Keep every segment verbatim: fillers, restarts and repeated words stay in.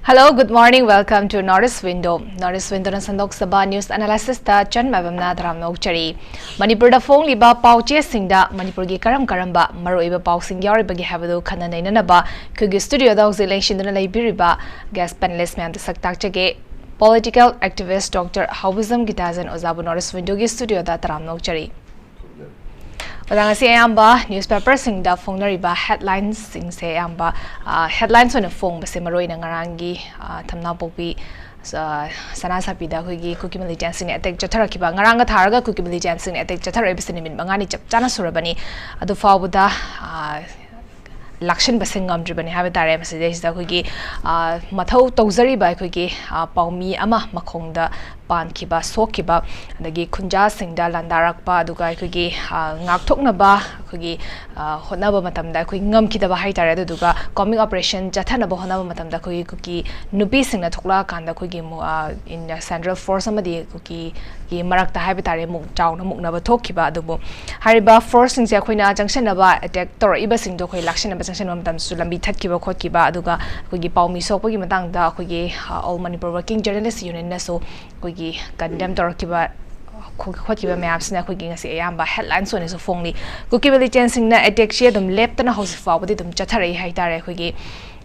Hello, good morning, welcome to North East Window. North East Window ꯅ ꯁꯟꯗꯣꯛꯆꯕ news analysis ꯇ ꯆꯟ ꯃꯥꯏꯕꯝꯅ ꯇꯔꯥꯝꯅ ꯑꯣꯛꯆꯔꯤ꯫ ꯃꯅꯤꯄꯨꯔꯗ ꯐꯣꯡꯂꯤꯕ ꯄꯥꯎꯆꯦꯁꯤꯡꯗ ꯃꯅꯤꯄꯨꯔꯒꯤ ꯀꯔꯝ ꯀꯔꯝꯕ ꯃꯔꯨꯑꯣꯏꯕ ꯄꯥꯎꯁꯤꯡ ꯌꯥꯎꯔꯤꯕꯒꯦ ꯍꯥꯏꯕꯗꯨ ꯈꯟꯅ ꯅꯩꯅꯅꯕ ꯑꯩꯈꯣꯏꯒꯤ studio ꯗ ꯍꯧꯖꯤꯛ ꯂꯦꯡꯁꯤꯟꯗꯨꯅ ꯂꯩꯕꯤꯔꯤꯕ guest panelist ꯃꯌꯥꯝꯗ ꯁꯛ ꯇꯥꯛꯆꯒꯦ꯫ Political activist Doctor ꯍꯥꯎꯕꯤꯖꯝ ꯒꯤꯇꯥꯖꯟ ꯑꯣꯖꯥꯕꯨ North East Window ꯒꯤ studio ꯗ ꯇꯔꯥꯝꯅ ꯑꯣꯛꯆꯔꯤ꯫ ꯑꯣꯖꯥ, ꯉꯁꯤ ꯑꯌꯥꯝꯕ newspaper ꯁꯤꯡꯗ ꯐꯣꯡꯅꯔꯤꯕ headlines ꯁꯤꯡꯁꯦ ꯑꯌꯥꯝꯕ, ꯑ, headlines ꯑꯣꯏꯅ ꯐꯣꯡꯕꯁꯦ ꯃꯔꯨꯑꯣꯏꯅ ꯉꯔꯥꯡꯒꯤ, ꯑ, ꯊꯝꯅꯥꯄꯣꯛꯄꯤ, ꯑ, ꯁꯅꯥ ꯁꯥꯕꯤꯗ ꯑꯩꯈꯣꯏꯒꯤ ꯀꯨꯀꯤ militant ꯁꯤꯡꯅ attack ꯆꯠꯊꯔꯛꯈꯤꯕ, ꯉꯔꯥꯡꯒ ꯊꯥꯔꯒ ꯀꯨꯀꯤ militant ꯁꯤꯡꯅ attack ꯆꯠꯊꯔꯛꯏꯕꯁꯦ ꯅꯨꯃꯤꯠ ꯃꯉꯥꯅꯤ ꯆꯞ ꯆꯥꯅ ꯁꯨꯔꯕꯅꯤ꯫ ꯑꯗꯨ ꯐꯥꯎꯕꯗ, ꯑ, ꯂꯥꯛꯁꯤꯟꯕꯁꯦ ꯉꯝꯗ꯭ꯔꯤꯕꯅꯤ ꯍꯥꯏꯕ ꯇꯥꯔꯦ꯫ ꯃꯁꯤꯗꯩꯁꯤꯗ ꯑꯩꯈꯣꯏꯒꯤ, ꯑ, ꯃꯊꯧ ꯇꯧꯖꯔꯤꯕ ꯑꯩꯈꯣꯏꯒꯤ, ꯑ, ꯄꯥꯎꯃꯤ ꯑꯃ ꯃꯈꯣꯡꯗ ꯄꯥꯟꯈꯤꯕ, ꯁꯣꯛꯈꯤꯕ, ꯑꯗꯒꯤ ꯈꯨꯟꯖꯥꯁꯤꯡꯗ ꯂꯥꯟꯗꯥꯔꯛꯄ, ꯑꯗꯨꯒ ꯑꯩꯈꯣꯏꯒꯤ, ꯑ, ꯉꯥꯛꯊꯣꯛꯅꯕ ꯑꯩꯈꯣꯏꯒꯤ, ꯑ, ꯍꯣꯠꯅꯕ ꯃꯇꯝꯗ ꯑꯩꯈꯣꯏ ꯉꯝꯈꯤꯗꯕ ꯍꯥꯏꯇꯥꯔꯦ꯫ ꯑꯗꯨꯗꯨꯒ combing operation ꯆꯠꯊꯅꯕ ꯍꯣꯠꯅꯕ ꯃꯇꯝꯗ ꯑꯩꯈꯣꯏꯒꯤ ꯀꯨꯀꯤ ꯅꯨꯄꯤꯁꯤꯡꯅ ꯊꯣꯛꯂꯛꯑꯀꯥꯟꯗ ꯑꯩꯈꯣꯏꯒꯤ ꯃꯨ-, ꯑ, in central force ꯑꯃꯗꯤ ꯀꯨꯀꯤꯒꯤ ꯃꯔꯛꯇ ꯍꯥꯏꯕ ꯇꯥꯔꯦ, ꯃꯨꯛ ꯆꯥꯎꯅ ꯃꯨꯛꯅꯕ ꯊꯣꯛꯈꯤꯕ꯫ ꯑꯗꯨꯕꯨ ꯍꯥꯏꯔꯤꯕ force ꯁꯤꯡꯁꯦ ꯑꯩꯈꯣꯏꯅ ꯆꯪꯁꯤꯟꯅꯕ, attack ꯇꯧꯔꯛꯏꯕꯁꯤꯡꯗꯣ ꯑꯩꯈꯣꯏ ꯂꯥꯛꯁꯤꯟꯅꯕ ꯆꯪꯁꯤꯟꯕ ꯃꯇꯝꯗꯁꯨ ꯂꯝꯕꯤ ꯊꯠꯈꯤꯕ ꯈꯣꯠꯈꯤꯕ, ꯑꯗꯨꯒ ꯑꯩꯈꯣꯏꯒꯤ ꯄꯥꯎꯃꯤ ꯁꯣꯛꯄꯒꯤ ꯃꯇꯥꯡꯗ ꯑꯩꯈꯣꯏꯒꯤ, ꯑ, All Manipur Working Journalist Union ꯅꯁꯨ ꯑꯩꯈꯣꯏꯒꯤ condemn ꯇꯧꯔꯛꯈꯤꯕ, ꯈꯣ-, ꯈꯣꯠꯈꯤꯕ ꯃꯌꯥꯝꯁꯤꯅ ꯑꯩꯈꯣꯏꯒꯤ ꯉꯁꯤ ꯑꯌꯥꯝꯕ headlines ꯑꯣꯏꯅꯁꯨ ꯐꯣꯡꯂꯤ꯫ ꯀꯨꯀꯤ militant ꯁꯤꯡꯅ attack ꯁꯦ ꯑꯗꯨꯝ ꯂꯦꯞꯇꯅ ꯍꯧꯖꯤꯛ ꯐꯥꯎꯕꯗꯤ ꯑꯗꯨꯝ ꯆꯠꯊꯔꯛꯏ ꯍꯥꯏꯇꯥꯔꯦ꯫ ꯑꯩꯈꯣꯏꯒꯤ,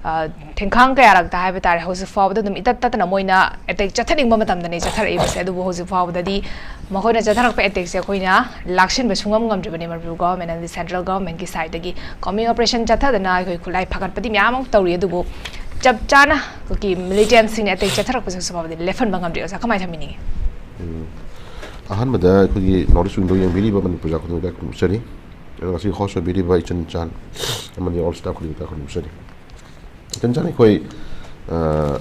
ꯑ, ꯊꯦꯡꯈꯥꯡ ꯀꯌꯥꯔꯛꯇ ꯍꯥꯏꯕ ꯇꯥꯔꯦ, ꯍꯧꯖꯤꯛ ꯐꯥꯎꯕꯗ ꯑꯗꯨꯝ ꯏꯇꯠ ꯇꯠꯇꯅ ꯃꯣꯏꯅ attack ꯆꯠꯊꯅꯤꯡꯕ ꯃꯇꯝꯗꯅꯦ ꯆꯠꯊꯔꯛꯏꯕꯁꯦ꯫ ꯑꯗꯨꯕꯨ ꯍꯧꯖꯤꯛ ꯐꯥꯎꯕꯗꯗꯤ ꯃꯈꯣꯏꯅ ꯆꯠꯊꯔꯛꯄ attack ꯁꯦ ꯑꯩꯈꯣꯏꯅ ꯂꯥꯛꯁꯤꯟꯕ ꯁꯨꯡꯉꯝ ꯉꯝꯗ꯭ꯔꯤꯕꯅꯦ, ꯃꯅꯤꯄꯨꯔ government ꯑꯃꯗꯤ central government ꯀꯤ side ꯇꯒꯤ combing operation ꯆꯠꯊꯗꯅ ꯑꯩꯈꯣꯏ ꯈꯨꯠꯂꯥꯏ ꯐꯒꯠꯄꯗꯤ ꯃꯌꯥꯝ ꯑꯃ ꯇꯧꯔꯤ꯫ ꯑꯗꯨꯕꯨ ꯆꯞ ꯆꯥꯅ ꯀꯨꯀꯤ militant ꯁꯤꯡꯅ attack ꯆꯠꯊꯔꯛꯄꯁꯦ ꯍꯧꯖꯤꯛ ꯐꯥꯎꯕꯗꯤ ꯂꯦꯞꯍꯟꯕ ꯉꯝꯗ꯭ꯔꯤ꯫ ꯑꯣꯖꯥ, ꯀꯃꯥꯏꯅ ꯊꯝꯕꯤꯅꯤꯡꯉꯤ? ꯎꯝ꯫ ꯑꯍꯥꯟꯕꯗ ꯑꯩꯈꯣꯏꯒꯤ North East Window ꯌꯦꯡꯕꯤꯔꯤꯕ ꯃꯅꯤꯄꯨꯔ ꯈꯨꯗꯤꯡꯃꯛꯇ ꯈꯨꯔꯨꯝꯖꯔꯤ꯫ ꯑꯗꯨꯒ ꯉꯁꯤ host ꯑꯣꯏꯕꯤꯔꯤꯕ ꯏꯆꯟ ꯏꯆꯥꯟ ꯑꯃꯗꯤ all staff ꯈꯨꯗꯤꯡꯃꯛꯇ ꯈꯨꯔꯨꯝꯖꯔꯤ꯫ ꯏꯆꯟ ꯏꯆꯥꯟ ꯑꯩꯈꯣꯏ, ꯑ,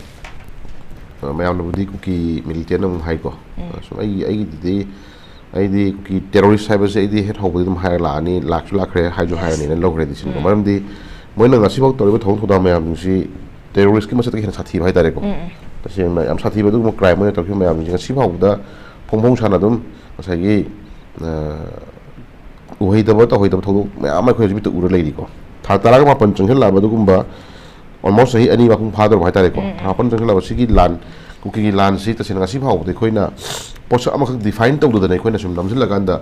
ꯑ, ꯃꯌꯥꯝꯅꯕꯨꯗꯤ ꯀꯨꯀꯤ militant ꯑꯃꯨꯛ ꯍꯥꯏꯀꯣ꯫ ꯎꯝ꯫ ꯑ, ꯁꯨꯝ ꯑꯩꯒꯤ, ꯑꯩꯒꯤꯗꯤ, ꯑꯩꯗꯤ ꯀꯨꯀꯤ terrorist ꯍꯥꯏꯕꯁꯦ ꯑꯩꯗꯤ ꯍꯦꯛ ꯍꯧꯕꯗꯤ ꯑꯗꯨꯝ ꯍꯥꯏꯔ ꯂꯥꯛꯑꯅꯤ, ꯂꯥꯛꯁꯨ ꯂꯥꯛꯈ꯭ꯔꯦ, ꯍꯥꯏꯁꯨ ꯍꯥꯏꯔꯅꯤꯅ ꯂꯧꯈ꯭ꯔꯦ ꯗꯤꯁꯤꯖꯟꯗꯣ꯫ ꯎꯝ꯫ ꯃꯔꯝꯗꯤ ꯃꯣꯏꯅ ꯉꯁꯤꯐꯥꯎ ꯇꯧꯔꯤꯕ ꯊꯧꯗꯣꯛ ꯊꯧꯗꯥꯡ ꯃꯌꯥꯝꯁꯤ terrorist ꯀꯤ ꯃꯁꯛꯇꯒꯤ ꯍꯦꯟꯅ ꯁꯥꯊꯤꯕ ꯍꯥꯏꯇꯥꯔꯦꯀꯣ꯫ ꯎꯝ, ꯎꯝ꯫ ꯇꯁꯦꯡꯅ ꯌꯥꯝ ꯁꯥꯊꯤꯕ ꯑꯗꯨꯒꯨꯝꯕ crime ꯑꯣꯏꯅ ꯇꯧꯈꯤꯕ ꯃꯌꯥꯝꯁꯤ ꯉꯁꯤ ꯐꯥꯎꯕꯗ ꯐꯣꯡ ꯐꯣꯡ ꯁꯥꯅ ꯑꯗꯨꯝ ꯉꯁꯥꯏꯒꯤ, ꯑ, ꯎꯍꯩꯗꯕ ꯇꯧꯍꯩꯗꯕ ꯊꯧꯗꯣꯛ ꯃꯌꯥꯝ ꯑꯃ ꯑꯩꯈꯣꯏ ꯍꯧꯖꯤꯛ ꯃꯤꯠꯇ ꯎꯔ ꯂꯩꯔꯤꯀꯣ꯫ ꯊꯥ ꯇꯔꯥꯒ ꯃꯥꯄꯟ ꯆꯪꯁꯤꯜꯂꯛꯑꯕ ꯑꯗꯨꯒꯨꯝꯕ almost ꯆꯍꯤ ꯑꯅꯤ ꯃꯄꯨꯡ ꯐꯥꯗꯧꯔꯕ ꯍꯥꯏꯇꯥꯔꯦꯀꯣ꯫ ꯎꯝ, ꯎꯝ꯫ ꯊꯥ ꯃꯥꯄꯟ ꯆꯪꯁꯤꯜꯂꯕ ꯁꯤꯒꯤ ꯂꯥꯟ, ꯀꯨꯀꯤꯒꯤ ꯂꯥꯟꯁꯤ ꯇꯁꯦꯡꯅ ꯉꯁꯤ ꯐꯥꯎꯕꯗ ꯑꯩꯈꯣꯏꯅ ꯄꯣꯠꯁꯛ ꯑꯃꯈꯛ define ꯇꯧꯗꯗꯅ ꯑꯩꯈꯣꯏꯅ ꯁꯨꯝ ꯅꯝꯁꯤꯜꯂꯀꯥꯟꯗ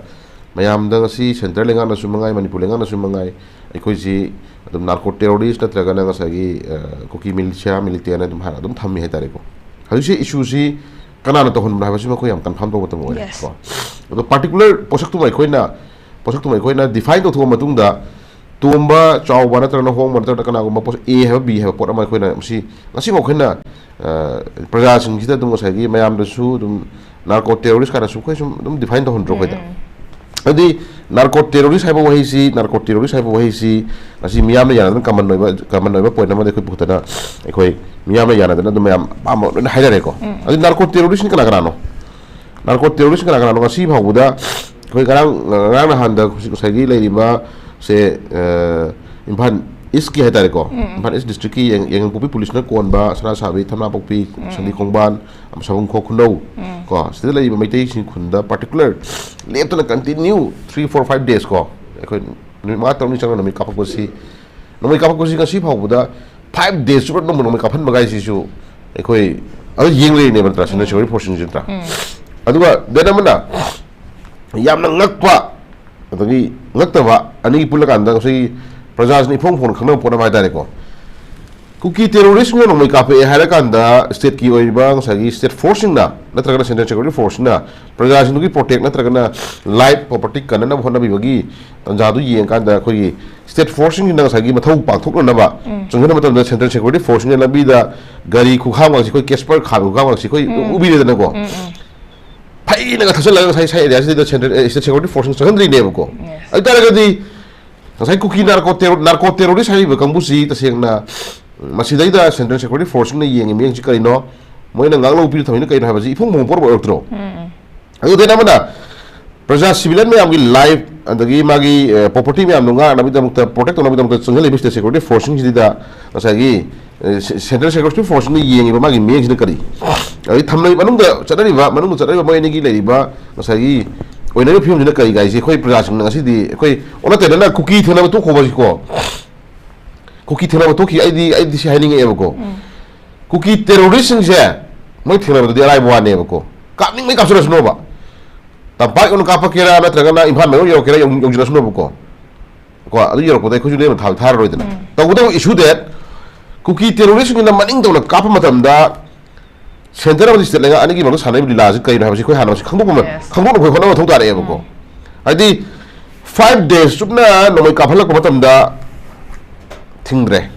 ꯃꯌꯥꯝꯗ ꯉꯁꯤ central ꯂꯩꯉꯥꯛꯅꯁꯨ ꯃꯉꯥꯏ, ꯃꯅꯤꯄꯨꯔ ꯂꯩꯉꯥꯛꯅꯁꯨ ꯃꯉꯥꯏ, ꯑꯩꯈꯣꯏꯁꯤ ꯑꯗꯨꯝ narco terrorist ꯅꯠꯇ꯭ꯔꯒꯅ ꯉꯁꯥꯏꯒꯤ, ꯑ, ꯀꯨꯀꯤ militia, militia ꯍꯥꯏꯅ ꯑꯗꯨꯝ ꯍꯥꯏꯔꯒ ꯑꯗꯨꯝ ꯊꯝꯃꯤ ꯍꯥꯏꯇꯥꯔꯦꯀꯣ꯫ ꯍꯧꯖꯤꯛꯁꯤ issue ꯁꯤ ꯀꯅꯥꯅ ꯇꯧꯍꯟꯕꯅꯣ ꯍꯥꯏꯕꯁꯤꯃ ꯑꯩꯈꯣꯏ ꯌꯥꯝ confirm ꯇꯧꯕ ꯃꯇꯝ ꯑꯣꯏꯔꯦ꯫ Yes. ꯀꯣ꯫ ꯑꯗꯣ particular ꯄꯣꯠꯁꯛꯇꯨꯃ ꯑꯩꯈꯣꯏꯅ, ꯄꯣꯠꯁꯛꯇꯨꯃ ꯑꯩꯈꯣꯏꯅ define ꯇꯧꯊꯣꯛꯑ ꯃꯇꯨꯡꯗ, ꯇꯣꯝꯕ, ꯆꯥꯎꯕ ꯅꯠꯇ꯭ꯔꯒꯅ ꯍꯣꯡꯕ ꯅꯠꯇ꯭ꯔꯒꯅ ꯀꯅꯥꯒꯨꯝꯕ ꯄꯣꯠꯁꯛ A ꯍꯥꯏꯕ B ꯍꯥꯏꯕ ꯄꯣꯠ ꯑꯃ ꯑꯩꯈꯣꯏꯅ ꯃꯁꯤ ꯉꯁꯤꯐꯥꯎ ꯑꯩꯈꯣꯏꯅ, ꯑ, ꯄ꯭ꯔꯖꯥꯁꯤꯡꯁꯤꯗ ꯑꯗꯨꯝ ꯉꯁꯥꯏꯒꯤ ꯃꯌꯥꯝꯗꯁꯨ ꯑꯗꯨꯝ narco terrorist ꯀꯥꯏꯅꯁꯨ ꯑꯩꯈꯣꯏ ꯁꯨꯝ ꯑꯗꯨꯝ define ꯇꯧꯍꯟꯗ꯭ꯔꯣ ꯑꯩꯈꯣꯏꯗ? ꯎꯝ꯫ ꯑꯗꯨꯗꯤ narco terrorist ꯍꯥꯏꯕ ꯋꯥꯍꯩꯁꯤ, narco terrorist ꯍꯥꯏꯕ ꯋꯥꯍꯩꯁꯤ ꯉꯁꯤ ꯃꯤꯌꯥꯝꯅ ꯌꯥꯅꯗꯅ common ꯑꯣꯏꯕ, common ꯑꯣꯏꯕ point ꯑꯃꯗ ꯑꯩꯈꯣꯏ ꯄꯨꯈꯠꯇꯅ ꯑꯩꯈꯣꯏ ꯃꯤꯌꯥꯝꯅ ꯌꯥꯅꯗꯅ ꯑꯗꯨꯝ ꯃꯌꯥꯝ ꯑꯄꯥꯝꯕ ꯂꯣꯏꯅ ꯍꯥꯏꯅꯔꯦꯀꯣ꯫ ꯎꯝ꯫ ꯑꯗꯨ narco terrorist ꯅ ꯀꯅꯥ ꯀꯅꯥꯅꯣ? Narco terrorist ꯀꯅꯥ ꯀꯅꯥꯅꯣ? ꯉꯁꯤ ꯐꯥꯎꯕꯗ ꯑꯩꯈꯣꯏ ꯉꯔꯥꯡ, ꯉꯔꯥꯡ ꯅꯍꯥꯟꯗ ꯍꯧꯖꯤꯛ ꯉꯁꯥꯏꯒꯤ ꯂꯩꯔꯤꯕ ꯁꯦ, ꯑ, ꯏꯝꯐꯥꯜ East ꯀꯤ ꯍꯥꯏꯇꯥꯔꯦꯀꯣ, ꯎꯝ, ꯎꯝ꯫ ꯏꯝꯐꯥꯜ East district ꯀꯤ ꯌꯥꯏ-, ꯌꯥꯏꯉꯪꯄꯣꯛꯄꯤ police ꯅ ꯀꯣꯟꯕ ꯁꯅꯥꯁꯥꯕꯤ, ꯊꯝꯅꯥꯄꯣꯛꯄꯤ, ꯎꯝ, ꯁꯟꯗꯤ ꯎꯝ꯫ ꯈꯣꯡꯕꯥꯟ, ꯁꯥꯕꯨꯡ ꯈꯣꯛ ꯈꯨꯅꯧ, ꯎꯝ꯫ ꯀꯣ, ꯁꯤꯗ ꯂꯩꯔꯤꯕ ꯃꯩꯇꯩꯁꯤꯡ ꯈꯨꯟꯗ particular ꯂꯦꯞꯇꯅ continue three, four, five days ꯀꯣ, ꯑꯩꯈꯣꯏ ꯅꯨꯃꯤꯠ ꯃꯉꯥ ꯇꯔꯨꯛꯅꯤ ꯆꯪꯅ ꯅꯣꯡꯃꯩ ꯀꯥꯞꯄꯛꯄꯁꯤ, ꯅꯣꯡꯃꯩ ꯀꯥꯞꯄꯛꯄꯁꯤ ꯉꯁꯤ ꯐꯥꯎꯕꯗ five days ꯆꯨꯞꯄ ꯅꯣꯡꯃ ꯅꯣꯡꯃꯩ ꯀꯥꯞꯍꯟꯕ ꯀꯥꯏꯁꯤꯁꯨ ꯑꯩꯈꯣꯏ ꯑꯗꯨ ꯌꯦꯡ ꯂꯩꯔꯤꯅꯦꯕ ꯅꯠꯇ꯭ꯔꯥ, central security force ꯁꯤꯡꯁꯤ ꯅꯠꯇ꯭ꯔꯥ? ꯎꯝ꯫ ꯑꯗꯨꯒ then ꯑꯃꯅ ꯌꯥꯝꯅ ꯉꯛꯄ ꯑꯗꯒꯤ ꯉꯛꯇꯕ ꯑꯅꯤꯒꯤ ꯄꯨꯜꯂꯀꯥꯟꯗ ꯉꯁꯥꯏꯒꯤ ꯄ꯭ꯔꯖꯥꯁꯤꯅ ꯏꯐꯣꯡ ꯐꯣꯡꯅ ꯈꯪꯅꯕ ꯄꯣꯠ ꯑꯃ ꯍꯥꯏꯇꯥꯔꯦꯀꯣ꯫ ꯀꯨꯀꯤ terrorist ꯅ ꯅꯣꯡꯃꯩ ꯀꯥꯞꯄꯛꯑꯦ ꯍꯥꯏꯔꯀꯥꯟꯗ state ꯀꯤ ꯑꯣꯏꯔꯤꯕ ꯉꯁꯥꯏꯒꯤ state force ꯁꯤꯡꯅ ꯅꯠꯇ꯭ꯔꯒꯅ central security force ꯁꯤꯅ ꯄ꯭ꯔꯖꯥꯁꯤꯡꯗꯨꯒꯤ protect ꯅꯠꯇ꯭ꯔꯒꯅ life property ꯀꯟꯅꯅꯕ ꯍꯣꯠꯅꯕꯤꯕꯒꯤ ꯇꯥꯟꯖꯥꯗꯨ ꯌꯦꯡꯉꯀꯥꯟꯗ ꯑꯩꯈꯣꯏꯒꯤ state force ꯁꯤꯡꯁꯤꯅ ꯉꯁꯥꯏꯒꯤ ꯃꯊꯧ ꯄꯥꯡꯊꯣꯛꯅꯅꯕ ꯎꯝ꯫ ꯆꯪꯁꯤꯟꯕ ꯃꯇꯝꯗ central security force ꯁꯤꯡꯅ ꯂꯝꯕꯤꯗ ꯒꯥꯔꯤ ꯈꯨꯈꯥꯝꯒꯁꯤ ꯑꯩꯈꯣꯏ Casper ꯈꯥꯝꯕ ꯈꯨꯈꯥꯝꯒꯁꯤ ꯑꯩꯈꯣꯏ ꯎꯝ꯫ ꯎꯕꯤꯔꯦꯗꯅꯀꯣ꯫ ꯎꯝ, ꯎꯝ꯫ ꯐꯩꯅꯒ ꯊꯛꯆꯜꯂꯒ ꯉꯁꯥꯏ ꯁꯥꯏ area ꯁꯤꯗ central, ꯑ, state security force ꯁꯤꯡ ꯆꯪꯍꯟꯗ꯭ꯔꯤꯅꯦꯕꯀꯣ꯫ Yes꯫ ꯑꯗꯨ ꯇꯥꯔꯒꯗꯤ ꯉꯁꯥꯏ ꯀꯨꯀꯤ narco terror-, narco terrorist ꯍꯥꯏꯔꯤꯕ ꯀꯥꯡꯕꯨꯁꯤ ꯇꯁꯦꯡꯅ, ꯎꯝ, ꯃꯁꯤꯗꯩꯗ central security force ꯁꯤꯡꯅ ꯌꯦꯡꯉꯤ ꯃꯤꯠꯌꯦꯡꯁꯤ ꯀꯔꯤꯅꯣ, ꯃꯣꯏꯅ ꯉꯥꯡꯂꯧ ꯄꯤꯔ ꯊꯝꯃꯤꯅ ꯀꯔꯤꯅꯣ ꯍꯥꯏꯕꯁꯤ ꯏꯐꯣꯡ ꯐꯣꯡꯕ ꯄꯣꯠ ꯑꯃ ꯑꯣꯏꯔꯛꯇ꯭ꯔꯣ? ꯎꯝ, ꯎꯝ꯫ ꯑꯗꯨ then ꯑꯃꯅ ꯄ꯭ꯔꯖꯥ civilian ꯃꯌꯥꯝꯒꯤ life ꯑꯗꯒꯤ ꯃꯥꯒꯤ, ꯑ, property ꯃꯌꯥꯝꯗꯣ ꯉꯥꯛꯅꯕꯒꯤꯗꯃꯛꯇ, protect ꯇꯧꯅꯕꯒꯤꯗꯃꯛꯇ ꯆꯪꯁꯤꯜꯂꯤꯕ state security force ꯁꯤꯡꯁꯤꯗ ꯉꯁꯥꯏꯒꯤ, ꯑ, central security force ꯁꯤꯡꯅ ꯌꯦꯡꯉꯤꯕ ꯃꯥꯒꯤ ꯃꯤꯠꯌꯦꯡꯁꯤꯅ ꯀꯔꯤ? ꯑꯗꯩ ꯊꯝꯂꯤꯕ ꯃꯅꯨꯡꯗ ꯆꯠꯅꯔꯤꯕ, ꯃꯅꯨꯡꯗ ꯆꯠꯅꯔꯤꯕ ꯃꯣꯏ ꯑꯅꯤꯒꯤ ꯂꯩꯔꯤꯕ ꯉꯁꯥꯏꯒꯤ ꯑꯣꯏꯅꯔꯤꯕ ꯐꯤꯕꯝꯁꯤꯅ ꯀꯔꯤ ꯀꯥꯏꯁꯤ ꯑꯩꯈꯣꯏ ꯄ꯭ꯔꯖꯥꯁꯤꯡꯅ ꯉꯁꯤꯗꯤ ꯑꯩꯈꯣꯏ ꯑꯣꯟꯅ ꯇꯩꯅꯅ ꯀꯨꯀꯤ ꯊꯦꯡꯅꯕ ꯇꯣꯛꯈꯣꯕꯁꯤꯀꯣ꯫ ꯀꯨꯀꯤ ꯊꯦꯡꯅꯕ ꯊꯣꯛꯈꯤ꯫ ꯑꯩꯗꯤ ꯑꯩꯗꯤ ꯁꯤ ꯍꯥꯏꯅꯤꯡꯉꯛꯑꯦꯕꯀꯣ꯫ ꯀꯨꯀꯤ ꯇꯦꯔꯣꯔꯤꯁꯁꯤꯡꯁꯦ ꯃꯣꯏ ꯊꯦꯡꯅꯕꯗꯨꯗꯤ ꯑꯔꯥꯏꯕ ꯋꯥꯅꯦꯕꯀꯣ꯫ ꯀꯥꯞꯅꯤꯡꯕꯩ ꯀꯥꯞꯆꯔꯁꯅꯣꯕ꯫ ꯇꯝꯄꯥꯛ ꯌꯧꯅ ꯀꯥꯞꯄꯛꯀꯦꯔꯥ ꯅꯠꯇ꯭ꯔꯒꯅ ꯏꯝꯐꯥꯜ ꯃꯌꯣꯟ ꯌꯧꯔꯛꯀꯦꯔꯥ ꯌꯧ- ꯌꯧꯁꯤꯜꯂꯁꯅꯣꯕꯀꯣ꯫ ꯀꯣ, ꯑꯗꯨ ꯌꯧꯔꯛꯄꯗ ꯑꯩꯈꯣꯏꯁꯨ ꯂꯦꯝꯅ ꯊꯥ- ꯊꯥꯔꯔꯣꯏꯗꯅ꯫ ꯇꯧꯕꯇꯕꯨ issue that ꯀꯨꯀꯤ ꯇꯦꯔꯣꯔꯤꯁꯁꯤꯡꯁꯤꯅ ꯃꯅꯤꯡ ꯇꯧꯅ ꯀꯥꯞꯄ ꯃꯇꯝꯗ centre ꯑꯃꯗꯤ state ꯂꯩꯉꯥꯛ ꯑꯅꯤꯒꯤ ꯃꯔꯛꯇ ꯁꯥꯟꯅꯔꯤꯕ ꯂꯤꯂꯥꯁꯤ ꯀꯩꯅꯣ ꯍꯥꯏꯕꯁꯤ ꯑꯩꯈꯣꯏ ꯍꯥꯟꯅ ꯃꯁꯤ ꯈꯪꯗꯣꯛꯄ ꯑꯃ- Yes. ꯈꯪꯗꯣꯛꯅꯕ ꯑꯩꯈꯣꯏ ꯍꯣꯠꯅꯕ ꯃꯊꯧ ꯇꯥꯔꯛꯑꯦꯕꯀꯣ꯫ ꯍꯥꯏꯗꯤ five days ꯆꯨꯞꯅ ꯅꯣꯡꯃꯩ ꯀꯥꯞꯍꯜꯂꯛꯄ ꯃꯇꯝꯗ ꯊꯤꯡꯗ꯭ꯔꯦ꯫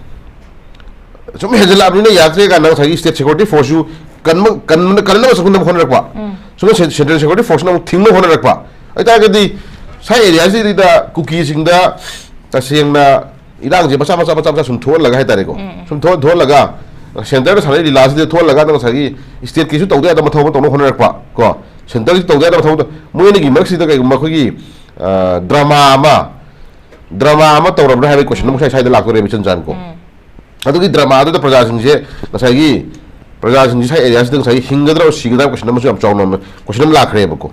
ꯁꯨꯝ ꯍꯦꯟꯖꯜꯂꯛꯑꯕꯅꯤꯅ ꯌꯥꯗ꯭ꯔꯦ ꯀꯥꯏꯅ ꯉꯁꯥꯏꯒꯤ state security force ꯁꯨ ꯀꯟꯕ- ꯀꯟꯕ- ꯀꯟꯅꯕ ꯆꯪꯍꯟꯅꯕ ꯍꯣꯠꯅꯔꯛꯄ꯫ ꯁꯣꯝꯗ cen- central security force ꯅ ꯑꯃꯨꯛ ꯊꯤꯡꯅꯕ ꯍꯣꯠꯅꯔꯛꯄ꯫ ꯑꯗꯨꯇꯥꯔꯒꯗꯤ ꯁꯥꯏ area ꯁꯤꯗ ꯀꯨꯀꯤꯁꯤꯡꯗ ꯇꯁꯦꯡꯅ ꯏꯔꯥꯡꯁꯦ ꯃꯆꯥ ꯃꯆꯥ ꯃꯆꯥ ꯃꯆꯥ ꯁꯨꯝ ꯊꯣꯛꯍꯜꯂꯒ ꯍꯥꯏꯇꯥꯔꯦꯀꯣ꯫ ꯁꯨꯝ ꯊꯣꯛ- ꯊꯣꯛꯍꯜꯂꯒ centre ꯗ ꯁꯥꯟꯅꯔꯤ ꯂꯤꯂꯥꯁꯤꯗ ꯊꯣꯛꯍꯜꯂꯒ ꯅꯪ ꯉꯁꯥꯏꯒꯤ state ꯀꯤꯁꯨ ꯇꯧꯗ ꯌꯥꯗꯕ ꯃꯊꯧ ꯑꯃ ꯇꯧꯅꯕ ꯍꯣꯠꯅꯔꯛꯄ ꯀꯣ꯫ Centre ꯒꯤꯁꯨ ꯇꯧꯗ ꯌꯥꯗꯕ ꯃꯊꯧ ꯑꯃ ꯇꯧ- ꯃꯣꯏ ꯑꯅꯤꯒꯤ ꯃꯔꯛꯁꯤꯗ ꯀꯩꯒꯨꯝꯕ ꯑꯩꯈꯣꯏꯒꯤ, ꯑ, drama ꯑꯃ drama ꯑꯃ ꯇꯧꯔꯕ꯭ꯔꯥ ꯍꯥꯏꯕꯒꯤ question ꯑꯃ ꯉꯁꯥꯏ ꯁ꯭ꯋꯥꯏꯗ ꯂꯥꯛꯇꯣꯔꯦꯕ ꯏꯆꯟ ꯆꯥꯟꯀꯣ꯫ ꯑꯗꯨꯒꯤ drama ꯗꯨꯗ ꯄ꯭ꯔꯖꯥꯁꯤꯡꯁꯦ ꯉꯁꯥꯏꯒꯤ ꯄ꯭ꯔꯖꯥꯁꯤꯡꯁꯦ ꯁ꯭ꯋꯥꯏ area ꯁꯤꯗ ꯉꯁꯥꯏꯒꯤ ꯍꯤꯡꯒꯗ꯭ꯔꯥ ꯁꯤꯒꯗ꯭ꯔꯥ question ꯑꯃꯁꯨ ꯌꯥꯝ ꯆꯥꯎꯅ ꯑꯃ- question ꯑꯃ ꯂꯥꯛꯈ꯭ꯔꯦꯕꯀꯣ꯫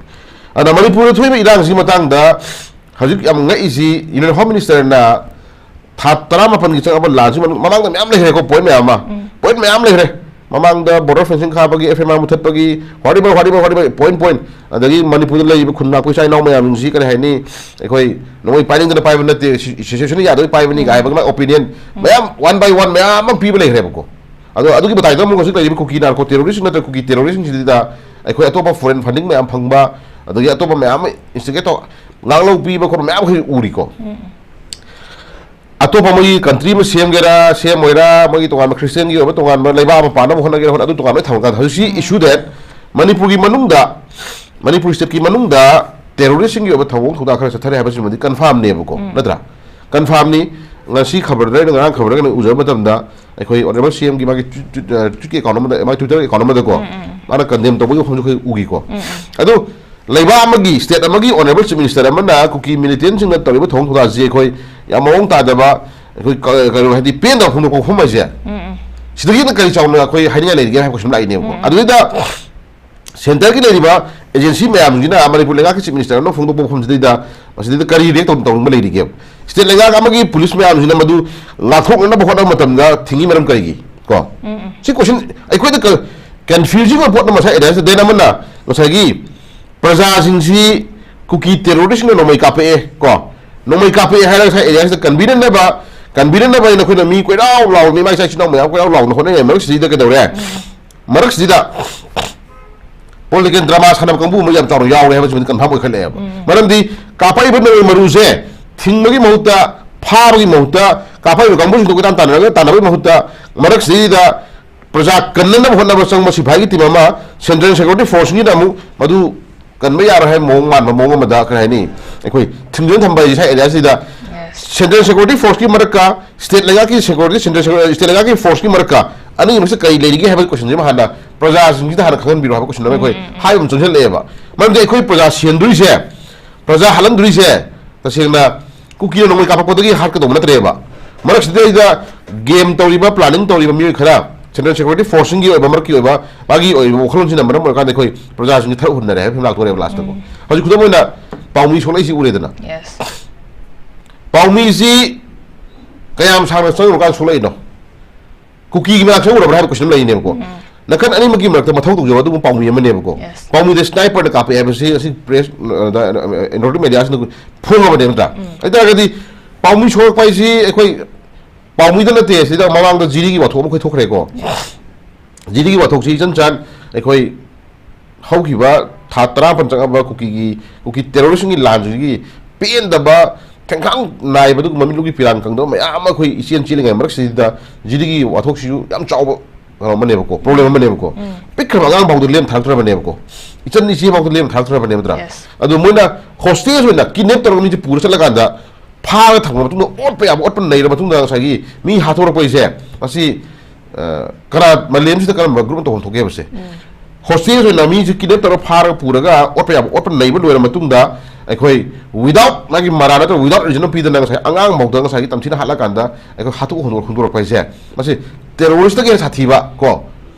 ꯑꯗ ꯃꯅꯤꯄꯨꯔꯗ ꯊꯣꯛꯏꯕ ꯏꯔꯥꯡꯁꯤꯒꯤ ꯃꯇꯥꯡꯗ ꯍꯧꯖꯤꯛ ꯌꯥꯝ ꯉꯛꯏꯁꯤ Union Home Minister ꯅ ꯊꯥ ꯇꯔꯥꯃꯥꯄꯟꯒꯤ ꯆꯪꯉꯛꯄ ꯂꯥꯟꯁꯤ ꯃꯅꯨꯡ- ꯃꯃꯥꯡꯗ ꯃꯌꯥꯝ ꯂꯩꯈ꯭ꯔꯦꯀꯣ, point ꯃꯌꯥꯝ ꯑꯃ꯫ Point ꯃꯌꯥꯝ ꯂꯩꯈ꯭ꯔꯦ꯫ ꯃꯃꯥꯡꯗ border fencing ꯈꯥꯕꯒꯤ, F M R ꯃꯨꯊꯠꯄꯒꯤ, whatever, whatever, whatever, point, point꯫ ꯑꯗꯒꯤ ꯃꯅꯤꯄꯨꯔꯗ ꯂꯩꯔꯤꯕ ꯈꯨꯟ ꯉꯥꯛꯄ ꯏꯆꯥ ꯏꯅꯥꯎ ꯃꯌꯥꯝꯁꯤ ꯀꯔꯤ ꯍꯥꯏꯅꯤ, ꯑꯩꯈꯣꯏ ꯅꯣꯡꯃꯩ ꯄꯥꯏꯅꯤꯡꯗꯅ ꯄꯥꯏꯕ ꯅꯠꯇꯦ, ꯁꯤ- situation ꯌꯥꯗꯕꯩ ꯄꯥꯏꯕꯅꯤ ꯀꯥꯏ ꯍꯥꯏꯕꯒꯤ ꯃꯥꯒꯤ opinion ꯃꯌꯥꯝ one by one ꯃꯌꯥꯝ ꯑꯃ ꯄꯤꯕ ꯂꯩꯈ꯭ꯔꯦꯕꯀꯣ꯫ ꯑꯗꯣ ꯑꯗꯨꯒꯤ ꯃꯇꯥꯏꯗ ꯑꯃꯨꯛ ꯍꯧꯖꯤꯛ ꯂꯩꯔꯤꯕ ꯀꯨꯀꯤ narco terrorist ꯅꯠꯇ꯭ꯔꯒ ꯀꯨꯀꯤ terrorist ꯁꯤꯡꯁꯤꯗ ꯑꯩꯈꯣꯏ ꯑꯇꯣꯞꯄ foreign funding ꯃꯌꯥꯝ ꯐꯪꯕ, ꯑꯗꯒꯤ ꯑꯇꯣꯞꯄ ꯃꯌꯥꯝ ꯑꯃ instigate ꯇꯧ- ꯉꯥꯡꯂꯧ ꯄꯤꯕ ꯈꯣꯠꯄ ꯃꯌꯥꯝ ꯑꯩꯈꯣꯏ ꯎꯔꯤꯀꯣ꯫ ꯑꯇꯣꯞꯄ ꯃꯣꯏꯒꯤ country ꯑꯃ ꯁꯦꯝꯒꯦꯔꯥ ꯁꯦꯝꯃꯣꯏꯔꯥ, ꯃꯣꯏꯒꯤ ꯇꯣꯉꯥꯟꯕ Christian ꯒꯤ ꯑꯣꯏꯕ ꯇꯣꯉꯥꯟꯕ ꯂꯩꯕꯥꯛ ꯑꯃ ꯄꯥꯟꯅꯕ ꯍꯣꯠꯅꯒꯦꯔꯥ ꯍꯣꯠꯅ- ꯑꯗꯨ ꯇꯣꯉꯥꯟꯕ ꯊꯝꯃꯀꯥꯟꯗ ꯍꯧꯖꯤꯛꯁꯤ issue that ꯃꯅꯤꯄꯨꯔꯒꯤ ꯃꯅꯨꯡꯗ, ꯃꯅꯤꯄꯨꯔ state ꯀꯤ ꯃꯅꯨꯡꯗ terrorist ꯁꯤꯡꯒꯤ ꯑꯣꯏꯕ ꯊꯧꯑꯣꯡ ꯊꯧꯗꯥ ꯈꯔ ꯆꯠꯊꯔꯦ ꯍꯥꯏꯕꯁꯤꯃꯗꯤ confirm ꯅꯦꯕꯀꯣ꯫ ꯅꯠꯇ꯭ꯔꯥ? Confirm ꯅꯤ꯫ ꯉꯁꯤ ꯈꯕꯔꯗ ꯑꯩꯅ, ꯉꯔꯥꯡ ꯈꯕꯔꯗ ꯑꯩꯅ ꯎꯖꯕ ꯃꯇꯝꯗ ꯑꯩꯈꯣꯏ honourable C M ꯒꯤ ꯃꯥꯒꯤ twi- twi- ꯑ, Twitter ꯒꯤ account ꯑꯃꯗ, ꯃꯥꯒꯤ Twitter account ꯑꯃꯗꯀꯣ ꯃꯥꯅ condemn ꯇꯧꯕꯒꯤ ꯋꯥꯐꯝꯁꯨ ꯑꯩꯈꯣꯏ ꯎꯈꯤꯀꯣ꯫ ꯑꯗꯨ ꯂꯩꯕꯥꯛ ꯑꯃꯒꯤ, state ꯑꯃꯒꯤ honourable chief minister ꯑꯃꯅ ꯀꯨꯀꯤ militant ꯁꯤꯡꯅ ꯇꯧꯔꯤꯕ ꯊꯧꯑꯣꯡ ꯊꯧꯗꯥꯁꯤ ꯑꯩꯈꯣꯏ ꯌꯥꯝ ꯃꯑꯣꯡ ꯇꯥꯗꯕ, ꯑꯩꯈꯣꯏ ꯀ- ꯀꯩꯅꯣ ꯍꯥꯏꯗꯤ ꯄꯦꯟꯗꯕ ꯐꯣꯡꯗꯣꯛꯄ ꯋꯥꯐꯝ ꯍꯥꯏꯁꯦ, ꯁꯤꯗꯒꯤ ꯍꯦꯟꯅ ꯀꯔꯤ ꯆꯥꯎꯅ ꯑꯩꯈꯣꯏ ꯍꯥꯏꯅꯤꯡꯉꯥꯏ ꯂꯩꯔꯤꯒꯦ ꯍꯥꯏꯕ question ꯑꯃ ꯂꯥꯛꯏꯅꯦꯕꯀꯣ꯫ ꯑꯗꯨꯗ centre ꯒꯤ ꯂꯩꯔꯤꯕ ꯑꯦꯖꯦꯟꯁꯤ ꯃꯌꯥꯝꯁꯤꯅ ꯃꯅꯤꯄꯨꯔ ꯂꯩꯉꯥꯛꯀꯤ ꯆꯤꯐ ꯃꯤꯅꯤꯁꯇꯔ ꯑꯃ ꯐꯣꯡꯗꯣꯛꯄ ꯋꯥꯐꯝꯁꯤꯗꯩꯗ ꯃꯁꯤꯗꯩꯗ ꯀꯔꯤ ꯔꯤꯌꯦꯛ ꯇꯧꯅꯤꯡꯕ ꯂꯩꯔꯤꯒꯦ? ꯁ꯭ꯇꯦꯠ ꯂꯩꯉꯥꯛ ꯑꯃꯒꯤ ꯄꯨꯂꯤꯁ ꯃꯌꯥꯝꯁꯤꯅ ꯃꯗꯨ ꯉꯥꯛꯊꯣꯛꯅꯅꯕ ꯍꯣꯠꯅꯕ ꯃꯇꯝꯗ ꯊꯤꯡꯉꯤ ꯃꯔꯝ ꯀꯔꯤꯒꯤ? ꯀꯣ ꯁꯤ ꯀꯣꯏꯁꯟ ꯑꯩꯈꯣꯏꯗ ꯀꯟꯐ꯭ꯌꯨꯖꯤꯡ ꯑꯣꯏꯕ ꯄꯣꯠ ꯑꯃ ꯉꯁꯥꯏ ꯑꯦꯗ꯭ꯔꯦꯁ ꯗꯦꯟ ꯑꯃꯅ ꯉꯁꯥꯏꯒꯤ ꯄ꯭ꯔꯖꯥꯁꯤꯡꯁꯤ ꯀꯨꯀꯤ ꯇꯦꯔꯣꯔꯤꯁꯁꯤꯡꯅ ꯅꯣꯡꯃꯩ ꯀꯥꯞꯄꯛꯑꯦ ꯀꯣ ꯅꯣꯡꯃꯩ ꯀꯥꯞꯄꯛꯑꯦ ꯍꯥꯏꯔꯒ ꯉꯁꯥꯏ ꯑꯦꯔꯤꯌꯥꯁꯤꯗ ꯀꯟꯕꯤꯅꯅꯕ ꯀꯟꯕꯤꯅꯅꯕ ꯍꯥꯏꯅ ꯑꯩꯈꯣꯏꯅ ꯃꯤ ꯀꯣꯏꯔꯥꯎ ꯂꯥꯎꯅ ꯏꯃꯥ ꯏꯆꯥ ꯏꯆꯤꯟ ꯏꯅꯥꯎ ꯃꯌꯥꯝ ꯀꯣꯏꯔꯥꯎ ꯂꯥꯎꯅ ꯍꯣꯠꯅꯔꯤꯉꯩ ꯃꯔꯛꯁꯤꯗ ꯀꯩꯗꯧꯔꯦ? ꯃꯔꯛꯁꯤꯗ ꯄꯣꯂꯤꯇꯤꯀꯦꯜ ꯗ꯭ꯔꯃꯥ ꯁꯥꯟꯅꯕ ꯀꯥꯡꯕꯨ ꯑꯃ ꯌꯥꯝ ꯆꯥꯎꯅ ꯌꯥꯎꯔꯦ ꯍꯥꯏꯕꯁꯤꯃꯗꯤ ꯀꯟꯐꯥꯝ ꯑꯣꯏꯈꯠꯂꯛꯑꯦꯕ꯫ ꯃꯔꯝꯗꯤ ꯀꯥꯞꯄꯛꯏꯕ ꯅꯣꯡꯃꯩ ꯃꯔꯨꯁꯦ ꯊꯤꯡꯕꯒꯤ ꯃꯍꯨꯠꯇ, ꯐꯥꯕꯒꯤ ꯃꯍꯨꯠꯇ, ꯀꯥꯞꯄꯛꯏꯕ ꯀꯥꯡꯕꯨꯁꯤꯡꯗꯣ ꯀꯣꯏꯇꯥꯟ ꯇꯥꯟꯅꯔꯒ ꯇꯥꯟꯅꯕꯒꯤ ꯃꯍꯨꯠꯇ ꯃꯔꯛꯁꯤꯗꯩꯗ ꯄ꯭ꯔꯖꯥ ꯀꯟꯅꯅꯕ ꯍꯣꯠꯅꯕ ꯆꯪꯕ ꯁꯤꯐꯥꯏꯒꯤ ꯇꯤꯝ ꯑꯃ ꯁꯦꯟꯇ꯭ꯔꯦꯜ ꯁꯦꯀ꯭ꯌꯨꯔꯤꯇꯤ ꯐꯣꯔꯁꯁꯤꯡꯒꯤꯅ ꯑꯃꯨꯛ ꯃꯗꯨ ꯀꯟꯕ ꯌꯥꯔꯣꯏ ꯍꯥꯏꯕ ꯃꯑꯣꯡ ꯃꯥꯟꯕ ꯃꯑꯣꯡ ꯑꯃꯗ ꯀꯔꯤ ꯍꯥꯏꯅꯤ, ꯑꯩꯈꯣꯏ ꯊꯤꯡꯖꯤꯟ ꯊꯝꯕ ꯍꯥꯏꯁꯦ ꯁ꯭ꯋꯥꯏ ꯑꯦꯔꯤꯌꯥꯁꯤꯗ ꯁꯦꯟꯇ꯭ꯔꯦꯜ ꯁꯦꯀ꯭ꯌꯨꯔꯤꯇꯤ ꯐꯣꯔꯁꯀꯤ ꯃꯔꯛꯀ ꯁ꯭ꯇꯦꯠ ꯂꯩꯉꯥꯛꯀꯤ ꯁꯦꯀ꯭ꯌꯨꯔꯤꯇꯤ, ꯁꯦꯟꯇ꯭ꯔꯦꯜ ꯁꯦꯀ꯭ꯌꯨꯔꯤꯇꯤ, ꯁ꯭ꯇꯦꯠ ꯂꯩꯉꯥꯛꯀꯤ ꯐꯣꯔꯁꯀꯤ ꯃꯔꯛꯀ ꯑꯅꯤꯃꯛꯁꯦ ꯀꯔꯤ ꯂꯩꯔꯤꯒꯦ ꯍꯥꯏꯕ ꯀꯣꯏꯁꯟꯁꯤꯃ ꯍꯥꯟꯅ ꯄ꯭ꯔꯖꯥꯁꯤꯡꯁꯤꯗ ꯍꯥꯟꯅ ꯈꯪꯍꯟꯕꯤꯔꯣ ꯍꯥꯏꯕ ꯀꯣꯏꯁꯟ ꯑꯃ ꯑꯩꯈꯣꯏ ꯍꯥꯏꯕ ꯑꯃ ꯆꯪꯁꯤꯜꯂꯛꯑꯦꯕ꯫ ꯃꯔꯝꯗꯤ ꯑꯩꯈꯣꯏ ꯄ꯭ꯔꯖꯥ ꯁꯤꯍꯟꯗꯣꯏꯁꯦ, ꯄ꯭ꯔꯖꯥ ꯍꯥꯠꯍꯟꯗꯣꯏꯁꯦ ꯇꯁꯦꯡꯅ ꯀꯨꯀꯤꯅ ꯅꯣꯡꯃꯩ ꯀꯥꯞꯄꯛꯄꯗꯒꯤ ꯍꯥꯠꯀꯗꯧꯕ ꯅꯠꯇ꯭ꯔꯦꯕ꯫ ꯃꯔꯛꯁꯤꯗꯩꯗ ꯒꯦꯝ ꯇꯧꯔꯤꯕ, ꯄ꯭ꯂꯥꯅꯤꯡ ꯇꯧꯔꯤꯕ ꯃꯤꯑꯣꯏ ꯈꯔ, ꯁꯦꯟꯇ꯭ꯔꯦꯜ ꯁꯦꯀ꯭ꯌꯨꯔꯤꯇꯤ ꯐꯣꯔꯁꯁꯤꯡꯒꯤ ꯑꯣꯏꯕ, ꯃꯔꯛꯀꯤ ꯑꯣꯏꯕ, ꯃꯥꯒꯤ ꯑꯣꯏꯕ ꯋꯥꯈꯜꯂꯣꯟꯁꯤꯅ ꯃꯔꯝ ꯑꯣꯏꯔꯀꯥꯟꯗ ꯑꯩꯈꯣꯏ ꯄ꯭ꯔꯖꯥꯁꯤꯡꯁꯤ ꯊꯔꯛ ꯍꯨꯟꯅꯔꯦ ꯍꯥꯏꯕ ꯐꯤꯕꯝ ꯂꯥꯛꯇꯣꯔꯦꯕ ꯂꯥꯁꯇꯀꯣ꯫ ꯍꯧꯖꯤꯛ ꯈꯨꯗꯝ ꯑꯣꯏꯅ ꯄꯥꯎꯃꯤ ꯁꯣꯛꯂꯛꯏꯁꯤ ꯎꯔꯦꯗꯅ꯫ ꯄꯥꯎꯃꯤꯁꯤ ꯀꯌꯥꯝ ꯁꯥꯡꯅ ꯆꯪꯉꯨꯔꯀꯥꯟꯗ ꯁꯣꯛꯂꯛꯏꯅꯣ? ꯀꯨꯀꯤꯒꯤ ꯃꯅꯥꯛ ꯆꯪꯉꯨꯔꯕ꯭ꯔꯥ ꯍꯥꯏꯕ ꯀꯣꯏꯁꯟ ꯑꯃ ꯂꯩꯔꯤꯅꯦꯕꯀꯣ꯫ ꯅꯥꯀꯟ ꯑꯅꯤꯃꯛꯀꯤ ꯃꯔꯛꯇ ꯃꯊꯧ ꯇꯧꯖꯕ ꯑꯗꯨꯕꯨ ꯄꯥꯎꯃꯤ ꯑꯃꯅꯦꯕꯀꯣ꯫ ꯄꯥꯎꯃꯤꯗ ꯁ꯭ꯅꯥꯏꯄꯔꯅ ꯀꯥꯞꯄꯛꯑꯦ ꯍꯥꯏꯕꯁꯤ ꯉꯁꯤ ꯄ꯭ꯔꯦꯁ, ꯏꯟꯗꯣꯔꯇꯤꯛ ꯃꯦꯗꯤꯌꯥꯁꯤꯅ ꯐꯣꯡꯉꯕꯅꯦ ꯅꯠꯇ꯭ꯔꯥ? ꯑꯗꯨ ꯑꯣꯏꯇꯥꯔꯒꯗꯤ ꯄꯥꯎꯃꯤ ꯁꯣꯛꯂꯛꯄ ꯍꯥꯏꯁꯤ ꯑꯩꯈꯣꯏ ꯄꯥꯎꯃꯤꯗ ꯅꯠꯇꯦ, ꯁꯤꯗ ꯃꯃꯥꯡꯗ ꯖꯤꯔꯤꯒꯤ ꯋꯥꯊꯣꯛ ꯑꯃ ꯑꯩꯈꯣꯏ ꯊꯣꯛꯈ꯭ꯔꯦꯀꯣ꯫ ꯖꯤꯔꯤꯒꯤ ꯋꯥꯊꯣꯛꯁꯤ ꯏꯆꯟ ꯆꯥꯟ ꯑꯩꯈꯣꯏ ꯍꯧꯈꯤꯕ ꯊꯥ ꯇꯔꯥꯃꯥꯄꯟ ꯆꯪꯉꯛꯑꯕ ꯀꯨꯀꯤꯒꯤ, ꯀꯨꯀꯤ ꯇꯦꯔꯣꯔꯤꯁꯁꯤꯡꯒꯤ ꯂꯥꯟꯁꯤꯒꯤ ꯄꯦꯟꯗꯕ ꯈꯦꯡꯈꯥꯡ ꯅꯥꯏꯕꯗꯨ ꯃꯃꯤꯠꯂꯨꯒꯤ ꯄꯤꯔꯥꯡ ꯀꯪꯗꯕ ꯃꯌꯥꯝ ꯑꯃ ꯑꯩꯈꯣꯏ ꯏꯆꯦꯟ ꯆꯦꯜꯂꯤꯉꯩ ꯃꯔꯛꯁꯤꯗ ꯖꯤꯔꯤꯒꯤ ꯋꯥꯊꯣꯛꯁꯤꯁꯨ ꯌꯥꯝ ꯆꯥꯎꯕ ꯀꯩꯅꯣ ꯑꯃꯅꯦꯕꯀꯣ, ꯄ꯭ꯔꯣꯕ꯭ꯂꯦꯝ ꯑꯃꯅꯦꯕꯀꯣ꯫ ꯄꯤꯛꯈ꯭ꯔꯕ ꯑꯉꯥꯡ ꯐꯥꯎꯗ ꯂꯦꯝ ꯊꯥꯔꯛꯇ꯭ꯔꯕꯅꯦꯕꯀꯣ, ꯏꯆꯟ ꯏꯆꯦ ꯐꯥꯎꯗ ꯂꯦꯝ ꯊꯥꯔꯛꯇ꯭ꯔꯕꯅꯦꯕ ꯅꯠꯇ꯭ꯔꯥ? ꯑꯗꯨ ꯃꯣꯏꯅ ꯍꯣꯁꯇꯦꯖ ꯑꯣꯏꯅ ꯀꯤꯗꯅꯦꯞ ꯇꯧꯔꯒ ꯃꯤꯁꯦ ꯄꯨꯔ ꯆꯠꯂꯀꯥꯟꯗ ꯐꯥꯔ ꯊꯝꯈ꯭ꯔ ꯃꯇꯨꯡꯗ ꯑꯣꯠꯄ ꯌꯥꯕ ꯑꯣꯠꯄ ꯅꯩꯔ ꯃꯇꯨꯡꯗ ꯉꯁꯥꯏꯒꯤ ꯃꯤ ꯍꯥꯠꯇꯣꯔꯛꯄ ꯍꯥꯏꯁꯦ ꯃꯁꯤ ꯀꯅꯥ, ꯃꯥꯂꯦꯝꯁꯤꯗ ꯀꯔꯝꯕ ꯒ꯭ꯔꯨꯞꯅ ꯇꯧꯐꯝ ꯊꯣꯛꯀꯦ ꯍꯥꯏꯕꯁꯦ꯫ ꯍꯣꯁꯇꯦꯖ ꯑꯣꯏꯅ ꯃꯤꯁꯦ ꯀꯤꯗꯅꯦꯞ ꯇꯧꯔꯒ ꯐꯥꯔꯒ ꯄꯨꯔꯒ ꯑꯣꯠꯄ ꯌꯥꯕ ꯑꯣꯠꯄ ꯅꯩꯕ ꯂꯣꯏꯔ ꯃꯇꯨꯡꯗ ꯑꯩꯈꯣꯏ ꯋꯤꯗꯥꯎꯠ ꯃꯥꯒꯤ ꯃꯔꯥ ꯅꯠꯇ꯭ꯔꯒ ꯋꯤꯗꯥꯎꯠ ꯔꯤꯖꯟ ꯑꯃ ꯄꯤꯗꯅ ꯉꯁꯥꯏ ꯑꯉꯥꯡ ꯐꯥꯎꯗ ꯉꯁꯥꯏꯒꯤ ꯇꯝꯊꯤꯅ ꯍꯥꯠꯂꯀꯥꯟꯗ ꯑꯩꯈꯣꯏ ꯍꯥꯠꯇꯣꯛ ꯍꯨꯟꯗꯣꯔꯛꯄ ꯍꯥꯏꯁꯦ ꯃꯁꯤ ꯇꯦꯔꯣꯔꯤꯁꯇꯒꯤ ꯍꯦꯟꯅ ꯁꯥꯊꯤꯕ ꯀꯣ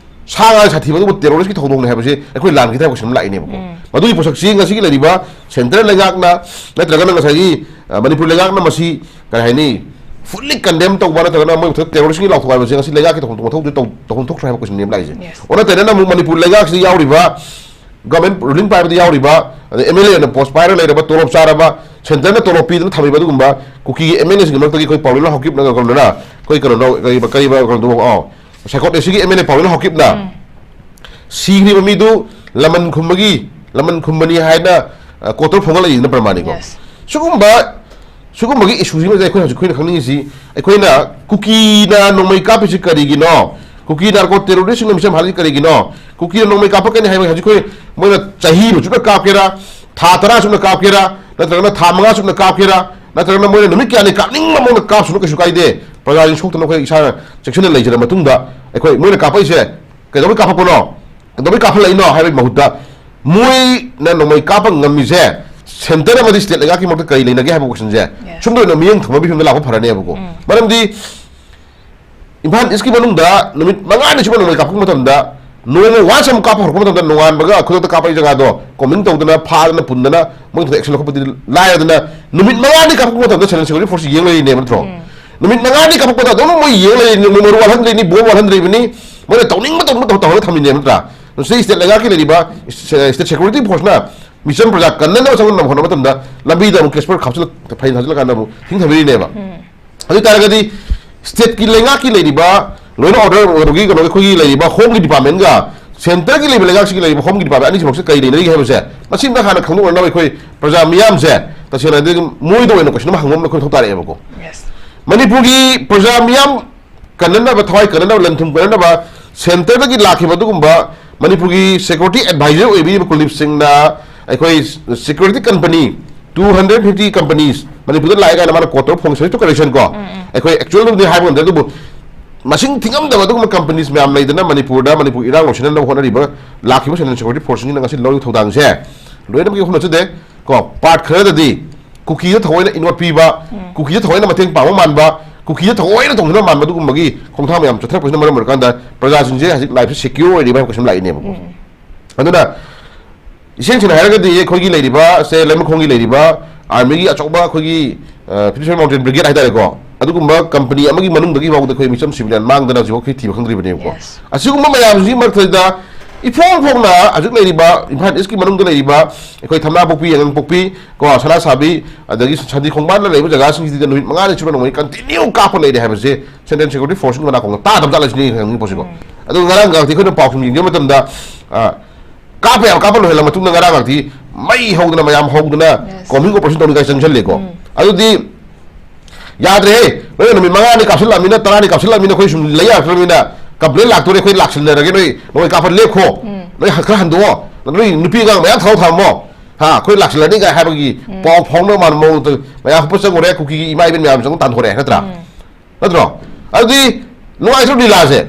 ꯁꯥ ꯉꯥ ꯁꯥꯊꯤꯕ ꯑꯗꯨꯕꯨ terrorist ꯀꯤ ꯊꯧꯗꯣꯛꯅꯦ ꯍꯥꯏꯕꯁꯦ ꯑꯩꯈꯣꯏ ꯂꯥꯟꯈꯤꯗ ꯍꯥꯏꯕ ꯀꯣꯏꯁꯟ ꯑꯃ ꯂꯥꯛꯏꯅꯦꯕꯀꯣ꯫ ꯎꯝ꯫ ꯃꯗꯨꯒꯤ ꯄꯣꯠꯁꯛꯁꯤ ꯉꯁꯤꯒꯤ ꯂꯩꯔꯤꯕ central ꯂꯩꯉꯥꯛꯅ ꯅꯠꯇ꯭ꯔꯒꯅ ꯉꯁꯥꯏꯒꯤ, ꯑ, ꯃꯅꯤꯄꯨꯔ ꯂꯩꯉꯥꯛꯅ ꯃꯁꯤ ꯀꯔꯤ ꯍꯥꯏꯅꯤ, fully condemn ꯇꯧꯕ ꯅꯠꯇ꯭ꯔꯒꯅ ꯃꯣꯏ ꯃꯊꯛꯇ terrorist ꯀꯤ ꯂꯥꯎꯊꯣꯛ ꯍꯥꯏꯕꯁꯦ ꯉꯁꯤ ꯂꯩꯉꯥꯛꯀꯤ ꯊꯧꯗꯣꯛ ꯃꯊꯧꯗꯤ ꯇꯧ-, ꯇꯧꯐꯝ ꯊꯣꯛꯇ꯭ꯔꯦ ꯍꯥꯏꯕ ꯀꯣꯏꯁꯟ ꯑꯃ ꯂꯥꯛꯏꯁꯦ꯫ Yes꯫ ꯑꯣꯟꯅ ꯇꯩꯅꯅ ꯑꯃꯨꯛ ꯃꯅꯤꯄꯨꯔ ꯂꯩꯉꯥꯛꯁꯤꯗ ꯌꯥꯎꯔꯤꯕ government ruling ꯄꯥꯏꯕꯗ ꯌꯥꯎꯔꯤꯕ, ꯑꯗꯩ MLA ꯑꯣꯏꯅ post ꯄꯥꯏꯔꯒ ꯂꯩꯔꯕ, ꯇꯣꯂꯣꯞ ꯆꯥꯔꯕ, centre ꯅ ꯇꯣꯂꯣꯞ ꯄꯤꯗꯅ ꯊꯝꯃꯤꯕ ꯑꯗꯨꯒꯨꯝꯕ ꯀꯨꯀꯤꯒꯤ MLA ꯁꯤꯡꯒꯤ ꯃꯔꯛꯇꯒꯤ ꯑꯩꯈꯣꯏ ꯄꯥꯎꯂꯦꯝꯂꯣꯟ ꯍꯥꯎꯀꯤꯞꯅ ꯀꯩꯅꯣꯅ, ꯑꯩꯈꯣꯏ ꯀꯩꯅꯣꯅ, ꯀꯔꯤꯕ, ꯀꯔꯤꯕ, ꯀꯩꯅꯣꯗꯨꯕꯨ, ꯑꯥꯎ, ꯁꯥꯏꯀꯣꯠ ꯑꯦꯁ ꯁꯤꯒꯤ MLA ꯄꯥꯎꯂꯦꯝꯂꯣꯟ ꯍꯥꯎꯀꯤꯞꯅ ꯎꯝ꯫ ꯁꯤꯈ꯭ꯔꯤꯕ ꯃꯤꯗꯨ ꯂꯃꯟ ꯈꯨꯝꯕꯒꯤ, ꯂꯃꯟ ꯈꯨꯝꯕꯅꯤ ꯍꯥꯏꯅ, ꯑ, court ꯇ ꯐꯣꯡꯒꯠꯂꯛꯏꯁꯤꯅ ꯄ꯭ꯔꯃꯥꯟꯅꯤꯀꯣ꯫ Yes꯫ ꯁꯤꯒꯨꯝꯕ, ꯁꯤꯒꯨꯝꯕꯒꯤ issue ꯁꯤꯃꯗꯤ ꯑꯩꯈꯣꯏ ꯍꯧꯖꯤꯛ ꯑꯩꯈꯣꯏꯅ ꯈꯪꯅꯤꯡꯉꯤꯁꯤ, ꯑꯩꯈꯣꯏꯅ ꯀꯨꯀꯤꯅ ꯅꯣꯡꯃꯩ ꯀꯥꯞꯄꯤꯁꯤ ꯀꯔꯤꯒꯤꯅꯣ? ꯀꯨꯀꯤ narco terrorist ꯁꯤꯡꯅ ꯃꯤꯆꯝ ꯍꯥꯠꯂꯤꯁꯤ ꯀꯔꯤꯒꯤꯅꯣ? ꯀꯨꯀꯤꯅ ꯅꯣꯡꯃꯩ ꯀꯥꯞꯄꯛꯀꯅꯤ ꯍꯥꯏꯕ ꯍꯧꯖꯤꯛ ꯑꯩꯈꯣꯏ ꯃꯣꯏꯅ ꯆꯍꯤ ꯑꯃ ꯆꯨꯞꯅ ꯀꯥꯞꯀꯦꯔꯥ, ꯊꯥ ꯇꯔꯥ ꯆꯨꯞꯅ ꯀꯥꯞꯀꯦꯔꯥ, ꯅꯠꯇ꯭ꯔꯒꯅ ꯊꯥ ꯃꯉꯥ ꯆꯨꯞꯅ ꯀꯥꯞꯀꯦꯔꯥ, ꯅꯠꯇ꯭ꯔꯒꯅ ꯃꯣꯏꯅ ꯅꯨꯃꯤꯠ ꯀꯌꯥꯅꯤ ꯀꯥꯞꯅꯤꯡꯕ ꯃꯑꯣꯡꯗ ꯀꯥꯞꯁꯅꯨ, ꯀꯩꯁꯨ ꯀꯥꯏꯗꯦ꯫ ꯄ꯭ꯔꯖꯥꯁꯤꯡ ꯁꯣꯛꯇꯅ ꯑꯩꯈꯣꯏ ꯏꯁꯥꯅ ꯆꯦꯛꯁꯤꯟꯅ ꯂꯩꯖꯔ ꯃꯇꯨꯡꯗ ꯑꯩꯈꯣꯏ ꯃꯣꯏꯅ ꯀꯥꯞꯄꯛꯏꯁꯦ ꯀꯩꯗꯧꯕꯩ ꯀꯥꯞꯄꯛꯄꯅꯣ? ꯀꯩꯗꯧꯕꯩ ꯀꯥꯞꯍꯜꯂꯛꯏꯅꯣ ꯍꯥꯏꯕꯒꯤ ꯃꯍꯨꯠꯇ ꯃꯣꯏꯅ ꯅꯣꯡꯃꯩ ꯀꯥꯞꯄ ꯉꯝꯃꯤꯁꯦ centre ꯑꯃꯗꯤ state ꯂꯩꯉꯥꯛꯀꯤ ꯃꯔꯛꯇ ꯀꯔꯤ ꯂꯩꯅꯒꯦ ꯍꯥꯏꯕ question ꯁꯦ Yes꯫ ꯁꯨꯝꯗ ꯑꯣꯏꯅ ꯃꯤꯠꯌꯦꯡ ꯊꯝꯕꯒꯤ ꯐꯤꯕꯝꯗ ꯂꯥꯛꯄ ꯐꯔꯅꯦꯕꯀꯣ꯫ ꯎꯝ꯫ ꯃꯔꯝꯗꯤ ꯏꯝꯐꯥꯜ East ꯀꯤ ꯃꯅꯨꯡꯗ ꯅꯨꯃꯤꯠ ꯃꯉꯥꯅꯤ ꯁꯨꯕ ꯅꯣꯡꯃꯩ ꯀꯥꯞꯄꯛꯄ ꯃꯇꯝꯗ, ꯅꯣꯡꯃ once ꯑꯃ ꯀꯥꯞꯄ ꯍꯧꯔꯛꯄ ꯃꯇꯝꯗ, ꯅꯣꯡꯉꯥꯟꯕꯒ ꯈꯨꯗꯛꯇ ꯀꯥꯞꯄꯛꯏ ꯖꯒꯥꯗꯣ combing ꯇꯧꯗꯅ, ꯐꯥꯗꯅ, ꯄꯨꯟꯗꯅ, ꯃꯣꯏ ꯈꯨꯗꯛꯇ action ꯂꯧꯈꯠꯄꯗꯤ ꯂꯥꯏꯔꯗꯅ, ꯅꯨꯃꯤꯠ ꯃꯉꯥꯅꯤ ꯀꯥꯞꯄꯛꯄ ꯃꯇꯝꯗ Central Security Force ꯌꯦꯡ ꯂꯩꯔꯤꯅꯦꯕ ꯅꯠꯇ꯭ꯔꯣ? ꯎꯝ꯫ ꯅꯨꯃꯤꯠ ꯃꯉꯥꯅꯤ ꯀꯥꯞꯄꯛꯄꯗ ꯑꯗꯨꯝ ꯃꯣꯏ ꯌꯦꯡ ꯂꯩꯔꯤꯅꯤ, ꯃꯣꯏ ꯃꯔꯨ ꯋꯥꯜꯍꯟꯗ꯭ꯔꯤꯅꯤ, ꯕꯣꯝ ꯋꯥꯜꯍꯟꯗ꯭ꯔꯤꯕꯅꯤ, ꯃꯣꯏꯅ ꯇꯧꯅꯤꯡꯕ ꯇꯧꯅꯤꯡꯕ ꯇꯧ-, ꯇꯧꯍꯜꯂꯒ ꯊꯝꯃꯤꯅꯦꯕ ꯅꯠꯇ꯭ꯔꯥ? ꯉꯁꯤ state ꯂꯩꯉꯥꯛꯀꯤ ꯂꯩꯔꯤꯕ, ꯁ-, state security force ꯅ ꯃꯤꯆꯝ ꯄ꯭ꯔꯖꯥ ꯀꯟꯅꯅꯕ ꯆꯪꯅꯅꯕ ꯍꯣꯠꯅꯕ ꯃꯇꯝꯗ ꯂꯝꯕꯤꯗ ꯑꯃꯨꯛ cash ꯄꯔ ꯈꯥꯞꯆꯤꯜꯂ-, ꯐꯩꯅ ꯊꯥꯖꯤꯜꯂꯀꯥꯟꯗ ꯑꯃꯨꯛ ꯊꯤꯡ ꯊꯝꯕꯤꯔꯤꯅꯦꯕ꯫ ꯎꯝ꯫ ꯑꯗꯨ ꯑꯣꯏ ꯇꯥꯔꯒꯗꯤ state ꯀꯤ ꯂꯩꯉꯥꯛꯀꯤ ꯂꯩꯔꯤꯕ ꯂꯣꯏꯅ order ꯑꯣꯏꯕꯒꯤ ꯀꯩꯅꯣꯒꯤ ꯑꯩꯈꯣꯏꯒꯤ ꯂꯩꯔꯤꯕ home ꯒꯤ department ꯒ centre ꯒꯤ ꯂꯩꯕ ꯂꯩꯉꯥꯛꯁꯤꯒꯤ ꯂꯩꯔꯤꯕ home ꯒꯤ department ꯑꯅꯤꯁꯤꯃꯛꯁꯦ ꯀꯔꯤ ꯂꯩꯅꯔꯤꯒꯦ ꯍꯥꯏꯕꯁꯦ ꯃꯁꯤꯝꯇ ꯍꯥꯟꯅ ꯈꯪꯗꯣꯛꯅꯅꯕ ꯑꯩꯈꯣꯏ ꯄ꯭ꯔꯖꯥ ꯃꯤꯌꯥꯝꯁꯦ ꯇꯁꯦꯡꯅ ꯍꯥꯏꯗꯤ ꯃꯣꯏꯗ ꯑꯣꯏꯅ question ꯑꯃ ꯍꯪꯕ ꯑꯃ ꯑꯩꯈꯣꯏ ꯃꯊꯧ ꯇꯥꯔꯛꯑꯦꯕꯀꯣ꯫ Yes꯫ ꯃꯅꯤꯄꯨꯔꯒꯤ ꯄ꯭ꯔꯖꯥ ꯃꯤꯌꯥꯝ ꯀꯟꯅꯅꯕ, ꯊꯋꯥꯏ ꯀꯟꯅꯅꯕ, ꯂꯟ ꯊꯨꯝ ꯀꯟꯅꯅꯕ centre ꯗꯒꯤ ꯂꯥꯛꯈꯤꯕ ꯑꯗꯨꯒꯨꯝꯕ ꯃꯅꯤꯄꯨꯔꯒꯤ security advisor ꯑꯣꯏꯕꯤꯔꯤꯕ ꯀꯨꯜꯗꯤꯞ ꯁꯤꯡꯅ ꯑꯩꯈꯣꯏ security company two hundred fifty companies ꯃꯅꯤꯄꯨꯔꯗ ꯂꯥꯛꯑꯦ ꯀꯥꯏꯅ ꯃꯥꯅ quote ꯇꯧꯔ ꯐꯣꯡ ꯁꯣꯏ ꯇꯨ correction ꯀꯣ꯫ ꯎꯝ, ꯎꯝ꯫ ꯑꯩꯈꯣꯏ actual ꯗꯨꯗꯤ ꯍꯥꯏꯕ ꯉꯝꯗꯦ, ꯑꯗꯨꯕꯨ ꯃꯁꯤꯡ ꯊꯤꯉꯝꯗꯕ ꯑꯗꯨꯒꯨꯝꯕ companies ꯃꯌꯥꯝ ꯂꯩꯗꯅ ꯃꯅꯤꯄꯨꯔꯗ, ꯃꯅꯤꯄꯨꯔ ꯏꯔꯥꯡ ꯂꯧꯁꯤꯟꯅꯅꯕ ꯍꯣꯠꯅꯔꯤꯕ ꯂꯥꯛꯈꯤꯕ central security force ꯁꯤꯡꯁꯤꯅ ꯉꯁꯤ ꯂꯧꯔꯤꯕ ꯊꯧꯗꯥꯡꯁꯦ ꯂꯣꯏꯅꯃꯛꯀꯤ ꯋꯥꯐꯝ ꯅꯠꯆꯗꯦ ꯀꯣ꯫ Part ꯈꯔꯗꯗꯤ ꯀꯨꯀꯤꯗ ꯊꯑꯣꯏꯅ ꯏꯅꯣꯠ ꯄꯤꯕ, ꯎꯝ꯫ ꯀꯨꯀꯤꯗ ꯊꯑꯣꯏꯅ ꯃꯇꯦꯡ ꯄꯥꯡꯕ ꯃꯥꯟꯕ, ꯀꯨꯀꯤꯗ ꯊꯑꯣꯏꯅ ꯇꯧꯁꯤꯟꯕ ꯃꯥꯟꯕ ꯑꯗꯨꯒꯨꯝꯕꯒꯤ ꯈꯣꯡꯊꯥꯡ ꯃꯌꯥꯝ ꯆꯠꯊꯔꯛꯄꯁꯤꯅ ꯃꯔꯝ ꯑꯣꯏꯔꯀꯥꯟꯗ ꯄ꯭ꯔꯖꯥꯁꯤꯡꯁꯦ ꯍꯧꯖꯤꯛ ꯂꯥꯏꯐꯁꯦ ꯁꯦꯀ꯭ꯌꯣꯔ ꯑꯣꯏꯔꯤꯕ ꯍꯥꯏꯕ ꯀꯩꯁꯨꯝ ꯂꯥꯛꯏꯅꯦꯕꯀꯣ꯫ ꯑꯗꯨꯅ ꯏꯁꯦꯡ ꯁꯦꯡꯅ ꯍꯥꯏꯔꯒꯗꯤ ꯑꯩꯈꯣꯏꯒꯤ ꯂꯩꯔꯤꯕ ꯁꯦ ꯂꯩꯃꯈꯣꯡꯒꯤ ꯂꯩꯔꯤꯕ ꯑꯥꯔꯃꯤꯒꯤ ꯑꯆꯧꯕ ꯑꯩꯈꯣꯏꯒꯤ ꯐꯤꯐꯇꯤ ꯁꯦꯚꯦꯟ ꯃꯥꯎꯟꯇꯦꯟ ꯕ꯭ꯔꯤꯒꯦꯗ ꯍꯥꯏꯇꯥꯔꯦꯀꯣ, ꯑꯗꯨꯒꯨꯝꯕ ꯀꯝꯄꯅꯤ ꯑꯃꯒꯤ ꯃꯅꯨꯡꯗꯒꯤ ꯐꯥꯎꯕꯗ ꯑꯩꯈꯣꯏ ꯃꯤꯆꯝ ꯁꯤꯚꯤꯂꯤꯌꯟ ꯃꯥꯡꯗꯅ ꯍꯧꯖꯤꯛꯐꯥꯎ ꯑꯩꯈꯣꯏ ꯊꯤꯕ ꯈꯪꯗ꯭ꯔꯤꯕꯅꯦꯕꯀꯣ꯫ Yes. ꯑꯁꯤꯒꯨꯝꯕ ꯃꯌꯥꯝꯁꯤꯒꯤ ꯃꯔꯛꯇ ꯏꯐꯣꯡ ꯐꯣꯡꯅ ꯍꯧꯖꯤꯛ ꯂꯩꯔꯤꯕ ꯏꯝꯐꯥꯜ ꯏꯁꯀꯤ ꯃꯅꯨꯡꯗ ꯂꯩꯔꯤꯕ ꯑꯩꯈꯣꯏ ꯊꯝꯅꯥꯄꯣꯛꯄꯤ, ꯌꯥꯏꯉꯪꯄꯣꯛꯄꯤ, ꯀꯣ, ꯁꯅꯥꯁꯥꯕꯤ, ꯑꯗꯒꯤ ꯁꯟꯗꯤ ꯈꯣꯡꯕꯥꯟꯗ ꯂꯩꯕ ꯖꯒꯥꯁꯤꯡꯁꯤꯗ ꯅꯨꯃꯤꯠ ꯃꯉꯥꯅꯤ ꯁꯨꯞꯅ ꯅꯣꯡꯃꯩ ꯀꯟꯇꯤꯅ꯭ꯌꯨ ꯀꯥꯞꯄ ꯂꯩꯔꯦ ꯍꯥꯏꯕꯁꯦ ꯁꯦꯟꯇ꯭ꯔꯦꯜ ꯁꯦꯀ꯭ꯌꯨꯔꯤꯇꯤ ꯐꯣꯔꯁꯀꯤ ꯃꯅꯥꯀꯣꯡꯗ ꯇꯥꯗꯕ ꯖꯥꯠꯂ ꯁꯤꯅꯤ ꯑꯩꯅ ꯈꯪꯅꯤꯡꯕ ꯄꯣꯠꯁꯤꯀꯣ꯫ ꯑꯗꯨꯒ ꯉꯔꯥꯡ ꯉꯥꯛꯇꯤ ꯑꯩꯈꯣꯏꯅ ꯄꯥꯎ ꯁꯨꯝ ꯌꯦꯡꯕ ꯃꯇꯝꯗ, ꯑ, ꯀꯥꯞꯄ ꯌꯥꯕ ꯀꯥꯞꯄ ꯂꯣꯏꯍꯜꯂ ꯃꯇꯨꯡꯗ ꯉꯔꯥꯡ ꯉꯥꯛꯇꯤ ꯃꯩ ꯍꯧꯗꯅ, ꯃꯌꯥꯝ ꯍꯧꯗꯅ, Yes. ꯀꯣꯝꯕꯤꯡ ꯑꯣꯄꯔꯦꯁꯟ ꯇꯧꯅꯤꯡꯉꯥꯏ ꯆꯪꯁꯜꯂꯦꯀꯣ꯫ ꯑꯗꯨꯗꯤ ꯌꯥꯗ꯭ꯔꯦꯍꯦ, ꯅꯣꯏꯅ ꯅꯨꯃꯤꯠ ꯃꯉꯥꯅꯤ ꯀꯥꯞꯁꯤꯜꯂꯛꯑꯃꯤꯅ, ꯇꯔꯥꯅꯤ ꯀꯥꯞꯁꯤꯜꯂꯛꯑꯃꯤꯅ, ꯑꯩꯈꯣꯏ ꯁꯨꯝ ꯂꯩ ꯌꯥꯔꯛꯇ꯭ꯔꯕꯅꯤꯅ ꯀꯝꯄ꯭ꯂꯦꯟ ꯂꯥꯛꯇꯣꯔꯦ, ꯑꯩꯈꯣꯏ ꯂꯥꯛꯁꯤꯟꯅꯔꯒꯦ, ꯅꯣꯏ ꯅꯣꯡꯃꯩ ꯀꯥꯞꯄ ꯂꯦꯞꯈꯣ, ꯅꯣꯏ ꯈꯔ ꯍꯟꯗꯣꯛꯑꯣ, ꯅꯣꯏ ꯅꯨꯄꯤ ꯑꯉꯥꯡ ꯃꯌꯥꯝ ꯊꯥꯎ ꯊꯝꯃꯣ, ꯍꯥ, ꯑꯩꯈꯣꯏ ꯂꯥꯛꯁꯤꯜꯂꯅꯤ ꯀꯥꯏ ꯍꯥꯏꯕꯒꯤ ꯄꯥꯎ ꯐꯥꯎꯅꯕ ꯃꯥꯟꯕ ꯃꯑꯣꯡꯗ ꯃꯌꯥꯝ ꯍꯨꯞꯄ ꯆꯪꯉꯨꯔꯦ, ꯀꯨꯀꯤꯒꯤ ꯏꯃꯥ ꯏꯕꯦꯟ ꯃꯌꯥꯝ ꯆꯪꯉ ꯇꯥꯟꯊꯣꯔꯛꯑꯦ, ꯅꯠꯇ꯭ꯔꯥ? ꯅꯠꯇ꯭ꯔꯣ? ꯑꯗꯨꯗꯤ ꯅꯨꯡꯉꯥꯏꯇ꯭ꯔꯣ ꯂꯤꯂꯥꯁꯦ?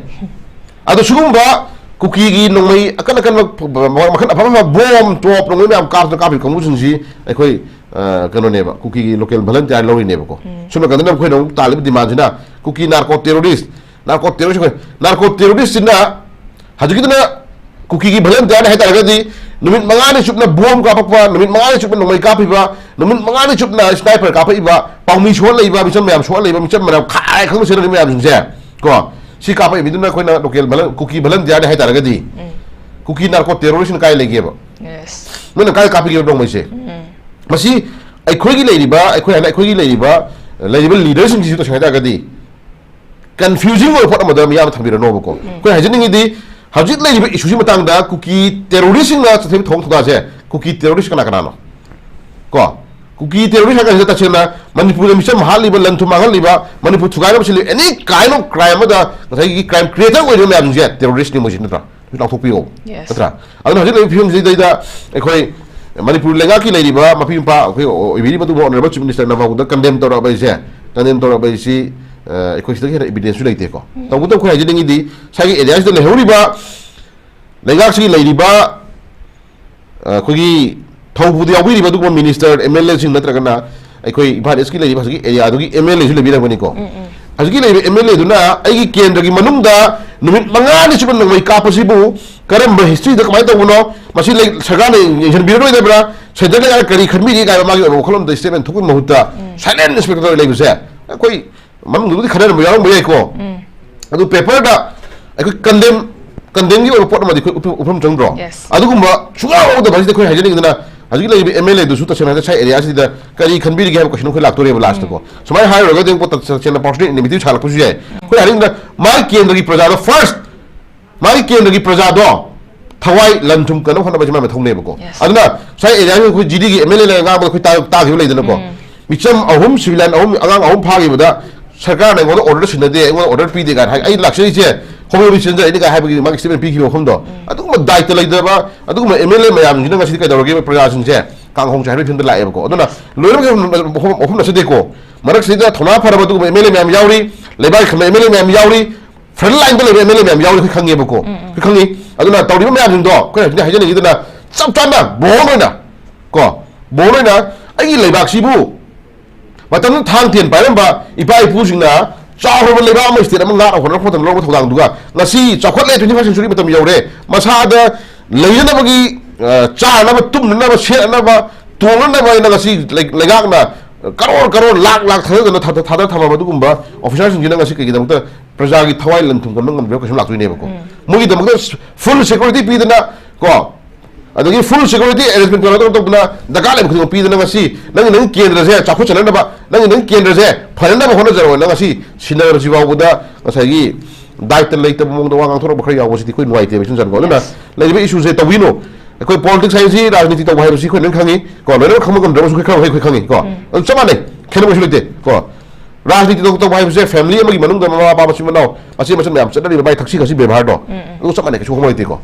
ꯑꯗꯣ ꯁꯤꯒꯨꯝꯕ ꯀꯨꯀꯤꯒꯤ ꯅꯣꯡꯃꯩ ꯑꯀꯟ ꯑꯀꯟꯕ, ꯃꯈꯜ ꯑꯐ ꯑꯐꯕ ꯕꯣꯝ, ꯇꯣꯞ, ꯅꯣꯡꯃꯩ ꯃꯌꯥꯝ ꯀꯥꯞꯇꯅ ꯀꯥꯞꯄꯤ ꯀꯥꯡꯕꯨꯁꯤꯡꯁꯤ ꯑꯩꯈꯣꯏ, ꯑ, ꯀꯩꯅꯣꯅꯦꯕ, ꯀꯨꯀꯤꯒꯤ ꯂꯣꯀꯦꯜ ꯚꯣꯂꯟꯇꯤꯌꯔ ꯂꯧꯔꯤꯅꯦꯕꯀꯣ꯫ ꯁꯣꯝ ꯅꯥꯀꯟꯗꯅ ꯑꯩꯈꯣꯏꯅ ꯑꯃꯨꯛ ꯇꯥꯜꯂꯤꯕ ꯗꯤꯃꯥꯟꯁꯤꯅ ꯀꯨꯀꯤ narco terrorist, narco terrorist, narco ꯇꯦꯔꯣꯔꯤꯁꯁꯤꯅ ꯍꯧꯖꯤꯛꯀꯤꯗꯨꯅ ꯀꯨꯀꯤꯒꯤ ꯚꯣꯂꯟꯇꯤꯌꯔꯅꯤ ꯍꯥꯏꯇꯥꯔꯒꯗꯤ ꯅꯨꯃꯤꯠ ꯃꯉꯥꯅꯤ ꯆꯨꯞꯅ ꯕꯣꯝ ꯀꯥꯞꯄꯛꯄ, ꯅꯨꯃꯤꯠ ꯃꯉꯥꯅꯤ ꯆꯨꯞꯅ ꯅꯣꯡꯃꯩ ꯀꯥꯞꯄꯤꯕ, ꯅꯨꯃꯤꯠ ꯃꯉꯥꯅꯤ ꯆꯨꯞꯅ ꯁ꯭ꯅꯥꯏꯄꯔ ꯀꯥꯞꯄꯛꯏꯕ, ꯄꯥꯎꯃꯤ ꯁꯣꯛꯍꯜꯂꯛꯏꯕ, ꯃꯤꯆꯝ ꯃꯌꯥꯝ ꯁꯣꯛꯍꯜꯂꯛꯏꯕ, ꯃꯤꯆꯝ ꯃꯌꯥꯝ ꯈꯥꯏ ꯈꯪꯕ ꯁꯦꯟꯅꯔꯤꯕ ꯃꯌꯥꯝꯁꯤꯡꯁꯦ ꯀꯣ, ꯁꯤ ꯀꯥꯞꯄꯛꯏ ꯃꯤꯗꯨꯅ ꯑꯩꯈꯣꯏꯅ ꯂꯣꯀꯦꯜ ꯚꯣꯂꯟ-, ꯀꯨꯀꯤ ꯚꯣꯂꯟꯇꯤꯌꯥꯔꯅꯤ ꯍꯥꯏꯇꯥꯔꯒꯗꯤ, ꯀꯨꯀꯤ ꯅꯥꯔꯀꯣ ꯇꯦꯔꯣꯔꯤꯁꯅ ꯀꯥꯏ ꯂꯩꯒꯦꯕ? Yes. ꯃꯣꯏꯅ ꯀꯥꯏ ꯀꯥꯞꯄꯤꯒꯦꯕ ꯅꯣꯡꯃꯩꯁꯦ? ꯃꯁꯤ ꯑꯩꯈꯣꯏꯒꯤ ꯂꯩꯔꯤꯕ, ꯑꯩꯈꯣꯏ ꯍꯥꯏꯅ ꯑꯩꯈꯣꯏꯒꯤ ꯂꯩꯔꯤꯕ, ꯂꯩꯔꯤꯕ ꯂꯤꯗꯔꯁꯤꯡꯁꯤꯁꯨ ꯇꯁꯦꯡꯅ ꯍꯥꯏꯇꯥꯔꯒꯗꯤ ꯀꯟꯐ꯭ꯌꯨꯖꯤꯡ ꯑꯣꯏꯕ ꯄꯣꯠ ꯑꯃꯗ ꯃꯤꯌꯥꯝꯅ ꯊꯝꯕꯤꯔꯅꯣꯕꯀꯣ꯫ ꯑꯩꯈꯣꯏ ꯍꯥꯏꯖꯅꯤꯡꯉꯤꯗꯤ ꯍꯧꯖꯤꯛ ꯂꯩꯔꯤꯕ ꯏꯁꯨꯁꯤ ꯃꯇꯥꯡꯗ ꯀꯨꯀꯤ ꯇꯦꯔꯣꯔꯤꯁꯁꯤꯡꯅ ꯆꯠꯊꯔꯤꯕ ꯊꯧꯑꯣꯡ ꯊꯧꯗꯥꯁꯦ, ꯀꯨꯀꯤ ꯇꯦꯔꯣꯔꯤꯁ ꯀꯅꯥ ꯀꯅꯥꯅꯣ? ꯀꯣ, ꯀꯨꯀꯤ ꯇꯦꯔꯣꯔꯤꯁ ꯍꯥꯏꯔ ꯀꯥꯟꯁꯤꯗ ꯇꯁꯦꯡꯅ ꯃꯅꯤꯄꯨꯔꯗ ꯃꯤꯆꯝ ꯍꯥꯠꯂꯤꯕ, ꯂꯟ ꯊꯨꯝ ꯃꯥꯡꯍꯜꯂꯤꯕ, ꯃꯅꯤꯄꯨꯔ ꯊꯨꯒꯥꯏꯅꯕ ꯁꯤꯜꯂꯤ, any kind of crime ꯑꯃꯗ ꯉꯁꯥꯏꯒꯤ ꯀ꯭ꯔꯥꯏꯝ ꯀ꯭ꯔꯤꯌꯦꯇꯔ ꯑꯣꯏꯔꯤꯕ ꯃꯌꯥꯝꯁꯤꯡꯁꯦ ꯇꯦꯔꯣꯔꯤꯁꯇꯅꯤ ꯃꯣꯏꯁꯤ, ꯅꯠꯇ꯭ꯔꯥ? ꯂꯥꯎꯊꯣꯛꯄꯤꯌꯣ꯫ Yes. ꯅꯠꯇ꯭ꯔꯥ? ꯑꯗꯨꯅ ꯍꯧꯖꯤꯛ ꯂꯩꯔꯤꯕ ꯐꯤꯕꯝꯁꯤꯗꯩꯗ ꯑꯩꯈꯣꯏ ꯃꯅꯤꯄꯨꯔ ꯂꯩꯉꯥꯛꯀꯤ ꯂꯩꯔꯤꯕ ꯃꯄꯤ ꯃꯄꯥ ꯑꯩꯈꯣꯏ ꯑꯣꯏꯕꯤꯔꯤꯕ ꯑꯗꯨꯕꯨ ꯑꯣꯅꯔꯦꯕꯜ ꯆꯤꯐ ꯃꯤꯅꯤꯁꯇꯔꯅ ꯐꯥꯎꯕꯗ ꯀꯟꯗꯦꯝ ꯇꯧꯔꯛꯑꯕ ꯑꯩꯁꯦ, ꯀꯟꯗꯦꯝ ꯇꯧꯔꯛꯑꯕ ꯑꯩꯁꯤ, ꯑ, ꯑꯩꯈꯣꯏ ꯁꯤꯗꯒꯤ ꯍꯦꯟꯅ ꯏꯕꯤꯗꯦꯟꯁꯁꯨ ꯂꯩꯇꯦꯀꯣ꯫ ꯇꯧꯕꯇꯕꯨ ꯑꯩꯈꯣꯏ ꯍꯥꯏꯖꯅꯤꯡꯉꯤꯗꯤ ꯉꯁꯥꯏꯒꯤ ꯑꯦꯔꯤꯌꯥꯁꯤꯗ ꯂꯩꯍꯧꯔꯤꯕ ꯂꯩꯉꯥꯛꯁꯤꯒꯤ ꯂꯩꯔꯤꯕ, ꯑ, ꯑꯩꯈꯣꯏꯒꯤ ꯊꯧꯕꯨꯗ ꯌꯥꯎꯕꯤꯔꯤꯕ ꯑꯗꯨꯒꯨꯝꯕ ꯃꯤꯅꯤꯁꯇꯔ, ꯑꯦꯝ ꯑꯦꯜ ꯑꯦꯁꯤꯡ ꯅꯠꯇ꯭ꯔꯒꯅ ꯑꯩꯈꯣꯏ ꯏꯝꯐꯥꯜ ꯏꯁꯀꯤ ꯂꯩꯔꯤꯕ ꯍꯧꯖꯤꯛꯀꯤ ꯑꯦꯔꯤꯌꯥꯗꯨꯒꯤ ꯑꯦꯝ ꯑꯦꯜ ꯑꯦꯁꯨ ꯂꯩꯕꯤꯔꯝꯒꯅꯤꯀꯣ꯫ ꯍꯧꯖꯤꯛꯀꯤ ꯂꯩꯔꯤꯕ ꯑꯦꯝ ꯑꯦꯜ ꯑꯦꯗꯨꯅ ꯑꯩꯒꯤ ꯀꯦꯟꯗ꯭ꯔꯒꯤ ꯃꯅꯨꯡꯗ ꯅꯨꯃꯤꯠ ꯃꯉꯥꯅꯤ ꯆꯨꯞꯅ ꯅꯣꯡꯃꯩ ꯀꯥꯞꯄꯁꯤꯕꯨ ꯀꯔꯝꯕ ꯍꯤꯁꯇ꯭ꯔꯤꯗ ꯀꯃꯥꯏꯅ ꯇꯧꯕꯅꯣ, ꯃꯁꯤ ꯂꯩ-, ꯁꯔꯀꯥꯔꯅ ꯌꯦꯡꯁꯤꯟꯕꯤꯔꯔꯣꯏꯗꯕ꯭ꯔꯥ, ꯁꯦꯟꯇꯔ ꯂꯩꯉꯥꯛꯅ ꯀꯔꯤ ꯈꯟꯕꯤꯔꯤ ꯀꯥꯏꯕ ꯃꯥꯒꯤ ꯑꯣꯏꯕ ꯋꯥꯈꯜꯂꯣꯟꯗ ꯁ꯭ꯇꯦꯠꯃꯦꯟ ꯊꯣꯛꯄꯒꯤ ꯃꯍꯨꯠꯇ ꯁꯥꯏꯂꯦꯟ ꯏꯟꯁꯄꯦꯛꯇꯔ ꯂꯩꯕꯁꯦ ꯑꯩꯈꯣꯏ ꯃꯅꯨꯡꯗꯕꯨꯗꯤ ꯈꯟꯅꯔꯝꯕ ꯌꯥꯎꯔꯝꯕ ꯌꯥꯏꯀꯣ꯫ ꯑꯗꯨ ꯄꯦꯄꯔꯗ ꯑꯩꯈꯣꯏ ꯀꯟꯗꯦꯝ, ꯀꯟꯗꯦꯝꯒꯤ ꯑꯣꯏꯕ ꯄꯣꯠ ꯑꯃꯗꯤ ꯑꯩꯈꯣꯏ ꯎꯞ-, ꯎꯞꯐꯝ ꯆꯪꯗ꯭ꯔꯣ? Yes. ꯑꯗꯨꯒꯨꯝꯕ ꯁꯨꯡꯌꯥꯎ ꯌꯥꯎꯗꯕ ꯍꯥꯏꯁꯤꯗ ꯑꯩꯈꯣꯏ ꯍꯥꯏꯖꯅꯤꯡꯗꯅ ꯍꯧꯖꯤꯛ ꯂꯩꯔꯤꯕ ꯑꯦꯝ ꯑꯦꯜ ꯑꯦꯗꯨꯁꯨ ꯇꯁꯦꯡꯅ ꯍꯥꯏꯔꯕꯗ ꯁꯥꯏ ꯑꯦꯔꯤꯌꯥꯁꯤꯗ ꯀꯔꯤ ꯈꯟꯕꯤꯔꯤꯒꯦ ꯍꯥꯏꯕ ꯀꯣꯏꯁꯟ ꯑꯩꯈꯣꯏ ꯂꯥꯛꯇꯣꯔꯦꯕ ꯂꯥꯁꯇꯀꯣ꯫ ꯁꯨꯃꯥꯏꯅ ꯍꯥꯏꯔꯨꯔꯒꯗꯤ ꯑꯃꯨꯛ ꯇꯁꯦꯡꯅ ꯄꯥꯔꯁꯣꯅꯦꯜ ꯏꯅꯤꯃꯤꯇꯤ ꯁꯥꯒꯠꯂꯛꯄꯁꯨ ꯌꯥꯏ꯫ ꯑꯩꯈꯣꯏ ꯍꯥꯏꯅꯤꯡꯗꯅ ꯃꯥꯒꯤ ꯀꯦꯟꯗ꯭ꯔꯒꯤ ꯄ꯭ꯔꯖꯥꯗꯣ ꯐꯥꯔꯁ, ꯃꯥꯒꯤ ꯀꯦꯟꯗ꯭ꯔꯒꯤ ꯄ꯭ꯔꯖꯥꯗꯣ ꯊꯋꯥꯏ ꯂꯟ ꯊꯨꯝ ꯀꯟꯅꯕ ꯍꯣꯠꯅꯕꯁꯤ ꯃꯥꯏ ꯃꯊꯧꯅꯦꯕꯀꯣ꯫ Yes. ꯑꯗꯨꯅ ꯁꯥꯏ ꯑꯦꯔꯤꯌꯥꯒꯤ ꯑꯩꯈꯣꯏ ꯖꯤꯗꯤꯒꯤ ꯑꯦꯝ ꯑꯦꯜ ꯑꯦ ꯉꯥꯡꯕꯗ ꯑꯩꯈꯣꯏ ꯇꯥ-, ꯇꯥꯈꯤꯕ ꯂꯩꯗꯅꯀꯣ꯫ ꯃꯤꯆꯝ ꯑꯍꯨꯝ, ꯁꯤꯚꯤꯂꯤꯌꯟ ꯑꯍꯨꯝ, ꯑꯉꯥꯡ ꯑꯍꯨꯝ ꯐꯥꯈꯤꯕꯗ ꯁꯔꯀꯥꯔꯅ ꯑꯩꯉꯣꯟꯗ ꯑꯣꯔꯗꯔ ꯁꯤꯟꯅꯗꯦ, ꯑꯩꯉꯣꯟꯗ ꯑꯣꯔꯗꯔ ꯄꯤꯗꯦ ꯀꯥꯏꯅ ꯍꯥꯏ, ꯑꯩ ꯂꯥꯛꯆꯔꯤꯁꯦ ꯍꯣꯃꯣ ꯆꯦꯟꯖꯔꯛꯏꯅꯤ ꯀꯥꯏ ꯍꯥꯏꯕꯒꯤ ꯃꯥꯒꯤ ꯁ꯭ꯇꯦꯠꯃꯦꯟ ꯄꯤꯈꯤꯕ ꯃꯐꯝꯗꯣ꯫ ꯑꯗꯨꯒꯨꯝꯕ ꯗꯥꯏꯇ ꯂꯩꯇꯕ ꯑꯗꯨꯒꯨꯝꯕ ꯑꯦꯝ ꯑꯦꯜ ꯑꯦ ꯃꯌꯥꯝꯁꯤꯅ ꯉꯁꯤꯗꯤ ꯀꯩꯗꯧꯔꯒꯦ, ꯄ꯭ꯔꯖꯥꯁꯤꯡꯁꯦ ꯀꯥꯡꯍꯧ ꯆꯥꯏ ꯍꯥꯏꯕꯒꯤ ꯐꯤꯕꯝꯗ ꯂꯥꯛꯑꯦꯕꯀꯣ꯫ ꯑꯗꯨꯅ ꯂꯣꯏꯅꯃꯛ ꯑꯍꯨꯝ, ꯑꯍꯨꯝ ꯅꯠꯆꯗꯦꯀꯣ꯫ ꯃꯔꯛꯁꯤꯗ ꯊꯧꯅꯥ ꯐꯔꯕ ꯑꯗꯨꯒꯨꯝꯕ ꯑꯦꯝ ꯑꯦꯜ ꯑꯦ ꯃꯌꯥꯝ ꯌꯥꯎꯔꯤ, ꯂꯩꯕꯥꯛꯀꯤ ꯈꯟꯕ ꯑꯦꯝ ꯑꯦꯜ ꯑꯦ ꯃꯌꯥꯝ ꯌꯥꯎꯔꯤ, ꯐ꯭ꯔꯟ ꯂꯥꯏꯟꯗ ꯂꯩꯕ ꯑꯦꯝ ꯑꯦꯜ ꯑꯦ ꯃꯌꯥꯝ ꯌꯥꯎꯔꯤ, ꯑꯩꯈꯣꯏ ꯈꯪꯉꯦꯕꯀꯣ꯫ ꯑꯩꯈꯣꯏ ꯈꯪꯉꯤ꯫ ꯑꯗꯨꯅ ꯇꯧꯔꯤꯕ ꯃꯌꯥꯝꯁꯤꯡꯗꯣ ꯑꯩꯈꯣꯏ ꯍꯧꯖꯤꯛ ꯍꯥꯏꯖꯅꯤꯡꯉꯤꯗꯨꯅ ꯆꯞ ꯆꯥꯅ ꯕꯣꯜ ꯑꯣꯏꯅ ꯀꯣ, ꯕꯣꯜ ꯑꯣꯏꯅ ꯑꯩꯒꯤ ꯂꯩꯕꯥꯛꯁꯤꯕꯨ ꯃꯇꯝꯗꯨꯗ ꯊꯥꯡ ꯇꯦꯟ ꯄꯥꯏꯔꯝꯕ ꯏꯄꯥ ꯏꯄꯨꯁꯤꯡꯅ ꯆꯥꯎꯔꯕ ꯂꯩꯕꯥꯛ ꯑꯃ, ꯁ꯭ꯇꯦꯠ ꯑꯃ ꯉꯥꯛꯅ ꯍꯣꯠꯅꯔꯛꯄ ꯃꯇꯝꯗ ꯂꯧꯔꯛꯄ ꯊꯧꯗꯥꯡꯗꯨꯒ ꯉꯁꯤ ꯆꯥꯎꯈꯠꯂꯦ, ꯇ꯭ꯋꯦꯟꯇꯤ ꯐꯥꯔꯁ ꯁꯦꯟꯆꯨꯔꯤ ꯃꯇꯝ ꯌꯧꯔꯦ, ꯃꯁꯥꯗ ꯂꯩꯅꯅꯕꯒꯤ, ꯑ, ꯆꯥꯅꯕ, ꯇꯨꯝꯅꯅꯕ, ꯁꯦꯠꯅꯅꯕ, ꯇꯣꯡꯅꯅꯕ ꯍꯥꯏꯅ ꯉꯁꯤ ꯂꯩ-, ꯂꯩꯉꯥꯛꯅ ꯀꯔꯣꯔ ꯀꯔꯣꯔ, ꯂꯥꯛ ꯂꯥꯛ ꯊꯥꯗꯗꯅ ꯊꯥꯗ-, ꯊꯥꯗ ꯊꯝꯃꯕ ꯑꯗꯨꯒꯨꯝꯕ ꯑꯣꯐꯤꯁꯥꯔꯁꯤꯡꯁꯤꯅ ꯉꯁꯤ ꯀꯩꯒꯤꯗꯃꯛꯇ ꯄ꯭ꯔꯖꯥꯒꯤ ꯊꯋꯥꯏ ꯂꯟ ꯊꯨꯝ ꯀꯟꯕ ꯉꯝꯗ꯭ꯔꯤꯕ ꯀꯩꯁꯨ ꯂꯥꯛꯇꯣꯏꯅꯦꯕꯀꯣ꯫ ꯃꯣꯏꯒꯤꯗꯃꯛꯇ ꯐꯨꯜ ꯁꯦꯀ꯭ꯌꯨꯔꯤꯇꯤ ꯄꯤꯗꯅ ꯀꯣ, ꯑꯗꯒꯤ ꯐꯨꯜ ꯁꯦꯀ꯭ꯌꯨꯔꯤꯇꯤ ꯑꯦꯔꯦꯟꯖꯃꯦꯟ ꯇꯧꯔꯒ ꯇꯧꯗꯅ ꯗꯔꯀꯥꯔ ꯂꯩꯕ ꯈꯨꯗꯤꯡꯃꯛ ꯄꯤꯗꯅ ꯉꯁꯤ ꯅꯪꯒꯤ, ꯅꯪꯒꯤ ꯀꯦꯟꯗ꯭ꯔꯁꯦ ꯆꯥꯎꯈꯠꯆꯅꯅꯕ, ꯅꯪꯒꯤ, ꯅꯪꯒꯤ ꯀꯦꯟꯗ꯭ꯔꯁꯦ ꯐꯅꯅꯕ ꯍꯣꯠꯅꯖꯔꯣ꯫ ꯅꯪ ꯉꯁꯤ ꯁꯤꯟꯅꯔꯁꯤ ꯐꯥꯎꯕꯗ ꯉꯁꯥꯏꯒꯤ ꯗꯥꯏꯇ ꯂꯩꯇꯕ ꯃꯑꯣꯡꯗ ꯋꯥ ꯉꯥꯡꯊꯣꯔꯛꯄ ꯈꯔ ꯌꯥꯎꯕꯁꯤꯗꯤ ꯑꯩꯈꯣꯏ ꯅꯨꯡꯉꯥꯏꯇꯦꯕ, ꯏꯆꯤꯟ ꯆꯟꯀꯣ꯫ ꯑꯗꯨꯅ ꯂꯩꯔꯤꯕ ꯏꯁꯨꯁꯦ ꯇꯧꯕꯤꯅꯨ꯫ ꯑꯩꯈꯣꯏ ꯄꯣꯂꯤꯇꯤꯛꯁ ꯍꯥꯏꯁꯤ ꯔꯥꯖꯅꯤꯇꯤ ꯇꯧꯕ ꯍꯥꯏꯕꯁꯤ ꯑꯩꯈꯣꯏ ꯂꯣꯏꯅ ꯈꯪꯉꯤ ꯀꯣ, ꯂꯣꯏꯅꯃꯛ ꯈꯪꯕ ꯉꯝꯗ꯭ꯔꯒꯁꯨ ꯑꯩꯈꯣꯏ ꯈꯔ ꯃꯈꯩ ꯑꯩꯈꯣꯏ ꯈꯪꯉꯤ ꯀꯣ꯫ ꯑꯗꯨ ꯆꯞ ꯃꯥꯟꯅꯩ, ꯈꯦꯠꯅꯕꯁꯨ ꯂꯩꯇꯦ ꯀꯣ꯫ ꯔꯥꯖꯅꯤꯇꯤ ꯇꯧ-, ꯇꯧꯕ ꯍꯥꯏꯕꯁꯦ ꯐꯦꯃꯤꯂꯤ ꯑꯃꯒꯤ ꯃꯅꯨꯡꯗ ꯃꯃꯥ ꯃꯄꯥ ꯃꯆꯤꯟ ꯃꯅꯥꯎ ꯃꯆꯦ ꯃꯆꯟ ꯃꯌꯥꯝ ꯆꯠꯅꯔꯤꯕ ꯃꯥꯏ ꯊꯛꯁꯤ ꯈꯥꯁꯤ ꯕꯦꯕꯥꯔꯗꯣ ꯑꯗꯨ ꯆꯞ ꯃꯥꯟꯅꯩ, ꯀꯩꯁꯨ ꯍꯣꯡꯕ ꯂꯩꯇꯦꯀꯣ꯫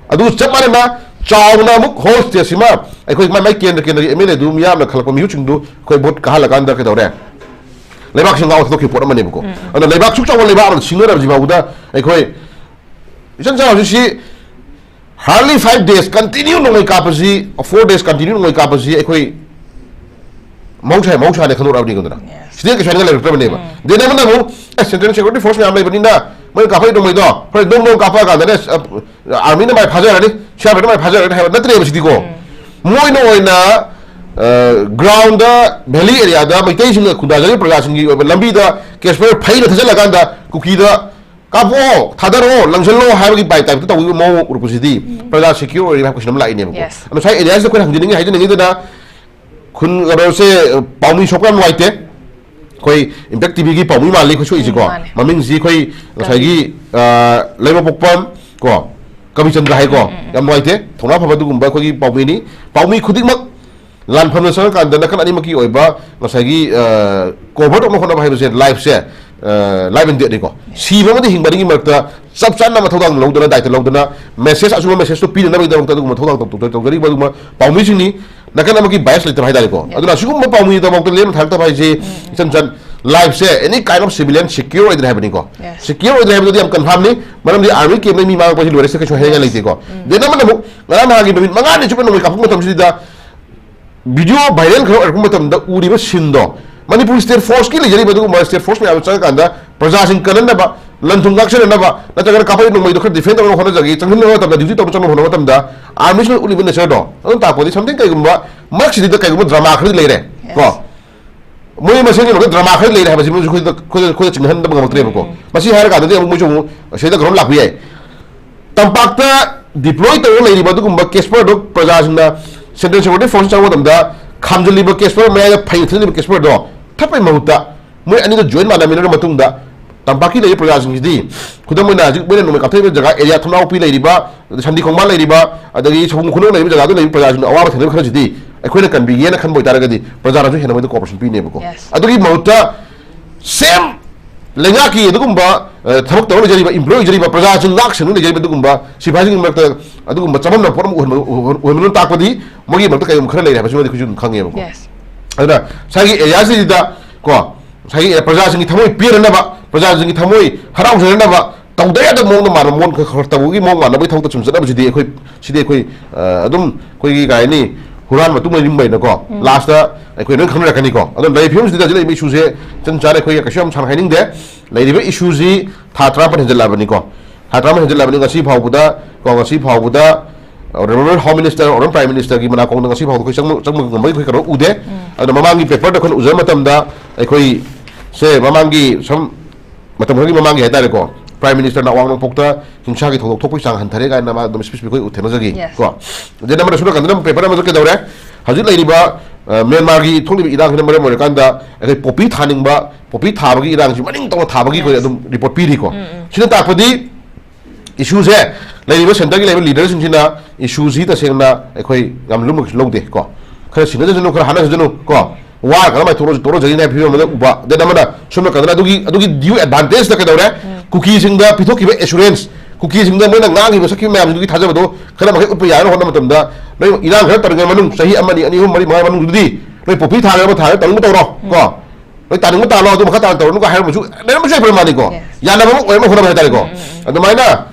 ꯑꯗꯨ ꯆꯞ ꯃꯥꯟꯅꯅ ꯆꯥꯎꯅ ꯑꯃꯨꯛ ꯍꯣꯜ ꯁ꯭ꯇꯦꯠꯁꯤꯃ ꯑꯩꯈꯣꯏ ꯃꯥꯏ, ꯃꯥꯏ ꯀꯦꯟꯗ꯭ꯔ ꯀꯦꯟꯗ꯭ꯔꯒꯤ ꯑꯦꯝ ꯑꯦꯜ ꯑꯦꯗꯨ ꯃꯤꯌꯥꯝꯅ ꯈꯜꯂꯛꯄ ꯃꯤꯍꯨꯠꯁꯤꯡꯗꯨ ꯑꯩꯈꯣꯏ ꯚꯣꯠ ꯀꯥꯍꯜꯂꯀꯥꯟꯗ ꯀꯩꯗꯧꯔꯦ? ꯂꯩꯕꯥꯛꯁꯤ ꯉꯥꯎ ꯊꯥꯗꯣꯛꯈꯤꯕ ꯄꯣꯠ ꯑꯃꯅꯦꯕꯀꯣ꯫ ꯑꯗꯨꯅ ꯂꯩꯕꯥꯛ ꯁꯨꯛ ꯆꯥꯎꯕ ꯂꯩꯕꯥꯛ ꯑꯃ ꯁꯤꯡꯅꯔꯕꯁꯤ ꯐꯥꯎꯕꯗ ꯑꯩꯈꯣꯏ ꯏꯆꯝ ꯆꯝꯅ ꯍꯧꯖꯤꯛꯁꯤ hardly five days continue ꯅꯣꯡꯃꯩ ꯀꯥꯞꯄꯁꯤ, four days continue ꯅꯣꯡꯃꯩ ꯀꯥꯞꯄꯁꯤ ꯑꯩꯈꯣꯏ ꯃꯍꯧꯁꯥ ꯃꯍꯧꯁꯥꯅꯦ ꯈꯟꯗꯣꯔꯛꯑꯕꯅꯤꯀꯣ꯫ ꯑꯗꯨꯅ Yes. ꯁꯤꯗꯤ ꯀꯩꯁꯨ ꯍꯥꯏꯅꯤꯡꯉꯥꯏ ꯂꯩꯔꯛꯇ꯭ꯔꯕꯅꯦꯕ꯫ ꯗꯦꯟ ꯑꯃꯅ ꯑꯃꯨꯛ ꯑꯦ ꯁꯦꯟꯇ꯭ꯔꯦꯜ ꯁꯦꯀ꯭ꯌꯨꯔꯤꯇꯤ ꯐꯣꯔꯁ ꯃꯌꯥꯝ ꯂꯩꯕꯅꯤꯅ ꯃꯣꯏ ꯀꯥꯞꯄꯛꯏ ꯅꯣꯡꯃꯩꯗꯣ ꯍꯣꯔꯦꯟ ꯗꯣꯡ ꯗꯣꯡ ꯀꯥꯞꯄꯛꯑꯀꯥꯟꯗꯅꯦ ꯑꯥꯔꯃꯤꯅ ꯃꯥꯏ ꯐꯥꯖꯔꯅꯤ, ꯁꯤꯌꯥꯔꯄꯦꯠꯅ ꯃꯥꯏ ꯐꯥꯖꯔꯅꯤ ꯍꯥꯏꯕ ꯅꯠꯇ꯭ꯔꯦꯕ ꯁꯤꯗꯤꯀꯣ꯫ ꯃꯣꯏꯅ ꯑꯣꯏꯅ ꯒ꯭ꯔꯥꯎꯟꯗ, ꯚꯦꯂꯤ ꯑꯦꯔꯤꯌꯥꯗ ꯃꯩꯇꯩꯁꯤꯡꯅ ꯈꯨꯟꯗꯥꯖꯔꯤꯕ ꯄ꯭ꯔꯖꯥꯁꯤꯡꯒꯤ ꯑꯣꯏꯕ ꯂꯝꯕꯤꯗ ꯀꯦꯁꯄꯔ ꯐꯩꯅ ꯊꯥꯖꯤꯜꯂꯀꯥꯟꯗ ꯀꯨꯀꯤꯗ ꯀꯥꯞꯄꯛꯑꯣ, ꯊꯥꯗꯔꯛꯑꯣ, ꯂꯪꯁꯤꯜꯂꯣ ꯍꯥꯏꯕꯒꯤ ꯄꯥꯏ ꯇꯥꯏꯞꯇ ꯇꯧꯕꯒꯤ ꯃꯑꯣꯡ ꯎꯔꯛꯄꯁꯤꯗꯤ ꯄ꯭ꯔꯖꯥ ꯁꯦꯀ꯭ꯌꯨꯔ ꯑꯣꯏꯔꯤꯕ ꯍꯥꯏꯕ ꯀꯣꯏꯁꯟ ꯑꯃ ꯂꯥꯛꯏꯅꯦꯕꯀꯣ꯫ Yes. ꯑꯗꯣ ꯉꯁꯥꯏ ꯑꯦꯔꯤꯌꯥꯁꯤꯗ ꯑꯩꯈꯣꯏꯅ ꯍꯪꯖꯅꯤꯡꯉꯤ ꯍꯥꯏꯖꯅꯤꯡꯉꯤꯗꯅ ꯈꯨꯟ ꯀꯩꯅꯣꯁꯦ ꯄꯥꯎꯃꯤ ꯁꯣꯛꯄ ꯌꯥꯝ ꯅꯨꯡꯉꯥꯏꯇꯦ꯫ ꯑꯩꯈꯣꯏ ꯏꯝꯄꯦꯛ ꯇꯤꯚꯤꯒꯤ ꯄꯥꯎꯃꯤ ꯃꯥꯜꯂꯤ ꯑꯩꯈꯣꯏ ꯁꯣꯛꯏꯁꯤꯀꯣ꯫ ꯎꯝ, ꯃꯥꯅꯦ꯫ ꯃꯃꯤꯡꯁꯤ ꯑꯩꯈꯣꯏ ꯉꯁꯥꯏꯒꯤ ꯂꯩꯃꯄꯣꯛꯄꯝ ꯀꯣ ꯀꯕꯤꯆꯟꯗ꯭ꯔ ꯍꯥꯏꯀꯣ꯫ ꯌꯥꯝ ꯅꯨꯡꯉꯥꯏꯇꯦ꯫ ꯊꯧꯅꯥ ꯐꯕ ꯑꯗꯨꯒꯨꯝꯕ ꯑꯩꯈꯣꯏꯒꯤ ꯄꯥꯎꯃꯤꯅꯤ꯫ ꯄꯥꯎꯃꯤ ꯈꯨꯗꯤꯡꯃꯛ ꯂꯥꯟꯐꯝꯗ ꯆꯪꯉꯀꯥꯟꯗ ꯅꯥꯀꯟ ꯑꯅꯤꯃꯛꯀꯤ ꯑꯣꯏꯕ ꯉꯁꯥꯏꯒꯤ ꯀꯣꯚꯔ ꯇꯧꯅꯕ ꯍꯣꯠꯅꯕ ꯍꯥꯏꯕꯁꯦ ꯂꯥꯏꯐꯁꯦ ꯂꯥꯏꯐ ꯑꯦꯟ ꯗꯦꯠꯅꯤꯀꯣ꯫ ꯁꯤꯕ ꯑꯃꯗꯤ ꯍꯤꯡꯕ ꯑꯅꯤꯒꯤ ꯃꯔꯛꯇ ꯆꯞ ꯆꯥꯅ ꯃꯊꯧꯗꯥꯡ ꯂꯧꯗꯅ, ꯗꯥꯏꯇ ꯂꯧꯗꯅ, ꯃꯦꯁꯦꯖ, ꯑꯆꯨꯝꯕ ꯃꯦꯁꯦꯖꯇꯣ ꯄꯤꯅꯅꯕꯒꯤꯗꯃꯛꯇ ꯑꯗꯨꯒꯨꯝꯕ ꯊꯧꯗꯥꯡ ꯇꯧ-, ꯇꯧ-, ꯇꯧꯖꯔꯤꯕ ꯑꯗꯨꯒꯨꯝꯕ ꯄꯥꯎꯃꯤꯁꯤꯡꯅꯤ꯫ ꯅꯥꯀꯟ ꯑꯃꯒꯤ ꯕꯥꯏꯁ ꯂꯩꯇꯕ ꯍꯥꯏꯇꯥꯔꯦꯀꯣ꯫ ꯑꯗꯨꯅ ꯑꯁꯤꯒꯨꯝꯕ ꯄꯥꯎꯃꯤꯗꯃꯛꯇ ꯂꯦꯝꯅ ꯊꯥꯔꯛꯇꯕ ꯍꯥꯏꯁꯤ ꯏꯆꯝ ꯆꯝ ꯂꯥꯏꯐꯁꯦ ꯑꯦꯅꯤ ꯀꯥꯏꯟ ꯑꯣꯐ ꯁꯤꯚꯤꯂꯤꯌꯟ ꯁꯦꯀ꯭ꯌꯨꯔ ꯑꯣꯏꯗ꯭ꯔꯦ ꯍꯥꯏꯕꯅꯤꯀꯣ꯫ Yes. ꯁꯦꯀ꯭ꯌꯨꯔ ꯑꯣꯏꯗ꯭ꯔꯦ ꯍꯥꯏꯕꯗꯨꯗꯤ ꯌꯥꯝ ꯀꯟꯐꯥꯔꯝꯅꯤ꯫ ꯃꯔꯝꯗꯤ ꯑꯥꯔꯃꯤ ꯀꯦꯝꯗ ꯃꯤ ꯃꯥꯡꯉꯛꯄꯁꯤ ꯂꯣꯏꯔꯦ, ꯁꯤ ꯀꯩꯁꯨ ꯍꯥꯏꯅꯤꯡꯉꯥꯏ ꯂꯩꯇꯦꯀꯣ꯫ ꯗꯦꯟ ꯑꯃꯅ ꯑꯃꯨꯛ ꯉꯔꯥꯡ ꯅꯍꯥꯟꯒꯤ ꯅꯨꯃꯤꯠ ꯃꯉꯥꯅꯤ ꯆꯨꯞꯄ ꯅꯣꯡꯃꯩ ꯀꯥꯞꯄꯛꯄ ꯃꯇꯝꯁꯤꯗ ꯚꯤꯗꯤꯑꯣ ꯚꯥꯏꯔꯦꯜ ꯈꯔ ꯑꯣꯏꯔꯛꯄ ꯃꯇꯝꯗ ꯎꯔꯤꯕ ꯁꯤꯟꯗꯣ, ꯃꯅꯤꯄꯨꯔ ꯁ꯭ꯇꯦꯠ ꯐꯣꯔꯁꯀꯤ ꯂꯩꯖꯔꯤꯕ ꯑꯗꯨꯒꯨꯝꯕ ꯁ꯭ꯇꯦꯠ ꯐꯣꯔꯁ ꯃꯌꯥꯝ ꯆꯪꯉꯀꯥꯟꯗ ꯄ꯭ꯔꯖꯥꯁꯤꯡ ꯀꯟꯍꯟꯅꯕ, ꯂꯟ ꯊꯨꯝ ꯉꯥꯛꯁꯦꯟꯅꯅꯕ, ꯅꯠꯇ꯭ꯔꯒꯅ ꯀꯥꯞꯄꯛꯏ ꯅꯣꯡꯃꯩꯗꯣ ꯈꯔ ꯗꯤꯐꯦꯟ ꯇꯧꯅꯕ ꯍꯣꯠꯅꯖꯒꯦ, ꯆꯪꯁꯤꯟꯅꯕ ꯃꯇꯝꯗ, ꯗ꯭ꯌꯨꯇꯤ ꯇꯧꯕ ꯆꯪꯅꯕ ꯍꯣꯠꯅꯕ ꯃꯇꯝꯗ ꯑꯥꯔꯃꯤꯁꯤꯅ ꯎꯠꯂꯤꯕ ꯅꯦꯆꯔꯗꯣ ꯑꯗꯨꯝ ꯇꯥꯛꯄꯗꯤ something ꯀꯩꯒꯨꯝꯕ ꯃꯔꯛꯁꯤꯗ ꯀꯩꯒꯨꯝꯕ ꯗ꯭ꯔꯃꯥ ꯈꯔꯗꯤ ꯂꯩꯔꯦ ꯀꯣ꯫ ꯃꯣꯏ ꯃꯁꯦꯟꯒꯤ ꯃꯔꯛꯇ ꯗ꯭ꯔꯃꯥ ꯈꯔ ꯂꯩꯔꯦ ꯍꯥꯏꯕꯁꯤ ꯃꯣꯏꯁꯨ ꯑꯩꯈꯣꯏꯗ, ꯑꯩꯈꯣꯏꯗ, ꯑꯩꯈꯣꯏꯗ ꯆꯤꯡꯍꯟꯗꯕ ꯉꯝꯃꯛꯇ꯭ꯔꯦꯕꯀꯣ꯫ ꯃꯁꯤ ꯍꯥꯏꯔꯀꯥꯟꯗꯗꯤ ꯑꯃꯨꯛ ꯃꯣꯏꯁꯨ ꯑꯃꯨꯛ ꯁꯤꯗ ꯀꯩꯅꯣꯝ ꯂꯥꯛꯄ ꯌꯥꯏ꯫ ꯇꯝꯄꯥꯛꯇ ꯗꯤꯄ꯭ꯂꯣꯏ ꯇꯧꯔꯒ ꯂꯩꯔꯤꯕ ꯑꯗꯨꯒꯨꯝꯕ ꯀꯦꯁꯄꯔꯗꯣ ꯄ꯭ꯔꯖꯥꯁꯤꯡꯅ ꯁꯦꯟꯇ꯭ꯔꯦꯜ ꯁꯦꯀ꯭ꯌꯨꯔꯤꯇꯤ ꯐꯣꯔꯁ ꯆꯪꯕ ꯃꯇꯝꯗ ꯈꯥꯝꯖꯤꯜꯂꯤꯕ ꯀꯦꯁꯄꯔ ꯃꯌꯥꯏꯗ ꯐꯩꯅ ꯊꯤꯜꯂꯤꯕ ꯀꯦꯁꯄꯔꯗꯣ ꯊꯠꯄꯩ ꯃꯍꯨꯠꯇ ꯃꯣꯏ ꯑꯅꯤꯗꯣ ꯖꯣꯏꯟ ꯃꯥꯟꯅꯃꯤꯟꯅꯔ ꯃꯇꯨꯡꯗ ꯇꯝꯄꯥꯛꯀꯤ ꯂꯩꯔꯤꯕ ꯄ꯭ꯔꯖꯥꯁꯤꯡꯁꯤꯗꯤ, ꯈꯨꯗꯝ ꯑꯣꯏꯅ ꯍꯧꯖꯤꯛ ꯃꯣꯏꯅ ꯅꯣꯡꯃꯩ ꯀꯥꯞꯊꯣꯛꯏꯕ ꯖꯒꯥ ꯑꯦꯔꯤꯌꯥ ꯊꯝꯅꯥꯎꯄꯤ ꯂꯩꯔꯤꯕ, ꯁꯟꯗꯤ ꯈꯣꯡꯕꯥꯟ ꯂꯩꯔꯤꯕ, ꯑꯗꯒꯤ ꯁꯒꯨꯝ ꯈꯨꯅꯧ ꯂꯩꯔꯤꯕ ꯖꯒꯥꯗꯨ ꯂꯩꯔꯤꯕ ꯄ꯭ꯔꯖꯥꯁꯤꯡꯗꯣ ꯑꯋꯥꯕ ꯊꯦꯡꯅꯕ ꯈꯔꯁꯤꯗꯤ ꯑꯩꯈꯣꯏꯅ ꯀꯟꯕꯤꯒꯦꯅ ꯈꯟꯕ ꯑꯣꯏꯇꯥꯔꯒꯗꯤ ꯄ꯭ꯔꯖꯥꯅꯁꯨ ꯍꯦꯟꯅ ꯃꯣꯏꯗ ꯀꯣꯑꯣꯄꯔꯦꯁꯟ ꯄꯤꯅꯦꯕꯀꯣ꯫ Yes. ꯑꯗꯨꯒꯤ ꯃꯍꯨꯠꯇ ꯁꯦꯝ ꯂꯩꯉꯥꯛꯀꯤ ꯑꯗꯨꯒꯨꯝꯕ ꯑ, ꯊꯕꯛ ꯇꯧꯔ ꯂꯩꯖꯔꯤꯕ, ꯏꯝꯄ꯭ꯂꯣꯏ ꯑꯣꯏꯖꯔꯤꯕ, ꯄ꯭ꯔꯖꯥꯁꯤꯡ ꯉꯥꯛ ꯁꯦꯟꯗꯨꯅ ꯂꯩꯖꯔꯤꯕ ꯑꯗꯨꯒꯨꯝꯕ ꯁꯤꯐꯥꯏꯁꯤꯡꯒꯤ ꯃꯔꯛꯇ ꯑꯗꯨꯒꯨꯝꯕ ꯆꯃꯝꯅꯕ ꯄꯣꯠ ꯑꯃ ꯑꯣꯏꯍꯟꯕ-, ꯑꯣꯏꯍꯟꯕ-, ꯑꯣꯏꯍꯟꯕꯅ ꯇꯥꯛꯄꯗꯤ ꯃꯣꯏꯒꯤ ꯃꯔꯛꯇ ꯀꯩꯒꯨꯝꯕ ꯈꯔ ꯂꯩꯔꯦ ꯍꯥꯏꯕꯁꯤꯃꯗꯤ ꯑꯩꯈꯣꯏꯁꯨ ꯑꯗꯨꯝ ꯈꯪꯉꯦꯕꯀꯣ꯫ Yes. ꯑꯗꯨꯅ ꯉꯁꯥꯏꯒꯤ ꯑꯦꯔꯤꯌꯥꯁꯤꯗ ꯀꯣ ꯉꯁꯥꯏꯒꯤ ꯄ꯭ꯔꯖꯥꯁꯤꯡꯒꯤ ꯊꯃꯣꯏ ꯄꯦꯟꯅꯅꯕ, ꯄ꯭ꯔꯖꯥꯁꯤꯡꯒꯤ ꯊꯃꯣꯏ ꯍꯔꯥꯎꯖꯅꯅꯕ ꯇꯧꯗ ꯌꯥꯗꯕ ꯃꯑꯣꯡꯗ ꯃꯥꯟꯕ ꯃꯑꯣꯡ ꯈꯔ ꯈꯔ ꯇꯧꯕꯒꯤ ꯃꯑꯣꯡ ꯃꯥꯟꯅꯕꯒꯤ ꯊꯕꯛꯇ ꯁꯨꯝ ꯆꯠꯅꯕꯁꯤꯗꯤ ꯑꯩꯈꯣꯏ, ꯁꯤꯗꯤ ꯑꯩꯈꯣꯏ, ꯑ, ꯑꯗꯨꯝ ꯑꯩꯈꯣꯏꯒꯤ ꯀꯩ ꯍꯥꯏꯅꯤ, ꯍꯨꯔꯥꯟꯕ ꯃꯇꯨꯡ ꯂꯩꯔꯤꯕꯅꯀꯣ, ꯂꯥꯁꯇ ꯑꯩꯈꯣꯏ ꯂꯣꯏ ꯈꯪꯅꯔꯛꯀꯅꯤꯀꯣ꯫ ꯑꯗꯣ ꯂꯩꯔꯤꯕ ꯐꯤꯕꯝꯁꯤꯗ ꯍꯧꯖꯤꯛ ꯂꯩꯔꯤꯕ ꯏꯁꯨꯁꯦ ꯆꯟ ꯆꯥꯅ ꯑꯩꯈꯣꯏ ꯀꯩꯁꯨ ꯌꯥꯝ ꯁꯥꯡꯅ ꯍꯥꯏꯅꯤꯡꯗꯦ꯫ ꯂꯩꯔꯤꯕ ꯏꯁꯨꯁꯤ ꯊꯥ ꯇꯔꯥꯃꯥꯄꯟ ꯍꯦꯟꯖꯜꯂꯛꯑꯕꯅꯤꯀꯣ꯫ ꯊꯥ ꯇꯔꯥꯃꯥꯄꯟ ꯍꯦꯟꯖꯜꯂꯛꯑꯕꯅꯤ꯫ ꯉꯁꯤ ꯐꯥꯎꯕꯗ ꯀꯣ, ꯉꯁꯤ ꯐꯥꯎꯕꯗ Honourable Home Minister, Honourable Prime Ministerꯒꯤ ꯃꯅꯥꯀꯣꯡꯗ ꯉꯁꯤ ꯐꯥꯎꯕꯗ ꯑꯩꯈꯣꯏ ꯆꯪꯕ ꯆꯪꯕ ꯉꯝꯕꯒꯤ ꯑꯩꯈꯣꯏ ꯀꯩꯅꯣ ꯎꯗꯦ꯫ ꯑꯗꯨꯅ ꯃꯃꯥꯡꯒꯤ paperꯗ ꯑꯩꯈꯣꯏꯅ ꯎꯖꯕ ꯃꯇꯝꯗ ꯑꯩꯈꯣꯏ ꯁꯦ ꯃꯃꯥꯡꯒꯤ ꯁꯨꯝ ꯃꯇꯝ ꯈꯔꯒꯤ ꯃꯃꯥꯡꯒꯤ ꯍꯥꯏꯇꯥꯔꯦꯀꯣ, Prime Ministerꯅ ꯑꯋꯥꯡ ꯅꯣꯡꯄꯣꯛꯇ ꯍꯤꯡꯁꯥꯒꯤ ꯊꯧꯗꯣꯛ ꯊꯣꯛꯄꯒꯤ ꯆꯥꯡ ꯍꯟꯊꯔꯦ ꯀꯥꯏꯅ ꯃꯥ ꯑꯗꯨꯝ speech ꯄꯤꯕ ꯑꯩꯈꯣꯏ ꯊꯦꯡꯅꯖꯈꯤ Yes. ꯀꯣ꯫ ꯑꯗꯩ ꯑꯃꯅ ꯁꯣꯝ ꯅꯥꯀꯟꯗꯅ ꯑꯃꯨꯛ paper ꯑꯃꯁꯨ ꯀꯩꯗꯧꯔꯦ? ꯍꯧꯖꯤꯛ ꯂꯩꯔꯤꯕ ꯑ, ꯃ꯭ꯌꯥꯟꯃꯥꯔꯒꯤ ꯊꯣꯛꯂꯤꯕ ꯏꯔꯥꯡꯁꯤꯅ ꯃꯔꯝ ꯑꯣꯏꯔꯀꯥꯟꯗ ꯑꯩꯈꯣꯏ poppy ꯊꯥꯅꯤꯡꯕ, poppy ꯊꯥꯕꯒꯤ ꯏꯔꯥꯡꯁꯤ ꯃꯅꯤꯡ ꯇꯧꯅ ꯊꯥꯕꯒꯤ ꯑꯩꯈꯣꯏ Yes. ꯑꯗꯨꯝ report ꯄꯤꯔꯤꯀꯣ꯫ ꯁꯤꯅ ꯇꯥꯛꯄꯗꯤ ꯏꯁꯨꯁꯦ ꯂꯩꯔꯤꯕ centreꯒꯤ ꯂꯩꯔꯤꯕ leaderꯁꯤꯡꯁꯤꯅ ꯏꯁꯨꯁꯤ ꯇꯁꯦꯡꯅ ꯑꯩꯈꯣꯏ ꯌꯥꯝ ꯂꯨꯝꯅ ꯂꯧꯗꯦ ꯀꯣ꯫ ꯈꯔ ꯁꯤꯟꯅꯖꯁꯅꯨ, ꯈꯔ ꯍꯥꯠꯅꯖꯁꯅꯨ ꯀꯣ꯫ ꯋꯥꯔ ꯈꯔ ꯃꯥꯏ ꯊꯣꯛꯂꯁꯨ ꯇꯣꯛꯂꯖꯒꯅꯤ ꯍꯥꯏꯕ ꯐꯤꯕꯝ ꯑꯃꯗ ꯎꯕ꯫ Then ꯑꯃꯅ ꯁꯣꯝ ꯅꯥꯀꯟꯗꯅ ꯑꯗꯨꯒꯤ ꯑꯗꯨꯒꯤ due advantageꯇ ꯀꯩꯗꯧꯔꯦ? ꯀꯨꯀꯤꯁꯤꯡꯗ ꯄꯤꯊꯣꯛꯈꯤꯕ assurance, ꯀꯨꯀꯤꯁꯤꯡꯗ ꯃꯣꯏꯅ ꯉꯥꯡꯈꯤꯕ ꯁꯛꯈꯤꯕ ꯃꯌꯥꯝꯁꯤꯡꯗꯨꯒꯤ ꯊꯥꯖꯕꯗꯣ ꯈꯔ ꯃꯈꯩ ꯎꯠꯄ ꯌꯥꯅꯕ ꯍꯣꯠꯅꯕ ꯃꯇꯝꯗ, ꯅꯣꯏ ꯏꯔꯥꯡ ꯈꯔ ꯇꯧꯔꯤꯉꯩ ꯃꯅꯨꯡ ꯆꯍꯤ ꯑꯃꯅꯤ, ꯑꯅꯤ, ꯑꯍꯨꯝ, ꯃꯔꯤ, ꯃꯉꯥ ꯃꯅꯨꯡꯗꯨꯗꯤ ꯅꯣꯏ poppy ꯊꯥꯔꯒ ꯑꯃ ꯊꯥꯔꯒ ꯇꯧꯅꯤꯡꯕ ꯇꯧꯔꯣ ꯀꯣ꯫ ꯅꯣꯏ ꯇꯥꯅꯤꯡꯕ ꯇꯥꯜꯂꯣ, ꯑꯗꯨ ꯃꯈꯥ ꯇꯥꯅ ꯇꯧꯔꯅꯨꯀꯣ ꯍꯥꯏꯔꯝꯕꯁꯨ ꯂꯩꯔꯝꯕꯁꯨ ꯌꯥꯏ ꯄ꯭ꯔꯃꯥꯅꯤꯀꯣ꯫ Yes. ꯌꯥꯅꯕ ꯑꯃ ꯑꯣꯏꯔꯝꯕ ꯍꯣꯠꯅꯕ ꯍꯥꯏꯇꯥꯔꯦꯀꯣ꯫ ꯑꯗꯨꯃꯥꯏꯅ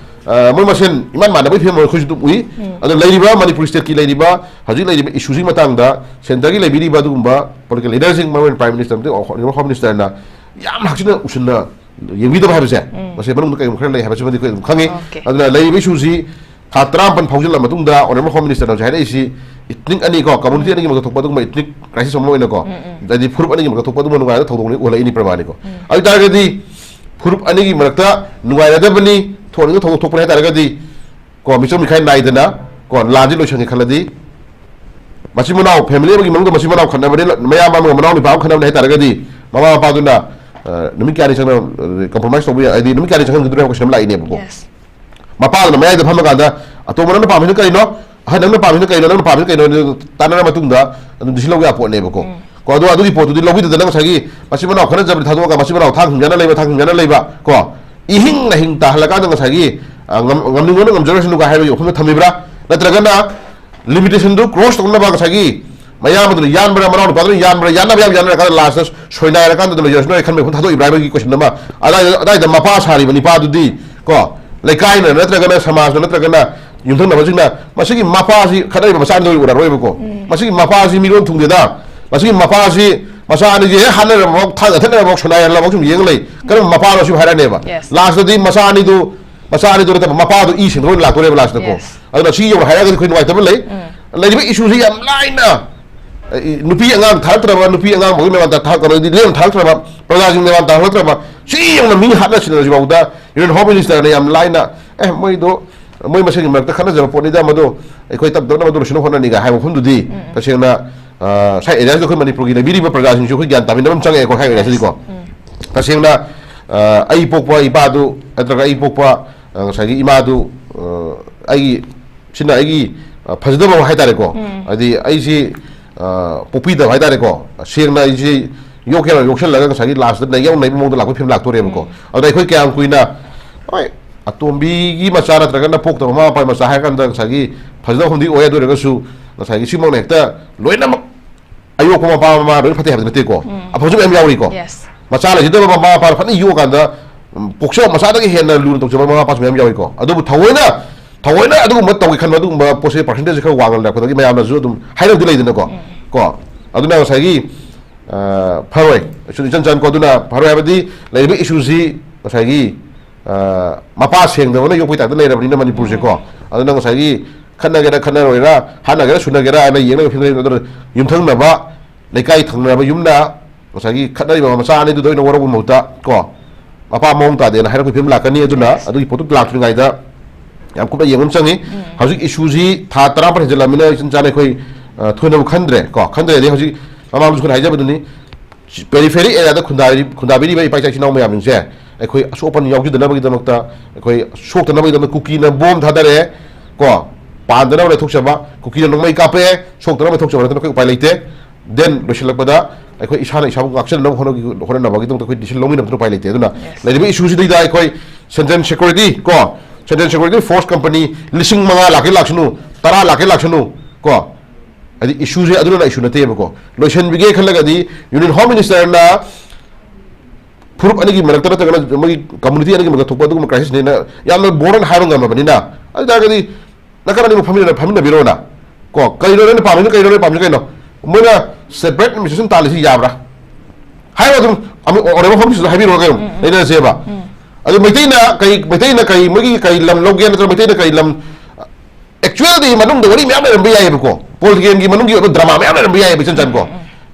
ꯑ, ꯃꯣꯏ ꯃꯁꯦꯟ ꯏꯃꯥꯟ ꯃꯥꯟꯅꯕꯒꯤ ꯐꯤꯕꯝ ꯑꯃ ꯑꯩꯈꯣꯏꯁꯨ ꯑꯗꯨꯝ ꯎꯏ꯫ ꯑꯗꯣ ꯂꯩꯔꯤꯕ ꯃꯅꯤꯄꯨꯔ stateꯀꯤ ꯂꯩꯔꯤꯕ ꯍꯧꯖꯤꯛ ꯂꯩꯔꯤꯕ issueꯁꯤꯒꯤ ꯃꯇꯥꯡꯗ centreꯒꯤ ꯂꯩꯕꯤꯔꯤꯕ ꯑꯗꯨꯒꯨꯝꯕ political leaderꯁꯤꯡ, ꯃꯔꯨ ꯑꯣꯏꯅ Prime Minister ꯑꯃꯗꯤ Honourable Home Ministerꯅ ꯌꯥꯝ ꯍꯛꯆꯤꯟꯅ ꯎꯁꯤꯟꯅ ꯌꯦꯡꯕꯤꯗꯕ ꯍꯥꯏꯕꯁꯦ, ꯃꯁꯤ ꯃꯅꯨꯡꯗ ꯀꯩꯒꯨꯝꯕ ꯈꯔ ꯂꯩ ꯍꯥꯏꯕꯁꯤꯃꯗꯤ ꯑꯩꯈꯣꯏ ꯑꯗꯨꯝ ꯈꯪꯉꯤ꯫ Okay. ꯑꯗꯨꯅ ꯂꯩꯔꯤꯕ issueꯁꯤ ꯊꯥ ꯇꯔꯥꯃꯥꯄꯟ ꯐꯥꯎꯖꯤꯜꯂ ꯃꯇꯨꯡꯗ Honourable Home Ministerꯅ ꯍꯧꯖꯤꯛ ꯍꯥꯏꯔꯛꯏꯁꯤ ethnic ꯑꯅꯤ ꯀꯣ, community ꯑꯅꯤꯒꯤ ꯃꯔꯛꯇ ꯊꯣꯛꯄ ꯑꯗꯨꯒꯨꯝꯕ ethnic crisis ꯑꯃ ꯑꯣꯏꯅꯀꯣ, ꯍꯥꯏꯗꯤ ꯐꯨꯔꯨꯞ ꯑꯅꯤꯒꯤ ꯃꯔꯛꯇ ꯊꯣꯛꯄ ꯑꯗꯨꯒꯨꯝꯕ ꯅꯨꯡꯉꯥꯏꯅ ꯊꯧꯗꯣꯛꯅꯤ ꯎꯍꯜꯂꯛꯏꯅꯤ ꯄ꯭ꯔꯃꯥꯅꯤꯀꯣ꯫ ꯑꯗꯨ ꯑꯣꯏꯇꯥꯔꯒꯗꯤ ꯐꯨꯔꯨꯞ ꯑꯅꯤꯒꯤ ꯃꯔꯛꯇ ꯅꯨꯡꯉꯥꯏꯅꯗꯕꯅꯤ, ꯊꯣꯛꯅꯤꯡꯗ ꯊꯧꯗꯣꯛ ꯊꯣꯛꯄꯅꯤ ꯍꯥꯏ ꯇꯥꯔꯒꯗꯤ ꯀꯣ, ꯃꯤꯆꯝ ꯃꯤꯈꯥꯏ ꯅꯥꯏꯗꯅ ꯀꯣ, ꯂꯥꯟꯁꯤ ꯂꯣꯏꯁꯟꯒꯦ ꯈꯜꯂꯗꯤ, ꯃꯆꯤꯟ ꯃꯅꯥꯎ family ꯑꯃꯒꯤ ꯃꯅꯨꯡꯗ ꯃꯆꯤꯟ ꯃꯅꯥꯎ ꯈꯠꯅꯕꯅꯤ, ꯃꯌꯥꯝꯕ ꯑꯃꯒ ꯃꯅꯥꯎ ꯅꯨꯄꯥ ꯑꯃ ꯈꯠꯅꯕꯅꯤ ꯍꯥꯏ ꯇꯥꯔꯒꯗꯤ, ꯃꯃꯥ ꯃꯄꯥꯗꯨꯅ ꯑ, ꯅꯨꯃꯤꯠ ꯀꯌꯥꯅꯤ ꯆꯪꯅ compromise ꯇꯧꯕ ꯌꯥꯏ, ꯍꯥꯏꯗꯤ ꯅꯨꯃꯤꯠ ꯀꯌꯥꯅꯤ ꯆꯪꯍꯟꯈꯤꯗꯣꯏꯅꯣ ꯍꯥꯏꯕ question ꯑꯃ ꯂꯥꯛꯏꯅꯦꯕꯀꯣ꯫ Yes. ꯃꯄꯥꯗꯨꯅ ꯃꯌꯥꯏꯗ ꯐꯝꯃꯀꯥꯟꯗ, "ꯑꯇꯣꯝꯕ, ꯅꯪꯅ ꯄꯥꯝꯃꯤꯁꯤꯅ ꯀꯔꯤꯅꯣ? ꯑꯍꯟ, ꯅꯪꯅ ꯄꯥꯝꯃꯤꯁꯤꯅ ꯀꯔꯤꯅꯣ? ꯅꯪꯅ ꯄꯥꯝꯃꯤꯁꯤꯅ ꯀꯔꯤꯅꯣ?" ꯑꯗꯨ ꯇꯥꯟꯅꯔ ꯃꯇꯨꯡꯗ ꯑꯗꯨꯝ decision ꯂꯧꯕ ꯌꯥꯕ ꯄꯣꯠꯅꯦꯕꯀꯣ꯫ ꯀꯣ, ꯑꯗꯣ ꯑꯗꯨꯒꯤ ꯄꯣꯠꯇꯨꯗꯤ ꯂꯧꯕꯤꯗꯗꯅ ꯉꯁꯥꯏꯒꯤ ꯃꯆꯤꯟ ꯃꯅꯥꯎ ꯈꯠꯅꯖꯕꯗꯤ ꯊꯥꯗꯣꯛꯑꯒ ꯃꯆꯤꯟ ꯃꯅꯥꯎ ꯊꯥꯡ ꯍꯤꯡꯖꯅ ꯂꯩꯕ, ꯊꯥꯡ ꯍꯤꯡꯖꯅ ꯂꯩꯕ ꯀꯣ, ꯏꯍꯤꯡ ꯅꯥꯍꯤꯡ ꯇꯥꯍꯜꯂꯀꯥꯟꯗ ꯉꯁꯥꯏꯒꯤ, ꯑ, ꯉꯝ-, ꯉꯝꯅꯤꯡꯕꯅ ꯉꯝꯖꯔꯁꯅꯨꯒ ꯍꯥꯏꯕꯒꯤ ꯋꯥꯐꯝꯗ ꯊꯝꯃꯤꯕ꯭ꯔꯥ? ꯅꯠꯇ꯭ꯔꯒꯅ limitationꯗꯨ cross ꯇꯧꯅꯕ ꯉꯁꯥꯏꯒꯤ ꯃꯌꯥꯝꯕꯗꯨꯅ ꯌꯥꯟꯕ꯭ꯔꯥ, ꯃꯅꯥꯎ ꯅꯨꯄꯥꯗꯨꯅ ꯌꯥꯟꯕ꯭ꯔꯥ, ꯌꯥꯟꯅꯕ ꯌꯥꯝ ꯌꯥꯟꯅꯔꯀꯥꯟꯗ lastꯇ ꯁꯣꯏꯅꯥꯏꯔꯀꯥꯟꯗ ꯑꯗꯨꯝ ꯂꯩꯖꯔꯁꯅꯨ ꯍꯥꯏ ꯈꯟꯕꯒꯤ ꯋꯥꯐꯝ ꯊꯥꯗꯣꯛꯏꯕ꯭ꯔꯥ ꯍꯥꯏꯕꯒꯤ questionꯗ ꯑꯃ, ꯑꯗꯥꯏꯗ, ꯑꯗꯥꯏꯗ ꯃꯄꯥ ꯁꯥꯔꯤꯕ ꯅꯤꯄꯥꯗꯨꯗꯤ ꯀꯣ, ꯂꯩꯀꯥꯏꯅ ꯅꯠꯇ꯭ꯔꯒꯅ ꯁꯃꯥꯖꯅ ꯅꯠꯇ꯭ꯔꯒꯅ ꯌꯨꯝꯊꯪꯅꯕꯁꯤꯡꯅ ꯃꯁꯤꯒꯤ ꯃꯄꯥꯁꯤ ꯈꯠꯅꯔꯤꯕ ꯃꯆꯥꯅꯤꯗ ꯑꯣꯏꯅ ꯎꯔꯔꯣꯏꯕꯀꯣ꯫ ꯃꯁꯤꯒꯤ ꯃꯄꯥꯁꯤ ꯃꯤꯔꯣꯟ ꯊꯨꯡꯗꯦꯗ꯫ ꯃꯁꯤꯒꯤ ꯃꯄꯥꯁꯤ ꯃꯆꯥ ꯑꯅꯤꯁꯤ ꯍꯦꯛ ꯍꯥꯠꯅꯔꯕꯐꯥꯎ, ꯊꯥꯡ ꯊꯠꯅꯔꯕꯐꯥꯎ, ꯁꯣꯅꯥ ꯌꯥꯜꯂꯐꯥꯎ ꯁꯨꯝ ꯌꯦꯡ ꯂꯩ꯫ ꯀꯔꯝꯕ ꯃꯄꯥꯅꯣ ꯁꯤꯕꯨ ꯍꯥꯏꯔꯛꯑꯅꯦꯕ꯫ Yes. ꯂꯥꯁꯇꯗꯤ ꯃꯆꯥ ꯑꯅꯤꯗꯨ, ꯃꯆꯥ ꯑꯅꯤꯗꯨ ꯅꯠꯇꯕ ꯃꯄꯥꯗꯣ ꯏ ꯁꯦꯡꯗꯣꯛ ꯑꯣꯏꯅ ꯂꯥꯛꯇꯣꯔꯦꯕ ꯂꯥꯁꯇꯀꯣ꯫ Yes. ꯑꯗꯨꯅ ꯁꯤ ꯌꯧꯅ ꯍꯥꯏꯔꯛꯑꯒꯗꯤ ꯑꯩꯈꯣꯏ ꯅꯨꯡꯉꯥꯏꯇꯕ ꯂꯩ꯫ ꯂꯩꯔꯤꯕ ꯏꯁꯨꯁꯤ ꯌꯥꯝ ꯂꯥꯏꯅ, ꯑ, ꯏ-, ꯅꯨꯄꯤ ꯑꯉꯥꯡ ꯊꯥꯔꯛꯇ꯭ꯔꯕ, ꯅꯨꯄꯤ ꯑꯉꯥꯡ ꯃꯈꯩ ꯃꯌꯥꯝꯗ ꯊꯥ-, ꯀꯩꯅꯣꯗꯤ ꯂꯦꯝ ꯊꯥꯔꯛꯇ꯭ꯔꯕ, ꯄ꯭ꯔꯖꯥꯁꯤꯡ ꯃꯌꯥꯝ ꯊꯥꯔꯛꯇ꯭ꯔꯕ, ꯁꯤ ꯌꯧꯅ ꯃꯤ ꯍꯥꯠꯅ ꯁꯤꯟꯅꯔꯁꯤ ꯐꯥꯎꯗ Union Home Minister ꯅ ꯌꯥꯝ ꯂꯥꯏꯅ, "ꯑꯦ, ꯃꯣꯏꯗꯣ, ꯃꯣꯏ ꯃꯁꯦꯟꯒꯤ ꯃꯔꯛꯇ ꯈꯠꯅꯖꯕ ꯄꯣꯠꯅꯤꯗ, ꯃꯗꯨ ꯑꯩꯈꯣꯏ ꯇꯞ ꯇꯞꯅ ꯃꯗꯨ ꯂꯣꯏꯁꯤꯟꯅꯕ ꯍꯣꯠꯅꯅꯤꯒ" ꯍꯥꯏꯕ ꯃꯐꯝꯗꯨꯗꯤ ꯇꯁꯦꯡꯅ, ꯑ, ꯁ꯭ꯋꯥꯏ area ꯁꯤꯗ ꯑꯩꯈꯣꯏ ꯃꯅꯤꯄꯨꯔꯒꯤ ꯂꯩꯕꯤꯔꯤꯕ ꯄ꯭ꯔꯖꯥꯁꯤꯡꯁꯨ ꯑꯩꯈꯣꯏ ꯒ꯭ꯌꯥꯟ ꯇꯥꯃꯤꯟꯅꯕ ꯑꯃ ꯆꯪꯉꯦ, ꯑꯩꯈꯣꯏ ꯍꯥꯏ area ꯁꯤꯗꯤꯀꯣ꯫ ꯇꯁꯦꯡꯅ, ꯑ, ꯑꯩ ꯄꯣꯛꯄ ꯏꯄꯥꯗꯨ ꯅꯠꯇ꯭ꯔꯒ ꯑꯩ ꯄꯣꯛꯄ, ꯑ, ꯉꯁꯥꯏꯒꯤ ꯏꯃꯥꯗꯨ, ꯑ, ꯑꯩꯒꯤ ꯁꯤꯅ ꯑꯩꯒꯤ, ꯑ, ꯐꯖꯗꯕ ꯑꯃ ꯍꯥꯏꯇꯥꯔꯦꯀꯣ꯫ ꯍꯥꯏꯗꯤ ꯑꯩꯁꯤ, ꯑ, ꯄꯣꯛꯄꯤꯗꯕ ꯍꯥꯏꯇꯥꯔꯦꯀꯣ꯫ ꯁꯦꯡꯅ ꯑꯩꯁꯤ ꯌꯣꯛꯀꯦꯅ ꯌꯣꯛꯁꯜꯂꯒ ꯉꯁꯥꯏꯒꯤ ꯂꯥꯁꯇ ꯅꯩꯌꯧ ꯅꯩꯕ ꯃꯑꯣꯡꯗ ꯂꯥꯛꯄꯒꯤ ꯐꯤꯕꯝ ꯂꯥꯛꯇꯣꯔꯦꯕꯀꯣ꯫ ꯑꯗ ꯑꯩꯈꯣꯏ ꯀꯌꯥꯝ ꯀꯨꯏꯅ, ꯍꯣꯏ, ꯑꯇꯣꯝꯕꯤꯒꯤ ꯃꯆꯥ ꯅꯠꯇ꯭ꯔꯒꯅ ꯄꯣꯛꯇꯕ ꯃꯃꯥ ꯃꯄꯥꯒꯤ ꯃꯆꯥ ꯍꯥꯏꯔ ꯀꯥꯟꯗ ꯉꯁꯥꯏꯒꯤ ꯐꯖꯅ ꯍꯨꯝꯗꯤ ꯑꯣꯏ꯫ ꯑꯗꯨ ꯑꯣꯏꯔꯒꯁꯨ ꯉꯁꯥꯏꯒꯤ ꯁꯤꯃꯛꯅ ꯍꯦꯛꯇ ꯂꯣꯏꯅꯃꯛ ꯑꯌꯣꯛꯄ ꯃꯄꯥ ꯃꯃꯥ ꯂꯣꯏꯅ ꯐꯠꯇꯦ ꯍꯥꯏꯕꯗꯤ ꯅꯠꯇꯦꯀꯣ꯫ ꯑꯐꯕꯁꯨ ꯃꯌꯥꯝ ꯌꯥꯎꯔꯤꯀꯣ꯫ Yes. ꯃꯆꯥ ꯂꯩꯖꯗꯕ ꯃꯃꯥ ꯃꯄꯥꯅ ꯐꯖꯅ ꯌꯣꯛꯑꯀꯥꯟꯗ, ꯎꯝ, ꯄꯣꯛꯆꯕ ꯃꯆꯥꯗꯒꯤ ꯍꯦꯟꯅ ꯂꯨꯅ ꯇꯧꯖꯕ ꯃꯃꯥ ꯃꯄꯥꯁꯨ ꯃꯌꯥꯝ ꯌꯥꯎꯔꯤꯀꯣ꯫ ꯑꯗꯨꯕꯨ ꯊꯑꯣꯏꯅ, ꯊꯑꯣꯏꯅ ꯑꯗꯨꯒꯨꯝꯕ ꯇꯧꯒꯦ ꯈꯟꯕ, ꯑꯗꯨꯒꯨꯝꯕ ꯄꯣꯠꯁꯦ percentage ꯈꯔ ꯋꯥꯡꯅ ꯂꯩꯔꯛꯄꯗꯒꯤ ꯃꯌꯥꯝꯅꯁꯨ ꯑꯗꯨꯝ ꯍꯥꯏꯅꯕꯗꯤ ꯂꯩꯗꯅꯀꯣ꯫ ꯀꯣ꯫ ꯑꯗꯨꯅ ꯉꯁꯥꯏꯒꯤ, ꯑ, ꯐꯔꯣꯏ꯫ ꯁꯨꯝ ꯏꯆꯟ ꯆꯟꯀꯣ꯫ ꯑꯗꯨꯅ ꯐꯔꯣꯏ ꯍꯥꯏꯕꯗꯤ ꯂꯩꯔꯤꯕ issue ꯁꯤ ꯉꯁꯥꯏꯒꯤ, ꯑ, ꯃꯄꯥ ꯁꯦꯡꯗꯕꯅ ꯌꯣꯛꯄꯩ type ꯇ ꯂꯩꯔꯕꯅꯤꯅ ꯃꯅꯤꯄꯨꯔꯁꯦꯀꯣ꯫ ꯑꯗꯨꯅ ꯉꯁꯥꯏꯒꯤ ꯈꯠꯅꯒꯦꯔꯥ ꯈꯠꯅꯔꯣꯏꯔꯥ, ꯍꯥꯠꯅꯒꯦꯔꯥ ꯁꯨꯅꯒꯦꯔꯥ ꯍꯥꯏꯅ ꯌꯦꯡꯅꯕ ꯐꯤꯕꯝ ꯂꯩ꯫ ꯑꯗꯨꯅ ꯌꯨꯝꯊꯪꯅꯕ, ꯂꯩꯀꯥꯏ ꯊꯪꯅꯕ ꯌꯨꯝꯅ ꯉꯁꯥꯏꯒꯤ ꯈꯠꯅꯔꯤꯕ ꯃꯆꯥ ꯑꯅꯤꯗꯨꯗ ꯑꯣꯏꯅ ꯋꯥꯔꯧꯕ ꯃꯍꯨꯠꯇ ꯀꯣ, ꯃꯄꯥ ꯃꯑꯣꯡ ꯇꯥꯗꯦꯅ ꯍꯥꯏꯔꯛꯄꯒꯤ ꯐꯤꯕꯝ ꯂꯥꯛꯀꯅꯤ꯫ ꯑꯗꯨꯅ ꯑꯗꯨꯒꯤ ꯄꯣꯠꯇꯨ ꯂꯥꯛꯇ꯭ꯔꯤꯉꯩꯗ ꯌꯥꯝ ꯀꯨꯞꯅ ꯌꯦꯡꯕ ꯑꯃ ꯆꯪꯉꯤ꯫ ꯍꯧꯖꯤꯛ issue ꯁꯤ ꯊꯥ ꯇꯔꯥꯃꯥꯄꯜ ꯍꯦꯟꯖꯜꯂꯛꯑꯃꯤꯅ ꯏꯆꯟ ꯆꯥꯅ ꯑꯩꯈꯣꯏ, ꯑ, ꯊꯣꯏꯅꯕꯨ ꯈꯟꯗ꯭ꯔꯦ ꯀꯣ꯫ ꯈꯟꯗ꯭ꯔꯦꯗꯤ ꯍꯧꯖꯤꯛ ꯃꯃꯥꯡꯗꯁꯨ ꯑꯩꯈꯣꯏꯅ ꯍꯥꯏꯖꯕꯗꯨꯅꯤ, periphery area ꯗ ꯈꯨꯟꯗꯥꯔꯤ-, ꯈꯨꯟꯗꯥꯕꯤꯔꯤꯕ ꯏꯄꯥ ꯏꯆꯥ ꯏꯆꯤꯟ ꯏꯅꯥꯎ ꯃꯌꯥꯝꯁꯤꯡꯁꯦ ꯑꯩꯈꯣꯏ ꯑꯁꯣꯛ ꯑꯄꯟ ꯌꯥꯎꯖꯗꯅꯕꯒꯤꯗꯃꯛꯇ, ꯑꯩꯈꯣꯏ ꯁꯣꯛꯇꯅꯕꯒꯤꯗꯃꯛꯇ ꯀꯨꯀꯤꯅ bomb ꯊꯥꯗꯔꯛꯑꯦ ꯀꯣ, ꯄꯥꯟꯗꯅꯕ ꯂꯩꯊꯣꯛꯆꯕ, ꯀꯨꯀꯤꯅ ꯅꯣꯡꯃꯩ ꯀꯥꯞꯄꯛꯑꯦ, ꯁꯣꯛꯇꯅꯕ ꯂꯩꯊꯣꯛꯆꯕ ꯅꯠꯇꯅ ꯑꯩꯈꯣꯏ ꯎꯄꯥꯏ ꯂꯩꯇꯦ꯫ Then ꯂꯣꯏꯁꯤꯜꯂꯛꯄꯗ ꯑꯩꯈꯣꯏ ꯏꯁꯥꯅ ꯏꯁꯥꯕꯨ ꯉꯥꯛꯆꯅꯕ ꯍꯣꯠꯅꯈꯤ-, ꯍꯣꯠꯅꯅꯕꯒꯤꯗꯃꯛꯇ ꯑꯩꯈꯣꯏ decision ꯂꯧꯃꯤꯟꯅꯕꯗꯨꯅ ꯎꯄꯥꯏ ꯂꯩꯇꯦ꯫ ꯑꯗꯨꯅ ꯂꯩꯔꯤꯕ issue ꯁꯤꯗꯩꯗ ꯑꯩꯈꯣꯏ Central Security ꯀꯣ, Central Security Force company ꯂꯤꯁꯤꯡ ꯃꯉꯥ ꯂꯥꯛꯀꯦ ꯂꯥꯛꯁꯅꯨ, ꯇꯔꯥ ꯂꯥꯛꯀꯦ ꯂꯥꯛꯁꯅꯨ ꯀꯣ, ꯍꯥꯏꯗꯤ issue ꯁꯦ ꯑꯗꯨꯅ issue ꯅꯠꯇꯦꯕꯀꯣ꯫ ꯂꯣꯏꯁꯤꯟꯕꯤꯒꯦ ꯈꯜꯂꯒꯗꯤ Union Home Minister ꯅ ꯐꯨꯔꯨꯞ ꯑꯅꯤꯒꯤ ꯃꯔꯛꯇ ꯅꯠꯇ꯭ꯔꯒꯅ ꯃꯣꯏꯒꯤ community ꯑꯅꯤꯒꯤ ꯃꯔꯛꯇ ꯊꯣꯛꯄ ꯑꯗꯨꯒꯨꯝꯕ crisis ꯅꯤꯅ ꯌꯥꯝꯅ ꯕꯣꯔꯟ ꯍꯥꯏꯕ ꯉꯝꯃꯕꯅꯤꯅ, ꯑꯗꯨ ꯇꯥꯔꯒꯗꯤ ꯅꯥꯀꯟ ꯑꯅꯤꯃꯛ ꯐꯝꯃꯤꯟꯅ-, ꯐꯝꯃꯤꯟꯅꯕꯤꯔꯣꯅ꯫ ꯀꯣ, ꯀꯩꯅꯣ ꯅꯣꯏꯅ ꯄꯥꯝꯃꯤꯁꯤꯅ ꯀꯩꯅꯣ, ꯅꯣꯏ ꯄꯥꯝꯃꯤꯁꯤ ꯀꯩꯅꯣ? ꯃꯣꯏꯅ separate administration ꯇꯥꯜꯂꯤꯁꯤ ꯌꯥꯕ꯭ꯔꯥ? ꯍꯥꯏꯔꯣ ꯑꯗꯨꯝ, ꯑꯃ ꯑꯣꯅꯔꯦꯕꯜ ꯐꯝꯁꯤꯁꯨ ꯍꯥꯏꯕꯤꯔꯣ ꯀꯩꯅꯣ, ꯂꯩꯅꯔꯁꯦꯕ꯫ ꯑꯗꯨ ꯃꯩꯇꯩꯅ ꯀꯩ, ꯃꯩꯇꯩꯅ ꯀꯩ, ꯃꯣꯏꯒꯤ ꯀꯩ ꯂꯝ ꯂꯧꯒꯦ, ꯅꯠꯇ꯭ꯔꯒ ꯃꯩꯇꯩꯅ ꯀꯩ ꯂꯝ, actually ꯗꯤ ꯃꯅꯨꯡꯗ ꯋꯥꯔꯤ ꯃꯌꯥꯝ ꯂꯩꯔꯝꯕ ꯌꯥꯏꯌꯦꯕꯀꯣ, ꯄꯣꯂꯤꯇꯤꯀꯦꯜꯒꯤ ꯃꯅꯨꯡꯒꯤ ꯑꯣꯏꯕ ꯗ꯭ꯔꯃꯥ ꯃꯌꯥꯝ ꯂꯩꯔꯝꯕ ꯌꯥꯏꯌꯦꯕ, ꯏꯆꯟ ꯆꯟꯀꯣ꯫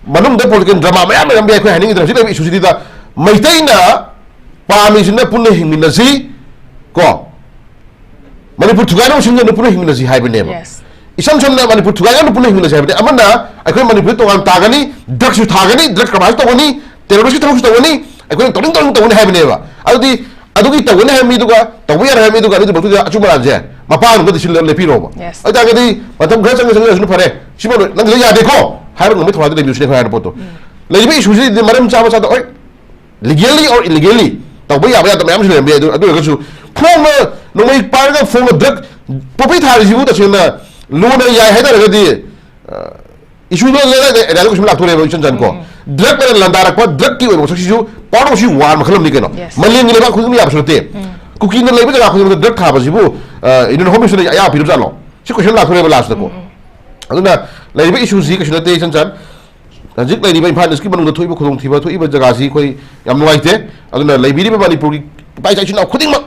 ꯃꯅꯨꯡꯗ ꯄꯣꯂꯤꯇꯤꯀꯦꯜ ꯗ꯭ꯔꯃꯥ ꯃꯌꯥꯝ ꯂꯩꯔꯝꯕ ꯌꯥꯏ꯫ ꯑꯩꯈꯣꯏ ꯍꯥꯏꯅꯤꯡꯉꯤꯗꯅ ꯍꯧꯖꯤꯛ ꯂꯩꯔꯤꯕ ꯏꯁꯨꯁꯤꯗ ꯃꯩꯇꯩꯅ ꯄꯥꯝꯃꯤꯁꯤꯅ ꯄꯨꯟꯅ ꯍꯤꯡꯃꯤꯟꯅꯁꯤ ꯀꯣ, ꯃꯅꯤꯄꯨꯔ ꯊꯨꯒꯥꯏꯅꯕꯁꯤꯡꯗꯨꯅ ꯄꯨꯟꯅ ꯍꯤꯡꯃꯤꯟꯅꯁꯤ ꯍꯥꯏꯕꯅꯦꯕ꯫ Yes. ꯏꯁꯝ ꯁꯝꯅ ꯃꯅꯤꯄꯨꯔ ꯊꯨꯒꯥꯏꯅꯕ ꯄꯨꯟꯅ ꯍꯤꯡꯃꯤꯟꯅꯁꯤ ꯍꯥꯏꯕꯗꯤ, ꯑꯃꯅ ꯑꯩꯈꯣꯏ ꯃꯅꯤꯄꯨꯔꯗ ꯇꯣꯉꯥꯟ ꯇꯥꯒꯅꯤ, ꯗ꯭ꯔꯛꯁꯨ ꯊꯥꯒꯅꯤ, ꯗ꯭ꯔꯛ ꯀꯃꯥꯏꯅ ꯇꯧꯒꯅꯤ, ꯇꯦꯔꯣꯔꯤꯁꯀꯤ ꯊꯕꯛꯁꯨ ꯇꯧꯒꯅꯤ, ꯑꯩꯈꯣꯏꯅ ꯇꯧꯅꯤꯡ ꯇꯧꯅꯤꯡ ꯇꯧꯒꯅꯤ ꯍꯥꯏꯕꯅꯦꯕ꯫ ꯑꯗꯨꯗꯤ ꯑꯗꯨꯒꯤ ꯇꯧꯒꯅꯤ ꯍꯥꯏꯕ ꯃꯤꯗꯨꯒ ꯇꯧꯕ ꯌꯥꯔꯣꯏ ꯍꯥꯏꯕ ꯃꯤꯗꯨꯒ ꯑꯅꯤꯗꯨꯃꯛꯇꯨꯗ ꯑꯆꯨꯝ ꯑꯔꯥꯟꯁꯦ ꯃꯄꯥ ꯑꯃꯗ ꯁꯤꯜꯂꯒ ꯂꯦꯞꯄꯤꯔꯣꯕ꯫ Yes. ꯑꯗꯨ ꯇꯥꯔꯒꯗꯤ ꯃꯇꯝ ꯈꯔ ꯆꯪꯉ ꯆꯪꯉꯁꯨ ꯐꯔꯦ, ꯁꯤꯃ ꯂꯣꯏ-, ꯅꯪꯒꯤꯗ ꯌꯥꯗꯦꯀꯣ ꯍꯥꯏꯕ ꯉꯝꯕꯒꯤ ꯊꯧꯔꯥꯡꯗ ꯂꯩꯕꯤꯌꯨ ꯁꯤꯅꯦ ꯑꯩꯈꯣꯏ ꯍꯥꯏꯔ ꯄꯣꯠꯇꯣ꯫ ꯂꯩꯔꯤꯕ ꯏꯁꯨꯁꯤꯗꯤ ꯃꯔꯝ ꯆꯥꯕ ꯆꯥꯗ, ꯍꯣꯏ, legally or illegally ꯇꯧꯕ ꯌꯥꯕ ꯌꯥꯗꯕ ꯃꯌꯥꯝꯁꯨ ꯂꯩꯔꯝꯕ ꯌꯥꯏ꯫ ꯑꯗꯨ, ꯑꯗꯨ ꯑꯣꯏꯔꯒꯁꯨ ꯐꯣꯡꯅ ꯅꯣꯡꯃꯩ ꯄꯥꯏꯔꯒ ꯐꯣꯡꯅ ꯗ꯭ꯔꯛ ꯄꯣꯄꯤ ꯊꯥꯔꯤꯁꯤꯕꯨ ꯇꯁꯦꯡꯅ ꯂꯨꯅ ꯌꯥꯏ ꯍꯥꯏ ꯇꯥꯔꯒꯗꯤ, ꯑ, ꯏꯁꯨꯗꯣ ꯂꯩꯔꯒ ꯑꯦꯔꯤꯌꯥꯗ ꯀꯩꯁꯨꯝ ꯂꯥꯛꯊꯣꯔꯦꯕ, ꯏꯆꯟ ꯆꯟꯀꯣ꯫ ꯗ꯭ꯔꯛꯅ ꯂꯥꯟꯗꯥꯔꯛꯄ, ꯗ꯭ꯔꯛꯀꯤ ꯑꯣꯏꯕ ꯃꯁꯛꯁꯤꯁꯨ part of ꯁꯤ war ꯃꯈꯜ ꯑꯃꯅꯤ ꯀꯩꯅꯣ꯫ Yes. ꯃꯥꯂꯦꯝꯒꯤ ꯂꯩꯕꯥꯛ ꯈꯨꯗꯤꯡꯃꯛ ꯌꯥꯕꯁꯨ ꯅꯠꯇꯦ꯫ ꯀꯨꯀꯤꯅ ꯂꯩꯕ ꯖꯒꯥ ꯈꯨꯗꯤꯡꯃꯛꯇ ꯗ꯭ꯔꯛ ꯊꯥꯕꯁꯤꯕꯨ, ꯑ, Indian Home Ministry ꯅ ꯑꯌꯥꯕ ꯄꯤꯔꯕ ꯖꯥꯠꯂꯣ? ꯁꯤ question ꯂꯥꯛꯊꯣꯔꯦꯕ last ꯇꯀꯣ꯫ ꯑꯗꯨꯅ ꯂꯩꯔꯤꯕ ꯏꯁꯨꯁꯤ ꯀꯩꯁꯨ ꯅꯠꯇꯦ, ꯏꯆꯟ ꯆꯟ꯫ ꯍꯧꯖꯤꯛ ꯂꯩꯔꯤꯕ ꯏꯝꯐꯥꯜ ꯏꯁꯀꯤ ꯃꯅꯨꯡꯗ ꯊꯣꯛꯏꯕ ꯈꯨꯗꯣꯡꯊꯤꯕ ꯊꯣꯛꯏꯕ ꯖꯒꯥꯁꯤ ꯑꯩꯈꯣꯏ ꯌꯥꯝ ꯅꯨꯡꯉꯥꯏꯇꯦ꯫ ꯑꯗꯨꯅ ꯂꯩꯕꯤꯔꯤꯕ ꯃꯅꯤꯄꯨꯔꯒꯤ ꯏꯄꯥ ꯏꯆꯥ ꯏꯆꯤꯟ ꯏꯅꯥꯎ ꯈꯨꯗꯤꯡꯃꯛ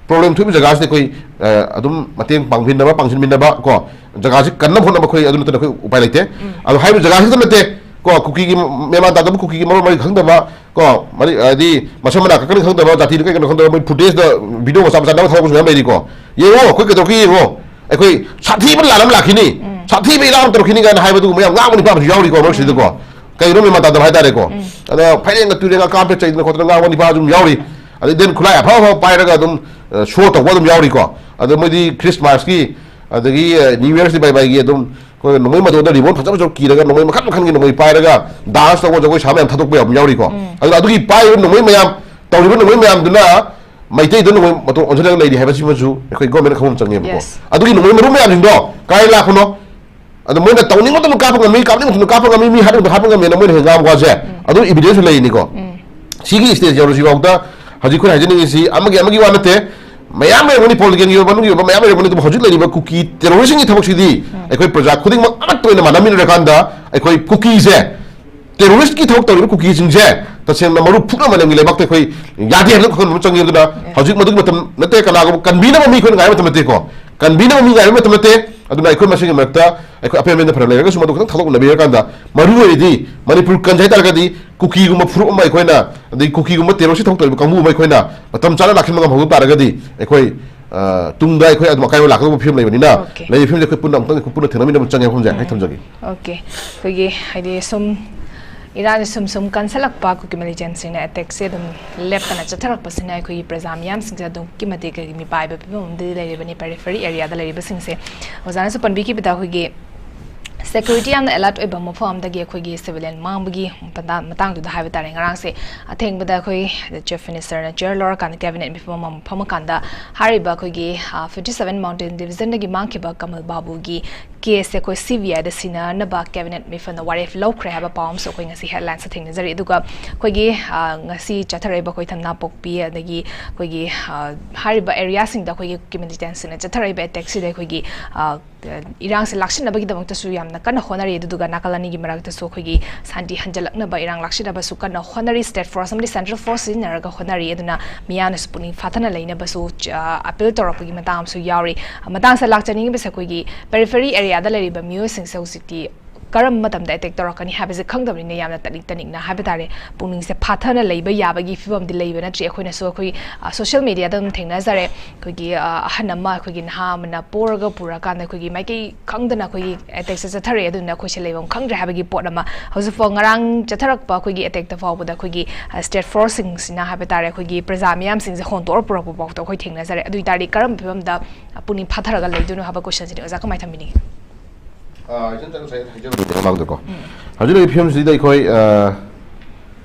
problem ꯊꯣꯛꯏꯕ ꯖꯒꯥꯁꯤꯗ ꯑꯩꯈꯣꯏ, ꯑ, ꯑꯗꯨꯝ ꯃꯇꯦꯡ ꯄꯥꯡꯃꯤꯟꯅꯕ, ꯄꯥꯡꯁꯤꯟꯃꯤꯟꯅꯕ ꯀꯣ, ꯖꯒꯥꯁꯤ ꯀꯟꯅꯕ ꯍꯣꯠꯅꯕ ꯑꯩꯈꯣꯏ ꯑꯗꯨ ꯅꯠꯇꯅ ꯑꯩꯈꯣꯏ ꯎꯄꯥꯏ ꯂꯩꯇꯦ꯫ ꯑꯗꯣ ꯍꯥꯏꯔꯤꯕ ꯖꯒꯥꯁꯤꯗ ꯅꯠꯇꯦ ꯀꯣ, ꯀꯨꯀꯤꯒꯤ ꯃꯦꯃꯥꯟ ꯇꯥꯗꯕ, ꯀꯨꯀꯤꯒꯤ ꯃꯔꯣꯟ ꯃꯔꯤ ꯈꯪꯗꯕ ꯀꯣ, ꯃꯔꯤ, ꯍꯥꯏꯗꯤ ꯃꯁꯝ ꯃꯅꯥ ꯀꯛꯀꯅꯤ ꯈꯪꯗꯕ, ꯖꯥꯇꯤꯗꯨ ꯀꯩ ꯀꯩꯅꯣ ꯈꯪꯗꯕ, ꯃꯣꯏ footage ꯗ video ꯃꯆꯥ ꯃꯆꯥ ꯅꯝꯃ ꯊꯥꯗꯣꯛꯄꯁꯨ ꯃꯌꯥꯝ ꯂꯩꯔꯤꯀꯣ꯫ ꯌꯦꯡꯉꯣ, ꯑꯩꯈꯣꯏ ꯀꯩꯗꯧꯔꯛꯀꯦ ꯌꯦꯡꯉꯣ꯫ ꯑꯩꯈꯣꯏ ꯁꯥꯊꯤꯕ ꯂꯥꯟ ꯑꯃ ꯂꯥꯛꯈꯤꯅꯤ, ꯁꯥꯊꯤꯕ ꯏꯔꯥꯡ ꯑꯃ ꯇꯧꯔꯛꯈꯤꯅꯤ ꯀꯥꯏꯅ ꯍꯥꯏꯕꯗꯨ ꯃꯌꯥꯝ ꯉꯥꯡꯕ ꯅꯤꯄꯥ ꯑꯃꯁꯨ ꯌꯥꯎꯔꯤꯀꯣ ꯃꯔꯛꯁꯤꯗꯀꯣ꯫ ꯀꯩꯅꯣ ꯃꯦꯟ ꯃꯥꯟ ꯇꯥꯗꯕ ꯍꯥꯏꯇꯥꯔꯦꯀꯣ꯫ ꯑꯗ ꯐꯩꯔꯦꯡꯒ ꯇꯨꯔꯦꯡꯒ ꯀꯥꯞꯄꯦ ꯆꯩꯗꯅ ꯈꯣꯠꯇꯅ ꯉꯥꯡꯕ ꯅꯤꯄꯥ ꯑꯗꯨꯝ ꯌꯥꯎꯔꯤ꯫ ꯑꯗꯩ then ꯈꯨꯠꯂꯥꯏ ꯑꯐ ꯑꯐꯕ ꯄꯥꯏꯔꯒ ꯑꯗꯨꯝ, ꯑ, show ꯇꯧꯕ ꯑꯗꯨꯝ ꯌꯥꯎꯔꯤꯀꯣ꯫ ꯑꯗ ꯃꯣꯏꯗꯤ Christmas ꯀꯤ, ꯑꯗꯒꯤ, ꯑ, New Year's ꯗꯤ ꯕꯥꯏ ꯕꯥꯏꯒꯤ ꯑꯗꯨꯝ ꯑꯩꯈꯣꯏ ꯅꯣꯡꯃꯩ ꯃꯇꯣꯟꯗ ribbon ꯐꯖ ꯐꯖꯕ ꯀꯤꯔꯒ ꯅꯣꯡꯃꯩ ꯃꯈꯜ ꯃꯈꯜꯒꯤ ꯅꯣꯡꯃꯩ ꯄꯥꯏꯔꯒ dance ꯇꯧꯕ, ꯖꯒꯣꯏ ꯁꯥꯕ ꯌꯥꯝ ꯊꯥꯗꯣꯛꯄ ꯌꯥꯝ ꯌꯥꯎꯔꯤꯀꯣ꯫ ꯑꯗꯨꯅ ꯑꯗꯨꯒꯤ ꯄꯥꯏꯔꯤꯕ ꯅꯣꯡꯃꯩ ꯃꯌꯥꯝ, ꯇꯧꯔꯤꯕ ꯅꯣꯡꯃꯩ ꯃꯌꯥꯝꯗꯨꯅ ꯃꯩꯇꯩꯗ ꯅꯣꯡꯃꯩ ꯃꯇꯣꯟ ꯑꯣꯟꯁꯤꯜꯂꯒ ꯂꯩꯔꯤ ꯍꯥꯏꯕꯁꯤꯃꯁꯨ ꯑꯩꯈꯣꯏ government ꯅ ꯈꯪꯕ ꯑꯃ ꯆꯪꯉꯦꯕꯀꯣ꯫ Yes. ꯑꯗꯨꯒꯤ ꯅꯣꯡꯃꯩ ꯃꯔꯨ ꯃꯌꯥꯝꯁꯤꯡꯗꯣ ꯀꯥꯏ ꯂꯥꯛꯄꯅꯣ? ꯑꯗꯣ ꯃꯣꯏꯅ ꯇꯧꯅꯤꯡꯕ ꯃꯇꯝꯗ ꯀꯥꯞꯄ ꯉꯝꯃꯤ, ꯀꯥꯞꯅꯤꯡꯕ ꯃꯇꯝꯗ ꯀꯥꯞꯄ ꯉꯝꯃꯤ, ꯃꯤ ꯍꯥꯠꯅꯤꯡꯕ ꯃꯇꯝꯗ ꯍꯥꯠꯄ ꯉꯝꯃꯦꯅ ꯃꯣꯏꯅ ꯍꯦꯛ ꯉꯥꯡꯕ ꯋꯥꯁꯦ, ꯑꯗꯨ evidence ꯁꯨ ꯂꯩꯔꯤꯅꯤꯀꯣ꯫ ꯁꯤꯒꯤ stage ꯌꯧꯔꯁꯤ ꯐꯥꯎꯗ ꯍꯧꯖꯤꯛ ꯑꯩꯈꯣꯏꯅ ꯍꯥꯏꯖꯅꯤꯡꯉꯤꯁꯤ ꯑꯃꯒꯤ, ꯑꯃꯒꯤ ꯋꯥ ꯅꯠꯇꯦ, ꯃꯌꯥꯝ ꯂꯩꯔꯝꯒꯅꯤ, ꯄꯣꯂꯤꯇꯤꯀꯦꯜꯒꯤ ꯑꯣꯏꯕ, ꯃꯅꯨꯡꯒꯤ ꯑꯣꯏꯕ ꯃꯌꯥꯝ ꯂꯩꯔꯝꯒꯅꯤ, ꯑꯗꯨꯕꯨ ꯍꯧꯖꯤꯛ ꯂꯩꯔꯤꯕ ꯀꯨꯀꯤ ꯇꯦꯔꯣꯔꯤꯁꯁꯤꯡꯒꯤ ꯊꯕꯛꯁꯤꯗꯤ ꯑꯩꯈꯣꯏ ꯄ꯭ꯔꯖꯥ ꯈꯨꯗꯤꯡꯃꯛ ꯑꯃꯠꯇ ꯑꯣꯏꯅ ꯃꯥꯟꯅꯃꯤꯟꯅꯔꯀꯥꯟꯗ ꯑꯩꯈꯣꯏ ꯀꯨꯀꯤꯁꯦ, ꯇꯦꯔꯣꯔꯤꯁꯀꯤ ꯊꯕꯛ ꯇꯧꯔꯤꯕ ꯀꯨꯀꯤꯁꯤꯡꯁꯦ ꯇꯁꯦꯡꯅ ꯃꯔꯨ ꯐꯨꯛꯅ ꯃꯥꯂꯦꯝꯒꯤ ꯂꯩꯕꯥꯛꯇ ꯑꯩꯈꯣꯏ ꯌꯥꯗꯦ ꯍꯥꯏꯕꯗꯨ ꯈꯪꯍꯟꯕ ꯑꯃ ꯆꯪꯉꯤ꯫ ꯑꯗꯨꯅ ꯍꯧꯖꯤꯛ ꯃꯗꯨꯒꯤ ꯃꯇꯝ ꯅꯠꯇꯦ, ꯀꯅꯥꯒꯨꯝꯕ ꯀꯟꯕꯤꯅꯕ ꯃꯤ ꯑꯩꯈꯣꯏꯅ ꯉꯥꯏꯕ ꯃꯇꯝ ꯅꯠꯇꯦꯀꯣ, ꯀꯟꯕꯤꯅꯕ ꯃꯤ ꯉꯥꯏꯕ ꯃꯇꯝ ꯅꯠꯇꯦ꯫ ꯑꯗꯨꯅ ꯑꯩꯈꯣꯏ ꯃꯁꯦꯟꯒꯤ ꯃꯔꯛꯇ ꯑꯩꯈꯣꯏ ꯑꯄꯦꯟ ꯑꯄꯦꯟꯗ ꯐꯔꯛ ꯂꯩꯔꯒꯁꯨ ꯃꯗꯨ ꯈꯤꯇꯪ ꯊꯥꯗꯣꯛꯅꯕꯤꯔꯀꯥꯟꯗ, ꯃꯔꯨ ꯑꯣꯏꯔꯤꯗꯤ ꯃꯅꯤꯄꯨꯔ ꯀꯟꯖꯩ ꯍꯥꯏ ꯇꯥꯔꯒꯗꯤ ꯀꯨꯀꯤꯒꯨꯝꯕ ꯐꯨꯔꯨꯞ ꯑꯃ ꯑꯩꯈꯣꯏꯅ, ꯑꯗꯩ ꯀꯨꯀꯤꯒꯨꯝꯕ ꯇꯦꯔꯣꯔꯤꯁꯀꯤ ꯊꯕꯛ ꯇꯧꯔꯤꯕ ꯀꯥꯡꯕꯨ ꯑꯃ ꯑꯩꯈꯣꯏꯅ ꯃꯇꯝ ꯆꯥꯅ ꯂꯥꯛꯁꯤꯟꯕ ꯉꯝꯍꯧꯕ ꯇꯥꯔꯒꯗꯤ ꯑꯩꯈꯣꯏ, ꯑ, ꯇꯨꯡꯗ ꯑꯩꯈꯣꯏ ꯑꯗꯨꯝ ꯑꯀꯥꯏꯕ ꯂꯥꯛꯀꯗꯧꯕ ꯐꯤꯕꯝ ꯂꯩꯕꯅꯤꯅ, OK꯫ ꯂꯩꯔꯤꯕ ꯐꯤꯕꯝꯁꯦ ꯑꯩꯈꯣꯏ ꯄꯨꯟꯅ ꯑꯃꯨꯛꯇꯪ ꯑꯩꯈꯣꯏ ꯄꯨꯟꯅ ꯊꯦꯡꯅꯃꯤꯟꯅꯕ ꯆꯪꯉꯦ ꯃꯐꯝꯁꯦ ꯑꯩ ꯊꯝꯖꯒꯦ꯫ OK꯫ ꯑꯩꯈꯣꯏꯒꯤ ꯍꯥꯏꯗꯤ ꯁꯨꯝ ꯏꯔꯥꯡꯁꯦ ꯁꯨꯝ ꯁꯨꯝ ꯀꯟꯁꯜꯂꯛꯄ, ꯀꯨꯀꯤ ꯃꯤꯂꯤꯇꯦꯟꯁꯤꯡꯅ ꯑꯦꯇꯦꯛꯁꯦ ꯑꯗꯨꯝ ꯂꯦꯞꯇꯅ ꯆꯠꯊꯔꯛꯄꯁꯤꯅ ꯑꯩꯈꯣꯏꯒꯤ ꯄ꯭ꯔꯖꯥ ꯃꯤꯌꯥꯝꯁꯤꯡꯁꯦ ꯑꯗꯨꯛꯀꯤ ꯃꯇꯤꯛ ꯑꯩꯈꯣꯏꯒꯤ ꯃꯤꯄꯥꯏꯕ ꯐꯤꯕꯝ ꯑꯃꯗꯗꯤ ꯂꯩꯔꯤꯕꯅꯤ, ꯄꯦꯔꯤꯐꯦꯔꯤ ꯑꯦꯔꯤꯌꯥꯗ ꯂꯩꯔꯤꯕꯁꯤꯡꯁꯦ꯫ ꯑꯣꯖꯥꯅꯁꯨ ꯄꯟꯕꯤꯈꯤꯕꯗ ꯑꯩꯈꯣꯏꯒꯤ ꯁꯦꯀ꯭ꯌꯨꯔꯤꯇꯤ ꯌꯥꯝꯅ ꯑꯦꯂꯔꯠ ꯑꯣꯏꯕ ꯃꯐꯝ ꯑꯃꯗꯒꯤ ꯑꯩꯈꯣꯏꯒꯤ ꯁꯤꯚꯤꯂꯤꯌꯟ ꯃꯥꯡꯕꯒꯤ ꯃꯇꯥꯡ-, ꯃꯇꯥꯡꯗꯨꯗ ꯍꯥꯏꯕ ꯇꯥꯔꯦ, ꯉꯔꯥꯡꯁꯦ ꯑꯊꯦꯡꯕꯗ ꯑꯩꯈꯣꯏ ꯆꯤꯐ ꯃꯤꯅꯤꯁꯇꯔꯅ ꯆꯤꯌꯔ ꯂꯧꯔꯀꯥꯟꯗ ꯀꯦꯕꯤꯅꯦꯠ ꯃꯤꯐꯝ ꯑꯃ ꯐꯝꯃꯀꯥꯟꯗ ꯍꯥꯏꯔꯤꯕ ꯑꯩꯈꯣꯏꯒꯤ, ꯑ, fifty seven mountain division ꯗꯒꯤ ꯃꯥꯡꯈꯤꯕ ꯀꯃꯜ ꯕꯥꯕꯨꯒꯤ ꯀꯦꯁꯁꯦ ꯑꯩꯈꯣꯏ ꯁꯤ ꯕꯤ ꯑꯥꯏꯗ ꯁꯤꯟꯅꯅꯕ ꯀꯦꯕꯤꯅꯦꯠ ꯃꯤꯐꯝꯅ ꯋꯥꯔꯦꯞ ꯂꯧꯈ꯭ꯔꯦ ꯍꯥꯏꯕ ꯄꯥꯎ ꯑꯃꯁꯨ ꯑꯩꯈꯣꯏ ꯉꯁꯤ ꯍꯦꯗꯂꯥꯏꯟꯁꯇ ꯊꯦꯡꯅꯖꯔꯤ꯫ ꯑꯗꯨꯒ ꯑꯩꯈꯣꯏꯒꯤ, ꯑ, ꯉꯁꯤ ꯆꯠꯊꯔꯛꯏꯕ ꯑꯩꯈꯣꯏ ꯊꯝꯅꯥꯄꯣꯛꯄꯤ ꯑꯗꯒꯤ ꯑꯩꯈꯣꯏꯒꯤ, ꯑ, ꯍꯥꯏꯔꯤꯕ ꯑꯦꯔꯤꯌꯥꯁꯤꯡꯗ ꯑꯩꯈꯣꯏꯒꯤ ꯀꯨꯀꯤ ꯃꯤꯂꯤꯇꯦꯟꯁꯤꯡꯅ ꯆꯠꯊꯔꯛꯏꯕ ꯑꯦꯇꯦꯛꯁꯤꯗ ꯑꯩꯈꯣꯏꯒꯤ, ꯑ, ꯏꯔꯥꯡꯁꯦ ꯂꯥꯛꯁꯤꯟꯅꯕꯒꯤꯗꯃꯛꯇꯁꯨ ꯌꯥꯝꯅ ꯀꯟꯅ ꯍꯣꯠꯅꯔꯤ꯫ ꯑꯗꯨꯗꯨꯒ ꯅꯥꯀꯜ ꯑꯅꯤꯒꯤ ꯃꯔꯛꯇꯁꯨ ꯑꯩꯈꯣꯏꯒꯤ ꯁꯥꯟꯇꯤ ꯍꯟꯖꯤꯜꯂꯛꯅꯕ, ꯏꯔꯥꯡ ꯂꯥꯛꯁꯤꯟꯅꯕꯁꯨ ꯀꯟꯅ ꯍꯣꯠꯅꯔꯤ꯫ ꯁ꯭ꯇꯦꯠ ꯐꯣꯔꯁ ꯑꯃꯗꯤ ꯁꯦꯟꯇ꯭ꯔꯦꯜ ꯐꯣꯔꯁ ꯁꯤꯖꯤꯟꯅꯔꯒ ꯍꯣꯠꯅꯔꯤ꯫ ꯑꯗꯨꯅ ꯃꯤꯌꯥꯝꯅꯁꯨ ꯄꯨꯛꯅꯤꯡ ꯐꯥꯊꯅ ꯂꯩꯅꯕꯁꯨ, ꯑ, ꯑꯄꯤꯜ ꯇꯧꯔꯛꯄꯒꯤ ꯃꯇꯥꯡ ꯑꯃꯁꯨ ꯌꯥꯎꯔꯤ꯫ ꯃꯇꯥꯡꯁꯤꯗ ꯂꯥꯛꯆꯅꯤꯡꯉꯤꯕꯁꯦ ꯑꯩꯈꯣꯏꯒꯤ ꯄꯦꯔꯤꯐꯦꯔꯤ ꯑꯦꯔꯤꯌꯥꯗ ꯂꯩꯔꯤꯕ ꯃꯤꯑꯣꯏꯁꯤꯡꯁꯦ ꯍꯧꯖꯤꯛꯇꯤ ꯀꯔꯝꯕ ꯃꯇꯝꯗ ꯑꯦꯇꯦꯛ ꯇꯧꯔꯛꯀꯅꯤ ꯍꯥꯏꯕꯁꯦ ꯈꯪꯗꯕꯅꯤꯅ ꯌꯥꯝꯅ ꯇꯅꯤꯛ ꯇꯅꯤꯛꯅ ꯍꯥꯏꯕ ꯇꯥꯔꯦ, ꯄꯨꯛꯅꯤꯡꯁꯦ ꯐꯥꯊꯅ ꯂꯩꯕ ꯌꯥꯕꯒꯤ ꯐꯤꯕꯝꯗꯤ ꯂꯩꯕ ꯅꯠꯇ꯭ꯔꯤ꯫ ꯑꯩꯈꯣꯏꯅꯁꯨ ꯑꯩꯈꯣꯏ, ꯑ, ꯁꯣꯁꯤꯌꯦꯜ ꯃꯤꯗꯤꯌꯥꯗ ꯑꯗꯨꯝ ꯊꯦꯡꯅꯖꯔꯦ꯫ ꯑꯩꯈꯣꯏꯒꯤ, ꯑ, ꯑꯍꯟ ꯑꯃ, ꯑꯩꯈꯣꯏꯒꯤ ꯅꯍꯥ ꯑꯃꯅ ꯄꯣꯔꯒ ꯄꯨꯔꯀꯥꯟꯗ ꯑꯩꯈꯣꯏꯒꯤ ꯃꯥꯏꯀꯩ ꯈꯪꯗꯅ ꯑꯩꯈꯣꯏꯒꯤ ꯑꯦꯇꯦꯛꯁꯦ ꯆꯠꯊꯔꯛꯑꯦ, ꯑꯗꯨꯅ ꯑꯩꯈꯣꯏꯁꯦ ꯂꯩꯐꯝ ꯈꯪꯗ꯭ꯔꯦ ꯍꯥꯏꯕꯒꯤ ꯄꯣꯠ ꯑꯃ꯫ ꯍꯧꯖꯤꯛꯐꯥꯎ ꯉꯔꯥꯡ ꯆꯠꯊꯔꯛꯄ ꯑꯩꯈꯣꯏꯒꯤ ꯑꯦꯇꯦꯛꯇ ꯐꯥꯎꯕꯗ ꯑꯩꯈꯣꯏꯒꯤ, ꯑ, ꯁ꯭ꯇꯦꯠ ꯐꯣꯔꯁꯁꯤꯡꯁꯤꯅ ꯍꯥꯏꯕ ꯇꯥꯔꯦ, ꯑꯩꯈꯣꯏꯒꯤ ꯄ꯭ꯔꯖꯥ ꯃꯤꯌꯥꯝꯁꯤꯡꯁꯦ ꯍꯣꯟꯗꯣꯛꯑ ꯄꯨꯔꯛꯄ ꯐꯥꯎꯗ ꯑꯩꯈꯣꯏ ꯊꯦꯡꯅꯖꯔꯦ꯫ ꯑꯗꯨ ꯑꯣꯏꯇꯥꯔꯗꯤ ꯀꯔꯝꯕ ꯐꯤꯕꯝꯗ ꯄꯨꯛꯅꯤꯡ ꯐꯥꯊꯔꯒ ꯂꯩꯗꯣꯏꯅꯣ ꯍꯥꯏꯕ ꯀꯣꯏꯁꯟꯁꯤꯗꯤ ꯑꯣꯖꯥ ꯀꯃꯥꯏꯅ ꯊꯝꯕꯤꯅꯤꯡꯉꯤ? ꯑ, ꯏꯆꯟ ꯆꯟ ꯉꯁꯥꯏ ꯍꯥꯏꯖꯕꯗꯨꯒꯤ ꯃꯃꯥꯡꯗꯀꯣ, ꯎꯝ꯫ ꯍꯧꯖꯤꯛ ꯂꯩꯔꯤꯕ ꯐꯤꯕꯝꯁꯤꯗ ꯑꯩꯈꯣꯏ, ꯑ,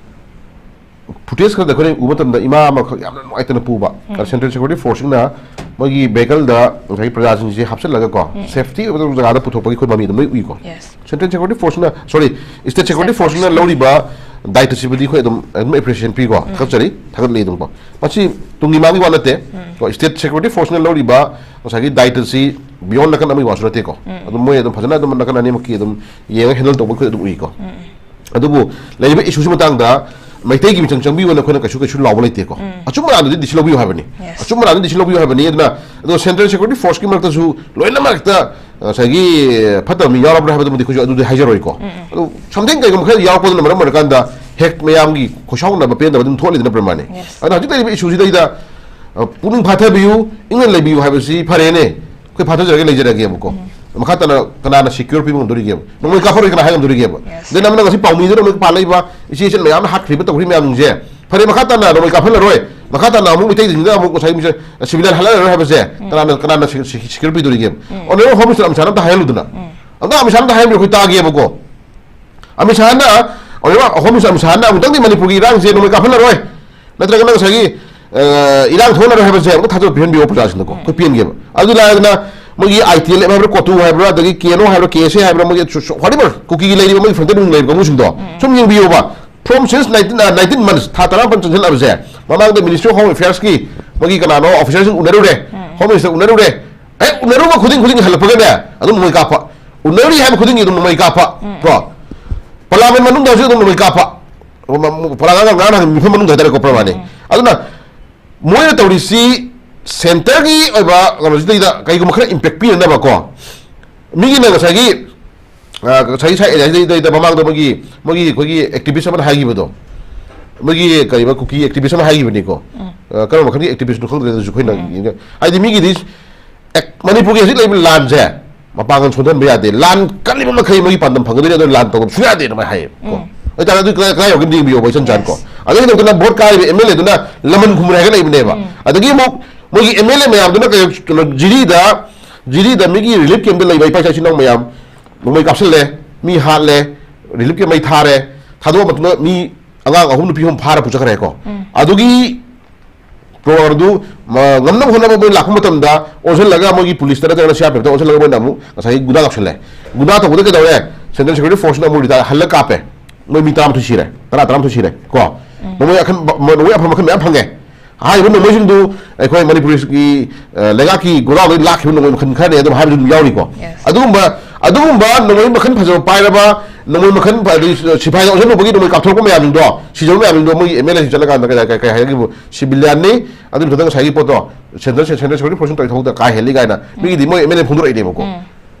ꯐꯨꯇꯦꯖ ꯈꯔꯗ ꯑꯩꯈꯣꯏꯅ ꯎꯕ ꯃꯇꯝꯗ ꯏꯃꯥ ꯑꯃꯈꯛ ꯌꯥꯝꯅ ꯅꯨꯡꯉꯥꯏꯇꯅ ꯄꯨꯕ, ꯎꯝ꯫ ꯁꯦꯟꯇ꯭ꯔꯦꯜ ꯁꯦꯀ꯭ꯌꯨꯔꯤꯇꯤ ꯐꯣꯔꯁꯁꯤꯡꯅ ꯃꯣꯏꯒꯤ ꯚꯦꯍꯤꯀꯜꯗ ꯉꯁꯥꯏꯒꯤ ꯄ꯭ꯔꯖꯥꯁꯤꯡꯁꯦ ꯍꯥꯞꯆꯤꯜꯂꯒꯀꯣ, ꯎꯝ꯫ ꯁꯦꯐꯇꯤ ꯑꯣꯏꯕ ꯖꯒꯥꯗ ꯄꯨꯊꯣꯛꯄꯒꯤ ꯑꯩꯈꯣꯏ ꯃꯃꯤ ꯑꯗꯨꯝ ꯂꯣꯏ ꯎꯏꯀꯣ꯫ Yes꯫ ꯁꯦꯟꯇ꯭ꯔꯦꯜ ꯁꯦꯀ꯭ꯌꯨꯔꯤꯇꯤ ꯐꯣꯔꯁꯁꯤꯅ, ꯁꯣꯔꯤ, ꯁ꯭ꯇꯦꯠ ꯁꯦꯀ꯭ꯌꯨꯔꯤꯇꯤ ꯁ꯭ꯇꯦꯠ ꯐꯣꯔꯁꯁꯤꯅ ꯐꯣꯔꯁ꯫ ꯂꯧꯔꯤꯕ ꯗꯥꯏꯇꯁꯤꯕꯨꯗꯤ ꯑꯩꯈꯣꯏ ꯑꯗꯨꯝ ꯑꯗꯨꯝ ꯑꯦꯄ꯭ꯔꯤꯁꯤꯌꯦꯁꯟ ꯄꯤꯀꯣ, ꯊꯥꯒꯠꯆꯔꯤ, ꯊꯥꯒꯠꯂꯤ ꯑꯗꯨꯝꯀꯣ꯫ ꯃꯁꯤ ꯇꯨꯡꯒꯤ ꯃꯥꯡꯒꯤ ꯋꯥ ꯅꯠꯇꯦ꯫ ꯀꯣ, ꯁ꯭ꯇꯦꯠ ꯁꯦꯀ꯭ꯌꯨꯔꯤꯇꯤ ꯐꯣꯔꯁꯅ ꯂꯧꯔꯤꯕ ꯉꯁꯥꯏꯒꯤ ꯗꯥꯏꯇꯁꯤ ꯕꯤꯌꯣꯟ ꯅꯥꯀꯟ ꯑꯃꯒꯤ ꯋꯥꯁꯨ ꯅꯠꯇꯦꯀꯣ꯫ ꯑꯗꯨꯝ ꯃꯣꯏ ꯑꯗꯨꯝ ꯐꯖꯅ ꯑꯗꯨꯝ ꯅꯥꯀꯟ ꯑꯅꯤꯃꯛꯀꯤ ꯑꯗꯨꯝ ꯌꯦꯡꯉ ꯍꯦꯟꯗꯜ ꯇꯧꯕ ꯑꯩꯈꯣꯏ ꯑꯗꯨꯝ ꯎꯏꯀꯣ꯫ ꯑꯗꯨꯕꯨ ꯂꯩꯔꯤꯕ ꯏꯁꯨꯁꯤ ꯃꯇꯥꯡꯗ ꯃꯩꯇꯩꯒꯤ ꯃꯤꯆꯪ ꯆꯪꯕꯤꯌꯣꯅ ꯑꯩꯈꯣꯏꯅ ꯀꯩꯁꯨ ꯀꯩꯁꯨ ꯂꯥꯎꯕ ꯂꯩꯇꯦꯀꯣ꯫ ꯑꯆꯨꯝꯕ ꯑꯔꯥꯟꯗꯨꯗꯤ ꯗꯤ ꯁꯤ ꯂꯧꯕꯤꯌꯨ ꯍꯥꯏꯕꯅꯤ꯫ ꯑꯆꯨꯝꯕ ꯑꯔꯥꯟꯗꯨꯗꯤ ꯗꯤ ꯁꯤ ꯂꯧꯕꯤꯌꯨ ꯍꯥꯏꯕꯅꯤ꯫ ꯑꯗꯨꯅ ꯑꯗꯣ ꯁꯦꯟꯇ꯭ꯔꯦꯜ ꯁꯦꯀ꯭ꯌꯨꯔꯤꯇꯤ ꯐꯣꯔꯁꯀꯤ ꯃꯔꯛꯇꯁꯨ ꯂꯣꯏꯅꯃꯛꯇ ꯉꯁꯥꯏꯒꯤ ꯐꯠꯇꯕ ꯃꯤ ꯌꯥꯎꯔꯕ꯭ꯔꯥ ꯍꯥꯏꯕꯗꯨꯃꯗꯤ ꯑꯩꯈꯣꯏꯁꯨ ꯑꯗꯨꯗꯤ ꯍꯥꯏꯖꯔꯣꯏꯀꯣ꯫ ꯑꯗꯨ something ꯀꯩꯒꯨꯝꯕ ꯈꯔ ꯌꯥꯎꯔꯛꯄꯗꯨꯅ ꯃꯔꯝ ꯑꯣꯏꯔꯀꯥꯟꯗ ꯍꯦꯛ ꯃꯌꯥꯝꯒꯤ ꯈꯣꯏꯁꯥꯎꯅꯕ ꯄꯦꯟꯗꯕ ꯑꯗꯨꯝ ꯊꯣꯛꯍꯜꯂꯤꯗꯅ ꯄ꯭ꯔꯃꯥꯅꯤ꯫ ꯑꯗꯨꯅ ꯍꯧꯖꯤꯛ ꯂꯩꯔꯤꯕ ꯏꯁꯨꯁꯤꯗꯩꯗ ꯑ, ꯄꯨꯛꯅꯤꯡ ꯐꯥꯊꯕꯤꯌꯨ, ꯏꯪꯅ ꯂꯩꯕꯤꯌꯨ ꯍꯥꯏꯕꯁꯤ ꯐꯔꯦꯅꯦ꯫ ꯑꯩꯈꯣꯏ ꯐꯥꯊꯖꯔꯒꯦ, ꯂꯩꯖꯔꯒꯦꯕꯀꯣ꯫ ꯃꯈꯥ ꯇꯥꯅ ꯀꯅꯥꯅ ꯁꯦꯀ꯭ꯌꯨꯔ ꯄꯤꯕ ꯉꯝꯗꯣꯔꯤꯒꯦꯕ? ꯅꯣꯡꯃꯩ ꯀꯥꯞꯐꯔꯣꯏ ꯀꯅꯥ ꯍꯥꯏ ꯉꯝꯗꯣꯔꯤꯒꯦꯕ? ꯑꯗꯩ ꯅꯪꯅ ꯉꯁꯤ ꯄꯥꯎꯃꯤꯗꯨꯅ ꯑꯃꯨꯛ ꯄꯥꯜꯂꯛꯏꯕ ꯏꯆꯦ ꯏꯆꯟ ꯃꯌꯥꯝꯅ ꯍꯥꯠꯈ꯭ꯔꯤꯕ ꯇꯧꯈ꯭ꯔꯤ ꯃꯌꯥꯝꯁꯤꯡꯁꯦ, ꯐꯔꯦ, ꯃꯈꯥ ꯇꯥꯅ ꯅꯣꯡꯃꯩ ꯀꯥꯞꯍꯜꯂꯔꯣꯏ꯫ ꯃꯈꯥ ꯇꯥꯅ ꯑꯃꯨꯛ ꯃꯩꯇꯩꯁꯤꯡꯁꯤꯅ ꯑꯃꯨꯛ ꯉꯁꯥꯏ ꯃꯤꯁ-, ꯁꯤꯚꯤꯂꯤꯌꯟ ꯍꯥꯠꯍꯜꯂꯔꯣꯏ ꯍꯥꯏꯕꯁꯦ ꯀꯅꯥꯅ, ꯀꯅꯥꯅ ꯁꯦ-, ꯁꯦ-, ꯁꯦꯀ꯭ꯌꯨꯔ ꯄꯤꯗꯣꯔꯤꯒꯦꯕ? ꯑꯣꯅꯔꯦꯕꯜ ꯍꯣꯝ ꯃꯤꯅꯤꯁꯇꯔ ꯑꯃ ꯁꯥꯟꯅ ꯑꯝꯇ ꯍꯥꯏꯍꯜꯂꯨꯗꯅ꯫ ꯑꯝꯇ ꯑꯃ ꯁꯥꯟꯅ ꯑꯝꯇ ꯍꯥꯏꯍꯟꯕꯤꯌꯨ, ꯑꯩꯈꯣꯏ ꯇꯥꯒꯦꯕꯀꯣ꯫ ꯑꯃꯤꯠ ꯁꯥꯍꯅ, ꯑꯣꯏꯔꯤꯕ ꯑꯍꯣꯝ ꯑꯃꯤꯠ ꯁꯥꯍꯅ ꯑꯃꯨꯛꯇꯪꯗꯤ ꯃꯅꯤꯄꯨꯔꯒꯤ ꯏꯔꯥꯡꯁꯦ ꯅꯣꯡꯃꯩ ꯀꯥꯞꯍꯜꯂꯔꯣꯏ, ꯅꯠꯇ꯭ꯔꯒ ꯅꯪ ꯉꯁꯥꯏꯒꯤ, ꯑ, ꯏꯔꯥꯡ ꯊꯣꯛꯍꯜꯂꯔꯣꯏ ꯍꯥꯏꯕꯁꯦ ꯑꯃꯨꯛꯇ ꯊꯥꯖꯕ ꯄꯤꯍꯟꯕꯤꯌꯣ ꯄ꯭ꯔꯖꯥꯁꯤꯡꯗꯀꯣ꯫ ꯑꯩꯈꯣꯏ ꯄꯦꯟꯒꯦꯕ꯫ ꯑꯗꯨ ꯂꯥꯏꯔꯗꯅ ꯃꯣꯏꯒꯤ ꯑꯥꯏ ꯇꯤ ꯑꯦꯜ ꯑꯦꯐ ꯍꯥꯏꯕ꯭ꯔꯥ, ꯀꯣꯇꯨ ꯍꯥꯏꯕ꯭ꯔꯥ, ꯑꯗꯒꯤ ꯀꯦ ꯑꯦꯟ ꯑꯣ ꯍꯥꯏꯕ꯭ꯔꯥ, ꯀꯦ ꯑꯦꯁ ꯑꯦ ꯍꯥꯏꯕ꯭ꯔꯥ, ꯃꯣꯏꯒꯤ ꯁꯨ-, ꯁꯨ-, whatever, ꯀꯨꯀꯤꯒꯤ ꯂꯩꯔꯤꯕ ꯃꯣꯏꯒꯤ ꯐ꯭ꯔꯟꯇꯦꯜ ꯋꯤꯡ ꯂꯩꯔꯤꯕ ꯀꯥꯡꯕꯨꯁꯤꯡꯗꯣ ꯁꯨꯝ ꯌꯦꯡꯕꯤꯌꯣꯕ꯫ From since nineteen, ꯑ, nineteen months, ꯊꯥ ꯇꯔꯥꯃꯥꯄꯟ ꯆꯪꯁꯤꯜꯂꯛꯑꯕꯁꯦ, ꯃꯃꯥꯡꯗ Ministry of Home Affairs ꯀꯤ ꯃꯣꯏꯒꯤ ꯀꯅꯥꯅꯣ ꯑꯣꯐꯤꯁꯔꯁꯤꯡ ꯎꯅꯔꯨꯔꯦ, ꯍꯣꯝ ꯃꯤꯅꯤꯁꯇꯔ ꯎꯅꯔꯨꯔꯦ, ꯍꯦꯛ ꯎꯅꯔꯨꯕ ꯈꯨꯗꯤꯡ, ꯈꯨꯗꯤꯡꯒꯤ ꯍꯜꯂꯛꯄꯒꯅꯦ ꯑꯗꯨꯝ ꯅꯣꯡꯃꯩ ꯀꯥꯞꯄ꯫ ꯎꯅꯔꯤ ꯍꯥꯏꯕ ꯈꯨꯗꯤꯡꯒꯤ ꯑꯗꯨꯝ ꯅꯣꯡꯃꯩ ꯀꯥꯞꯄ꯫ ꯀꯣ? ꯄꯥꯔꯂꯤꯌꯥꯃꯦꯟ ꯃꯅꯨꯡꯗ ꯍꯧꯖꯤꯛ ꯑꯗꯨꯝ ꯅꯣꯡꯃꯩ ꯀꯥꯞꯄ꯫ ꯄꯥꯔꯂꯤꯌꯥꯃꯦꯟ ꯉꯔꯥꯡ ꯅꯍꯥꯟ ꯃꯤꯐꯝ ꯃꯅꯨꯡꯗ ꯍꯥꯏꯇꯥꯔꯦꯀꯣ, ꯄ꯭ꯔꯃꯥꯅꯤ꯫ ꯑꯗꯨꯅ ꯃꯣꯏꯅ ꯇꯧꯔꯤꯁꯤ ꯁꯦꯟꯇꯔꯒꯤ ꯑꯣꯏꯕ ꯀꯩꯅꯣꯁꯤꯗꯩꯗ ꯀꯩꯒꯨꯝꯕ ꯈꯔ ꯏꯝꯄꯦꯛ ꯄꯤꯅꯅꯕꯀꯣ꯫ ꯃꯤꯒꯤꯅ ꯉꯁꯥꯏꯒꯤ, ꯑ, ꯉꯁꯥꯏꯒꯤ ꯁ꯭ꯋꯥꯏ ꯑꯦꯔꯤꯌꯥꯁꯤꯗꯩꯗ ꯃꯃꯥꯡꯗ ꯃꯣꯏꯒꯤ, ꯃꯣꯏꯒꯤ ꯑꯩꯈꯣꯏꯒꯤ ꯑꯦꯛꯇꯤꯚꯤꯁ꯭ꯠ ꯑꯃꯅ ꯍꯥꯏꯈꯤꯕꯗꯣ, ꯃꯣꯏꯒꯤ ꯀꯔꯤꯕ ꯀꯨꯀꯤ ꯑꯦꯛꯇꯤꯚꯤꯁ꯭ꯠ ꯑꯃ ꯍꯥꯏꯈꯤꯕꯅꯤꯀꯣ꯫ ꯑ, ꯀꯔꯝꯕ ꯃꯈꯜꯒꯤ ꯑꯦꯛꯇꯤꯚꯤꯁ꯭ꯠꯅꯣ ꯈꯪꯗ꯭ꯔꯦ, ꯑꯗꯨꯁꯨ ꯑꯩꯈꯣꯏꯅ ꯌꯦꯡꯒ-, ꯍꯥꯏꯗꯤ ꯃꯤꯒꯤꯗꯤ ꯑꯦ, ꯃꯅꯤꯄꯨꯔꯒꯤ ꯍꯧꯖꯤꯛ ꯂꯩꯔꯤꯕ ꯂꯥꯟꯁꯦ ꯃꯄꯥꯡꯒꯜ ꯁꯣꯟꯊꯍꯟꯕ ꯌꯥꯗꯦ꯫ ꯂꯥꯟ ꯀꯜꯂꯤꯕ ꯃꯈꯩ ꯃꯣꯏꯒꯤ ꯄꯥꯟꯗꯝ ꯐꯪꯒꯗꯣꯏꯅꯤ, ꯑꯗꯨ ꯂꯥꯟ ꯇꯧꯕ ꯁꯨꯡꯌꯥ ꯌꯥꯗꯦꯅ ꯃꯣꯏ ꯍꯥꯏꯌꯦꯕꯀꯣ꯫ ꯑꯣꯏꯇꯥꯔꯗꯤ ꯑꯗꯨ ꯀꯗꯥꯏ, ꯀꯗꯥꯏ ꯌꯧꯒꯅꯤ ꯌꯦꯡꯕꯤꯌꯣꯕ, ꯏꯆꯝ ꯆꯥꯅꯀꯣ꯫ ꯑꯗꯒꯤ ꯅꯠꯇꯅ ꯚꯣꯠ ꯀꯥꯔꯤꯕ ꯑꯦꯝ ꯑꯦꯜ ꯑꯦꯗꯨꯅ ꯂꯃꯟ ꯈꯨꯝꯃꯨꯔꯦ ꯍꯥꯏꯒꯠꯂꯛꯏꯕꯅꯦꯕ꯫ ꯑꯗꯒꯤ ꯑꯃꯨꯛ ꯃꯣꯏꯒꯤ ꯑꯦꯝ ꯑꯦꯜ ꯑꯦ ꯃꯌꯥꯝꯗꯨꯅ ꯀꯩ, ꯀꯩꯅꯣ, ꯖꯤꯔꯤꯗ, ꯖꯤꯔꯤꯗ ꯃꯤꯒꯤ ꯔꯤꯂꯤꯐ ꯀꯦꯝꯞꯇ ꯂꯩꯕ ꯏꯄꯥ ꯏꯆꯥ ꯏꯆꯤꯟ ꯏꯅꯥꯎ ꯃꯌꯥꯝ ꯅꯣꯡꯃꯩ ꯀꯥꯞꯁꯤꯜꯂꯦ, ꯃꯤ ꯍꯥꯠꯂꯦ, ꯔꯤꯂꯤꯐ ꯀꯦꯝꯞ ꯃꯩ ꯊꯥꯔꯦ, ꯊꯥꯗꯣꯛꯑ ꯃꯇꯨꯡꯗ ꯃꯤ ꯑꯉꯥꯡ ꯑꯍꯨꯝ ꯅꯨꯄꯤ ꯑꯍꯨꯝ ꯐꯥꯔ ꯄꯨꯆꯠꯈ꯭ꯔꯦꯀꯣ꯫ ꯑꯗꯨꯒꯤ ꯄ꯭ꯔꯣꯒ꯭ꯔꯥꯝꯗꯨ, ꯃ-, ꯉꯝꯅꯕ ꯍꯣꯠꯅꯕ ꯃꯣꯏ ꯂꯥꯛꯄ ꯃꯇꯝꯗ ꯑꯣꯟꯁꯤꯜꯂꯒ ꯃꯣꯏꯒꯤ ꯄꯨꯂꯤꯁꯇ ꯅꯠꯇ꯭ꯔꯒ ꯁꯤ ꯑꯥꯔ ꯄꯤ ꯑꯦꯐꯇ ꯑꯣꯟꯁꯤꯜꯂꯒ ꯃꯣꯏꯅ ꯑꯃꯨꯛ ꯉꯁꯥꯏꯒꯤ ꯒꯨꯟꯗꯥ ꯀꯥꯞꯁꯤꯜꯂꯦ꯫ ꯒꯨꯟꯗꯥ ꯇꯧꯕꯗ ꯀꯩꯗꯧꯔꯦ? ꯁꯦꯟꯇ꯭ꯔꯦꯜ ꯁꯦꯀ꯭ꯌꯨꯔꯤꯇꯤ ꯐꯣꯔꯁꯅ ꯑꯃꯨꯛ ꯔꯤꯇꯥꯌꯔ ꯍꯜꯂ ꯀꯥꯞꯄꯦ꯫ ꯃꯣꯏ ꯃꯤ ꯇꯔꯥꯃꯥꯊꯣꯏ ꯁꯤꯔꯦ, ꯇꯔꯥ, ꯇꯔꯥꯃꯥꯊꯣꯏ ꯁꯤꯔꯦ ꯀꯣ꯫ ꯅꯣꯡꯃꯩ ꯑꯈꯟ-, ꯅꯣꯡꯃꯩ ꯑꯐꯕ ꯃꯈꯜ ꯃꯌꯥꯝ ꯐꯪꯉꯦ꯫ ꯍꯥꯏꯔꯤꯕ ꯅꯣꯡꯃꯩꯁꯤꯡꯗꯨ ꯑꯩꯈꯣꯏ ꯃꯅꯤꯄꯨꯔꯒꯤ, ꯑ, ꯂꯩꯉꯥꯛꯀꯤ ꯒꯣꯗꯥꯎꯟꯗꯒꯤ ꯂꯥꯛꯈꯤꯕ ꯅꯣꯡꯃꯩ ꯃꯈꯜ ꯈꯔꯅꯦ ꯑꯗꯨꯝ ꯍꯥꯏꯕꯁꯨ ꯑꯗꯨꯝ ꯌꯥꯎꯔꯤꯀꯣ꯫ Yes. ꯑꯗꯨꯒꯨꯝꯕ, ꯑꯗꯨꯒꯨꯝꯕ ꯅꯣꯡꯃꯩ ꯃꯈꯜ ꯐꯖꯕ ꯄꯥꯏꯔꯕ, ꯅꯣꯡꯃꯩ ꯃꯈꯜ ꯐ-, ꯑꯗꯩ ꯁꯤꯐꯥꯏꯗ ꯑꯣꯟꯁꯤꯜꯂꯨꯕꯒꯤ ꯅꯣꯡꯃꯩ ꯀꯥꯞꯊꯣꯔꯛꯄ ꯃꯌꯥꯝꯁꯤꯡꯗꯣ, ꯁꯤꯖꯕ ꯃꯌꯥꯝꯁꯤꯡꯗꯣ ꯃꯣꯏꯒꯤ ꯑꯦꯝ ꯑꯦꯜ ꯑꯦꯁꯤꯡ ꯆꯠꯂꯀꯥꯟꯗ ꯀꯩ, ꯀꯩ, ꯀꯩ ꯍꯥꯏꯔꯛꯈꯤꯕ? ꯁꯤꯕꯤꯂꯤꯌꯟꯅꯤ, ꯑꯗꯨ ꯃꯊꯛꯇ ꯉꯁꯥꯏꯒꯤ ꯄꯣꯠꯇꯣ, ꯁꯦꯟꯇ꯭ꯔꯦꯜ, ꯁꯦꯟꯇ꯭ꯔꯦꯜ ꯁꯦꯀ꯭ꯌꯨꯔꯤꯇꯤ ꯐꯣꯔꯁꯅ ꯇꯧꯔꯤ ꯊꯕꯛꯇ ꯀꯥꯏꯍꯜꯂꯤ ꯀꯥꯏꯅ ꯃꯤꯒꯤꯗꯤ ꯃꯣꯏ ꯑꯦꯝ ꯑꯦꯜ ꯑꯦ ꯐꯣꯡꯗꯣꯔꯛꯏꯅꯦꯕꯀꯣ꯫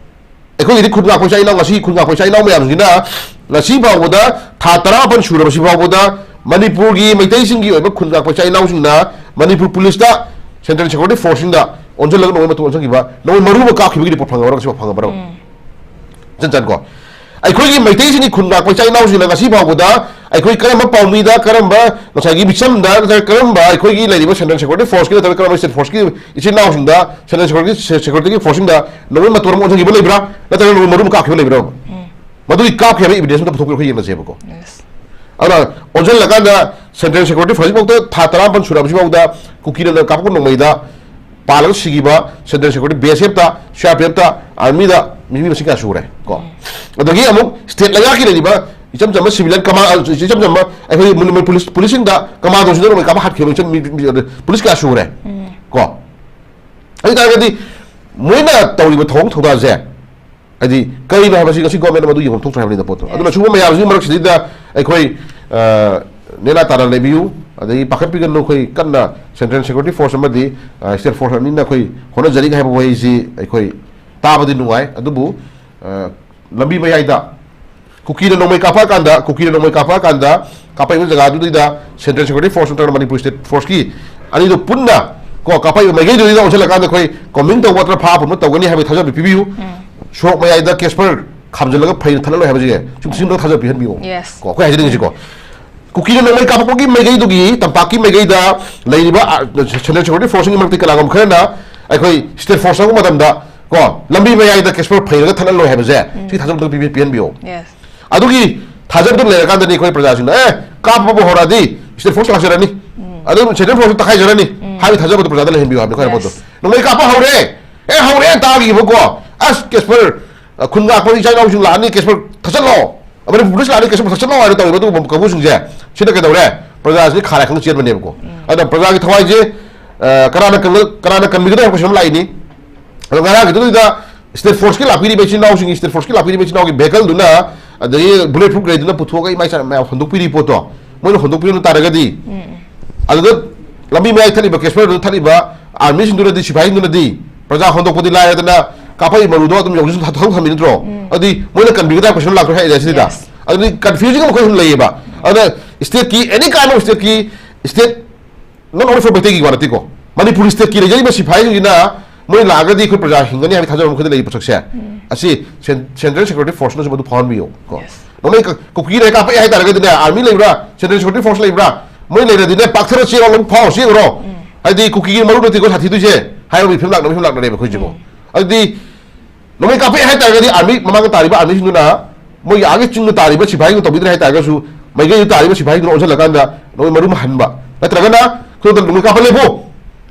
ꯑꯩꯈꯣꯏꯒꯤꯗꯤ ꯈꯨꯟ ꯉꯥꯛꯄ ꯏꯆꯥ ꯏꯅꯥꯎ, ꯉꯁꯤ ꯈꯨꯟ ꯉꯥꯛꯄ ꯏꯆꯥ ꯏꯅꯥꯎ ꯃꯌꯥꯝꯁꯤꯅ ꯉꯁꯤ ꯐꯥꯎꯕꯗ ꯊꯥ ꯇꯔꯥꯃꯥꯄꯟ ꯁꯨꯔꯕꯁꯤ ꯐꯥꯎꯕꯗ ꯃꯅꯤꯄꯨꯔꯒꯤ ꯃꯩꯇꯩꯁꯤꯡꯒꯤ ꯑꯣꯏꯕ ꯈꯨꯟ ꯉꯥꯛꯄ ꯏꯆꯥ ꯏꯅꯥꯎꯁꯤꯡꯅ ꯃꯅꯤꯄꯨꯔ ꯄꯨꯂꯤꯁꯇ, ꯁꯦꯟꯇ꯭ꯔꯦꯜ ꯁꯦꯀ꯭ꯌꯨꯔꯤꯇꯤ ꯐꯣꯔꯁꯁꯤꯡꯗ ꯑꯣꯟꯁꯤꯜꯂꯒ ꯅꯣꯡꯃꯩ ꯃꯇꯨ ꯑꯣꯟꯁꯤꯟꯈꯤꯕ, ꯅꯣꯡꯃꯩ ꯃꯔꯨ ꯑꯃ ꯀꯥꯞꯈꯤꯕꯒꯤ ꯔꯤꯄꯣꯔꯠ ꯐꯪꯉꯕ꯭ꯔꯥ, ꯉꯁꯤ ꯐꯥꯎ ꯐꯪꯉꯕ꯭ꯔꯥ? ꯏꯆꯟ ꯆꯟꯀꯣ꯫ ꯑꯩꯈꯣꯏꯒꯤ ꯃꯩꯇꯩꯁꯤꯡꯒꯤ ꯈꯨꯟ ꯉꯥꯛꯄ ꯏꯆꯥ ꯏꯅꯥꯎꯁꯤꯡꯅ ꯉꯁꯤ ꯐꯥꯎꯕꯗ ꯑꯩꯈꯣꯏ ꯀꯔꯝꯕ ꯄꯥꯎꯃꯤꯗ, ꯀꯔꯝꯕ ꯉꯁꯥꯏꯒꯤ ꯃꯤꯆꯝꯗ ꯅꯠꯇ꯭ꯔꯒ ꯀꯔꯝꯕ ꯑꯩꯈꯣꯏꯒꯤ ꯂꯩꯔꯤꯕ ꯁꯦꯟꯇ꯭ꯔꯦꯜ ꯁꯦꯀ꯭ꯌꯨꯔꯤꯇꯤ ꯐꯣꯔꯁꯀꯤ ꯅꯠꯇ꯭ꯔꯒ ꯀꯔꯝꯕ ꯁ꯭ꯇꯦꯠ ꯐꯣꯔꯁꯀꯤ ꯏꯆꯤꯜ ꯏꯅꯥꯎꯁꯤꯡꯗ ꯁꯦꯟꯇ꯭ꯔꯦꯜ ꯁꯦꯀ꯭ꯌꯨꯔꯤꯇꯤ, ꯁꯦꯀ꯭ꯌꯨꯔꯤꯇꯤꯒꯤ ꯐꯣꯔꯁꯁꯤꯡꯗ ꯅꯣꯡꯃꯩ ꯃꯇꯣꯟ ꯑꯃ ꯑꯣꯟꯁꯤꯟꯈꯤꯕ ꯂꯩꯕ꯭ꯔꯥ? ꯅꯠꯇ꯭ꯔꯒ ꯅꯣꯡꯃꯩ ꯃꯔꯨ ꯑꯃ ꯀꯥꯞꯈꯤꯕ ꯂꯩꯕ꯭ꯔꯥ? ꯃꯗꯨꯒꯤ ꯀꯥꯞꯈꯤꯕ ꯏꯕꯤꯗꯦꯟꯁ ꯑꯝꯇ ꯄꯨꯊꯣꯛꯄꯤꯔꯣ, ꯑꯩꯈꯣꯏ ꯌꯦꯡꯅꯁꯦꯕꯀꯣ꯫ ꯑꯗꯨꯅ ꯑꯣꯟꯁꯤꯜꯂꯀꯥꯟꯗ ꯁꯦꯟꯇ꯭ꯔꯦꯜ ꯁꯦꯀ꯭ꯌꯨꯔꯤꯇꯤ ꯍꯧꯖꯤꯛꯐꯥꯎꯗ ꯊꯥ ꯇꯔꯥꯃꯥꯄꯟ ꯁꯨꯔꯕꯁꯤꯐꯥꯎꯗ ꯀꯨꯀꯤꯅ ꯀꯥꯞꯄꯛꯄ ꯅꯣꯡꯃꯩꯗ ꯄꯥꯜꯂꯒ ꯁꯤꯈꯤꯕ ꯁꯦꯟꯇ꯭ꯔꯦꯜ ꯁꯦꯀ꯭ꯌꯨꯔꯤꯇꯤ, ꯕꯤ ꯑꯦꯁ ꯑꯦꯐꯇ, ꯁꯤ ꯑꯥꯔ ꯄꯤ ꯑꯦꯐꯇ, ꯑꯥꯔꯃꯤꯗ ꯃꯤ, ꯃꯤ ꯃꯁꯤꯡ ꯀꯌꯥ ꯁꯨꯔꯦ ꯀꯣ? ꯑꯗꯒꯤ ꯑꯃꯨꯛ ꯁ꯭ꯇꯦꯠ ꯂꯩꯉꯥꯛꯀꯤ ꯂꯩꯔꯤꯕ ꯏꯆꯝ ꯆꯝꯕ ꯁꯤꯚꯤꯂꯤꯌꯟ ꯀꯃꯥ-, ꯏꯆꯝ ꯆꯝꯕ ꯑꯩꯈꯣꯏ ꯃꯨꯟ-, ꯃꯨꯟ ꯄꯨꯂꯤꯁ, ꯄꯨꯂꯤꯁꯁꯤꯡꯗ ꯀꯃꯥꯟꯗꯣꯁꯤꯡꯗ ꯅꯣꯡꯃꯩ ꯀꯥꯞꯄ ꯍꯥꯠꯈꯤꯕ ꯃꯤ, ꯃꯤ, ꯃꯤ, ꯄꯨꯂꯤꯁ ꯀꯌꯥ ꯁꯨꯔꯦ ꯀꯣ? ꯑꯗꯨ ꯑꯣꯏ ꯇꯥꯔꯒꯗꯤ ꯃꯣꯏꯅ ꯇꯧꯔꯤꯕ ꯊꯧꯑꯣꯡ ꯊꯧꯗꯥꯁꯦ ꯍꯥꯏꯗꯤ ꯀꯔꯤꯅꯣ ꯍꯥꯏꯕꯁꯤ ꯉꯁꯤ ꯒꯣꯔꯃꯦꯟ ꯃꯗꯨ ꯌꯦꯡꯐꯝ ꯊꯣꯛꯇ꯭ꯔꯦ ꯍꯥꯏꯕꯅꯤꯗ ꯄꯣꯠꯇꯣ꯫ ꯑꯗꯨꯅ ꯁꯤꯒꯨꯝꯕ ꯃꯌꯥꯝꯁꯤꯒꯤ ꯃꯔꯛꯁꯤꯗꯩꯗ ꯑꯩꯈꯣꯏ, ꯑ, ꯅꯦꯅꯥ ꯇꯥꯅ ꯂꯩꯕꯤꯌꯨ, ꯑꯗꯒꯤ ꯄꯥꯈꯠꯄꯤꯒꯅꯨ꯫ ꯑꯩꯈꯣꯏ ꯀꯟꯅ ꯁꯦꯟꯇ꯭ꯔꯦꯜ ꯁꯦꯀ꯭ꯌꯨꯔꯤꯇꯤ ꯐꯣꯔꯁ ꯑꯃꯗꯤ, ꯑ, ꯁ꯭ꯇꯦꯠ ꯐꯣꯔꯁ ꯑꯅꯤꯅ ꯑꯩꯈꯣꯏ ꯍꯣꯠꯅꯖꯔꯤ ꯍꯥꯏꯕ ꯋꯥꯍꯩꯁꯤ ꯑꯩꯈꯣꯏ ꯇꯥꯕꯗꯤ ꯅꯨꯡꯉꯥꯏ, ꯑꯗꯨꯕꯨ, ꯑ, ꯂꯝꯕꯤ ꯃꯌꯥꯏꯗ ꯀꯨꯀꯤꯅ ꯅꯣꯡꯃꯩ ꯀꯥꯞꯄꯛꯑꯀꯥꯟꯗ, ꯀꯨꯀꯤꯅ ꯅꯣꯡꯃꯩ ꯀꯥꯞꯄꯛꯑꯀꯥꯟꯗ ꯀꯥꯞꯄꯛꯏꯕ ꯖꯒꯥꯗꯨꯗꯩꯗ ꯁꯦꯟꯇ꯭ꯔꯦꯜ ꯁꯦꯀ꯭ꯌꯨꯔꯤꯇꯤ ꯐꯣꯔꯁ ꯅꯠꯇ꯭ꯔꯒ ꯃꯅꯤꯄꯨꯔ ꯁ꯭ꯇꯦꯠ ꯐꯣꯔꯁꯀꯤ ꯑꯅꯤꯗꯨ ꯄꯨꯟꯅ ꯀꯣ ꯀꯥꯞꯄꯛꯏꯕ ꯃꯥꯏꯀꯩꯗꯨꯗ ꯑꯣꯟꯁꯤꯜꯂꯀꯥꯟꯗ ꯑꯩꯈꯣꯏ ꯀꯣꯝꯕꯤꯡ ꯇꯧꯕ ꯅꯠꯇ꯭ꯔꯒ ꯐꯥ ꯄꯨꯟꯕ ꯇꯧꯒꯅꯤ ꯍꯥꯏꯕꯒꯤ ꯊꯥꯖꯕ ꯄꯤꯕꯤꯌꯨ꯫ ꯁꯣꯔꯣꯛ ꯃꯌꯥꯏꯗ ꯀꯦꯁꯄꯔ ꯈꯥꯝꯖꯤꯜꯂꯒ ꯐꯩꯅ ꯊꯠꯂꯂꯣꯏ ꯍꯥꯏꯕꯁꯦ ꯁꯨꯝ ꯁꯤꯝꯇ ꯊꯥꯖꯕ ꯄꯤꯍꯟꯕꯤꯌꯨ꯫ Yes. ꯀꯣ ꯑꯩꯈꯣꯏ ꯍꯥꯏꯖꯅꯤꯡꯉꯤꯁꯤꯀꯣ, ꯀꯨꯀꯤꯅ ꯅꯣꯡꯃꯩ ꯀꯥꯞꯄꯛꯄꯒꯤ ꯃꯥꯏꯀꯩꯗꯨꯒꯤ, ꯇꯝꯄꯥꯛꯀꯤ ꯃꯥꯏꯀꯩꯗ ꯂꯩꯔꯤꯕ, ꯑ, ꯁꯦꯟꯇ꯭ꯔꯦꯜ ꯁꯦꯀ꯭ꯌꯨꯔꯤꯇꯤ ꯐꯣꯔꯁꯁꯤꯡꯒꯤ ꯃꯔꯛꯇ ꯀꯅꯥꯒꯨꯝꯕ ꯈꯔꯅ ꯑꯩꯈꯣꯏ ꯁ꯭ꯇꯦꯠ ꯐꯣꯔꯁ ꯆꯪꯕ ꯃꯇꯝꯗ ꯀꯣ ꯂꯝꯕꯤ ꯃꯌꯥꯏꯗ ꯀꯦꯁꯄꯔ ꯐꯩꯔꯒ ꯊꯠꯍꯜꯂꯣꯏ ꯍꯥꯏꯕꯁꯦ ꯁꯤ ꯊꯥꯖꯕꯗ ꯄꯤ-, ꯄꯤꯍꯟꯕꯤꯌꯣ꯫ Yes. ꯑꯗꯨꯒꯤ ꯊꯥꯖꯕꯗꯨ ꯂꯩꯔꯀꯥꯟꯗꯅꯤ ꯑꯩꯈꯣꯏ ꯄ꯭ꯔꯖꯥꯁꯤꯡꯅ, "ꯑꯦ, ꯀꯥꯞꯄꯕꯨ ꯍꯧꯔꯛꯑꯗꯤ ꯁ꯭ꯇꯦꯠ ꯐꯣꯔꯁ ꯂꯥꯛꯆꯔꯅꯤ, ꯑꯗꯨꯝ ꯁꯦꯟꯇ꯭ꯔꯦꯜ ꯐꯣꯔꯁ ꯇꯛꯈꯥꯏꯖꯔꯅꯤ" ꯍꯥꯏꯕꯒꯤ ꯊꯥꯖꯕꯗꯨ ꯄ꯭ꯔꯖꯥꯗ ꯂꯩꯍꯟꯕꯤꯌꯨ ꯍꯥꯏꯕꯅꯤ ꯑꯩꯈꯣꯏ ꯄꯣꯠꯇꯣ꯫ Yes. ꯅꯣꯡꯃꯩ ꯀꯥꯞꯄ ꯍꯧꯔꯦ, "ꯑꯦ, ꯍꯧꯔꯦ" ꯇꯥꯈꯤꯕꯀꯣ, "ꯑꯁ, ꯀꯦꯁꯄꯔ, ꯑ, ꯈꯨꯟ ꯉꯥꯛꯄ ꯏꯆꯥ ꯏꯅꯥꯎꯁꯤꯡ ꯂꯥꯛꯑꯅꯤ, ꯀꯦꯁꯄꯔ ꯊꯠꯆꯜꯂꯣ" ꯃꯅꯤꯄꯨꯔꯗꯁꯨ ꯂꯥꯛꯑꯗꯤ ꯀꯩꯁꯨ ꯃꯊꯛ ꯆꯠꯂꯣ ꯍꯥꯏꯅ ꯇꯧꯔꯤꯕ ꯑꯗꯨꯒꯨꯝꯕ ꯀꯥꯡꯕꯨꯁꯤꯡꯁꯦ, ꯁꯤꯅ ꯀꯩꯗꯧꯔꯦ? ꯄ꯭ꯔꯖꯥꯁꯤꯗꯤ ꯈꯥꯔꯥꯏ ꯈꯪ ꯆꯦꯟꯕꯅꯦꯕꯀꯣ꯫ ꯑꯗꯨꯅ ꯄ꯭ꯔꯖꯥꯒꯤ ꯊꯋꯥꯏꯁꯦ, ꯑ, ꯀꯅꯥꯅ ꯀꯟ-, ꯀꯅꯥꯅ ꯀꯟꯕꯤꯒꯗ꯭ꯔꯥ ꯍꯥꯏꯕ ꯀꯣꯏꯁꯟ ꯑꯃ ꯂꯥꯛꯏꯅꯤ꯫ ꯑꯗꯣ ꯉꯔꯥꯡꯒꯤꯗꯨꯗ state forceꯀꯤ ꯂꯥꯛꯄꯤꯔꯤꯕ ꯏꯆꯤꯟ ꯏꯅꯥꯎꯁꯤꯡꯒꯤ, state forceꯀꯤ ꯂꯥꯛꯄꯤꯔꯤꯕ ꯏꯆꯤꯟ ꯏꯅꯥꯎꯒꯤ vehicleꯗꯨꯅ, ꯑꯗꯒꯤ bullet proof gradeꯗꯨꯅ ꯄꯨꯊꯣꯛꯑꯒ ꯏꯃꯥ ꯏꯆꯥ ꯃꯌꯥꯝ ꯍꯟꯗꯣꯛꯄꯤꯔꯤ ꯄꯣꯠꯇꯣ, ꯃꯣꯏꯅ ꯍꯟꯗꯣꯛꯄꯤꯔꯝꯕ ꯇꯥꯔꯒꯗꯤ, ꯑꯗꯨꯗ ꯂꯝꯕꯤ ꯃꯌꯥꯏ ꯊꯠꯂꯤꯕ, cash barrelꯗꯨ ꯊꯠꯂꯤꯕ armyꯁꯤꯡꯗꯨꯅꯗꯤ, ꯁꯤꯐꯥꯏꯁꯤꯡꯗꯨꯅꯗꯤ ꯄ꯭ꯔꯖꯥ ꯍꯟꯗꯣꯛꯄꯗꯤ ꯂꯥꯏꯔꯗꯅ, ꯀꯥꯞꯄꯛꯏ ꯃꯔꯨꯗꯣ ꯑꯗꯨꯝ ꯌꯧꯖꯁꯨ ꯊꯥꯗꯣꯛ ꯊꯝꯃꯤ ꯅꯠꯇ꯭ꯔꯣ? ꯑꯗꯨꯗꯤ ꯃꯣꯏꯅ ꯀꯟꯕꯤꯒꯗ꯭ꯔꯥ ꯀꯣꯏꯁꯟ ꯂꯥꯛꯇꯣꯏ ꯍꯥꯏꯔꯦ ꯁꯤꯗ꯫ Yes. ꯑꯗꯨꯗꯤ confusion ꯑꯃ ꯑꯩꯈꯣꯏ ꯁꯨꯝ ꯂꯩꯌꯦꯕ꯫ ꯑꯗꯨꯅ stateꯀꯤ, any kind of stateꯀꯤ, state, not only for ꯃꯩꯇꯩꯒꯤ ꯋꯥ ꯅꯠꯇꯦꯀꯣ, ꯃꯅꯤꯄꯨꯔ stateꯀꯤ ꯂꯩꯖꯔꯤꯕ ꯁꯤꯐꯥꯏꯁꯤꯡꯁꯤꯅ ꯃꯣꯏ ꯂꯥꯛꯑꯒꯗꯤ ꯑꯩꯈꯣꯏ ꯄ꯭ꯔꯖꯥ ꯍꯤꯡꯒꯅꯤ ꯍꯥꯏꯕꯒꯤ ꯊꯥꯖꯕ ꯃꯈꯣꯏꯗ ꯂꯩꯕ ꯄꯣꯠꯁꯛꯁꯦ, ꯑꯁꯤ cen-, central security forceꯅꯁꯨ ꯃꯗꯨ ꯐꯥꯎꯍꯟꯕꯤꯌꯨ ꯀꯣ꯫ Yes. ꯅꯣꯡꯃꯩ ꯀ-, ꯀꯨꯀꯤꯅ ꯍꯦꯛ ꯀꯥꯞꯄꯛꯑꯦ ꯍꯥꯏꯇꯥꯔꯒꯗꯤꯅꯦ, army ꯂꯩꯕ꯭ꯔꯥ, central security force ꯂꯩꯕ꯭ꯔꯥ, ꯃꯣꯏ ꯂꯩꯔꯗꯤꯅꯦ, ꯄꯥꯛꯊꯔ ꯆꯦꯜꯂꯣ, ꯂꯧ ꯐꯥꯎ ꯆꯦꯜꯂꯨꯔꯣ꯫ ꯍꯥꯏꯗꯤ ꯀꯨꯀꯤꯒꯤ ꯃꯔꯨꯞ ꯅꯠꯇꯦꯀꯣ ꯁꯥꯊꯤꯗꯣꯏꯁꯦ ꯍꯥꯏꯕꯒꯤ ꯐꯤꯕꯝ ꯂꯥꯛꯅꯕ, ꯐꯤꯕꯝ ꯂꯥꯛꯅꯔꯦꯕ ꯑꯩꯈꯣꯏꯁꯤꯀꯣ꯫ ꯑꯗꯨꯗꯤ ꯅꯣꯡꯃꯩ ꯀꯥꯞꯄꯛꯑꯦ ꯍꯥꯏꯇꯥꯔꯒꯗꯤ army ꯃꯃꯥꯡꯗ ꯇꯥꯔꯤꯕ armyꯁꯤꯡꯗꯨꯅ ꯃꯣꯏꯒꯤ ꯑꯥꯒꯤ ꯆꯤꯡꯗ ꯇꯥꯔꯤꯕ ꯁꯤꯐꯥꯏꯗꯨ ꯇꯧꯕꯤꯗ꯭ꯔꯦ ꯍꯥꯏꯇꯥꯔꯒꯁꯨ, ꯃꯥꯏꯀꯩꯗ ꯇꯥꯔꯤꯕ ꯁꯤꯐꯥꯏꯗꯨꯅ ꯑꯣꯟꯁꯤꯜꯂꯀꯥꯟꯗ ꯅꯣꯡꯃꯩ ꯃꯔꯨ ꯍꯟꯕ, ꯅꯠꯇ꯭ꯔꯒꯅ ꯈꯨꯗꯛꯇ ꯅꯣꯡꯃꯩ ꯀꯥꯞꯍꯜꯂꯦꯕꯨ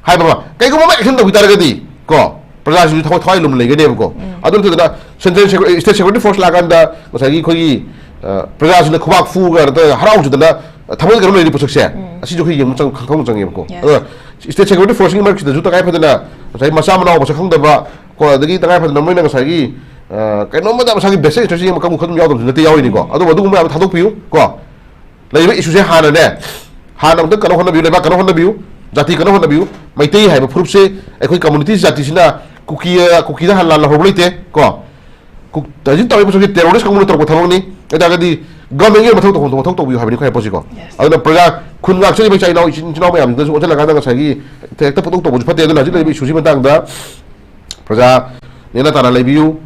ꯍꯥꯏꯕ ꯑꯃ, ꯀꯩꯒꯨꯝꯕ ꯑꯃ action ꯇꯧꯈꯤ ꯇꯥꯔꯒꯗꯤ ꯀꯣ, ꯄ꯭ꯔꯖꯥꯁꯤꯡꯁꯨ ꯊꯋꯥꯏ, ꯊꯋꯥꯏ ꯂꯨꯝꯅ ꯂꯩꯒꯅꯦꯕꯀꯣ꯫ ꯑꯗꯨ ꯅꯠꯇꯗꯅ central secu-, state security force ꯂꯥꯛꯑꯀꯥꯟꯗ ꯉꯁꯥꯏꯒꯤ ꯑꯩꯈꯣꯏꯒꯤ, ꯑ, ꯄ꯭ꯔꯖꯥꯁꯤꯡꯅ ꯈꯨꯕꯥꯛ ꯐꯨꯒ ꯅꯠꯇ꯭ꯔꯒ ꯍꯔꯥꯎꯖꯗꯅ ꯊꯃꯣꯏ ꯀꯩꯅꯣ ꯂꯩꯔꯤ ꯄꯣꯠꯁꯛꯁꯦ, ꯑꯁꯤꯁꯨ ꯑꯩꯈꯣꯏ ꯌꯦꯡꯕ ꯆꯪ-, ꯈꯪ-, ꯈꯪꯕ ꯆꯪꯉꯦꯕꯀꯣ꯫ Yes. ꯑꯗꯣ state security forceꯀꯤ ꯃꯔꯛꯁꯤꯗꯁꯨ ꯇꯉꯥꯏ ꯐꯗꯅ ꯉꯁꯥꯏ ꯃꯆꯥ ꯃꯅꯥꯎ ꯃꯁꯛ ꯈꯪꯗꯕ ꯀꯣ, ꯑꯗꯒꯤ ꯇꯉꯥꯏ ꯐꯗꯅ ꯃꯣꯏꯅ ꯉꯁꯥꯏꯒꯤ, ꯑ, ꯀꯩꯅꯣꯝꯃꯗ ꯃꯁꯥꯒꯤ vested interest ꯌꯦꯡꯕ ꯀꯥꯡꯕꯨ ꯈꯔ ꯑꯗꯨꯝ ꯌꯥꯎꯗꯕꯁꯨ ꯅꯠꯇꯦ, ꯌꯥꯎꯔꯤꯅꯤꯀꯣ꯫ ꯑꯗꯨꯕꯨ ꯑꯗꯨꯒꯨꯝꯕ ꯃꯌꯥꯝꯗꯣ ꯊꯥꯗꯣꯛꯄꯤꯌꯨ ꯀꯣ꯫ ꯂꯩꯔꯤꯕ issueꯁꯦ ꯍꯥꯟꯅꯅꯦ, ꯍꯥꯟꯅ ꯑꯃꯨꯛꯇ ꯀꯟꯅ ꯍꯣꯠꯅꯕꯤꯌꯨ, ꯂꯩꯕꯥꯛ ꯀꯟꯅ ꯍꯣꯠꯅꯕꯤꯌꯨ, ꯖꯥꯇꯤ ꯀꯟꯅ ꯍꯣꯠꯅꯕꯤꯌꯨ꯫ ꯃꯩꯇꯩ ꯍꯥꯏꯕ ꯐꯨꯔꯨꯞꯁꯦ, ꯑꯩꯈꯣꯏ community ꯖꯥꯇꯤꯁꯤꯅ ꯀꯨꯀꯤ, ꯀꯨꯀꯤꯗ ꯍꯥꯟꯅ ꯂꯥꯟ ꯂꯧꯍꯧꯕ ꯂꯩꯇꯦ ꯀꯣ꯫ ꯀꯨ-, ꯍꯧꯖꯤꯛ ꯇꯧꯔꯤꯕ ꯄꯣꯠꯁꯤ terrorist ꯀꯥꯡꯕꯨꯅ ꯇꯧꯔꯛꯄ ꯊꯕꯛꯅꯤ꯫ ꯑꯗꯨ ꯇꯥꯔꯒꯗꯤ governmentꯒꯤ ꯃꯊꯧ ꯇꯧꯐꯝ ꯊꯣꯛꯄ ꯃꯊꯧ ꯇꯧꯕꯤꯌꯨ ꯍꯥꯏꯕꯅꯤ ꯑꯩꯈꯣꯏ ꯍꯥꯏ ꯄꯣꯠꯁꯤꯀꯣ꯫ Yes. ꯑꯗꯨꯅ ꯄ꯭ꯔꯖꯥ, ꯈꯨꯟ ꯉꯥꯛꯆꯔꯤꯕ ꯏꯆꯥ ꯏꯅꯥꯎ, ꯏꯆꯤꯟ ꯏꯆꯤꯟ ꯏꯅꯥꯎ ꯃꯌꯥꯝꯁꯤꯗꯁꯨ ꯑꯣꯟꯁꯤꯜꯂꯀꯥꯟꯗ ꯉꯁꯥꯏꯒꯤ ꯍꯦꯛꯇ ꯄꯨꯡꯇꯧ ꯇꯧꯕꯁꯨ ꯐꯠꯇꯦ꯫ ꯑꯗꯨꯅ ꯍꯧꯖꯤꯛ ꯂꯩꯔꯤꯕ issueꯁꯤ ꯃꯇꯥꯡꯗ ꯄ꯭ꯔꯖꯥ ꯅꯦꯅ ꯇꯥꯅ ꯂꯩꯕꯤꯌꯨ,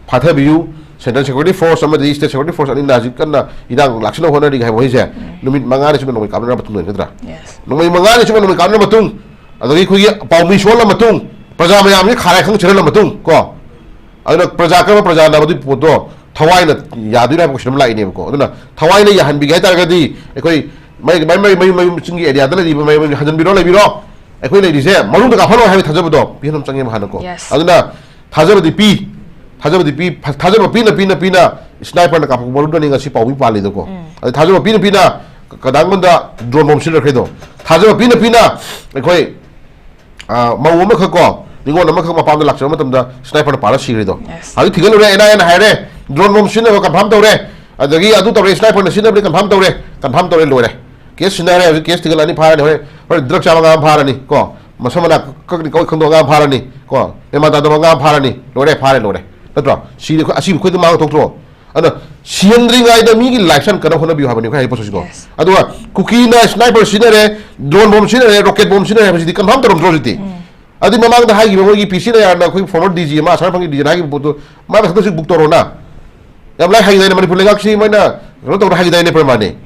ꯐꯥꯊꯕꯤꯌꯨ꯫ Central security force ꯑꯃꯗꯤ state security force ꯑꯅꯤꯅ ꯍꯧꯖꯤꯛ ꯀꯟꯅ ꯏꯔꯥꯡ ꯂꯥꯛꯁꯤꯟꯅ ꯍꯣꯠꯅꯔꯤ ꯍꯥꯏꯕ ꯋꯥꯍꯩꯁꯦ, ꯎꯝ꯫ ꯅꯨꯃꯤꯠ ꯃꯉꯥꯅꯤ ꯁꯨꯞꯅ ꯅꯣꯡꯃꯩ ꯀꯥꯞꯅꯔ ꯃꯇꯨꯡꯗ ꯅꯠꯇ꯭ꯔꯥ? Yes. ꯅꯣꯡꯃꯩ ꯃꯉꯥꯅꯤ ꯁꯨꯞꯅ ꯅꯣꯡꯃꯩ ꯀꯥꯞꯅꯔ ꯃꯇꯨꯡ, ꯑꯗꯒꯤ ꯑꯩꯈꯣꯏꯒꯤ ꯄꯥꯎꯃꯤ ꯁꯣꯜꯂ ꯃꯇꯨꯡ, ꯄ꯭ꯔꯖꯥ ꯃꯌꯥꯝꯁꯤ ꯈꯥꯔꯥꯏ ꯈꯪ ꯆꯦꯜꯍꯜꯂ ꯃꯇꯨꯡ ꯀꯣ, ꯑꯗꯨꯅ ꯄ꯭ꯔꯖꯥ ꯀꯔꯝꯕ ꯄ꯭ꯔꯖꯥꯅ ꯃꯗꯨꯒꯤ ꯄꯣꯠꯇꯣ ꯊꯋꯥꯏꯅ ꯌꯥꯗꯣꯏꯅꯣ ꯍꯥꯏꯕ question ꯑꯃ ꯂꯥꯛꯏꯅꯦꯕꯀꯣ꯫ ꯑꯗꯨꯅ ꯊꯋꯥꯏꯅ ꯌꯥꯍꯟꯕꯤꯒꯦ ꯍꯥꯏꯇꯥꯔꯒꯗꯤ ꯑꯩꯈꯣꯏ ꯃꯥꯏ, ꯃꯥꯏ, ꯃꯥꯏ, ꯃꯌꯨꯝ, ꯃꯌꯨꯝ ꯆꯤꯡꯒꯤ areaꯗ ꯂꯩꯔꯤꯕ ꯃꯌꯨꯝ, ꯃꯌꯨꯝ ꯍꯟꯖꯟꯕꯤꯔꯣ, ꯂꯩꯕꯤꯔꯣ꯫ ꯑꯩꯈꯣꯏ ꯂꯩꯔꯤꯁꯦ ꯃꯔꯨꯝꯗ ꯀꯥꯞꯍꯜꯂꯣ ꯍꯥꯏꯕꯒꯤ ꯊꯥꯖꯕꯗꯣ ꯄꯤꯍꯟꯕ ꯆꯪꯉꯦꯕ ꯍꯥꯟꯅꯀꯣ꯫ Yes. ꯑꯗꯨꯅ ꯊꯥꯖꯕꯗꯤ ꯄꯤ, ꯊꯥꯖꯕꯗꯤ ꯄꯤ, ꯊꯥꯖꯕ ꯄꯤꯅ, ꯄꯤꯅ, ꯄꯤꯅ ꯁ꯭ꯅꯥꯏꯄꯔꯅ ꯀꯥꯞꯄꯛꯄ ꯕꯥꯔꯨꯗꯅꯤ ꯉꯁꯤ ꯄꯥꯎꯃꯤ ꯄꯥꯜꯂꯤꯗꯣꯀꯣ꯫ ꯑꯗꯩ ꯊꯥꯖꯕ ꯄꯤꯅ ꯄꯤꯅ ꯀꯗꯥꯉꯣꯟꯗ ꯗ꯭ꯔꯣꯟ ꯕꯣꯝ ꯁꯤꯖꯤꯟꯅꯈ꯭ꯔꯦꯗꯣ꯫ ꯊꯥꯖꯕ ꯄꯤꯅ ꯄꯤꯅ ꯑꯩꯈꯣꯏ, ꯑ, ꯃꯧ ꯑꯃꯈꯛ ꯀꯣ, ꯅꯤꯉꯣꯜ ꯑꯃꯈꯛ ꯃꯄꯥꯝꯗ ꯂꯥꯛꯆꯕ ꯃꯇꯝꯗ ꯁ꯭ꯅꯥꯏꯄꯔꯅ ꯄꯥꯜꯂ ꯁꯤꯈ꯭ꯔꯤꯗꯣ꯫ Yes. ꯍꯧꯖꯤꯛ ꯊꯤꯒꯠꯂꯨꯔꯦ, ꯑꯦꯟ ꯑꯥꯏ ꯑꯦꯅ ꯍꯥꯏꯔꯦ, ꯗ꯭ꯔꯣꯟ ꯕꯣꯝ ꯁꯤꯖꯤꯟꯅꯕ ꯀꯟꯐꯥꯔꯝ ꯇꯧꯔꯦ, ꯑꯗꯒꯤ ꯑꯗꯨ ꯇꯧꯔꯦ, ꯁ꯭ꯅꯥꯏꯄꯔꯅ ꯁꯤꯖꯤꯟꯅꯕꯅꯤ ꯀꯟꯐꯥꯔꯝ ꯇꯧꯔꯦ, ꯀꯟꯐꯥꯔꯝ ꯇꯧꯔꯦ, ꯂꯣꯏꯔꯦ꯫ ꯀꯦꯁ ꯁꯤꯟꯅꯔꯦ, ꯍꯧꯖꯤꯛ ꯀꯦꯁ ꯊꯤꯒꯠꯂꯛꯑꯅꯤ, ꯐꯥꯔꯅꯤ, ꯍꯣꯔꯦꯟ, ꯍꯣꯔꯦꯟ ꯗ꯭ꯔꯒ ꯆꯥꯕ ꯑꯉꯥꯡ ꯑꯃ ꯐꯥꯔꯅꯤ ꯀꯣ, ꯃꯁꯝ ꯃꯅꯥ ꯀꯛꯅꯤ ꯀꯛꯑꯣꯏ ꯈꯪꯗꯕ ꯑꯉꯥꯡ ꯑꯃ ꯐꯥꯔꯅꯤ ꯀꯣ, ꯃꯦꯃꯥꯟ ꯇꯥꯗꯕ ꯑꯉꯥꯡ ꯑꯃ ꯐꯥꯔꯅꯤ, ꯂꯣꯏꯔꯦ, ꯐꯥꯔꯦ, ꯂꯣꯏꯔꯦ꯫ ꯅꯠꯇ꯭ꯔꯣ? ꯁꯤꯗꯤ ꯑꯩꯈꯣꯏ, ꯑꯁꯤꯕ ꯑꯩꯈꯣꯏꯗ ꯃꯥꯡ ꯊꯣꯛꯇ꯭ꯔꯣ? ꯑꯗꯨꯅ ꯁꯤꯍꯟꯗ꯭ꯔꯤꯉꯩꯗ ꯃꯤꯒꯤ ꯂꯥꯏꯐ ꯁꯟ ꯀꯟꯅ ꯍꯣꯠꯅꯕꯤꯌꯨ ꯍꯥꯏꯕꯅꯤ ꯑꯩꯈꯣꯏ ꯍꯥꯏꯔꯤꯕ ꯄꯣꯠꯁꯤꯀꯣ꯫ Yes. ꯑꯗꯨꯒ ꯀꯨꯀꯤꯅ ꯁ꯭ꯅꯥꯏꯄꯔ ꯁꯤꯖꯤꯟꯅꯔꯦ, ꯗ꯭ꯔꯣꯟ ꯕꯣꯝ ꯁꯤꯖꯤꯟꯅꯔꯦ, ꯔꯣꯀꯦꯠ ꯕꯣꯝ ꯁꯤꯖꯤꯟꯅꯔꯦ ꯍꯥꯏꯕꯁꯤꯗꯤ ꯀꯟꯐꯥꯔꯝ ꯇꯧꯔꯝꯗ꯭ꯔꯣ ꯍꯧꯖꯤꯛꯇꯤ? ꯑꯗꯨꯗꯤ ꯃꯃꯥꯡꯗ ꯍꯥꯏꯈꯤꯕ ꯃꯣꯏꯒꯤ ꯄꯤ ꯁꯤ ꯅꯌꯥꯔꯅ ꯑꯩꯈꯣꯏ ꯐꯣꯔꯃꯔ ꯗꯤ ꯖꯤ ꯑꯃ, ꯑꯁꯥꯝ ꯔꯥꯏꯐꯜꯒꯤ ꯗꯤ ꯖꯤꯅ ꯍꯥꯏꯈꯤꯕ ꯄꯣꯠꯇꯣ ꯃꯥꯅ ꯈꯛꯇꯁꯨ ꯕꯨꯛ ꯇꯧꯔꯣꯅ꯫ ꯌꯥꯝ ꯂꯥꯏ ꯍꯥꯏꯈꯤꯗꯥꯏꯅꯦ, ꯃꯅꯤꯄꯨꯔ ꯂꯩꯉꯥꯛꯁꯤ ꯃꯣꯏꯅ ꯀꯩꯅꯣ ꯇꯧꯔ ꯍꯥꯏꯈꯤꯗꯥꯏꯅꯦ ꯄ꯭ꯔꯃꯥꯅꯤ?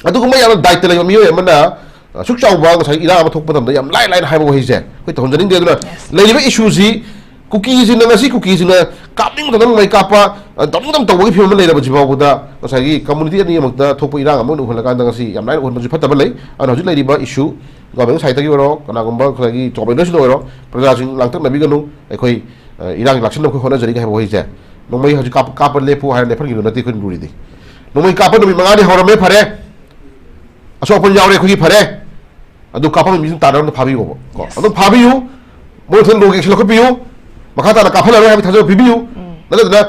ꯑꯗꯨꯒꯨꯝꯕ ꯌꯥꯝꯅ ꯗꯥꯏꯇ ꯂꯩꯕ ꯃꯤꯑꯣꯏ ꯑꯃꯅ ꯑꯁꯨꯛ ꯆꯥꯎꯕ ꯉꯁꯥꯏ ꯏꯔꯥꯡ ꯑꯃ ꯊꯣꯛꯄ ꯃꯇꯝꯗ ꯌꯥꯝ ꯂꯥꯏ ꯂꯥꯏꯅ ꯍꯥꯏꯕ ꯋꯥꯍꯩꯁꯦ ꯑꯩꯈꯣꯏ ꯇꯧꯍꯟꯖꯅꯤꯡꯗꯦ꯫ ꯑꯗꯨꯅ Yes. ꯂꯩꯔꯤꯕ ꯏꯁꯨꯁꯤ ꯀꯨꯀꯤꯁꯤꯡꯅ, ꯉꯁꯤ ꯀꯨꯀꯤꯁꯤꯡꯅ ꯀꯥꯞꯅꯤꯡ ꯃꯇꯝꯗ ꯅꯣꯡꯃꯩ ꯀꯥꯞꯄ, ꯑ, ꯇꯧꯅꯤꯡ ꯃꯇꯝ ꯇꯧꯕꯒꯤ ꯐꯤꯕꯝ ꯑꯃ ꯂꯩꯔꯕꯁꯤ ꯐꯥꯎꯕꯗ ꯉꯁꯥꯏꯒꯤ ꯀꯝꯃꯨꯅꯤꯇꯤ ꯑꯅꯤ ꯑꯃꯛꯇ ꯊꯣꯛꯄ ꯏꯔꯥꯡ ꯑꯃ ꯑꯣꯏꯅ ꯎꯍꯜꯂꯀꯥꯟꯗ ꯉꯁꯤ ꯌꯥꯝ ꯂꯥꯏꯅ ꯎꯍꯟꯕꯁꯨ ꯐꯠꯇꯕ ꯂꯩ꯫ ꯑꯗꯨꯅ ꯍꯧꯖꯤꯛ ꯂꯩꯔꯤꯕ ꯏꯁꯨ ꯒꯣꯔꯃꯦꯟ ꯁꯥꯏꯠꯇꯒꯤ ꯑꯣꯏꯔꯣ, ꯀꯅꯥꯒꯨꯝꯕ ꯉꯁꯥꯏꯒꯤ ꯖꯣꯕ ꯂꯦꯟꯗꯔꯁꯤꯡꯗ ꯑꯣꯏꯔꯣ, ꯄ꯭ꯔꯖꯥꯁꯤꯡ ꯂꯥꯡꯇꯛꯅꯕꯤꯒꯅꯨ꯫ ꯑꯩꯈꯣꯏ, ꯑ, ꯏꯔꯥꯡ ꯂꯥꯛꯁꯤꯟꯅꯕ ꯑꯩꯈꯣꯏ ꯍꯣꯠꯅꯖꯔꯤꯒꯦ ꯍꯥꯏꯕ ꯋꯥꯍꯩꯁꯦ꯫ ꯅꯣꯡꯃꯩ ꯍꯧꯖꯤꯛ ꯀꯥꯞꯄ, ꯀꯥꯞꯄ ꯂꯦꯞꯄꯨ ꯍꯥꯏꯔ ꯂꯦꯞꯍꯟꯈꯤꯕ ꯅꯠꯇꯦ ꯑꯩꯈꯣꯏꯅ ꯂꯨꯔꯤꯗꯤ꯫ ꯅꯣꯡꯃꯩ ꯀꯥꯞꯄ ꯅꯨꯃꯤꯠ ꯃꯉꯥꯅꯤ ꯍꯧꯔꯝꯃꯦ, ꯐꯔꯦ꯫ ꯑꯁꯣꯛ ꯑꯄꯟ ꯌꯥꯎꯔꯦ ꯑꯩꯈꯣꯏꯒꯤ, ꯐꯔꯦ꯫ ꯑꯗꯨ ꯀꯥꯞꯐꯝ ꯃꯤꯁꯤꯡ ꯇꯥꯟꯅꯔꯝꯗ ꯐꯥꯕꯤꯌꯣꯕ ꯀꯣ꯫ Yes. ꯑꯗꯨꯝ ꯐꯥꯕꯤꯌꯨ꯫ ꯃꯣꯏ ꯊꯣꯏꯅ ꯂꯣꯒꯤ action ꯂꯧꯈꯠꯄꯤꯌꯨ꯫ ꯃꯈꯥ ꯇꯥꯅ ꯀꯥꯞꯍꯜꯂꯔꯣꯏ ꯍꯥꯏꯕꯒꯤ ꯊꯥꯖꯕ ꯄꯤꯕꯤꯌꯨ꯫ ꯅꯠꯇꯗꯅ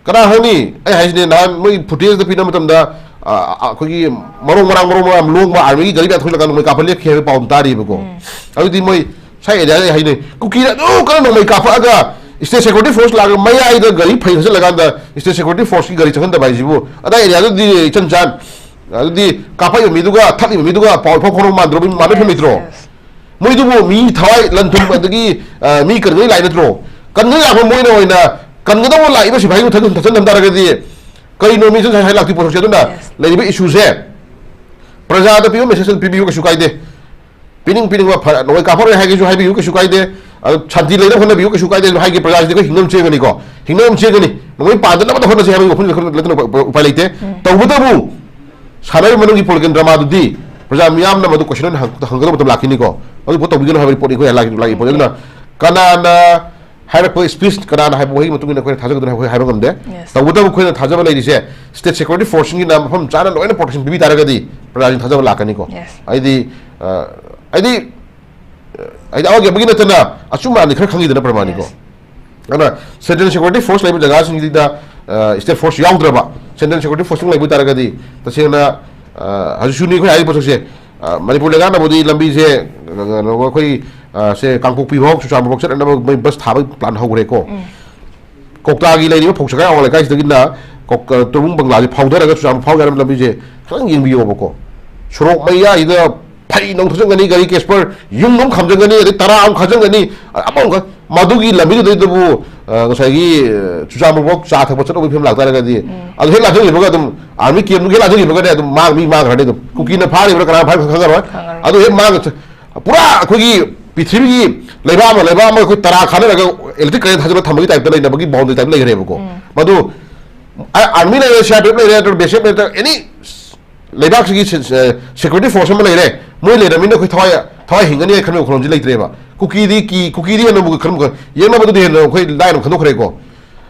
ꯀꯅꯥ ꯈꯪꯅꯤ? ꯑꯩ ꯍꯥꯏꯁꯤꯅꯦ, ꯅꯍꯥꯟ ꯃꯣꯏ footage ꯗ ꯄꯤꯅꯕ ꯃꯇꯝꯗ, ꯑ, ꯑ, ꯑꯩꯈꯣꯏꯒꯤ ꯃꯔꯣꯡ ꯃꯔꯥꯡ, ꯃꯔꯣꯡ ꯃꯔꯥꯡ ꯂꯣꯡꯕ army ꯒꯤ ꯒꯥꯔꯤ ꯃꯌꯥꯝ ꯊꯧꯖꯤꯜꯂꯀꯥꯟꯗ ꯃꯣꯏ ꯀꯥꯞꯍꯜꯂꯦ ꯍꯥꯏꯕ ꯄꯥꯎ ꯑꯃ ꯇꯥꯔꯤꯕꯀꯣ꯫ ꯑꯗꯨꯗꯤ ꯃꯣꯏ ꯁ꯭ꯋꯥꯏ area ꯗ ꯑꯩ ꯍꯥꯏꯅꯩ, ꯀꯨꯀꯤꯅ ꯑꯗꯨ ꯀꯟꯅ ꯅꯣꯡꯃꯩ ꯀꯥꯞꯄꯛꯑꯒ state security force ꯂꯥꯛꯑꯒ ꯃꯌꯥꯏꯗ ꯒꯥꯔꯤ ꯐꯩ ꯊꯥꯖꯤꯜꯂꯀꯥꯟꯗ state security force ꯀꯤ ꯒꯥꯔꯤ ꯆꯪꯍꯟꯗꯕ ꯍꯥꯏꯁꯤꯕꯨ ꯑꯗꯥꯏ area ꯗꯨꯗꯤ ꯏꯆꯟ ꯆꯥꯟ ꯑꯗꯨꯗꯤ ꯀꯥꯞꯄꯛꯏꯕ ꯃꯤꯗꯨꯒ ꯊꯠꯂꯤꯕ ꯃꯤꯗꯨꯒ ꯄꯥꯎ ꯏꯐꯥꯎ ꯐꯥꯎꯅꯕ ꯃꯥꯟꯗ꯭ꯔꯣ? ꯃꯤ ꯃꯥꯟꯅ ꯐꯤꯕꯝ ꯂꯩꯇ꯭ꯔꯣ? Yes. ꯃꯣꯏꯗꯨꯕꯨ ꯃꯤ ꯊꯋꯥꯏ ꯂꯟ ꯊꯨꯝ ꯑꯗꯒꯤ, ꯑ, ꯃꯤ ꯀꯟꯒꯗꯕ ꯂꯥꯛꯏ ꯅꯠꯇ꯭ꯔꯣ? ꯀꯟꯒꯗꯕ ꯂꯥꯛꯄ ꯃꯣꯏꯅ ꯑꯣꯏꯅ ꯀꯟꯒꯗꯧꯕ ꯂꯥꯛꯏꯕ ꯁꯤꯐꯥꯏꯗꯨ ꯊꯠ-, ꯊꯠꯆꯟꯅꯕ ꯇꯥꯔꯒꯗꯤ ꯀꯔꯤꯅꯣ ꯃꯤ ꯉꯁꯥꯏ ꯂꯥꯛꯇꯣꯏ ꯄꯣꯠꯁꯛꯁꯦ? ꯑꯗꯨꯅ Yes. ꯂꯩꯔꯤꯕ issue ꯁꯦ ꯄ꯭ꯔꯖꯥꯗ ꯄꯤꯕ message ꯑꯗꯨ ꯄꯤꯕꯤꯌꯨ, ꯀꯩꯁꯨ ꯀꯥꯏꯗꯦ꯫ ꯄꯤꯅꯤꯡ ꯄꯤꯅꯤꯡꯕ ꯐ-, ꯅꯣꯡꯃꯩ ꯀꯥꯞꯄꯔꯣꯏ ꯍꯥꯏꯒꯦꯁꯨ ꯍꯥꯏꯕꯤꯌꯨ, ꯀꯩꯁꯨ ꯀꯥꯏꯗꯦ꯫ ꯑꯗꯣ ꯁꯥꯟꯇꯤ ꯂꯩꯅꯕ ꯍꯣꯠꯅꯕꯤꯌꯨ, ꯀꯩꯁꯨ ꯀꯥꯏꯗꯦ꯫ ꯍꯥꯏꯒꯦ, ꯄ꯭ꯔꯖꯥꯁꯤꯗꯤ ꯑꯩꯈꯣꯏ ꯍꯤꯡꯅꯕ ꯆꯦꯟꯒꯅꯤꯀꯣ, ꯍꯤꯡꯅꯕ ꯆꯦꯟꯒꯅꯤ꯫ ꯅꯣꯡꯃꯩ ꯄꯥꯟꯗꯅꯕ ꯍꯣꯠꯅꯁꯤ ꯍꯥꯏꯕꯒꯤ ꯋꯥꯐꯝꯁꯦ ꯑꯩꯈꯣꯏ ꯂꯩꯇꯅ ꯎꯄꯥꯏ, ꯎꯄꯥꯏ ꯂꯩꯇꯦ꯫ ꯇꯧꯕꯇꯕꯨ ꯁꯥꯟꯅꯔꯤꯕ ꯃꯅꯨꯡꯒꯤ political drama ꯗꯨꯗꯤ ꯄ꯭ꯔꯖꯥ ꯃꯤꯌꯥꯝꯅ ꯃꯗꯨ question ꯑꯣꯏꯅ ꯍꯪ-, ꯍꯪꯒꯗꯕ ꯃꯇꯝ ꯂꯥꯛꯈꯤꯅꯤꯀꯣ꯫ ꯃꯗꯨ ꯄꯣꯠ ꯇꯧꯕꯤꯒꯅꯨ ꯍꯥꯏꯕꯒꯤ ꯄꯣꯠꯅꯤ ꯑꯩꯈꯣꯏ ꯂꯥꯛꯏ, ꯂꯥꯛꯏ ꯄꯣꯠꯅꯤ꯫ ꯑꯗꯨꯅ ꯀꯅꯥꯅ ꯍꯥꯏꯔꯛꯄ ꯁ꯭ꯄꯤꯁ ꯀꯅꯥꯅ ꯍꯥꯏꯕ ꯋꯥꯍꯩꯒꯤ ꯃꯇꯨꯡ ꯏꯟꯅ ꯑꯩꯈꯣꯏꯅ ꯊꯥꯖꯒꯗ꯭ꯔꯥ ꯍꯥꯏꯕ ꯑꯩꯈꯣꯏ ꯍꯥꯏꯕ ꯉꯝꯗꯦ꯫ Yes. ꯇꯧꯕꯇꯕꯨ ꯑꯩꯈꯣꯏꯅ ꯊꯥꯖꯕ ꯂꯩꯔꯤꯁꯦ, ꯁ꯭ꯇꯦꯠ ꯁꯦꯀ꯭ꯌꯨꯔꯤꯇꯤ ꯐꯣꯔꯁꯁꯤꯡꯒꯤꯅ ꯃꯐꯝ ꯆꯥꯅ ꯂꯣꯏꯅ ꯄ꯭ꯔꯣꯇꯦꯛꯁꯟ ꯄꯤꯕꯤ ꯇꯥꯔꯒꯗꯤ ꯄ꯭ꯔꯖꯥꯁꯤꯡ ꯊꯥꯖꯕ ꯂꯥꯛꯀꯅꯤꯀꯣ꯫ Yes. ꯍꯥꯏꯗꯤ ꯑ, ꯍꯥꯏꯗꯤ ꯑꯋꯥꯒꯤ ꯑꯃꯒꯤ ꯅꯠꯇꯅ ꯑꯆꯨꯝ ꯑꯔꯥꯟꯗꯤ ꯈꯔ ꯈꯪꯉꯤꯗꯅ ꯄ꯭ꯔꯃꯥꯅꯤꯀꯣ꯫ Yes. ꯑꯗꯨꯅ ꯁꯦꯟꯇ꯭ꯔꯦꯜ ꯁꯦꯀ꯭ꯌꯨꯔꯤꯇꯤ ꯐꯣꯔꯁ ꯂꯩꯕ ꯖꯒꯥꯁꯤꯡꯁꯤꯗ ꯁ꯭ꯇꯦꯠ ꯐꯣꯔꯁ ꯌꯥꯎꯗ꯭ꯔꯕ, ꯁꯦꯟꯇ꯭ꯔꯦꯜ ꯁꯦꯀ꯭ꯌꯨꯔꯤꯇꯤ ꯐꯣꯔꯁꯁꯤꯡ ꯂꯩꯕ ꯇꯥꯔꯒꯗꯤ ꯇꯁꯦꯡꯅ ꯑ, ꯍꯧꯖꯤꯛꯁꯨꯅꯤ ꯑꯩꯈꯣꯏ ꯍꯥꯏꯔꯤꯕ ꯄꯣꯠꯁꯛꯁꯦ꯫ ꯑ, ꯃꯅꯤꯄꯨꯔ ꯂꯩꯉꯥꯛꯅꯕꯨꯗꯤ ꯂꯝꯕꯤꯁꯦ, ꯑ, ꯀꯩꯅꯣ, ꯑꯩꯈꯣꯏ, ꯑ, ꯁꯦ ꯀꯥꯡꯄꯣꯛꯄꯤ ꯐꯥꯎ ꯆꯨꯔꯆꯥꯟꯄꯨꯔ ꯐꯥꯎ ꯆꯠꯅꯅꯕ ꯃꯣꯏ ꯕꯁ ꯊꯥꯕꯒꯤ ꯄ꯭ꯂꯥꯟ ꯍꯧꯈ꯭ꯔꯦꯀꯣ꯫ ꯀꯧꯇꯥꯒꯤ ꯂꯩꯔꯤꯕ ꯐꯧꯁꯒꯥꯏ ꯑꯋꯥꯡ ꯂꯩꯀꯥꯏꯁꯤꯗꯒꯤꯅ ꯀꯧ-, ꯑ, ꯇꯣꯔꯕꯨꯡ ꯕꯪꯒ꯭ꯂꯥꯁꯦ ꯐꯥꯎꯊꯔꯒ ꯆꯨꯔꯆꯥꯟꯄꯨꯔ ꯐꯥꯎ ꯌꯥꯅꯕ ꯂꯝꯕꯤꯁꯦ ꯈꯤꯇꯪ ꯌꯦꯡꯕꯤꯌꯣꯕꯀꯣ꯫ ꯁꯣꯔꯣꯛ ꯃꯌꯥꯁꯤꯗ ꯐꯩ ꯅꯨꯡ ꯊꯥꯖꯤꯟꯒꯅꯤ, ꯒꯥꯔꯤ ꯀꯦꯁꯄꯔ ꯌꯨꯝ ꯑꯃ ꯈꯥꯝꯖꯤꯟꯒꯅꯤ, ꯑꯗꯩ ꯇꯔꯥ ꯑꯃ ꯈꯥꯖꯤꯟꯒꯅꯤ, ꯑ-, ꯑꯃ ꯑꯃꯨꯛ ꯈ-, ꯃꯗꯨꯒꯤ ꯂꯝꯕꯤꯗꯨꯗꯩꯗꯕꯨ, ꯑ, ꯉꯁꯥꯏꯒꯤ, ꯑ, ꯆꯨꯔꯆꯥꯟꯄꯨꯔ ꯐꯥꯎ ꯆꯥ ꯊꯛꯄ ꯆꯠꯂꯨꯕꯒꯤ ꯐꯤꯕꯝ ꯂꯥꯛꯇꯥꯔꯒꯗꯤ, ꯑꯗꯨ ꯍꯦꯛ ꯂꯥꯟꯊꯣꯛꯈꯤꯕꯒ ꯑꯗꯨꯝ ꯑꯥꯔꯃꯤ ꯀꯦꯝꯗꯨꯒꯤ ꯍꯦꯛ ꯂꯥꯟꯊꯣꯛꯈꯤꯕꯒ ꯑꯗꯨꯝ ꯃꯥꯡ-, ꯃꯤ ꯃꯥꯡꯈ꯭ꯔꯅꯤ ꯑꯗꯨꯝ꯫ ꯀꯨꯀꯤꯅ ꯐꯥꯔꯤꯕ꯭ꯔꯥ ꯀꯅꯥꯅ ꯐꯥꯔꯤꯕ꯭ꯔꯥ ꯈꯪꯉꯔꯣꯏ꯫ ꯈꯪꯉꯔꯣꯏ꯫ ꯑꯗꯨ ꯍꯦꯛ ꯃꯥꯡ-, ꯄꯨꯔꯥ ꯑꯩꯈꯣꯏꯒꯤ ꯄ꯭ꯔꯤꯊꯤꯕꯤꯒꯤ ꯂꯩꯕꯥꯛ ꯑꯃ, ꯂꯩꯕꯥꯛ ꯑꯃ ꯑꯩꯈꯣꯏ ꯇꯔꯥ ꯈꯥꯅꯔꯒ ꯏꯂꯦꯛꯇ꯭ꯔꯤꯛ ꯀꯔꯦꯟ ꯊꯥꯖꯤꯜꯂ ꯊꯝꯕꯒꯤ ꯇꯥꯏꯞꯇ ꯂꯩꯅꯕꯒꯤ ꯕꯥꯎꯟꯗꯔꯤ ꯇꯥꯏꯞꯇ ꯂꯩꯈ꯭ꯔꯦꯕꯀꯣ꯫ ꯃꯗꯨ ꯑ-, ꯑꯥꯔꯃꯤ ꯂꯩꯔꯦ, ꯁꯤ ꯑꯥꯔ ꯄꯤ ꯑꯦꯐ ꯂꯩꯔꯦ, ꯅꯠꯇ꯭ꯔꯒ ꯕꯤ ꯑꯦꯁ ꯑꯦꯐ ꯂꯩꯔꯦ, ꯑꯦꯅꯤ ꯂꯩꯕꯥꯛꯁꯤꯒꯤ ꯁꯦ-, ꯁꯦ-, ꯁꯦꯀ꯭ꯌꯨꯔꯤꯇꯤ ꯐꯣꯔꯁ ꯑꯃ ꯂꯩꯔꯦ, ꯃꯣꯏ ꯂꯩꯔꯕꯅꯤꯅ ꯑꯩꯈꯣꯏ ꯊꯋꯥꯏ, ꯊꯋꯥꯏ ꯍꯤꯡꯒꯅꯤ ꯍꯥꯏꯅ ꯈꯟꯕꯒꯤ ꯋꯥꯈꯜꯂꯣꯟꯁꯤ ꯂꯩꯇ꯭ꯔꯦꯕ꯫ ꯀꯨꯀꯤꯗꯤ ꯀꯤ-, ꯀꯨꯀꯤꯗꯤ ꯍꯦꯟꯅ ꯑꯃꯨꯛ ꯈꯟꯕ-, ꯌꯦꯛꯅꯕꯗꯨꯗꯤ ꯍꯦꯟꯅ ꯑꯩꯈꯣꯏ ꯂꯥꯏꯅ ꯈꯟꯗꯣꯛꯈ꯭ꯔꯦꯀꯣ꯫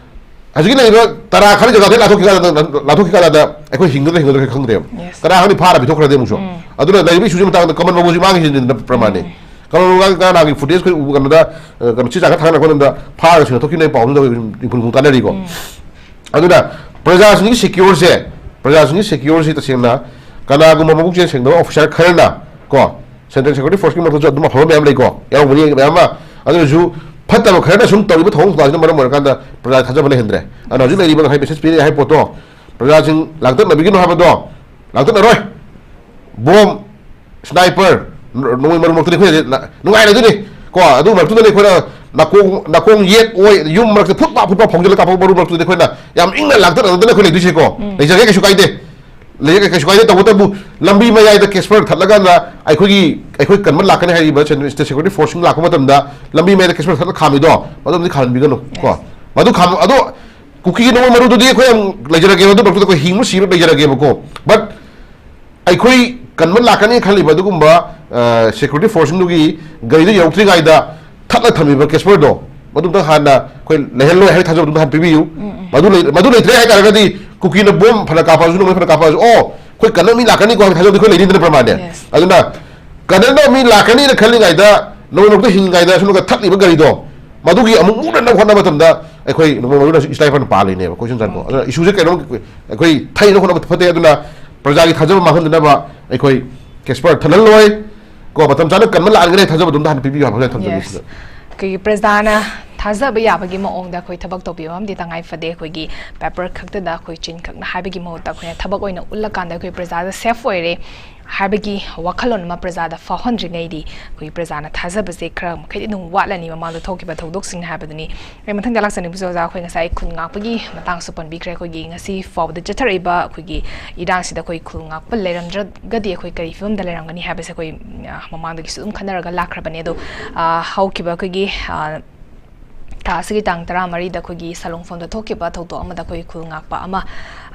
ꯍꯧꯖꯤꯛꯀꯤ ꯂꯩꯔꯤꯕ ꯇꯔꯥ ꯈꯔ ꯖꯒꯥꯗꯒꯤ ꯂꯥꯟꯊꯣꯛꯈꯤꯀꯥꯟꯗ, ꯂꯥꯟꯊꯣꯛꯈꯤꯀꯥꯟꯗ ꯑꯩꯈꯣꯏ ꯍꯤꯡꯒꯗ꯭ꯔꯥ ꯍꯤꯡꯒꯗ꯭ꯔꯥ ꯈꯪꯗ꯭ꯔꯦꯕ꯫ Yes. ꯇꯔꯥ ꯈꯔꯗꯤ ꯐꯥꯔ ꯄꯤꯊꯣꯛꯈ꯭ꯔꯗꯤ ꯑꯃꯨꯛꯁꯨ꯫ ꯑꯗꯨꯅ ꯂꯩꯔꯤꯕ ꯏꯁꯨꯁꯤ ꯃꯇꯥꯡꯗ ꯀꯃꯟ ꯃꯕꯨꯁꯤ ꯃꯥꯡꯉꯤꯁꯤꯅ ꯄ꯭ꯔꯃꯥꯟꯅꯤ꯫ ꯀꯃꯟ ꯃꯕꯨ ꯉꯔꯥꯡ ꯅꯍꯥꯟꯒꯤ ꯐꯨꯇꯦꯖ ꯑꯩꯈꯣꯏ ꯎꯕ ꯀꯩꯅꯣꯗ, ꯑ, ꯀꯩꯅꯣ ꯆꯦ ꯆꯥꯡ ꯈꯔ ꯊꯥꯒꯠꯅꯔꯛꯄ ꯃꯇꯝꯗ ꯐꯥꯔꯒ ꯁꯤꯡꯅ ꯊꯣꯛꯈꯤꯕ ꯄꯥꯎꯗꯨꯗ ꯑꯩꯈꯣꯏ ꯏꯪꯈꯨꯜ ꯈꯨꯜ ꯇꯥꯟꯅꯔꯤꯀꯣ꯫ ꯑꯗꯨꯅ ꯄ꯭ꯔꯖꯥꯁꯤꯡꯒꯤ ꯁꯦꯀ꯭ꯌꯣꯔꯁꯦ, ꯄ꯭ꯔꯖꯥꯁꯤꯡꯒꯤ ꯁꯦꯀ꯭ꯌꯣꯔꯁꯤ ꯇꯁꯦꯡꯅ ꯀꯅꯥꯒꯨꯝꯕ ꯃꯕꯨꯛ ꯆꯦꯜ ꯁꯦꯡꯗꯕ ꯑꯣꯐꯤꯁꯥꯔ ꯈꯔꯅ ꯀꯣ, ꯁꯦꯟꯇ꯭ꯔꯦꯜ ꯁꯦꯀ꯭ꯌꯨꯔꯤꯇꯤ ꯐꯣꯔꯁꯀꯤ ꯃꯔꯛꯇꯁꯨ ꯑꯗꯨꯝ ꯑꯐꯕ ꯃꯌꯥꯝ ꯂꯩꯀꯣ, ꯌꯥꯎꯔꯝꯒꯅꯤ ꯃꯌꯥꯝ ꯑꯃ꯫ ꯑꯗꯨ ꯑꯣꯏꯔꯁꯨ ꯐꯠꯇꯕ ꯈꯔꯅ ꯁꯨꯝ ꯇꯧꯔꯤꯕ ꯊꯧꯑꯣꯡ ꯊꯧꯗꯥꯡꯁꯤꯅ ꯃꯔꯝ ꯑꯣꯏꯔꯀꯥꯟꯗ ꯄ꯭ꯔꯖꯥ ꯊꯥꯖꯕ ꯂꯩꯍꯟꯗ꯭ꯔꯦ꯫ ꯑꯗꯨꯅ ꯍꯧꯖꯤꯛ ꯂꯩꯔꯤꯕ ꯉꯁꯥꯏ ꯃꯦꯁꯦꯖ ꯄꯤꯔꯛꯑꯦ ꯍꯥꯏꯕ ꯄꯣꯠꯇꯣ ꯄ꯭ꯔꯖꯥꯁꯤꯡ ꯂꯥꯡꯇꯛꯅꯕꯤꯒꯅꯨ ꯍꯥꯏꯕꯗꯣ ꯂꯥꯡꯇꯛꯅꯔꯣꯏ꯫ ꯕꯣꯝ, ꯁ꯭ꯅꯥꯏꯄꯔ, ꯅꯣꯡꯃꯩ ꯃꯔꯨ ꯃꯔꯛꯇꯨꯗꯤ ꯑꯩꯈꯣꯏꯅꯗꯤ ꯅ-, ꯅꯨꯡꯉꯥꯏꯅꯗꯣꯏꯅꯤ ꯀꯣ꯫ ꯑꯗꯨ ꯃꯔꯛꯇꯨꯗꯅꯤ ꯑꯩꯈꯣꯏꯅ ꯅꯥꯀꯣꯡ, ꯅꯥꯀꯣꯡ ꯌꯦꯠ ꯑꯣꯏ ꯌꯨꯝ ꯃꯔꯛꯇ ꯐꯨꯠ ꯄꯥ ꯐꯨꯠ ꯄꯥ ꯐꯣꯡꯖꯤꯜꯂ ꯀꯥꯞꯄꯛꯄ ꯃꯔꯨ ꯃꯔꯛꯇꯨꯗꯤ ꯑꯩꯈꯣꯏꯅ ꯌꯥꯝ ꯏꯪꯅ ꯂꯥꯡꯇꯛꯅꯗꯅ ꯑꯩꯈꯣꯏ ꯂꯩꯗꯣꯏꯁꯦꯀꯣ꯫ ꯂꯩꯖꯒꯦ, ꯀꯩꯁꯨ ꯀꯥꯏꯗꯦ꯫ ꯂꯩꯖꯒꯦ, ꯀꯩꯁꯨ ꯀꯥꯏꯗꯦ꯫ ꯇꯧꯕꯇꯕꯨ ꯂꯝꯕꯤ ꯃꯌꯥꯏꯗ ꯀꯦꯁꯄꯔ ꯊꯠꯂꯀꯥꯟꯗ ꯑꯩꯈꯣꯏꯒꯤ, ꯑꯩꯈꯣꯏ ꯀꯟꯕ ꯂꯥꯛꯀꯅꯤ ꯍꯥꯏꯔꯤꯕ ꯁꯦꯟ-, ꯁ꯭ꯇꯦꯠ ꯁꯦꯀ꯭ꯌꯨꯔꯤꯇꯤ ꯐꯣꯔꯁꯁꯤꯡ ꯂꯥꯛꯄ ꯃꯇꯝꯗ ꯂꯝꯕꯤ ꯃꯌꯥꯏꯗ ꯀꯦꯁꯄꯔ ꯊꯠꯂ ꯈꯥꯝꯃꯤꯗꯣ ꯃꯗꯨꯝꯗꯤ ꯈꯥꯝꯍꯟꯕꯤꯒꯅꯨ ꯀꯣ꯫ ꯃꯗꯨ ꯈꯥꯝ-, ꯑꯗꯣ ꯀꯨꯀꯤꯒꯤ ꯅꯣꯡꯃꯩ ꯃꯔꯨꯗꯨꯗꯤ ꯑꯩꯈꯣꯏ ꯌꯥꯝ ꯂꯩꯖꯔꯒꯦ, ꯑꯗꯨ ꯃꯔꯛꯇꯨꯗ ꯑꯩꯈꯣꯏ ꯍꯤꯡꯕ ꯁꯤꯕ ꯂꯩꯖꯔꯒꯦꯕꯀꯣ꯫ But ꯑꯩꯈꯣꯏ ꯀꯟꯕ ꯂꯥꯛꯀꯅꯤ ꯈꯜꯂꯤꯕ ꯑꯗꯨꯒꯨꯝꯕ, ꯑ, ꯁꯦꯀ꯭ꯌꯨꯔꯤꯇꯤ ꯐꯣꯔꯁꯁꯤꯡꯗꯨꯒꯤ ꯒꯥꯔꯤꯗ ꯌꯧꯔꯛꯇ꯭ꯔꯤꯉꯩꯗ ꯊꯠꯂ ꯊꯝꯃꯤꯕ ꯀꯦꯁꯄꯔꯗꯣ, ꯃꯗꯨꯝꯇꯪ ꯍꯥꯟꯅ ꯑꯩꯈꯣꯏ ꯂꯩꯍꯜꯂꯣꯏ ꯍꯥꯏꯕ ꯊꯥꯖꯕꯗꯨꯝ ꯍꯥꯟꯅ ꯄꯤꯕꯤꯌꯨ꯫ ꯎꯝ, ꯎꯝ꯫ ꯃꯗꯨ ꯂꯩ-, ꯃꯗꯨ ꯂꯩꯇ꯭ꯔꯦ ꯍꯥꯏ ꯇꯥꯔꯒꯗꯤ ꯀꯨꯀꯤꯅ ꯕꯣꯝ ꯐꯅ ꯀꯥꯞꯄꯁꯨ, ꯅꯣꯡꯃꯩ ꯐꯅ ꯀꯥꯞꯄꯁꯨ, "ꯑꯣ, ꯑꯩꯈꯣꯏ ꯀꯟꯅꯕ ꯃꯤ ꯂꯥꯛꯀꯅꯤꯀꯣ" ꯍꯥꯏꯕ ꯊꯥꯖꯕꯗꯤ ꯑꯩꯈꯣꯏ ꯂꯩꯅꯤꯗꯅ, ꯄ꯭ꯔꯃꯥꯟꯅꯦ꯫ Yes. ꯑꯗꯨꯅ ꯀꯟꯅꯕ ꯃꯤ ꯂꯥꯛꯀꯅꯤꯅ ꯈꯜꯂꯤꯉꯩꯗ, ꯅꯣꯡꯃꯩ ꯃꯔꯛꯇ ꯍꯤꯡꯉꯤꯉꯩꯗ ꯁꯣꯝꯗ ꯊꯠꯂꯤꯕ ꯒꯥꯔꯤꯗꯣ, ꯃꯗꯨꯒꯤ ꯑꯃꯨꯛ ꯃꯨꯠꯅꯅꯕ ꯍꯣꯠꯅꯕ ꯃꯇꯝꯗ ꯑꯩꯈꯣꯏ ꯅꯣꯡꯃꯩ ꯃꯔꯨꯅ ꯏꯁꯇꯥꯏꯐꯔꯅ ꯄꯥꯜꯂꯤꯅꯦꯕ, ꯀꯣꯏꯁꯟ ꯆꯟꯕ꯫ Okay. ꯑꯗꯨꯅ ꯏꯁꯨꯁꯦ ꯀꯩꯅꯣꯝ ꯑꯩꯈꯣꯏ ꯊꯩꯅ ꯍꯣꯠꯅꯕ ꯐꯠꯇꯦ꯫ ꯑꯗꯨꯅ ꯄ꯭ꯔꯖꯥꯒꯤ ꯊꯥꯖꯕ ꯃꯥꯡꯍꯟꯗꯅꯕ ꯑꯩꯈꯣꯏ ꯀꯦꯁꯄꯔ ꯊꯠꯍꯜꯂꯣꯏ꯫ ꯀꯣ, ꯃꯇꯝ ꯆꯥꯅ ꯀꯟꯕ ꯂꯥꯛꯍꯟꯒꯅꯤ ꯊꯥꯖꯕ ꯑꯗꯨꯝ ꯍꯥꯟꯅ ꯄꯤꯕꯤꯌꯨ ꯍꯥꯏꯕ ꯊꯝꯖꯒꯦ꯫ Yes. ꯁꯤꯗ ꯑꯩꯈꯣꯏꯒꯤ ꯄ꯭ꯔꯖꯥꯅ ꯊꯥꯖꯕ ꯌꯥꯕꯒꯤ ꯃꯑꯣꯡꯗ ꯑꯩꯈꯣꯏ ꯊꯕꯛ ꯇꯧꯕꯤꯕ ꯑꯃꯗꯤ ꯇꯉꯥꯏ ꯐꯗꯦ꯫ ꯑꯩꯈꯣꯏꯒꯤ ꯄꯦꯄꯔ ꯈꯛꯇꯗ ꯑꯩꯈꯣꯏ ꯆꯤꯟ ꯈꯛꯅ ꯍꯥꯏꯕꯒꯤ ꯃꯍꯨꯠꯇ ꯑꯩꯈꯣꯏꯅ ꯊꯕꯛ ꯑꯣꯏꯅ ꯎꯠꯂꯀꯥꯟꯗ ꯑꯩꯈꯣꯏ ꯄ꯭ꯔꯖꯥꯗ ꯁꯦꯐ ꯑꯣꯏꯔꯦ ꯍꯥꯏꯕꯒꯤ ꯋꯥꯈꯜꯂꯣꯟ ꯑꯃ ꯄ꯭ꯔꯖꯥꯗ ꯐꯥꯎꯍꯟꯗ꯭ꯔꯤꯉꯩꯗꯤ ꯑꯩꯈꯣꯏ ꯄ꯭ꯔꯖꯥꯅ ꯊꯥꯖꯕꯁꯦ ꯈꯔ ꯃꯈꯩꯗꯤ ꯑꯗꯨꯝ ꯋꯥꯠꯂꯅꯤ, ꯃꯃꯥꯡꯗ ꯊꯣꯛꯈꯤꯕ ꯊꯧꯗꯣꯛꯁꯤꯡꯅ ꯍꯥꯏꯕꯗꯨꯅꯤ꯫ ꯑꯩ ꯃꯊꯪꯗ ꯂꯥꯛꯆꯅꯤꯡꯕꯁꯦ, ꯑꯣꯖꯥ, ꯑꯩꯈꯣꯏ ꯉꯁꯥꯏ ꯈꯨꯜ ꯉꯥꯛꯄꯒꯤ ꯃꯇꯥꯡꯁꯨ ꯄꯟꯕꯤꯈ꯭ꯔꯦ꯫ ꯑꯩꯈꯣꯏꯒꯤ ꯉꯁꯤ ꯐꯥꯎꯕꯗ ꯆꯠꯊꯔꯛꯏꯕ ꯑꯩꯈꯣꯏꯒꯤ ꯏꯔꯥꯡꯁꯤꯗ ꯑꯩꯈꯣꯏ ꯈꯨꯜ ꯉꯥꯛꯄ ꯂꯩꯔꯝꯗ꯭ꯔꯒꯗꯤ ꯑꯩꯈꯣꯏ ꯀꯔꯤ ꯐꯤꯕꯝꯗ ꯂꯩꯔꯝꯒꯅꯤ ꯍꯥꯏꯕꯁꯦ ꯑꯩꯈꯣꯏ, ꯑ, ꯃꯃꯥꯡꯗꯒꯤꯁꯨ ꯑꯗꯨꯝ ꯈꯟꯅꯔꯒ ꯂꯥꯛꯈ꯭ꯔꯕꯅꯦ꯫ ꯑꯗꯣ, ꯑ, ꯍꯧꯈꯤꯕ ꯑꯩꯈꯣꯏꯒꯤ, ꯑ, ꯊꯥ ꯑꯁꯤꯒꯤ ꯇꯥꯡ ꯇꯔꯥꯃꯔꯤꯗ ꯑꯩꯈꯣꯏꯒꯤ ꯁꯂꯣꯡꯐꯝꯗ ꯊꯣꯛꯈꯤꯕ ꯊꯧꯗꯣꯛ ꯑꯃꯗ ꯑꯩꯈꯣꯏ ꯈꯨꯜ ꯉꯥꯛꯄ ꯑꯃ,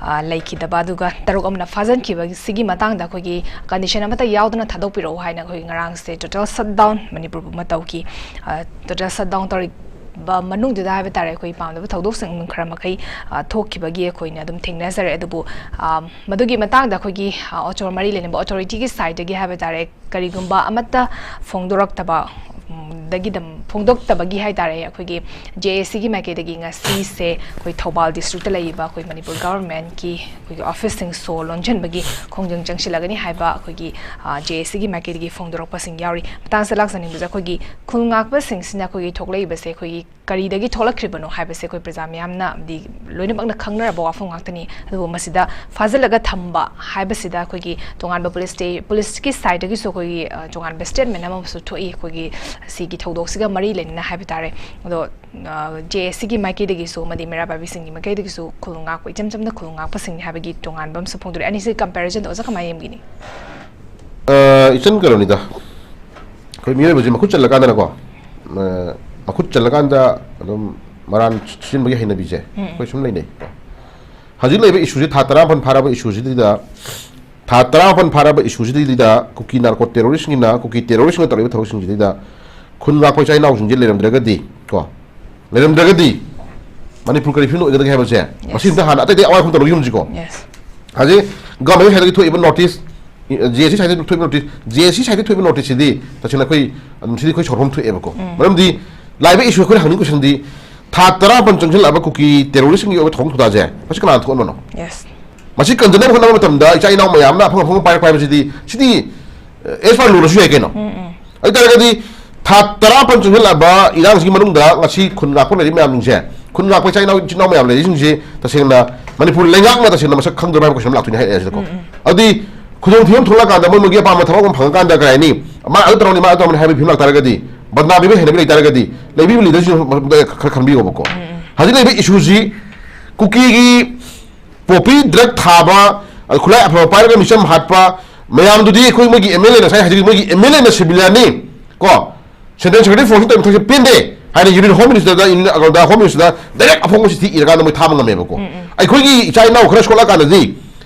ꯑ, ꯂꯩꯈꯤꯗꯕ, ꯑꯗꯨꯒ ꯇꯔꯨꯛ ꯑꯃꯅ ꯐꯥꯖꯤꯟꯈꯤꯕꯁꯤꯒꯤ ꯃꯇꯥꯡꯗ ꯑꯩꯈꯣꯏꯒꯤ ꯀꯟꯗꯤꯁꯟ ꯑꯃꯠꯇ ꯌꯥꯎꯗꯅ ꯊꯥꯗꯣꯛꯄꯤꯔꯛꯎ ꯍꯥꯏꯅ ꯑꯩꯈꯣꯏ ꯉꯔꯥꯡꯁꯦ ꯇꯣꯇꯦꯜ ꯁꯠ ꯗꯥꯎꯟ ꯃꯅꯤꯄꯨꯔ ꯄꯨꯝꯕ ꯇꯧꯈꯤ꯫ ꯑ, ꯇꯣꯇꯦꯜ ꯁꯠ ꯗꯥꯎꯟ ꯇꯧꯔꯤꯕ ꯃꯅꯨꯡꯗꯨꯗ ꯍꯥꯏꯕ ꯇꯥꯔꯦ, ꯑꯩꯈꯣꯏ ꯄꯥꯝꯗꯕ ꯊꯧꯗꯣꯛꯁꯤꯡ ꯑꯗꯨꯝ ꯈꯔ ꯃꯈꯩ, ꯑ, ꯊꯣꯛꯈꯤꯕꯒꯤ ꯑꯩꯈꯣꯏꯅ ꯑꯗꯨꯝ ꯊꯦꯡꯅꯖꯔꯦ꯫ ꯑꯗꯨꯕꯨ, ꯑ, ꯃꯗꯨꯒꯤ ꯃꯇꯥꯡꯗ ꯑꯩꯈꯣꯏꯒꯤ, ꯑ, ꯑꯣꯊꯣ-, ꯃꯔꯤ ꯂꯩꯅꯕ ꯑꯣꯊꯣꯔꯤꯇꯤꯒꯤ ꯁꯥꯏꯠꯇꯒꯤ ꯍꯥꯏꯕ ꯇꯥꯔꯦ, ꯀꯔꯤꯒꯨꯝꯕ ꯑꯃꯠꯇ ꯐꯣꯡꯗꯣꯔꯛꯇꯕ, ꯎꯝ, ꯗꯒꯤ ꯑꯗꯨꯝ ꯐꯣꯡꯗꯣꯛꯇꯕꯒꯤ ꯍꯥꯏ ꯇꯥꯔꯦ, ꯑꯩꯈꯣꯏꯒꯤ ꯖꯦ ꯑꯦ ꯁꯤꯒꯤ ꯃꯥꯏꯀꯩꯗꯒꯤ ꯉꯁꯤꯁꯦ ꯑꯩꯈꯣꯏ ꯊꯧꯕꯥꯜ ꯗꯤꯁꯇ꯭ꯔꯤꯛꯇ ꯂꯩꯔꯤꯕ ꯑꯩꯈꯣꯏ ꯃꯅꯤꯄꯨꯔ ꯒꯚꯔꯟꯃꯦꯟꯠꯀꯤ ꯑꯩꯈꯣꯏꯒꯤ ꯑꯣꯐꯤꯁꯁꯤꯡ ꯁꯣ ꯂꯣꯟꯁꯤꯟꯕꯒꯤ ꯈꯣꯡꯖꯪ ꯆꯪꯁꯤꯜꯂꯒꯅꯤ ꯍꯥꯏꯕ ꯑꯩꯈꯣꯏꯒꯤ, ꯑ, ꯖꯦ ꯑꯦ ꯁꯤꯒꯤ ꯃꯥꯏꯀꯩꯗꯒꯤ ꯐꯣꯡꯗꯣꯔꯛꯄꯁꯤꯡ ꯌꯥꯎꯔꯤ꯫ ꯃꯇꯥꯡꯁꯤꯗ ꯂꯥꯛꯆꯅꯤꯡꯕꯁꯦ, ꯑꯩꯈꯣꯏꯒꯤ ꯈꯨꯜ ꯉꯥꯛꯄꯁꯤꯡꯁꯤꯅ ꯑꯩꯈꯣꯏꯒꯤ ꯊꯣꯛꯂꯛꯏꯕꯁꯦ ꯑꯩꯈꯣꯏꯒꯤ ꯀꯔꯤꯗꯒꯤ ꯊꯣꯛꯂꯛꯈ꯭ꯔꯤꯕꯅꯣ ꯍꯥꯏꯕꯁꯦ ꯑꯩꯈꯣꯏ ꯄ꯭ꯔꯖꯥ ꯃꯌꯥꯝꯅ ꯑꯃꯗꯤ ꯂꯣꯏꯅꯃꯛꯅ ꯈꯪꯅꯔꯕ ꯋꯥꯐꯝ ꯉꯥꯛꯇꯅꯤ꯫ ꯑꯗꯨꯕꯨ ꯃꯁꯤꯗ ꯐꯥꯖꯤꯜꯂꯒ ꯊꯝꯕ ꯍꯥꯏꯕꯁꯤꯗ ꯑꯩꯈꯣꯏꯒꯤ ꯇꯣꯉꯥꯟꯕ ꯄꯨꯂꯤꯁ ꯁ꯭ꯇꯦ-, ꯄꯨꯂꯤꯁꯀꯤ ꯁꯥꯏꯠꯇꯒꯤꯁꯨ ꯑꯩꯈꯣꯏꯒꯤ, ꯑ, ꯇꯣꯉꯥꯟꯕ ꯁ꯭ꯇꯦꯠꯃꯦꯟ ꯑꯃꯁꯨ ꯊꯣꯛꯏ, ꯑꯩꯈꯣꯏꯒꯤ ꯁꯤꯒꯤ ꯊꯧꯗꯣꯛꯁꯤꯒ ꯃꯔꯤ ꯂꯩꯅꯅ ꯍꯥꯏꯕ ꯇꯥꯔꯦ꯫ ꯑꯗꯣ, ꯑ, ꯖꯦ ꯑꯦ ꯁꯤꯒꯤ ꯃꯥꯏꯀꯩꯗꯒꯤꯁꯨ ꯑꯃꯗꯤ ꯃꯩꯔꯥ ꯄꯥꯏꯕꯤꯁꯤꯡꯒꯤ ꯃꯥꯏꯀꯩꯗꯒꯤꯁꯨ ꯈꯨꯜ ꯉꯥꯛꯄ, ꯏꯆꯝ ꯆꯝꯅ ꯈꯨꯜ ꯉꯥꯛꯄꯁꯤꯡꯅꯤ ꯍꯥꯏꯕꯒꯤ ꯇꯣꯉꯥꯟꯕ ꯑꯃꯁꯨ ꯐꯣꯡꯗꯣꯔꯛꯑꯦ꯫ ꯑꯅꯤꯁꯤꯒꯤ ꯀꯝꯄꯦꯔꯤꯖꯟꯗꯣ ꯑꯣꯖꯥ ꯀꯃꯥꯏꯅ ꯌꯦꯡꯕꯤꯅꯤ? ꯑ, ꯏꯆꯟ, ꯀꯩꯅꯣꯅꯤꯗ, ꯑꯩꯈꯣꯏ ꯃꯤꯑꯣꯏꯕꯁꯦ ꯃꯈꯨꯠ ꯆꯜꯂꯀꯥꯟꯗꯅꯀꯣ, ꯑ, ꯃꯈꯨꯠ ꯆꯜꯂꯀꯥꯟꯗ ꯑꯗꯨꯝ ꯃꯔꯥꯟ ꯁꯤꯖꯤꯟꯕꯒꯤ ꯍꯩꯅꯕꯤꯁꯦ ꯎꯝ꯫ ꯑꯩꯈꯣꯏ ꯁꯨꯝ ꯂꯩꯅꯩ꯫ ꯍꯧꯖꯤꯛ ꯂꯩꯕ ꯏꯁꯨꯁꯦ, ꯊꯥ ꯇꯔꯥꯃꯥꯄꯟ ꯐꯥꯔꯕ ꯏꯁꯨꯁꯤꯗꯩꯗ, ꯊꯥ ꯇꯔꯥꯃꯥꯄꯟ ꯐꯥꯔꯕ ꯏꯁꯨꯁꯤꯗꯩꯗ ꯀꯨꯀꯤ ꯅꯥꯔꯀꯣ ꯇꯦꯔꯣꯔꯤꯁꯇꯅ, ꯀꯨꯀꯤ ꯇꯦꯔꯣꯔꯤꯁꯇꯅ ꯇꯧꯔꯤꯕ ꯊꯕꯛꯁꯤꯡꯁꯤꯗꯩꯗ ꯈꯨꯟ ꯉꯥꯛꯄ ꯏꯆꯥ ꯏꯅꯥꯎꯁꯤꯡꯁꯦ ꯂꯩꯔꯝꯗ꯭ꯔꯒꯗꯤ ꯀꯣ, ꯂꯩꯔꯝꯗ꯭ꯔꯒꯗꯤ ꯃꯅꯤꯄꯨꯔ ꯀꯔꯤ ꯐꯤꯕꯝꯗ ꯑꯣꯏꯒꯗꯒꯦ ꯍꯥꯏꯕꯁꯦ, ꯃꯁꯤ ꯑꯝꯇ ꯍꯥꯟꯅ ꯑꯇꯩ ꯑꯇꯩ ꯑꯋꯥ ꯋꯥꯈꯜ ꯇꯧꯔꯒ ꯌꯦꯡꯁꯤꯀꯣ꯫ Yes. ꯍꯧꯖꯤꯛ ꯒꯚꯔꯟꯃꯦꯟ ꯁꯥꯏꯠꯇꯒꯤ ꯊꯣꯛꯏꯕ ꯅꯣꯇꯤꯁ, ꯖꯦ ꯑꯦ ꯁꯤ ꯁꯥꯏꯠꯇꯒꯤ ꯊꯣꯛꯏꯕ ꯅꯣꯇꯤꯁ, ꯖꯦ ꯑꯦ ꯁꯤ ꯁꯥꯏꯠꯇꯒꯤ ꯊꯣꯛꯏꯕ ꯅꯣꯇꯤꯁꯁꯤꯗꯤ ꯇꯁꯦꯡꯅ ꯑꯩꯈꯣꯏ ꯑꯗꯨꯝ ꯁꯤꯗꯤ ꯑꯩꯈꯣꯏ ꯁꯣꯔ ꯍꯣꯝ ꯊꯣꯛꯑꯦꯕꯀꯣ꯫ ꯃꯔꯝꯗꯤ ꯂꯥꯛꯏꯕ ꯏꯁꯨ ꯑꯩꯈꯣꯏꯅ ꯍꯪꯅꯤꯡ ꯀꯣꯏꯁꯟꯗꯤ ꯊꯥ ꯇꯔꯥꯃꯥꯄꯟ ꯆꯪꯁꯤꯜꯂꯛꯑꯕ ꯀꯨꯀꯤ ꯇꯦꯔꯣꯔꯤꯁꯁꯤꯡꯒꯤ ꯑꯣꯏꯕ ꯊꯧꯑꯣꯡ ꯊꯧꯗꯥꯁꯦ ꯃꯁꯤ ꯀꯅꯥꯅ ꯊꯣꯛꯍꯟꯕꯅꯣ? Yes. ꯃꯁꯤ ꯀꯟꯖꯅꯕ ꯍꯣꯠꯅꯕ ꯃꯇꯝꯗ ꯏꯆꯥ ꯏꯅꯥꯎ ꯃꯌꯥꯝꯅ ꯑꯐꯪ ꯑꯐꯪꯕ ꯄꯥꯏꯔꯛꯄ ꯍꯥꯏꯕꯁꯤꯗꯤ ꯁꯤꯗꯤ ꯑꯦꯁ ꯄꯥꯔ ꯂꯣꯅꯁꯨ ꯌꯥꯏ ꯀꯩꯅꯣ꯫ ꯑꯗꯨ ꯇꯥꯔꯒꯗꯤ ꯊꯥ ꯇꯔꯥꯃꯥꯄꯟ ꯆꯪꯁꯤꯜꯂꯛꯑꯕ ꯏꯔꯥꯡꯁꯤꯒꯤ ꯃꯅꯨꯡꯗ ꯉꯁꯤ ꯈꯨꯟ ꯉꯥꯛꯄ ꯂꯩꯔꯤꯕ ꯃꯌꯥꯝꯁꯤꯡꯁꯦ, ꯈꯨꯟ ꯉꯥꯛꯄ ꯏꯆꯥ ꯏꯅꯥꯎ ꯏꯆꯤꯟ ꯏꯅꯥꯎ ꯃꯌꯥꯝ ꯂꯩꯔꯤꯁꯤꯡꯁꯦ ꯇꯁꯦꯡꯅ ꯃꯅꯤꯄꯨꯔ ꯂꯩꯉꯥꯛꯅ ꯇꯁꯦꯡꯅ ꯃꯁꯛ ꯈꯪꯗ꯭ꯔꯕ ꯍꯥꯏꯕ ꯀꯣꯏꯁꯟ ꯑꯃ ꯂꯥꯛꯇꯣꯏꯅꯤ ꯍꯥꯏꯔꯛꯑꯦ ꯁꯤꯗꯀꯣ꯫ ꯑꯗꯨꯗꯤ ꯈꯨꯗꯣꯡꯊꯤꯕ ꯑꯃ ꯊꯣꯛꯂꯛꯑꯀꯥꯟꯗ ꯃꯣꯏ ꯃꯣꯏꯒꯤ ꯑꯄꯥꯝꯕ ꯊꯕꯛ ꯑꯃ ꯐꯪꯉꯀꯥꯟꯗ ꯀꯔꯤ ꯍꯥꯏꯅꯤ, ꯃꯥ ꯑꯗꯨ ꯇꯧꯔꯝꯅꯤ, ꯃꯥ ꯑꯗꯨ ꯇꯧꯔꯝꯅꯤ ꯍꯥꯏꯕꯒꯤ ꯐꯤꯕꯝ ꯂꯥꯛꯇꯥꯔꯒꯗꯤ, ꯕꯗꯅꯥꯝ ꯄꯤꯕ ꯍꯩꯅꯕꯤ ꯂꯩꯇꯥꯔꯒꯗꯤ ꯂꯩꯕꯤꯕ ꯂꯤꯗꯔꯁꯤꯡ ꯈꯔ ꯈꯟꯕꯤꯌꯣꯕꯀꯣ꯫ ꯍꯧꯖꯤꯛ ꯂꯩꯔꯤꯕ ꯏꯁꯨꯁꯤ ꯀꯨꯀꯤꯒꯤ ꯄꯣꯄꯤ ꯗ꯭ꯔꯒ ꯊꯥꯕ, ꯑꯗ ꯈꯨꯠꯂꯥꯏ ꯑꯐꯕ ꯄꯥꯏꯔꯒ ꯃꯤꯆꯝ ꯍꯥꯠꯄ ꯃꯌꯥꯝꯗꯨꯗꯤ ꯑꯩꯈꯣꯏ ꯃꯣꯏꯒꯤ ꯑꯦꯝ ꯑꯦꯜ ꯑꯦ ꯉꯁꯥꯏ ꯍꯥꯏꯖꯈꯤꯕ ꯃꯣꯏꯒꯤ ꯑꯦꯝ ꯑꯦꯜ ꯑꯦꯅ ꯁꯤꯕꯤꯂꯤꯌꯟꯅꯤ ꯀꯣ꯫ ꯁꯦꯟꯇ꯭ꯔꯦꯜ ꯁꯦꯀ꯭ꯔꯦꯇꯔꯤ ꯐꯣꯔꯁꯅ ꯇꯧꯔꯤꯕ ꯊꯕꯛꯁꯦ ꯄꯦꯟꯗꯦ ꯍꯥꯏꯅ ꯌꯨꯅꯤꯌꯟ ꯍꯣꯝ ꯃꯤꯅꯤꯁꯇꯔꯗ, ꯌꯨꯅꯤꯌꯟ ꯑꯒꯔꯗ ꯍꯣꯝ ꯃꯤꯅꯤꯁꯇꯔꯗ ꯗꯥꯏꯔꯦꯛ ꯑꯐꯣꯡꯕ ꯆꯤꯊꯤ ꯏꯔꯀꯥꯟꯗ ꯃꯣꯏ ꯊꯥꯕ ꯉꯝꯃꯦꯕꯀꯣ꯫ ꯑꯩꯈꯣꯏꯒꯤ ꯏꯆꯥ ꯏꯅꯥꯎ ꯈꯔ ꯁꯣꯛꯂꯛꯑꯀꯥꯟꯗꯗꯤ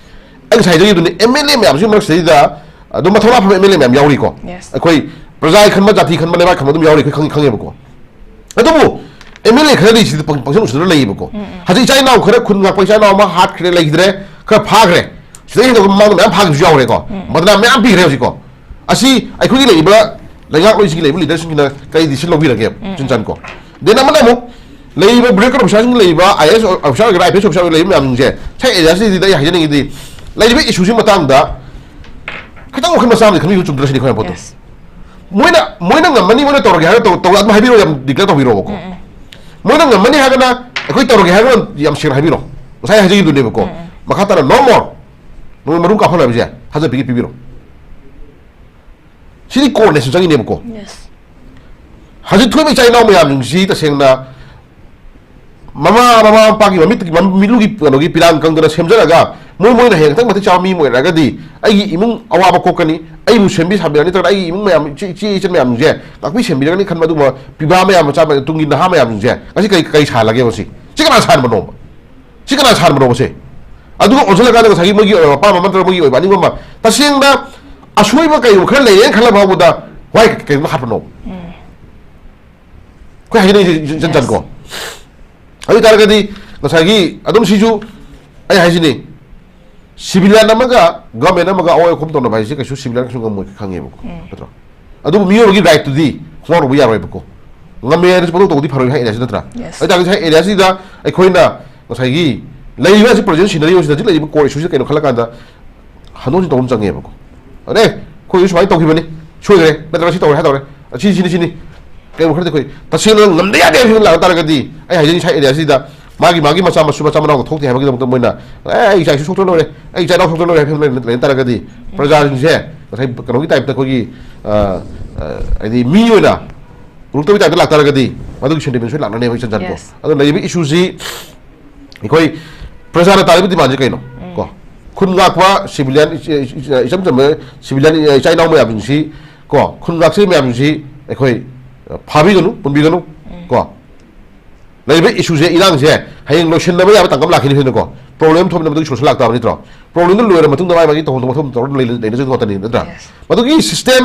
ꯑꯩ ꯉꯁꯥꯏ ꯍꯥꯏꯖꯈꯤꯕꯗꯨꯅꯤ, ꯑꯦꯝ ꯑꯦꯜ ꯑꯦ ꯃꯌꯥꯝꯁꯤꯒꯤ ꯃꯔꯛꯁꯤꯗꯩꯗ ꯑꯗꯨꯝ ꯃꯊꯧꯅꯥ ꯐꯕ ꯑꯦꯝ ꯑꯦꯜ ꯑꯦ ꯃꯌꯥꯝ ꯌꯥꯎꯔꯤꯀꯣ꯫ Yes. ꯑꯩꯈꯣꯏ ꯄ꯭ꯔꯖꯥ ꯈꯟꯕ, ꯖꯥꯇꯤ ꯈꯟꯕ, ꯂꯩꯕꯥꯛ ꯈꯟꯕ ꯑꯗꯨꯝ ꯌꯥꯎꯔꯤ, ꯑꯩꯈꯣꯏ ꯈꯪꯉꯤ, ꯈꯪꯉꯦꯕꯀꯣ꯫ ꯑꯗꯨꯕꯨ ꯑꯦꯝ ꯑꯦꯜ ꯑꯦ ꯈꯔꯗꯤ ꯁꯤꯗ ꯄꯪ- ꯄꯪꯁꯟ ꯎꯁꯟꯅ ꯂꯩꯌꯦꯕꯀꯣ꯫ ꯍꯧꯖꯤꯛ ꯏꯆꯥ ꯏꯅꯥꯎ ꯈꯔ ꯈꯨꯟ ꯉꯥꯛꯄ ꯏꯆꯥ ꯏꯅꯥꯎ ꯑꯃ ꯍꯥꯠꯈ꯭ꯔꯦ, ꯂꯩꯈꯤꯗ꯭ꯔꯦ, ꯈꯔ ꯐꯥꯈ꯭ꯔꯦ, ꯁꯤꯗꯩ ꯍꯦꯟꯗꯣꯛꯄ ꯃꯃꯥꯡꯗ ꯃꯌꯥꯝ ꯐꯥꯈꯤꯕꯁꯨ ꯌꯥꯎꯔꯦꯀꯣ꯫ ꯕꯗꯅꯥꯝ ꯃꯌꯥꯝ ꯄꯤꯈ꯭ꯔꯦ ꯍꯧꯖꯤꯛꯀꯣ꯫ ꯑꯁꯤ ꯑꯩꯈꯣꯏꯒꯤ ꯂꯩꯔꯤꯕ ꯂꯩꯉꯥꯛꯂꯣꯏꯁꯤꯒꯤ ꯂꯩꯔꯤꯕ ꯂꯤꯗꯔꯁꯤꯡꯁꯤꯅ ꯀꯔꯤ ꯗꯤꯁꯤꯖꯟ ꯂꯧꯕꯤꯔꯒꯦ? ꯆꯤꯟꯆꯟꯀꯣ꯫ ꯗꯦꯟ ꯑꯃꯅ ꯑꯃꯨꯛ ꯂꯩꯔꯤꯕ ꯕ꯭ꯔꯤꯒꯦꯗ ꯑꯣꯐꯤꯁꯥꯔꯁꯤꯡ, ꯂꯩꯔꯤꯕ ꯑꯥꯏ ꯑꯦ ꯑꯦꯁ ꯑꯣꯐꯤꯁꯥꯔ ꯑꯣꯏꯒꯦꯔꯥ, ꯑꯥꯏ ꯄꯤ ꯑꯦꯁ ꯑꯣꯐꯤꯁꯥꯔ ꯑꯣꯏꯒꯦꯔꯥ, ꯂꯩꯔꯤꯕ ꯃꯌꯥꯝꯁꯤꯡꯁꯦ ꯉꯁꯥꯏ ꯑꯦꯔꯤꯌꯥꯁꯤꯗ ꯑꯩ ꯍꯥꯏꯖꯅꯤꯡꯉꯤꯗꯤ ꯂꯩꯔꯤꯕ ꯏꯁꯨꯁꯤ ꯃꯇꯥꯡꯗ ꯈꯤꯇꯪ ꯋꯥꯈꯜ ꯃꯆꯥ ꯑꯃꯗꯤ ꯈꯟꯕꯤꯌꯨ, ꯆꯨꯝꯗ꯭ꯔ ꯁꯤꯅꯤ ꯑꯩꯈꯣꯏ ꯍꯥꯏꯕ ꯄꯣꯠꯇꯣ꯫ Yes. ꯃꯣꯏꯅ ꯃꯣꯏꯅ ꯉꯝꯃꯅꯤ, ꯃꯣꯏꯅ ꯇꯧꯔꯒꯦ ꯍꯥꯏꯔꯒ ꯇꯧ- ꯇꯧ- ꯑꯗꯨꯝ ꯍꯥꯏꯕꯤꯔꯣ, ꯌꯥꯝ ꯗꯤꯀ꯭ꯂꯦꯌꯔ ꯇꯧꯕꯤꯔꯣꯕꯀꯣ꯫ ꯃꯣꯏꯅ ꯉꯝꯃꯅꯤ ꯍꯥꯏꯔꯒꯅ ꯑꯩꯈꯣꯏ ꯇꯧꯔꯒꯦ ꯍꯥꯏꯔꯒꯅ ꯌꯥꯝ ꯁꯦꯡꯅ ꯍꯥꯏꯕꯤꯔꯣ, ꯉꯁꯥꯏ ꯍꯥꯏꯖꯈꯤꯕꯗꯨꯅꯦꯕꯀꯣ꯫ ꯃꯈꯥ ꯇꯥꯅ no more, ꯅꯣꯏ ꯃꯔꯨꯝ ꯀꯥꯞꯍꯜꯂꯣ ꯍꯥꯏꯕꯁꯦ ꯊꯥꯖꯕꯤꯒꯦ ꯄꯤꯕꯤꯔꯣ꯫ ꯁꯤꯗꯤ ꯀꯣꯔꯅꯦꯁꯨ ꯆꯪꯉꯤꯅꯦꯕꯀꯣ꯫ Yes. ꯍꯧꯖꯤꯛ ꯊꯣꯛꯏꯕ ꯏꯆꯥ ꯏꯅꯥꯎ ꯃꯌꯥꯝꯁꯤꯡꯁꯤ ꯇꯁꯦꯡꯅ ꯃꯃꯥ ꯃꯃꯥ ꯃꯄꯥꯒꯤ ꯃꯃꯤꯠꯇꯒꯤ ꯃꯃꯤꯠꯂꯨꯒꯤ ꯀꯩꯅꯣꯒꯤ ꯄꯤꯔꯥꯡ ꯀꯪꯗꯅ ꯁꯦꯝꯖꯔꯒ ꯃꯣꯏ ꯃꯣꯏꯅ ꯍꯌꯦꯡ ꯈꯤꯇꯪ ꯃꯇꯤꯛ ꯆꯥꯕ ꯃꯤ ꯑꯃ ꯑꯣꯏꯔꯛꯑꯒꯗꯤ ꯑꯩꯒꯤ ꯏꯃꯨꯡ ꯑꯋꯥꯕ ꯀꯣꯛꯀꯅꯤ, ꯑꯩꯕꯨ ꯁꯦꯝꯕꯤ ꯁꯥꯕꯤꯔꯅꯤ, ꯅꯠꯇ꯭ꯔꯒꯅ ꯑꯩꯒꯤ ꯏꯃꯨꯡ ꯃꯌꯥꯝ, ꯏꯆꯦ, ꯏꯆꯦ ꯏꯆꯟ ꯃꯌꯥꯝꯁꯤꯡꯁꯦ ꯉꯥꯛꯄꯤ ꯁꯦꯝꯕꯤꯔꯒꯅꯤ ꯈꯟꯕ ꯑꯗꯨꯒꯨꯝꯕ ꯄꯤꯕꯥ ꯃꯌꯥꯝ, ꯃꯆꯥ ꯃꯌꯥꯝ, ꯇꯨꯡꯒꯤ ꯅꯍꯥ ꯃꯌꯥꯝꯁꯤꯡꯁꯦ ꯉꯁꯤ ꯀꯔꯤ, ꯀꯔꯤ ꯁꯥꯍꯜꯂꯒꯦꯕ ꯁꯤ? ꯁꯤ ꯀꯅꯥ ꯁꯥꯍꯟꯕꯅꯣꯕ? ꯁꯤ ꯀꯅꯥ ꯁꯥꯍꯟꯕꯅꯣꯕ ꯁꯦ? ꯑꯗꯨꯒ ꯑꯣꯟꯁꯤꯜꯂꯀꯥꯟꯗ ꯉꯁꯥꯏꯒꯤ ꯃꯣꯏꯒꯤ ꯑꯣꯏꯕ ꯑꯄꯥꯝꯕ ꯑꯃ ꯅꯠꯇ꯭ꯔꯒ ꯃꯣꯏꯒꯤ ꯑꯣꯏꯕ ꯑꯅꯤꯡꯕ ꯑꯃ, ꯇꯁꯦꯡꯅ ꯑꯁꯣꯏꯕ ꯀꯩꯒꯨꯝꯕ ꯈꯔ ꯂꯩꯔꯦꯅ ꯈꯜꯂ ꯐꯥꯎꯕꯗ why ꯀꯩꯒꯨꯝꯕ ꯍꯥꯠꯄꯅꯣꯕ? ꯑꯩꯈꯣꯏ ꯍꯥꯏꯖꯅꯤꯡꯉꯤꯁꯦ ꯏꯆꯟ ꯆꯟꯀꯣ꯫ ꯑꯗꯨ ꯑꯣꯏꯇꯥꯔꯒꯗꯤ ꯉꯁꯥꯏꯒꯤ ꯑꯗꯨꯝ ꯁꯤꯁꯨ ꯑꯩ ꯍꯥꯏꯁꯤꯅꯤ, civilian ꯑꯃꯒ government ꯑꯃꯒ ꯑꯋꯥꯏ ꯑꯈꯨꯝ ꯇꯧꯅꯕ ꯍꯥꯏꯁꯦ ꯀꯩꯁꯨ civilian ꯀꯩꯁꯨ ꯉꯝꯃꯣꯏ ꯈꯪꯉꯦꯕꯀꯣ, ꯅꯠꯇ꯭ꯔꯣ? ꯑꯗꯨꯕꯨ ꯃꯤꯑꯣꯏꯕꯒꯤ rightꯇꯨꯗꯤ ꯈꯣꯡꯒꯥꯎ ꯂꯧꯕ ꯌꯥꯔꯣꯏꯕꯀꯣ꯫ ꯉꯝꯃꯦ ꯍꯥꯏꯅꯁꯨ ꯄꯪꯇꯧ ꯇꯧꯕꯗꯤ ꯐꯔꯣꯏ ꯍꯥꯏ areaꯁꯤ, ꯅꯠꯇ꯭ꯔꯥ? Yes. ꯑꯗꯨ ꯑꯣꯏꯇꯥꯔꯒꯗꯤ ꯉꯁꯥꯏ areaꯁꯤꯗ ꯑꯩꯈꯣꯏꯅ ꯉꯁꯥꯏꯒꯤ ꯂꯩꯔꯤꯕ ꯑꯁꯤ present scenario ꯁꯤꯗ ꯍꯧꯖꯤꯛ ꯂꯩꯔꯤꯕ core issueꯁꯤ ꯀꯩꯅꯣ ꯈꯜꯂ ꯀꯥꯟꯗ ꯍꯟꯗꯣꯛ ꯍꯟꯖꯤꯟ ꯇꯧꯕ ꯑꯃ ꯆꯪꯉꯦꯕꯀꯣ꯫ ꯑꯗꯩ ꯑꯩꯈꯣꯏ ꯁꯨꯃꯥꯏꯅ ꯇꯧꯈꯤꯕꯅꯤ, ꯁꯣꯏꯈ꯭ꯔꯦ, ꯅꯠꯇ꯭ꯔꯒ ꯁꯤ ꯇꯧꯔꯦ ꯍꯥꯏ ꯇꯧꯔꯦ, ꯑꯁꯤ ꯁꯤꯅꯤ ꯁꯤꯅꯤ, ꯀꯩꯒꯨꯝꯕ ꯈꯔꯗꯤ ꯑꯩꯈꯣꯏ ꯇꯁꯦꯡꯅ ꯉꯝꯗ ꯌꯥꯗꯦ ꯍꯥꯏꯕ ꯐꯤꯕꯝ ꯂꯥꯛ ꯇꯥꯔꯒꯗꯤ, ꯑꯩ ꯍꯥꯏꯖꯩ, ꯉꯁꯥꯏ areaꯁꯤꯗ ꯃꯥꯒꯤ ꯃꯥꯒꯤ ꯃꯆꯥ ꯃꯁꯨ ꯃꯆꯥ ꯃꯅꯥꯎꯗ ꯊꯣꯛꯇꯦ ꯍꯥꯏꯕꯒꯤꯗꯃꯛꯇ ꯃꯣꯏꯅ "ꯑꯦ, ꯑꯩ ꯏꯆꯥ ꯏꯁꯨ ꯁꯣꯛꯇꯅ ꯂꯣꯏꯔꯦ, ꯑꯩ ꯏꯆꯥ ꯏꯅꯥꯎ ꯁꯣꯛꯇꯅ ꯂꯣꯏꯔꯦ" ꯍꯥꯏꯕ ꯂꯩ ꯇꯥꯔꯒꯗꯤ, ꯄ꯭ꯔꯖꯥꯁꯤꯡꯁꯦ ꯉꯁꯥꯏ ꯀꯩꯅꯣꯒꯤ typeꯇ ꯑꯩꯈꯣꯏꯒꯤ, ꯑ, ꯑ, ꯍꯥꯏꯗꯤ ꯃꯤ ꯑꯣꯏꯅ ꯎꯔꯛꯇꯕꯒꯤ typeꯇ ꯂꯥꯛꯇꯥꯔꯒꯗꯤ, ꯃꯗꯨꯒꯤ sentiment ꯁꯣꯏ ꯂꯥꯛꯅꯅꯦꯕ ꯏꯆꯟ ꯆꯟꯀꯣ꯫ Yes. ꯑꯗꯣ ꯂꯩꯔꯤꯕ issueꯁꯤ ꯑꯩꯈꯣꯏ ꯄ꯭ꯔꯖꯥꯅ ꯇꯥꯔꯤꯕ demandꯁꯦ ꯀꯩꯅꯣ? ꯎꯝ꯫ ꯀꯣ, ꯈꯨꯟ ꯉꯥꯛꯄ civilian, ꯏꯆ-, ꯏꯆ-, ꯏꯆꯝ ꯆꯝꯕ civilian ꯏꯆꯥ ꯏꯅꯥꯎ ꯃꯌꯥꯝꯁꯤꯡꯁꯤ, ꯀꯣ, ꯈꯨꯟ ꯉꯥꯛꯆꯔꯤꯕ ꯃꯌꯥꯝꯁꯤꯡꯁꯤ ꯑꯩꯈꯣꯏ, ꯑ, ꯐꯥꯕꯤꯒꯅꯨ, ꯄꯨꯟꯕꯤꯒꯅꯨ꯫ ꯎꯝ꯫ ꯀꯣ, ꯂꯩꯔꯤꯕ issueꯁꯦ, ꯏꯔꯥꯡꯁꯦ ꯍꯌꯦꯡ ꯂꯣꯏꯁꯤꯟꯅꯕ ꯌꯥꯕ ꯇꯥꯡꯀꯛ ꯂꯥꯛꯈꯤꯅꯤ ꯍꯥꯏꯅꯀꯣ, problem ꯊꯣꯛꯃꯤꯟꯅꯕꯗꯨꯒꯤ solution ꯂꯥꯛꯇꯥꯕ ꯅꯠꯇ꯭ꯔꯣ? Problemꯗꯨ ꯂꯣꯏꯔ ꯃꯇꯨꯡꯗ ꯃꯥꯏ ꯃꯥꯒꯤ ꯇꯧꯐꯝ ꯊꯣꯛꯄ ꯃꯊꯧ ꯇꯧꯔ ꯂꯩ-, ꯂꯩꯅꯖꯒꯗꯕ ꯉꯥꯛꯇꯅꯤ, ꯅꯠꯇ꯭ꯔꯥ? Yes. ꯃꯗꯨꯒꯤ system,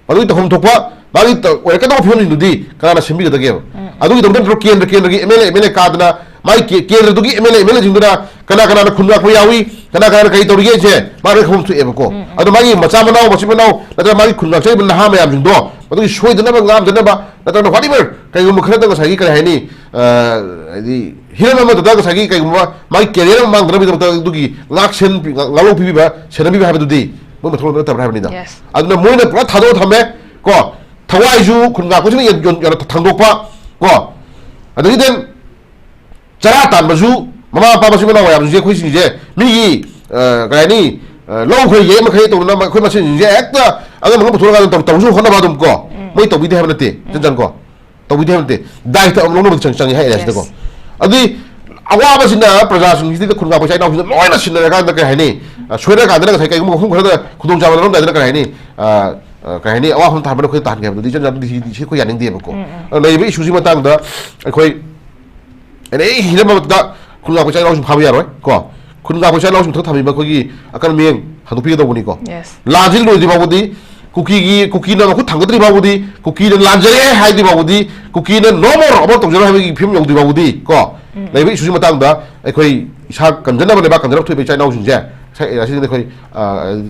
ꯃꯗꯨꯒꯤ ꯇꯧꯐꯝ ꯊꯣꯛꯄ ꯃꯥꯒꯤ ꯇ-, ꯑꯣꯏꯔꯛꯀꯗꯧꯕ ꯐꯤꯕꯝꯁꯤꯡꯗꯨꯗꯤ ꯀꯅꯥꯅ ꯁꯤꯟꯕꯤꯒꯗꯒꯦꯕ? ꯎꯝ, ꯎꯝ꯫ ꯑꯗꯨꯒꯤꯗꯃꯛꯇ ꯅꯠꯇ꯭ꯔꯣ ꯀꯦꯟꯗ꯭ꯔ, ꯀꯦꯟꯗ꯭ꯔꯒꯤ MLA, MLA ꯀꯥꯗꯅ ꯃꯥꯒꯤ ꯀꯦ-, ꯀꯦꯟꯗ꯭ꯔꯗꯨꯒꯤ MLA, MLAꯁꯤꯡꯗꯨꯅ ꯀꯅꯥ ꯀꯅꯥꯅ ꯈꯨꯟ ꯉꯥꯛꯄ ꯌꯥꯎꯏ, ꯀꯅꯥ ꯀꯅꯥꯅ ꯀꯔꯤ ꯇꯧꯔꯤꯒꯦꯁꯦ ꯃꯥ ꯂꯣꯏ ꯈꯪꯐꯝ ꯊꯣꯛꯑꯦꯕꯀꯣ꯫ ꯎꯝ, ꯎꯝ꯫ ꯑꯗꯣ ꯃꯥꯒꯤ ꯃꯆꯥ ꯃꯅꯥꯎ, ꯃꯆꯤꯟ ꯃꯅꯥꯎ, ꯅꯠꯇ꯭ꯔꯒ ꯃꯥꯒꯤ ꯈꯨꯟ ꯉꯥꯛꯆꯔꯤꯕ ꯅꯍꯥ ꯃꯌꯥꯝꯁꯤꯡꯗꯣ ꯃꯗꯨꯒꯤ ꯁꯣꯏꯗꯅꯕ, ꯉꯥꯝꯗꯅꯕ, ꯅꯠꯇ꯭ꯔꯒꯅ whatever, ꯀꯩꯒꯨꯝꯕ ꯈꯔꯗ ꯉꯁꯥꯏꯒꯤ ꯀꯔꯤ ꯍꯥꯏꯅꯤ, ꯑ, ꯍꯥꯏꯗꯤ ꯍꯤꯔꯝ ꯑꯃꯗꯨꯗ ꯉꯁꯥꯏꯒꯤ ꯀꯩꯒꯨꯝꯕ ꯃꯥꯒꯤ career ꯑꯃ ꯃꯥꯡꯗꯅꯕꯒꯤꯗꯃꯛꯇ ꯑꯗꯨꯒꯤ ꯉꯥꯛ ꯁꯦꯟ-, ꯉꯥꯛ-, ꯉꯥꯛꯂꯧ ꯄꯤꯕꯤꯕ, ꯁꯦꯟꯅꯕꯤꯕ ꯍꯥꯏꯕꯗꯨꯗꯤ ꯃꯣꯏ ꯃꯊꯧ ꯅꯠꯇꯕ꯭ꯔꯥ ꯍꯥꯏꯕꯅꯤꯗ꯫ Yes. ꯑꯗꯨꯅ ꯃꯣꯏꯅ ꯄꯨꯔꯥ ꯊꯥꯗꯣꯛꯑ ꯊꯝꯃꯦ ꯀꯣ, ꯊꯋꯥꯏꯁꯨ ꯈꯨꯟ ꯉꯥꯛꯄꯁꯤꯅ ꯌꯣꯟ-, ꯌꯣꯟ-, ꯊꯥꯡꯗꯣꯛꯄ ꯀꯣ, ꯑꯗꯒꯤ then ꯆꯔꯥ ꯇꯥꯟꯕꯁꯨ, ꯃꯃꯥ ꯃꯄꯥ ꯃꯆꯤꯟ ꯃꯅꯥꯎ ꯃꯌꯥꯝꯁꯤꯡꯁꯦ, ꯑꯩꯈꯣꯏꯁꯤꯡꯁꯦ ꯃꯤꯒꯤ, ꯑ, ꯀꯩ ꯍꯥꯏꯅꯤ, ꯑ, ꯂꯧ ꯈꯔ ꯌꯩ ꯃꯈꯩ ꯇꯧꯗꯅ ꯑꯩꯈꯣꯏ ꯃꯁꯦꯟꯁꯤꯡꯁꯦ ꯍꯦꯛꯇ ꯑꯉꯝ ꯑꯉꯝ ꯄꯨꯊꯣꯛꯑꯀꯥꯟꯗ ꯇꯧ-, ꯇꯧꯁꯨ ꯍꯣꯠꯅꯕ ꯑꯗꯨꯝ ꯀꯣ, ꯎꯝ꯫ ꯃꯣꯏ ꯇꯧꯕꯤꯗꯦ ꯍꯥꯏꯕ ꯅꯠꯇꯦ, ꯎꯝ꯫ ꯏꯆꯟ ꯆꯟ ꯀꯣ, ꯇꯧꯕꯤꯗꯦ ꯍꯥꯏꯕ ꯅꯠꯇꯦ꯫ ꯗꯥꯏꯇ ꯑꯃ ꯂꯧꯅꯕ ꯆꯪ-, ꯆꯪꯉꯤ ꯍꯥꯏ areaꯁꯤꯗꯀꯣ꯫ Yes. ꯑꯗꯨꯗꯤ ꯑꯋꯥꯕꯁꯤꯅ ꯄ꯭ꯔꯖꯥꯁꯤꯡꯁꯤꯗ, ꯈꯨꯟ ꯉꯥꯛꯄ ꯏꯆꯥ ꯏꯅꯥꯎꯁꯤꯡꯗ ꯂꯣꯏꯅ ꯁꯤꯟꯅꯔꯀꯥꯟꯗ, ꯀꯩ ꯍꯥꯏꯅꯤ, ꯑ, ꯁꯣꯏꯔꯀꯥꯟꯗꯅ ꯉꯁꯥꯏ ꯀꯩꯒꯨꯝꯕ ꯃꯐꯝ ꯈꯔꯗ ꯈꯨꯗꯣꯡꯆꯥꯕ ꯂꯧꯔꯝꯗꯥꯏꯗꯅ, ꯀꯩ ꯍꯥꯏꯅꯤ, ꯑ, ꯑ, ꯀꯩ ꯍꯥꯏꯅꯤ, ꯑꯋꯥꯐꯝ ꯇꯥꯍꯟꯕꯅ ꯑꯩꯈꯣꯏ ꯇꯥꯍꯟꯒꯦ ꯍꯥꯏꯕꯗꯨꯗꯤ ꯏꯆꯟ ꯆꯟ, ꯁꯤ, ꯁꯤ ꯑꯩꯈꯣꯏ ꯌꯥꯅꯤꯡꯗꯦꯕꯀꯣ꯫ ꯎꯝ, ꯎꯝ꯫ ꯑꯗꯨꯅ ꯂꯩꯔꯤꯕ issueꯁꯤ ꯃꯇꯥꯡꯗ ꯑꯩꯈꯣꯏ ꯑꯦꯅꯤ ꯍꯤꯔꯝ ꯑꯃꯗ ꯈꯨꯟ ꯉꯥꯛꯄ ꯏꯆꯥ ꯏꯅꯥꯎꯁꯤꯡ ꯐꯥꯕ ꯌꯥꯔꯣꯏ ꯀꯣ꯫ ꯈꯨꯟ ꯉꯥꯛꯄ ꯏꯆꯥ ꯏꯅꯥꯎꯁꯤꯡ ꯃꯊꯛ ꯊꯝꯕꯤꯕ ꯑꯩꯈꯣꯏꯒꯤ ꯑꯀꯟ ꯃꯤꯌꯦꯡ ꯍꯟꯗꯣꯛꯄꯤꯒꯗꯧꯕꯅꯤꯀꯣ꯫ Yes. ꯂꯥꯟꯁꯤ ꯂꯣꯏꯗ꯭ꯔꯤ ꯐꯥꯎꯕꯗꯤ ꯀꯨꯀꯤꯒꯤ, ꯀꯨꯀꯤꯅ ꯃꯈꯨꯠ ꯊꯥꯡꯒꯠꯇ꯭ꯔꯤ ꯐꯥꯎꯕꯗꯤ, ꯀꯨꯀꯤꯅ ꯂꯥꯟꯖꯔꯦ ꯍꯥꯏꯗ꯭ꯔꯤ ꯐꯥꯎꯕꯗꯤ, ꯀꯨꯀꯤꯅ no more ꯑꯃ ꯇꯧꯖꯔꯣꯏ ꯍꯥꯏꯕꯒꯤ ꯐꯤꯕꯝ ꯌꯧꯗ꯭ꯔꯤ ꯐꯥꯎꯕꯗꯤ ꯀꯣ, ꯎꯝ꯫ ꯂꯩꯔꯤꯕ ꯏꯁꯨꯁꯤ ꯃꯇꯥꯡꯗ ꯑꯩꯈꯣꯏ ꯏꯁꯥ ꯀꯟꯖꯅꯕ, ꯂꯩꯕꯥꯛ ꯀꯟꯖꯅꯕ ꯊꯣꯛꯏꯕ ꯏꯆꯥ ꯏꯅꯥꯎꯁꯤꯡꯁꯦ, ꯉꯁꯥꯏ ꯑꯁꯤꯗꯤ ꯑꯩꯈꯣꯏ, ꯑ,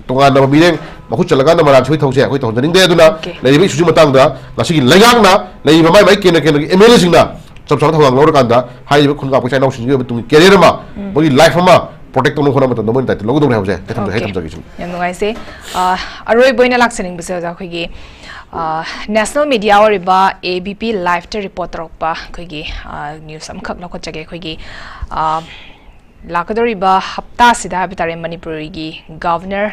ꯇꯣꯉꯥꯟꯅ ꯃꯤꯔꯦꯡ ꯃꯈꯨꯠ ꯆꯜꯂꯀꯥꯟꯗ ꯃꯔꯥꯟ ꯁꯣꯏ ꯊꯧꯁꯦ ꯑꯩꯈꯣꯏ ꯇꯧꯍꯟꯖꯅꯤꯡꯗꯦ꯫ ꯑꯗꯨꯅ OK꯫ ꯂꯩꯔꯤꯕ ꯏꯁꯨꯁꯤ ꯃꯇꯥꯡꯗ ꯉꯁꯤꯒꯤ ꯂꯩꯉꯥꯛꯅ ꯂꯩꯔꯤꯕ ꯃꯥꯏ ꯃꯥꯏ ꯀꯦꯟꯗ꯭ꯔ ꯀꯦꯟꯗ꯭ꯔꯒꯤ MLA ꯁꯤꯡꯅ ꯆꯞ ꯆꯥꯕ ꯊꯧꯗꯥꯡ ꯂꯧꯔꯀꯥꯟꯗ ꯍꯥꯏꯔꯤꯕ ꯈꯨꯟꯒꯥꯛꯄ ꯏꯆꯥ ꯏꯅꯥꯎꯁꯤꯡꯒꯤ ꯑꯣꯏꯕ ꯇꯨꯡꯒꯤ career ꯑꯃ, ꯎꯝ꯫ ꯃꯣꯏꯒꯤ life ꯑꯃ protect ꯇꯧꯅꯕ ꯍꯣꯠꯅꯕ ꯃꯇꯝꯗ ꯃꯣꯏꯅ ꯗꯥꯏꯇ ꯂꯧꯒꯗꯧꯔꯦ ꯍꯥꯏꯕꯁꯦ ꯑꯩ ꯊꯝꯖꯒꯦ, ꯑꯩ OK꯫ ꯊꯝꯖꯒꯦ ꯁꯤꯅꯤ꯫ ꯌꯥꯝ ꯅꯨꯡꯉꯥꯏꯖꯩ꯫ ꯑ, ꯑꯔꯣꯏꯕ ꯑꯣꯏꯅ ꯂꯥꯛꯆꯅꯤꯡꯕꯁꯦ ꯑꯣꯖꯥ, ꯑꯩꯈꯣꯏꯒꯤ, ꯑ, national media ꯑꯣꯏꯔꯤꯕ ABP Live ꯇ report ꯇꯧꯔꯛꯄ ꯑꯩꯈꯣꯏꯒꯤ, ꯑ, news ꯑꯃꯈꯛ ꯂꯧꯈꯠꯆꯒꯦ꯫ ꯑꯩꯈꯣꯏꯒꯤ, ꯑ, ꯂꯥꯛꯀꯗꯧꯔꯤꯕ ꯍꯞꯇꯥꯁꯤꯗ ꯍꯥꯏꯕ ꯇꯥꯔꯦ, ꯃꯅꯤꯄꯨꯔꯒꯤ governor,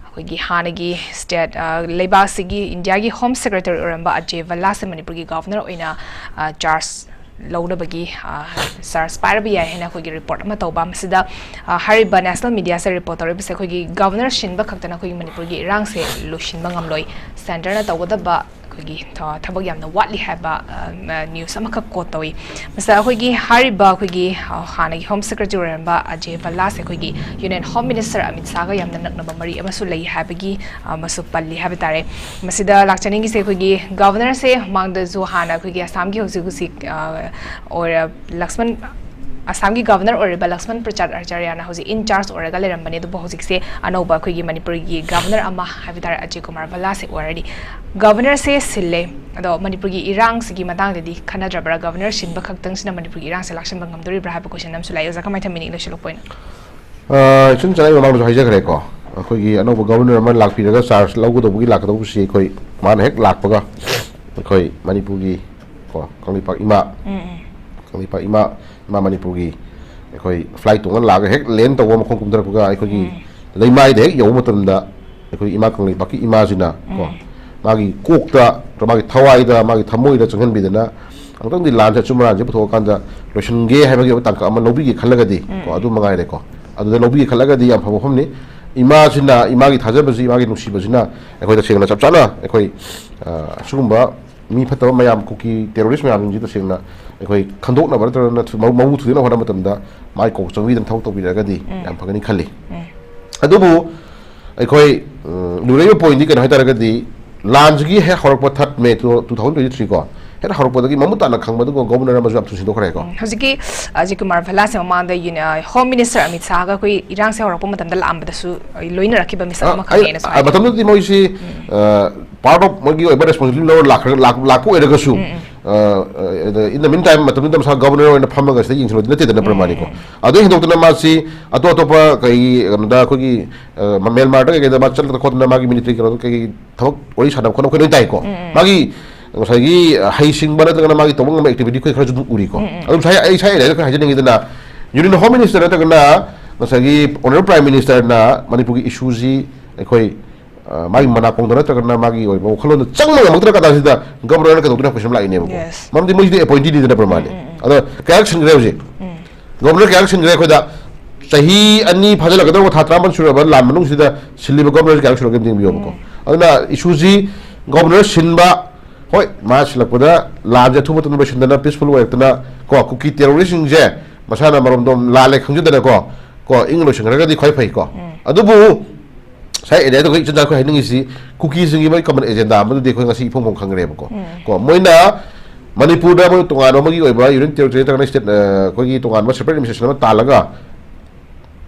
ꯑꯩꯈꯣꯏꯒꯤ ꯍꯥꯟꯅꯒꯤ state, ꯑ, ꯂꯩꯕꯥꯛꯁꯤꯒꯤ ꯏꯟꯗꯤꯌꯥꯒꯤ home secretary ꯑꯣꯏꯔꯝꯕ ꯑꯖꯦ ꯚꯜꯂꯥꯁꯦ ꯃꯅꯤꯄꯨꯔꯒꯤ governor ꯑꯣꯏꯅ, ꯑ, charge ꯂꯧꯅꯕꯒꯤ, ꯑ, charge ꯄꯥꯏꯔꯕ ꯌꯥꯏ ꯍꯥꯏꯅ ꯑꯩꯈꯣꯏꯒꯤ report ꯑꯃ ꯇꯧꯕ꯫ ꯃꯁꯤꯗ, ꯑ, ꯍꯥꯏꯔꯤꯕ national media ꯁꯦ report ꯇꯧꯔꯤꯕꯁꯦ ꯑꯩꯈꯣꯏꯒꯤ governor ꯁꯤꯟꯕ ꯈꯛꯇꯅ ꯑꯩꯈꯣꯏꯒꯤ ꯃꯅꯤꯄꯨꯔꯒꯤ ꯏꯔꯥꯡꯁꯦ ꯂꯣꯏꯁꯤꯟꯕ ꯉꯝꯂꯣꯏ꯫ Centre ꯅ ꯇꯧꯒꯗꯕ ꯑꯩꯈꯣꯏꯒꯤ ꯊ-, ꯊꯕꯛ ꯌꯥꯝꯅ ꯋꯥꯠꯂꯤ ꯍꯥꯏꯕ, ꯑ, news ꯑꯃꯈꯛ quote ꯇꯧꯏ꯫ ꯃꯁꯤꯗ ꯑꯩꯈꯣꯏꯒꯤ ꯍꯥꯏꯔꯤꯕ ꯑꯩꯈꯣꯏꯒꯤ, ꯑ, ꯍꯥꯟꯅꯒꯤ home secretary ꯑꯣꯏꯔꯝꯕ ꯑꯖꯦ ꯚꯜꯂꯥꯁꯦ ꯑꯩꯈꯣꯏꯒꯤ Union Home Minister ꯑꯃꯤꯠ ꯁꯥꯍꯒ ꯌꯥꯝꯅ ꯅꯛꯅꯕ ꯃꯔꯤ ꯑꯃꯁꯨ ꯂꯩ ꯍꯥꯏꯕꯒꯤ, ꯑ, ꯑꯃꯁꯨ ꯄꯜꯂꯤ ꯍꯥꯏꯕ ꯇꯥꯔꯦ꯫ ꯃꯁꯤꯗ ꯂꯥꯛꯆꯅꯤꯡꯉꯤꯁꯦ ꯑꯩꯈꯣꯏꯒꯤ governor ꯁꯦ ꯃꯃꯥꯡꯗꯁꯨ ꯍꯥꯟꯅ ꯑꯩꯈꯣꯏꯒꯤ ꯑꯁꯥꯝꯒꯤ ꯍꯧꯖꯤꯛ ꯍꯧꯖꯤꯛ, ꯑ, ꯑꯣꯏꯔ-, ꯂꯛꯁꯃꯟ, ꯑꯁꯥꯝꯒꯤ governor ꯑꯣꯏꯔꯤꯕ ꯂꯛꯁꯃꯟ ꯄ꯭ꯔꯆꯥꯗ ꯑꯆꯥꯔꯌꯥꯅ ꯍꯧꯖꯤꯛ in charge ꯑꯣꯏꯔꯒ ꯂꯩꯔꯝꯕꯅꯤ꯫ ꯑꯗꯨꯕꯨ ꯍꯧꯖꯤꯛꯁꯦ ꯑꯅꯧꯕ ꯑꯩꯈꯣꯏꯒꯤ ꯃꯅꯤꯄꯨꯔꯒꯤ governor ꯑꯃ ꯍꯥꯏꯕ ꯇꯥꯔꯦ, ꯑꯖꯦ ꯀꯨꯃꯥꯔ ꯚꯜꯂꯥꯁꯦ ꯑꯣꯏꯔꯅꯤ꯫ Governor ꯁꯦ ꯁꯤꯜꯂꯦ, ꯑꯗꯣ ꯃꯅꯤꯄꯨꯔꯒꯤ ꯏꯔꯥꯡꯁꯤꯒꯤ ꯃꯇꯥꯡꯗꯗꯤ ꯈꯟꯅꯗ꯭ꯔꯕ꯭ꯔꯥ? Governor ꯁꯤꯟꯕ ꯈꯛꯇꯪꯁꯤꯅ ꯃꯅꯤꯄꯨꯔꯒꯤ ꯏꯔꯥꯡꯁꯦ ꯂꯥꯛꯁꯤꯟꯕ ꯉꯝꯗꯣꯔꯤꯕ꯭ꯔꯥ ꯍꯥꯏꯕ question ꯑꯃꯁꯨ ꯂꯥꯛꯑꯦ꯫ ꯑꯣꯖꯥ, ꯀꯃꯥꯏꯅ ꯊꯝꯕꯤꯅꯤ ꯂꯣꯏꯁꯤꯜꯂꯛꯄ ꯑꯣꯏꯅ? ꯑ, ꯏꯆꯝ ꯆꯝꯅ ꯑꯩ ꯃꯃꯥꯡꯗꯁꯨ ꯍꯥꯏꯖꯈ꯭ꯔꯦꯀꯣ, ꯑꯩꯈꯣꯏꯒꯤ ꯑꯅꯧꯕ governor ꯑꯃ ꯂꯥꯛꯄꯤꯔꯒ charge ꯂꯧꯒꯗꯧꯕꯒꯤ, ꯂꯥꯛꯀꯗꯧꯕꯁꯤ ꯑꯩꯈꯣꯏ ꯃꯥꯅ ꯍꯦꯛ ꯂꯥꯛꯄꯒ ꯑꯩꯈꯣꯏ ꯃꯅꯤꯄꯨꯔꯒꯤ ꯀꯣ ꯀꯪꯂꯩꯄꯥꯛ ꯏꯃꯥ, ꯎꯝ, ꯎꯝ꯫ ꯀꯪꯂꯩꯄꯥꯛ ꯏꯃꯥ, ꯏꯃꯥ ꯃꯅꯤꯄꯨꯔꯒꯤ ꯑꯩꯈꯣꯏ flight ꯇꯣꯡꯉ ꯂꯥꯛꯑꯒ ꯍꯦꯛ land ꯇꯧꯕ, ꯃꯈꯣꯡ ꯀꯨꯝꯊꯔꯛꯄꯒ ꯑꯩꯈꯣꯏꯒꯤ ꯎꯝ꯫ ꯂꯩꯃꯥꯏꯗ ꯍꯦꯛ ꯌꯧꯕ ꯃꯇꯝꯗ ꯑꯩꯈꯣꯏ ꯏꯃꯥ ꯀꯪꯂꯩꯄꯥꯛꯀꯤ ꯏꯃꯥꯁꯤꯅ ꯀꯣ, ꯎꯝ꯫ ꯃꯥꯒꯤ ꯀꯣꯛꯇ, ꯃꯥꯒꯤ ꯊꯋꯥꯏꯗ, ꯃꯥꯒꯤ ꯊꯃꯣꯏꯗ ꯆꯪꯍꯟꯕꯤꯗꯅ ꯑꯃꯨꯛꯇꯪꯗꯤ ꯂꯥꯟꯁꯦ ꯑꯆꯨꯝ ꯑꯔꯥꯟꯁꯦ ꯄꯨꯊꯣꯛꯑꯀꯥꯟꯗ ꯂꯣꯏꯁꯤꯟꯒꯦ ꯍꯥꯏꯕꯒꯤ ꯑꯣꯏꯕ ꯇꯥꯡꯀꯛ ꯑꯃ ꯂꯧꯕꯤꯒꯦ ꯈꯜꯂꯒꯗꯤ ꯀꯣ, ꯎꯝ꯫ ꯑꯗꯨ ꯃꯉꯥꯏꯔꯦꯀꯣ꯫ ꯑꯗꯨꯗ ꯂꯧꯕꯤꯒꯦ ꯈꯜꯂꯒꯗꯤ ꯌꯥꯝ ꯐꯕ ꯋꯥꯐꯝꯅꯤ꯫ ꯏꯃꯥꯁꯤꯅ, ꯏꯃꯥꯒꯤ ꯊꯥꯖꯕꯁꯤ, ꯏꯃꯥꯒꯤ ꯅꯨꯡꯁꯤꯕꯁꯤꯅ ꯑꯩꯈꯣꯏ ꯇꯁꯦꯡꯅ ꯆꯞ ꯆꯥꯅ ꯑꯩꯈꯣꯏ, ꯑ, ꯑꯁꯤꯒꯨꯝꯕ ꯃꯤ ꯐꯠꯇꯕ ꯃꯌꯥꯝ, ꯀꯨꯀꯤ terrorist ꯃꯌꯥꯝꯁꯤꯡꯁꯤ ꯇꯁꯦꯡꯅ ꯑꯩꯈꯣꯏ ꯈꯟꯗꯣꯛꯅꯕ ꯅꯠꯇ꯭ꯔꯒꯅ ꯊꯨ-, ꯃꯧ-, ꯃꯃꯨ ꯊꯨꯗꯦꯛꯅꯕ ꯍꯣꯠꯅꯕ ꯃꯇꯝꯗ ꯃꯥꯏ ꯀꯣꯛ ꯆꯪꯕꯤꯗꯅ ꯊꯕꯛ ꯇꯧꯕꯤꯔꯒꯗꯤ ꯎꯝ꯫ ꯌꯥꯝ ꯐꯒꯅꯤ ꯈꯜꯂꯤ꯫ ꯎꯝ꯫ ꯑꯗꯨꯕꯨ ꯑꯩꯈꯣꯏ ꯎꯝ, ꯂꯨꯔꯛꯏꯕ ꯄꯣꯏꯟꯗꯤ ꯀꯩꯅꯣ ꯍꯥꯏꯇꯥꯔꯒꯗꯤ, ꯂꯥꯟꯁꯤꯒꯤ ꯍꯦꯛ ꯍꯧꯔꯛꯄ third May two thousand twenty three ꯀꯣ, ꯍꯦꯛ ꯍꯧꯔꯛꯄꯗꯒꯤ ꯃꯃꯨꯠ ꯇꯥꯅ ꯈꯪꯕ, ꯑꯗꯨꯒ ꯒꯣꯕꯔꯅꯔ ꯑꯃꯁꯨ ꯌꯥꯝ ꯊꯨꯅ ꯁꯤꯟꯗꯣꯛꯈ꯭ꯔꯦꯀꯣ꯫ ꯍꯧꯖꯤꯛꯀꯤ ꯑꯖꯤꯠ ꯀꯨꯃꯥꯔ ꯚꯜꯂꯥꯁꯦ ꯃꯃꯥꯡꯗ ꯍꯣꯝ ꯃꯤꯅꯤꯁꯇꯔ ꯑꯃꯤꯠ ꯁꯥꯍꯒ ꯑꯩꯈꯣꯏ ꯏꯔꯥꯡꯁꯦ ꯍꯧꯔꯛꯄ ꯃꯇꯝꯗ ꯂꯥꯛꯑꯝꯕꯗꯁꯨ ꯂꯣꯏꯅꯔꯛꯈꯤꯕ ꯃꯤꯁꯛ ꯑꯃꯈꯛꯅꯦꯅꯁꯨ ꯍꯥꯏ꯫ ꯃꯇꯝꯗꯨꯗꯤ ꯃꯣꯏꯁꯤ ꯄꯥꯔꯠ ꯑꯣꯐ ꯃꯣꯏꯒꯤ ꯑꯣꯏꯕ ꯔꯦꯁꯄꯣꯟꯁꯤꯕꯤꯂꯤꯇꯤ ꯂꯧꯔ ꯂꯥꯛꯈ꯭ꯔ- ꯂꯥꯛ- ꯂꯥꯛꯄ ꯑꯣꯏꯔꯒꯁꯨ, in the meantime ꯃꯇꯝꯗꯨꯗ ꯃꯁꯥ ꯒꯣꯕꯔꯅꯔ ꯑꯣꯏꯅ ꯐꯝꯃꯒ ꯁꯤꯗ ꯌꯦꯡꯁꯤꯟꯕꯗꯤ ꯅꯠꯇꯦꯗꯅ ꯄ꯭ꯔꯃꯥꯅꯤꯀꯣ꯫ ꯑꯗꯨ ꯍꯦꯟꯗꯣꯛꯇꯅ ꯃꯥꯁꯤ ꯑꯇꯣꯞ ꯑꯇꯣꯞꯄ ꯀꯩ ꯀꯩꯅꯣꯗ ꯑꯩꯈꯣꯏꯒꯤ ꯃꯦꯟꯃꯥꯔꯗ ꯀꯩꯀꯩꯗ ꯃꯥ ꯆꯠꯂꯗꯅ ꯈꯣꯠꯇꯅ ꯃꯥꯒꯤ ꯃꯤꯂꯤꯇꯔꯤ ꯀꯩꯅꯣ ꯀꯩ ꯊꯕꯛ ꯋꯥꯔꯤ ꯁꯥꯟꯅꯕ ꯈꯣꯠꯅꯕ ꯑꯩꯈꯣꯏ ꯂꯣꯏ ꯇꯥꯏꯀꯣ꯫ ꯃꯥꯒꯤ ꯉꯁꯥꯏꯒꯤ ꯍꯩꯁꯤꯡꯕ ꯅꯠꯇ꯭ꯔꯒꯅ ꯃꯥꯒꯤ ꯇꯧꯕ ꯉꯝꯕ ꯑꯦꯛꯇꯤꯚꯤꯇꯤ ꯑꯩꯈꯣꯏ ꯈꯔꯁꯨ ꯑꯗꯨꯝ ꯎꯔꯤꯀꯣ꯫ ꯑꯗꯨ ꯉꯁꯥꯏ ꯑꯩ ꯁꯥꯏ ꯑꯦꯔꯤꯌꯥꯗ ꯈꯔ ꯍꯥꯏꯖꯅꯤꯡꯉꯤꯗꯅ, ꯌꯨꯅꯤꯌꯟ ꯍꯣꯝ ꯃꯤꯅꯤꯁꯇꯔ ꯅꯠꯇ꯭ꯔꯒꯅ ꯉꯁꯥꯏꯒꯤ ꯑꯣꯅꯔꯦꯕꯜ ꯄ꯭ꯔꯥꯏꯝ ꯃꯤꯅꯤꯁꯇꯔꯅ ꯃꯅꯤꯄꯨꯔꯒꯤ ꯏꯁꯨꯁꯤ ꯑꯩꯈꯣꯏ ꯃꯥꯒꯤ ꯃꯅꯥꯀꯣꯡꯗ ꯅꯠꯇ꯭ꯔꯒꯅ ꯃꯥꯒꯤ ꯑꯣꯏꯕ ꯋꯥꯈꯜꯂꯣꯟꯗ ꯆꯪꯕ ꯉꯝꯃꯛꯇ꯭ꯔ ꯀꯥꯟꯁꯤꯗ ꯒꯣꯕꯔꯅꯔꯅ ꯀꯩꯗꯧꯗꯣꯏꯅꯣ ꯀꯣꯏꯁꯟ ꯂꯥꯛꯏꯅꯦꯕꯀꯣ꯫ ꯃꯔꯝꯗꯤ ꯃꯣꯏꯁꯤꯗꯤ ꯑꯦꯄꯣꯏꯟꯇꯤꯅꯤꯗꯅ ꯄ꯭ꯔꯃꯥꯅꯤ꯫ ꯑꯗꯣ ꯀꯌꯥꯔꯛ ꯁꯤꯟꯈ꯭ꯔꯦ ꯍꯧꯖꯤꯛ? ꯒꯣꯕꯔꯅꯔ ꯀꯌꯥꯔꯛ ꯁꯤꯟꯈ꯭ꯔꯦ ꯑꯩꯈꯣꯏꯗ? ꯆꯍꯤ ꯑꯅꯤ ꯐꯥꯖꯤꯜꯂꯛꯀꯗꯧꯕ ꯊꯥ ꯇꯔꯥꯃꯥꯄꯟ ꯁꯨꯔꯕ ꯂꯥꯟ ꯃꯅꯨꯡꯁꯤꯗ ꯁꯤꯜꯂꯤꯕ ꯒꯣꯕꯔꯅꯔꯁꯤ ꯀꯌꯥꯔꯛ ꯁꯨꯔꯒꯦ ꯑꯝꯇ ꯌꯦꯡꯕꯤꯌꯣꯕꯀꯣ꯫ ꯑꯗꯨꯅ ꯏꯁꯨꯁꯤ ꯒꯣꯕꯔꯅꯔ ꯁꯤꯟꯕ, ꯍꯣꯏ, ꯃꯥ ꯁꯤꯜꯂꯛꯄꯗ ꯂꯥꯟꯁꯦ ꯑꯊꯨꯕ ꯃꯇꯝꯗ ꯂꯣꯏꯁꯤꯟꯗꯅ ꯄꯤꯁꯐꯨꯜ ꯑꯣꯏꯔꯛꯇꯅ ꯀꯣ, ꯀꯨꯀꯤ ꯇꯦꯔꯣꯔꯤꯁꯁꯤꯡꯁꯦ ꯃꯁꯥꯅ ꯃꯔꯣꯝꯗꯣꯝ ꯂꯥꯜꯂꯦ ꯈꯪꯖꯗꯅꯀꯣ, ꯀꯣ, ꯏꯪ ꯂꯣꯏꯁꯤꯟꯈ꯭ꯔꯒꯗꯤ ꯈ꯭ꯋꯥꯏ ꯐꯩꯀꯣ꯫ ꯑꯗꯨꯕꯨ ꯉꯁꯥꯏ ꯑꯦꯔꯤꯌꯥꯗ ꯑꯩꯈꯣꯏ ꯏꯆꯤꯟ ꯑꯩꯈꯣꯏ ꯍꯥꯏꯅꯤꯡꯉꯤꯁꯤ ꯀꯨꯀꯤꯁꯤꯡꯒꯤ ꯃꯣꯏ ꯀꯃꯟ ꯑꯦꯖꯦꯟꯗꯥ ꯑꯃꯗꯨꯗꯤ ꯑꯩꯈꯣꯏ ꯉꯁꯤ ꯏꯐꯣꯡ ꯐꯣꯡ ꯈꯪꯈ꯭ꯔꯦꯕꯀꯣ꯫ ꯀꯣ, ꯃꯣꯏꯅ ꯃꯅꯤꯄꯨꯔꯗ ꯃꯣꯏ ꯇꯣꯉꯥꯟꯕ ꯑꯃꯒꯤ ꯑꯣꯏꯕ ꯌꯨꯅꯤꯌꯟ ꯇꯦꯔꯤꯇꯣꯔꯤ ꯅꯠꯇ꯭ꯔꯒꯅ ꯁ꯭ꯇꯦꯠ, ꯑ, ꯑꯩꯈꯣꯏꯒꯤ ꯇꯣꯉꯥꯟꯕ ꯁꯦꯄꯔꯦꯠ ꯑꯦꯗꯃꯤꯅꯤꯁꯇ꯭ꯔꯦꯁꯟ ꯑꯃ ꯇꯥꯜꯂꯒ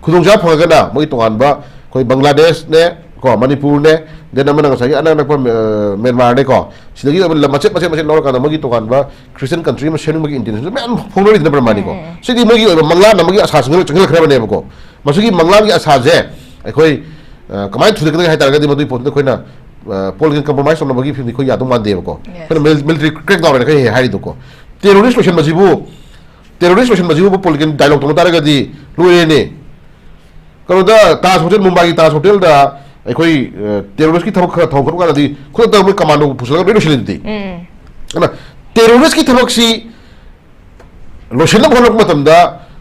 ꯈꯨꯗꯣꯡꯆꯥꯕ ꯐꯪꯉꯒꯅ ꯃꯣꯏ ꯇꯣꯉꯥꯟꯕ ꯑꯩꯈꯣꯏ ꯕꯪꯒ꯭ꯂꯥꯗꯦꯁꯅꯦ, ꯀꯣ, ꯃꯅꯤꯄꯨꯔꯅꯦ, then ꯑꯃꯅ ꯉꯁꯥꯏꯒꯤ ꯑꯅꯛ ꯑꯅꯛꯄ, ꯑ, ꯃ꯭ꯌꯥꯟꯃꯥꯔꯅꯦꯀꯣ, ꯁꯤꯗꯒꯤ ꯑꯣꯏꯕ ꯂꯝ ꯃꯆꯦꯠ ꯃꯆꯦꯠ ꯃꯆꯦꯠ ꯂꯧꯔꯀꯥꯟꯗ ꯃꯣꯏꯒꯤ ꯇꯣꯉꯥꯟꯕ ꯈ꯭ꯔꯤꯁꯇꯤꯌꯟ ꯀꯟꯇ꯭ꯔꯤ ꯑꯃ ꯁꯦꯝꯅꯤꯡꯕꯒꯤ ꯏꯟꯇꯦꯟꯁꯟꯁꯨ ꯃꯌꯥꯝ ꯐꯣꯡꯅꯔꯤꯗꯅ ꯄ꯭ꯔꯃꯥꯅꯤꯀꯣ꯫ ꯁꯤꯗꯤ ꯃꯣꯏꯒꯤ ꯑꯣꯏꯕ ꯃꯪꯂꯥꯟ ꯑꯃꯒꯤ ꯑꯁꯥ ꯆꯪꯁꯤꯜꯂꯛ- ꯆꯪꯁꯤꯜꯂꯛꯈ꯭ꯔꯕꯅꯦꯕꯀꯣ꯫ ꯃꯁꯤꯒꯤ ꯃꯪꯂꯥꯟꯒꯤ ꯑꯁꯥꯁꯦ ꯑꯩꯈꯣꯏ, ꯑ, ꯀꯃꯥꯏꯅ ꯊꯨꯗꯦꯛꯀꯗꯒꯦ ꯍꯥꯏ ꯇꯥꯔꯒꯗꯤ ꯃꯗꯨꯒꯤ ꯄꯣꯠꯇꯨꯗ ꯑꯩꯈꯣꯏꯅ, ꯑ, ꯄꯣꯂꯤꯇꯤꯀꯦꯜ ꯀꯝꯄ꯭ꯔꯣꯃꯥꯏꯁ ꯇꯧꯅꯕꯒꯤ ꯐꯤꯕꯝꯗꯤ ꯑꯩꯈꯣꯏ ꯌꯥꯗꯧ ꯃꯥꯟꯗꯦꯕꯀꯣ꯫ ꯑꯩꯈꯣꯏꯅ ꯃꯤꯂꯤꯇꯔꯤ ꯀ꯭ꯔꯦꯛ ꯗꯥꯎꯟ ꯍꯥꯏꯅ ꯑꯩꯈꯣꯏ ꯍꯦꯛ ꯍꯥꯏꯔꯤꯗꯣꯀꯣ꯫ ꯇꯦꯔꯣꯔꯤꯁ ꯂꯣꯏꯁꯤꯟꯕꯁꯤꯕꯨ, ꯇꯦꯔꯣꯔꯤꯁ ꯂꯣꯏꯁꯤꯟꯕꯁꯤꯕꯨ ꯄꯣꯂꯤꯇꯤꯀꯦꯜ ꯗꯥꯏꯂꯣꯛ ꯇꯧꯅ ꯇꯥꯔꯒꯗꯤ ꯂꯣꯏꯔꯦꯅꯦ꯫ ꯀꯩꯅꯣꯗ ꯇꯥꯖ ꯍꯣꯇꯦꯜ, ꯃꯨꯝꯕꯥꯏꯒꯤ ꯇꯥꯖ ꯍꯣꯇꯦꯜꯗ ꯑꯩꯈꯣꯏ, ꯑ, ꯇꯦꯔꯣꯔꯤꯁꯀꯤ ꯊꯕꯛ ꯈꯔ ꯊꯧ ꯈꯣꯠꯄ ꯀꯥꯟꯗꯗꯤ ꯈꯨꯗꯛꯇ ꯃꯣꯏ ꯀꯃꯥꯟꯗꯣ ꯄꯨꯁꯤꯜꯂꯒ ꯂꯣꯏ ꯂꯣꯏꯁꯤꯜꯂꯤꯗꯨꯗꯤ꯫ ꯑꯗꯨꯅ ꯇꯦꯔꯣꯔꯤꯁꯀꯤ ꯊꯕꯛꯁꯤ ꯂꯣꯏꯁꯤꯟꯅꯕ ꯍꯣꯠꯅꯔꯛꯄ ꯃꯇꯝꯗ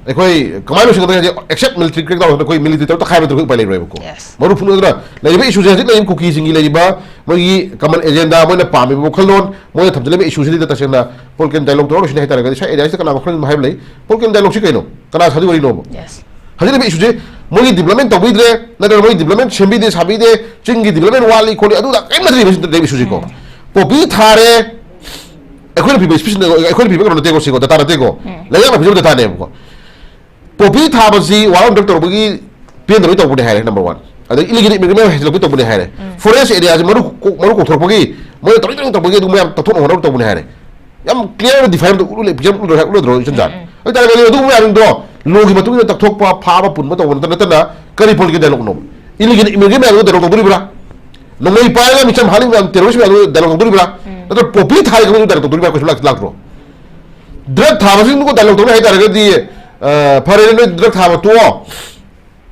ꯑꯩꯈꯣꯏ ꯀꯃꯥꯏꯅ ꯂꯣꯏꯁꯤꯟꯒꯗꯒꯦ ꯍꯥꯏꯗꯤ, ꯑꯦꯛꯁꯦꯞ ꯃꯤꯂꯤꯇꯔꯤ ꯀ꯭ꯔꯦꯛ ꯗꯥꯎꯟ ꯑꯩꯈꯣꯏ ꯃꯤꯂꯤꯇꯔꯤ ꯇꯧꯔ ꯇꯛꯈꯥꯏꯕ ꯅꯠꯇ꯭ꯔꯒ ꯎꯄꯥꯏ ꯂꯩꯔꯣꯏꯕꯀꯣ꯫ Yes. ꯃꯔꯨ ꯐꯨꯅꯗꯨꯅ ꯂꯩꯔꯤꯕ ꯏꯁꯨꯁꯦ ꯍꯧꯖꯤꯛ ꯂꯩꯔꯤꯕ ꯀꯨꯀꯤꯁꯤꯡꯒꯤ ꯂꯩꯔꯤꯕ ꯃꯣꯏꯒꯤ ꯀꯃꯟ ꯑꯦꯖꯦꯟꯗꯥ, ꯃꯣꯏꯅ ꯄꯥꯝꯃꯤꯕ ꯋꯥꯈꯜꯂꯣꯟ, ꯃꯣꯏꯅ ꯊꯝꯖꯤꯜꯂꯤꯕ ꯏꯁꯨꯁꯤꯗ ꯇꯁꯦꯡꯅ ꯄꯣꯂꯤꯇꯤꯀꯦꯜ ꯗꯥꯏꯂꯣꯛ ꯇꯧꯔ ꯂꯣꯏꯁꯤꯟꯅꯤ ꯍꯥꯏꯇꯥꯔꯒꯗꯤ ꯁ꯭ꯋꯥꯏ ꯑꯦꯔꯤꯌꯥꯁꯤꯗ ꯀꯅꯥ ꯋꯥꯈꯜ ꯑꯃ ꯍꯥꯏꯕ ꯂꯩ? ꯄꯣꯂꯤꯇꯤꯀꯦꯜ ꯗꯥꯏꯂꯣꯛꯁꯤ ꯀꯩꯅꯣ? ꯀꯅꯥ ꯁꯥꯗꯣꯏ ꯋꯥꯔꯤꯅꯣꯕ? Yes. ꯍꯧꯖꯤꯛ ꯂꯩꯔꯤꯕ ꯏꯁꯨꯁꯦ ꯃꯣꯏꯒꯤ ꯗꯤꯕ꯭ꯂꯞꯃꯦꯟ ꯇꯧꯕꯤꯗ꯭ꯔꯦ, ꯅꯠꯇ꯭ꯔꯒ ꯃꯣꯏꯒꯤ ꯗꯤꯕ꯭ꯂꯞꯃꯦꯟ ꯁꯦꯝꯕꯤꯗꯦ ꯁꯥꯕꯤꯗꯦ, ꯆꯤꯡꯒꯤ ꯗꯤꯕ꯭ꯂꯞꯃꯦꯟ ꯋꯥꯠꯂꯤ ꯈꯣꯠꯂꯤ, ꯑꯗꯨꯗ ꯀꯔꯤꯝ ꯅꯠꯇ꯭ꯔꯤꯕ ꯁꯤ ꯂꯩꯕ ꯏꯁꯨꯁꯤꯀꯣ꯫ ꯄꯣꯄꯤ ꯊꯥꯔꯦ, ꯑꯩꯈꯣꯏꯅ ꯄꯤꯕ ꯏꯁꯄꯤꯁ, ꯑꯩꯈꯣꯏꯅ ꯄꯤꯕ ꯀꯩꯅꯣ ꯅꯠꯇꯦꯀꯣ ꯁꯤꯀꯣ, ꯗꯇꯥ ꯅꯠꯇꯦꯀꯣ꯫ ꯂꯩꯉꯥꯛꯅ ꯄꯤꯖꯕ ꯗꯇꯥꯅꯦꯕꯀꯣ꯫ ꯄꯣꯄꯤ ꯊꯥꯕꯁꯤ ꯋꯥꯔꯜ ꯑꯣꯔꯗꯔ ꯇꯧꯔꯛꯄꯒꯤ ꯄꯦꯟꯗꯕꯩ ꯇꯧꯕꯅꯦ ꯍꯥꯏꯔꯦ, ꯅꯝꯕꯔ ꯋꯥꯟ꯫ ꯑꯗꯩ ꯏꯂꯤꯒꯦꯜ ꯏꯃꯤꯒ꯭ꯔꯦꯟ ꯍꯦꯟꯖꯜꯂꯛꯄꯩ ꯇꯧꯕꯅꯦ ꯍꯥꯏꯔꯦ꯫ ꯐꯣꯔꯦꯁ ꯑꯦꯔꯤꯌꯥꯁꯤ ꯃꯔꯨ ꯀꯣꯛ-, ꯃꯔꯨ ꯀꯣꯛꯊꯣꯔꯛꯄꯒꯤ ꯃꯣꯏꯅ ꯇꯧꯔꯤ ꯇꯧꯔꯤ ꯇꯧꯕꯒꯤ ꯑꯗꯨ ꯃꯌꯥꯝ ꯇꯧꯊꯣꯛꯅꯕ ꯍꯣꯠꯅꯕ ꯇꯧꯕꯅꯦ ꯍꯥꯏꯔꯦ꯫ ꯌꯥꯝ ꯀ꯭ꯂꯤꯌꯥꯔ ꯗꯤꯐꯥꯏꯟ ꯎꯠꯂꯦ, ꯎꯠꯂꯗ꯭ꯔꯣ ꯏꯆꯟ ꯆꯥꯟ? ꯑꯗꯨ ꯑꯣꯏꯇꯥꯔꯒꯗꯤ ꯑꯗꯨꯒꯨꯝꯕ ꯃꯌꯥꯝꯗꯣ ꯂꯣꯒꯤ ꯃꯇꯨꯡ ꯏꯟꯅ ꯇꯛꯊꯣꯛꯄ, ꯐꯥꯕ, ꯄꯨꯟꯕ ꯇꯧꯕ ꯅꯠꯇ-, ꯅꯠꯇꯅ ꯀꯔꯤ ꯄꯣꯂꯤꯇꯤꯀꯦꯜ ꯗꯥꯏꯂꯣꯒꯅꯣ? ꯏꯂꯤꯒꯦꯜ ꯏꯃꯤꯒ꯭ꯔꯦꯟ ꯃꯌꯥꯝꯗꯣ ꯗꯥꯏꯂꯣꯒ ꯇꯧꯗꯣꯔꯤꯕ꯭ꯔꯥ? ꯅꯣꯡꯃꯩ ꯄꯥꯏꯔꯒ ꯃꯤꯆꯝ ꯍꯥꯠꯂꯤ ꯃꯌꯥꯝ, ꯇꯦꯔꯣꯔꯤꯁ ꯃꯌꯥꯝꯗꯣ ꯗꯥꯏꯂꯣꯒ ꯇꯧꯗꯣꯔꯤꯕ꯭ꯔꯥ? ꯅꯠꯇ꯭ꯔ ꯄꯣꯄꯤ ꯊꯥꯔꯤ ꯀꯥꯡꯕꯨꯗꯣ ꯗꯥꯏꯂꯣꯒ ꯇꯧꯗꯣꯔꯤꯕ꯭ꯔꯥ? ꯀꯩꯁꯨ ꯂꯥꯛ-, ꯂꯥꯛꯇ꯭ꯔꯣ? ꯗ꯭ꯔꯒ ꯊꯥꯕꯁꯤꯡꯗꯨꯒ ꯗꯥꯏꯂꯣꯒ ꯇꯧꯅꯤ ꯍꯥꯏꯇꯥꯔꯒꯗꯤ, ꯑ, ꯐꯔꯦꯅꯦ, ꯅꯣꯏ ꯗ꯭ꯔꯒ ꯊꯥꯕ ꯇꯣꯛꯑꯣ,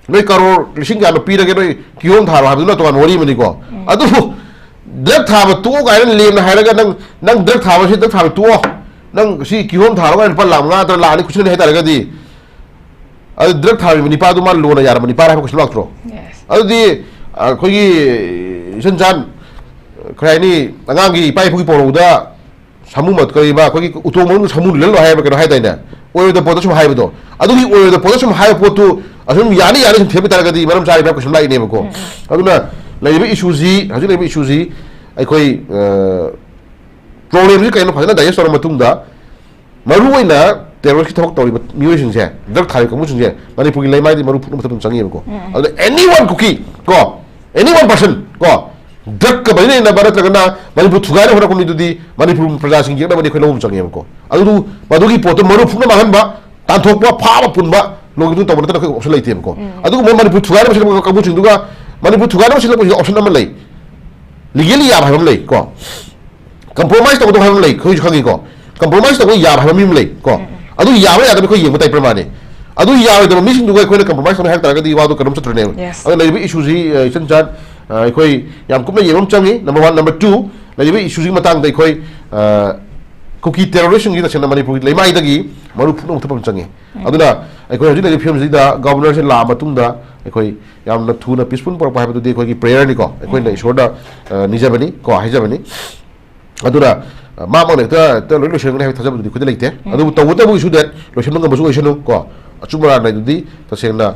ꯅꯣꯏ ꯀꯔꯣꯔ ꯂꯤꯁꯤꯡ ꯀꯌꯥꯅꯣ ꯄꯤꯔꯒꯦ, ꯅꯣꯏ ꯀꯤꯍꯣꯝ ꯊꯥꯔꯣ ꯍꯥꯏꯕꯗꯨꯅ ꯇꯣꯉꯥꯟꯕ ꯋꯥꯔꯤ ꯑꯃꯅꯤꯀꯣ꯫ ꯑꯗꯨꯕꯨ ꯗ꯭ꯔꯒ ꯊꯥꯕ ꯇꯣꯛꯑꯣ ꯀꯥꯏꯅ ꯂꯦꯝꯅ ꯍꯥꯏꯔꯒ ꯅꯪ, ꯅꯪ ꯗ꯭ꯔꯒ ꯊꯥꯕꯁꯤ ꯗ꯭ꯔꯒ ꯊꯥꯕ ꯇꯣꯛꯑꯣ, ꯅꯪ ꯁꯤ ꯀꯤꯍꯣꯝ ꯊꯥꯔꯣ ꯀꯥꯏꯅ ꯂꯨꯄꯥ ꯂꯥꯛ ꯃꯉꯥ ꯅꯠꯇ꯭ꯔꯒ ꯂꯥꯛ ꯑꯅꯤ ꯈꯨꯠꯁꯤꯟꯅꯅꯤ ꯍꯥꯏꯇꯥꯔꯒꯗꯤ, ꯑꯗꯨ ꯗ꯭ꯔꯒ ꯊꯥꯔꯤꯕ ꯅꯤꯄꯥꯗꯨ ꯃꯥ ꯂꯣꯅ ꯌꯥꯔꯕ ꯅꯤꯄꯥ ꯍꯥꯏꯕ ꯀꯩꯁꯨ ꯂꯥꯛꯇ꯭ꯔꯣ? Yes. ꯑꯗꯨꯗꯤ ꯑꯩꯈꯣꯏꯒꯤ ꯏꯆꯟ ꯆꯥꯟ, ꯀꯔꯤ ꯍꯥꯏꯅꯤ, ꯑꯉꯥꯡꯒꯤ ꯏꯄꯥ ꯏꯄꯨꯒꯤ ꯄꯣꯔꯧꯗ ꯁꯥꯃꯨ ꯃꯠ-, ꯀꯔꯤꯕ, ꯑꯩꯈꯣꯏꯒꯤ ꯎꯇꯣꯡ ꯃꯅꯨꯡꯗ ꯁꯥꯃꯨ ꯂꯤꯜꯍꯜꯂꯣ ꯍꯥꯏꯕ ꯀꯩꯅꯣ ꯍꯥꯏꯗꯥꯏꯅꯦ? ꯑꯣꯏꯔꯣꯏꯗꯕ ꯄꯣꯠꯇ ꯁꯨꯝ ꯍꯥꯏꯕꯗꯣ꯫ ꯑꯗꯨꯒꯤ ꯑꯣꯏꯔꯣꯏꯗꯕ ꯄꯣꯠꯇ ꯁꯨꯝ ꯍꯥꯏꯕ ꯄꯣꯠꯇꯨ ꯑꯁꯨꯝ ꯌꯥꯅꯤ ꯌꯥꯅꯤ ꯁꯨꯝ ꯊꯦꯝꯕ ꯇꯥꯔꯒꯗꯤ ꯃꯔꯝ ꯆꯥꯔꯤꯕ ꯀꯩꯁꯨꯝ ꯂꯥꯛꯏꯅꯦꯕꯀꯣ꯫ ꯑꯗꯨꯅ ꯂꯩꯔꯤꯕ ꯏꯁꯨꯁꯤ, ꯍꯧꯖꯤꯛ ꯂꯩꯔꯤꯕ ꯏꯁꯨꯁꯤ ꯑꯩꯈꯣꯏ, ꯑ, ꯄ꯭ꯔꯣꯕ꯭ꯂꯦꯝꯁꯤ ꯀꯩꯅꯣ ꯐꯖꯅ ꯗꯥꯏꯖꯦꯁ ꯇꯧꯔ ꯃꯇꯨꯡꯗ, ꯃꯔꯨꯑꯣꯏꯅ ꯇꯦꯔꯣꯔꯤꯁꯀꯤ ꯊꯕꯛ ꯇꯧꯔꯤꯕ ꯃꯤꯑꯣꯏꯁꯤꯡꯁꯦ, ꯗ꯭ꯔꯒ ꯊꯥꯔꯤꯕ ꯀꯥꯡꯕꯨꯁꯤꯡꯁꯦ ꯃꯅꯤꯄꯨꯔꯒꯤ ꯂꯩꯃꯥꯏꯗꯤ ꯃꯔꯨ ꯐꯨꯛꯅꯕ ꯃꯊꯧ ꯑꯗꯨꯝ ꯆꯪꯉꯦꯕꯀꯣ꯫ ꯑꯗꯨꯅ any one ꯀꯨꯀꯤ ꯀꯣ, any one person ꯀꯣ, ꯗ꯭ꯔꯒꯀ ꯃꯔꯤ ꯂꯩꯅꯕ ꯅꯠꯇ꯭ꯔꯒꯅ ꯃꯅꯤꯄꯨꯔ ꯊꯨꯒꯥꯏꯅꯕ ꯍꯣꯠꯅꯔꯛꯄ ꯃꯤꯗꯨꯗꯤ ꯃꯅꯤꯄꯨꯔ ꯄ꯭ꯔꯖꯥꯁꯤꯡ ꯌꯦꯛꯅꯕꯅꯤ ꯑꯩꯈꯣꯏ ꯂꯧꯕ ꯑꯃ ꯆꯪꯉꯦꯕꯀꯣ꯫ ꯑꯗꯨ ꯃꯗꯨꯒꯤ ꯄꯣꯠꯇꯣ ꯃꯔꯨ ꯐꯨꯛꯅ ꯃꯥꯡꯍꯟꯕ, ꯇꯥꯟꯊꯣꯛꯄ, ꯐꯥꯕ, ꯄꯨꯟꯕ, ꯂꯣꯏꯒꯤ ꯃꯇꯨꯡ ꯇꯧꯕ ꯅꯠꯇꯅ ꯑꯩꯈꯣꯏ ꯑꯣꯞꯁꯟ ꯂꯩꯇꯦꯕꯀꯣ꯫ ꯑꯗꯨꯒꯨꯝꯕ ꯃꯅꯤꯄꯨꯔ ꯊꯨꯒꯥꯏꯅꯕ ꯁꯤꯜꯂꯛꯄ ꯀꯥꯡꯕꯨꯁꯤꯡꯗꯨꯒ ꯃꯅꯤꯄꯨꯔ ꯊꯨꯒꯥꯏꯅꯕ ꯁꯤꯜꯂꯛꯄꯁꯤꯗ ꯑꯣꯞꯁꯟ ꯑꯃ ꯂꯩ, ꯂꯤꯒꯦꯜꯂꯤ ꯌꯥꯕ ꯍꯥꯏꯕ ꯑꯃ ꯂꯩ ꯀꯣ꯫ ꯀꯝꯄ꯭ꯔꯣꯃꯥꯏꯁ ꯇꯧꯒꯗꯧ ꯍꯥꯏꯕ ꯑꯃ ꯂꯩ, ꯑꯩꯈꯣꯏꯁꯨ ꯈꯪꯉꯤꯀꯣ꯫ ꯀꯝꯄ꯭ꯔꯣꯃꯥꯏꯁ ꯇꯧꯕ ꯌꯥꯕ ꯍꯥꯏꯕ ꯃꯤ ꯑꯃ ꯂꯩ ꯀꯣ꯫ ꯑꯗꯨ ꯌꯥꯕ ꯌꯥꯗꯕ ꯑꯩꯈꯣꯏ ꯌꯦꯡꯕ ꯇꯥꯏ ꯄ꯭ꯔꯃꯥꯅꯤ꯫ ꯑꯗꯨ ꯌꯥꯔꯣꯏꯗꯕ ꯃꯤꯁꯤꯡꯗꯨꯒ ꯑꯩꯈꯣꯏꯅ ꯀꯝꯄ꯭ꯔꯣꯃꯥꯏꯁ ꯇꯧꯅꯤ ꯍꯥꯏꯕ ꯇꯥꯔꯒꯗꯤ ꯋꯥꯗꯨ ꯀꯔꯝ ꯆꯠꯇ꯭ꯔꯅꯦꯕ꯫ Yes. ꯑꯗꯨꯅ ꯂꯩꯔꯤꯕ ꯏꯁꯨꯁꯤ, ꯑ, ꯏꯆꯟ ꯆꯥꯟ, ꯑ, ꯑꯩꯈꯣꯏ ꯌꯥꯝ ꯀꯨꯞꯅ ꯌꯦꯡꯕ ꯑꯃ ꯆꯪꯉꯤ, ꯅꯝꯕꯔ ꯋꯥꯟ꯫ ꯅꯝꯕꯔ ꯇꯨ, ꯂꯩꯔꯤꯕ ꯏꯁꯨꯁꯤꯒꯤ ꯃꯇꯥꯡꯗ ꯑꯩꯈꯣꯏ, ꯑ, ꯀꯨꯀꯤ ꯇꯦꯔꯣꯔꯤꯁꯁꯤꯡꯁꯤ ꯇꯁꯦꯡꯅ ꯃꯅꯤꯄꯨꯔꯒꯤ ꯂꯩꯃꯥꯏꯗꯒꯤ ꯃꯔꯨ ꯐꯨꯛꯅꯕ ꯃꯨꯊꯠꯄ ꯑꯃ ꯆꯪꯉꯤ꯫ ꯑꯗꯨꯅ ꯑꯩꯈꯣꯏ ꯍꯧꯖꯤꯛ ꯂꯩꯔꯤꯕ ꯐꯤꯕꯝꯁꯤꯗ ꯒꯣꯕꯔꯅꯔꯁꯤ ꯂꯥꯛꯑ ꯃꯇꯨꯡꯗ ꯑꯩꯈꯣꯏ ꯌꯥꯝꯅ ꯊꯨꯅ ꯄꯤꯁꯐꯨꯜ ꯄꯨꯔꯛꯄ ꯍꯥꯏꯕꯗꯨꯗꯤ ꯑꯩꯈꯣꯏꯒꯤ ꯄ꯭ꯔꯦꯌꯔꯅꯤꯀꯣ, ꯑꯩꯈꯣꯏꯅ ꯏꯁꯣꯔꯗ, ꯑ, ꯅꯤꯖꯕꯅꯤ ꯀꯣ, ꯍꯥꯏꯖꯕꯅꯤ꯫ ꯑꯗꯨꯅ, ꯑ, ꯃꯥꯃꯛꯅ ꯍꯦꯛꯇ, ꯍꯦꯛꯇ ꯂꯣꯏ ꯂꯣꯏꯁꯤꯟꯒꯅꯤ ꯍꯥꯏꯕ ꯊꯥꯖꯕꯗꯨꯗꯤ ꯑꯩꯈꯣꯏꯗ ꯂꯩꯇꯦ꯫ ꯑꯗꯨꯕꯨ ꯇꯧꯕꯇꯕꯨ ꯏꯁꯨ ꯗꯦꯠ ꯂꯣꯏꯁꯤꯟꯕ ꯉꯝꯕꯁꯨ ꯑꯣꯏꯁꯅꯨ ꯀꯣ, ꯑꯆꯨꯝ ꯑꯔꯥꯟ ꯍꯥꯏꯗꯨꯗꯤ ꯇꯁꯦꯡꯅ,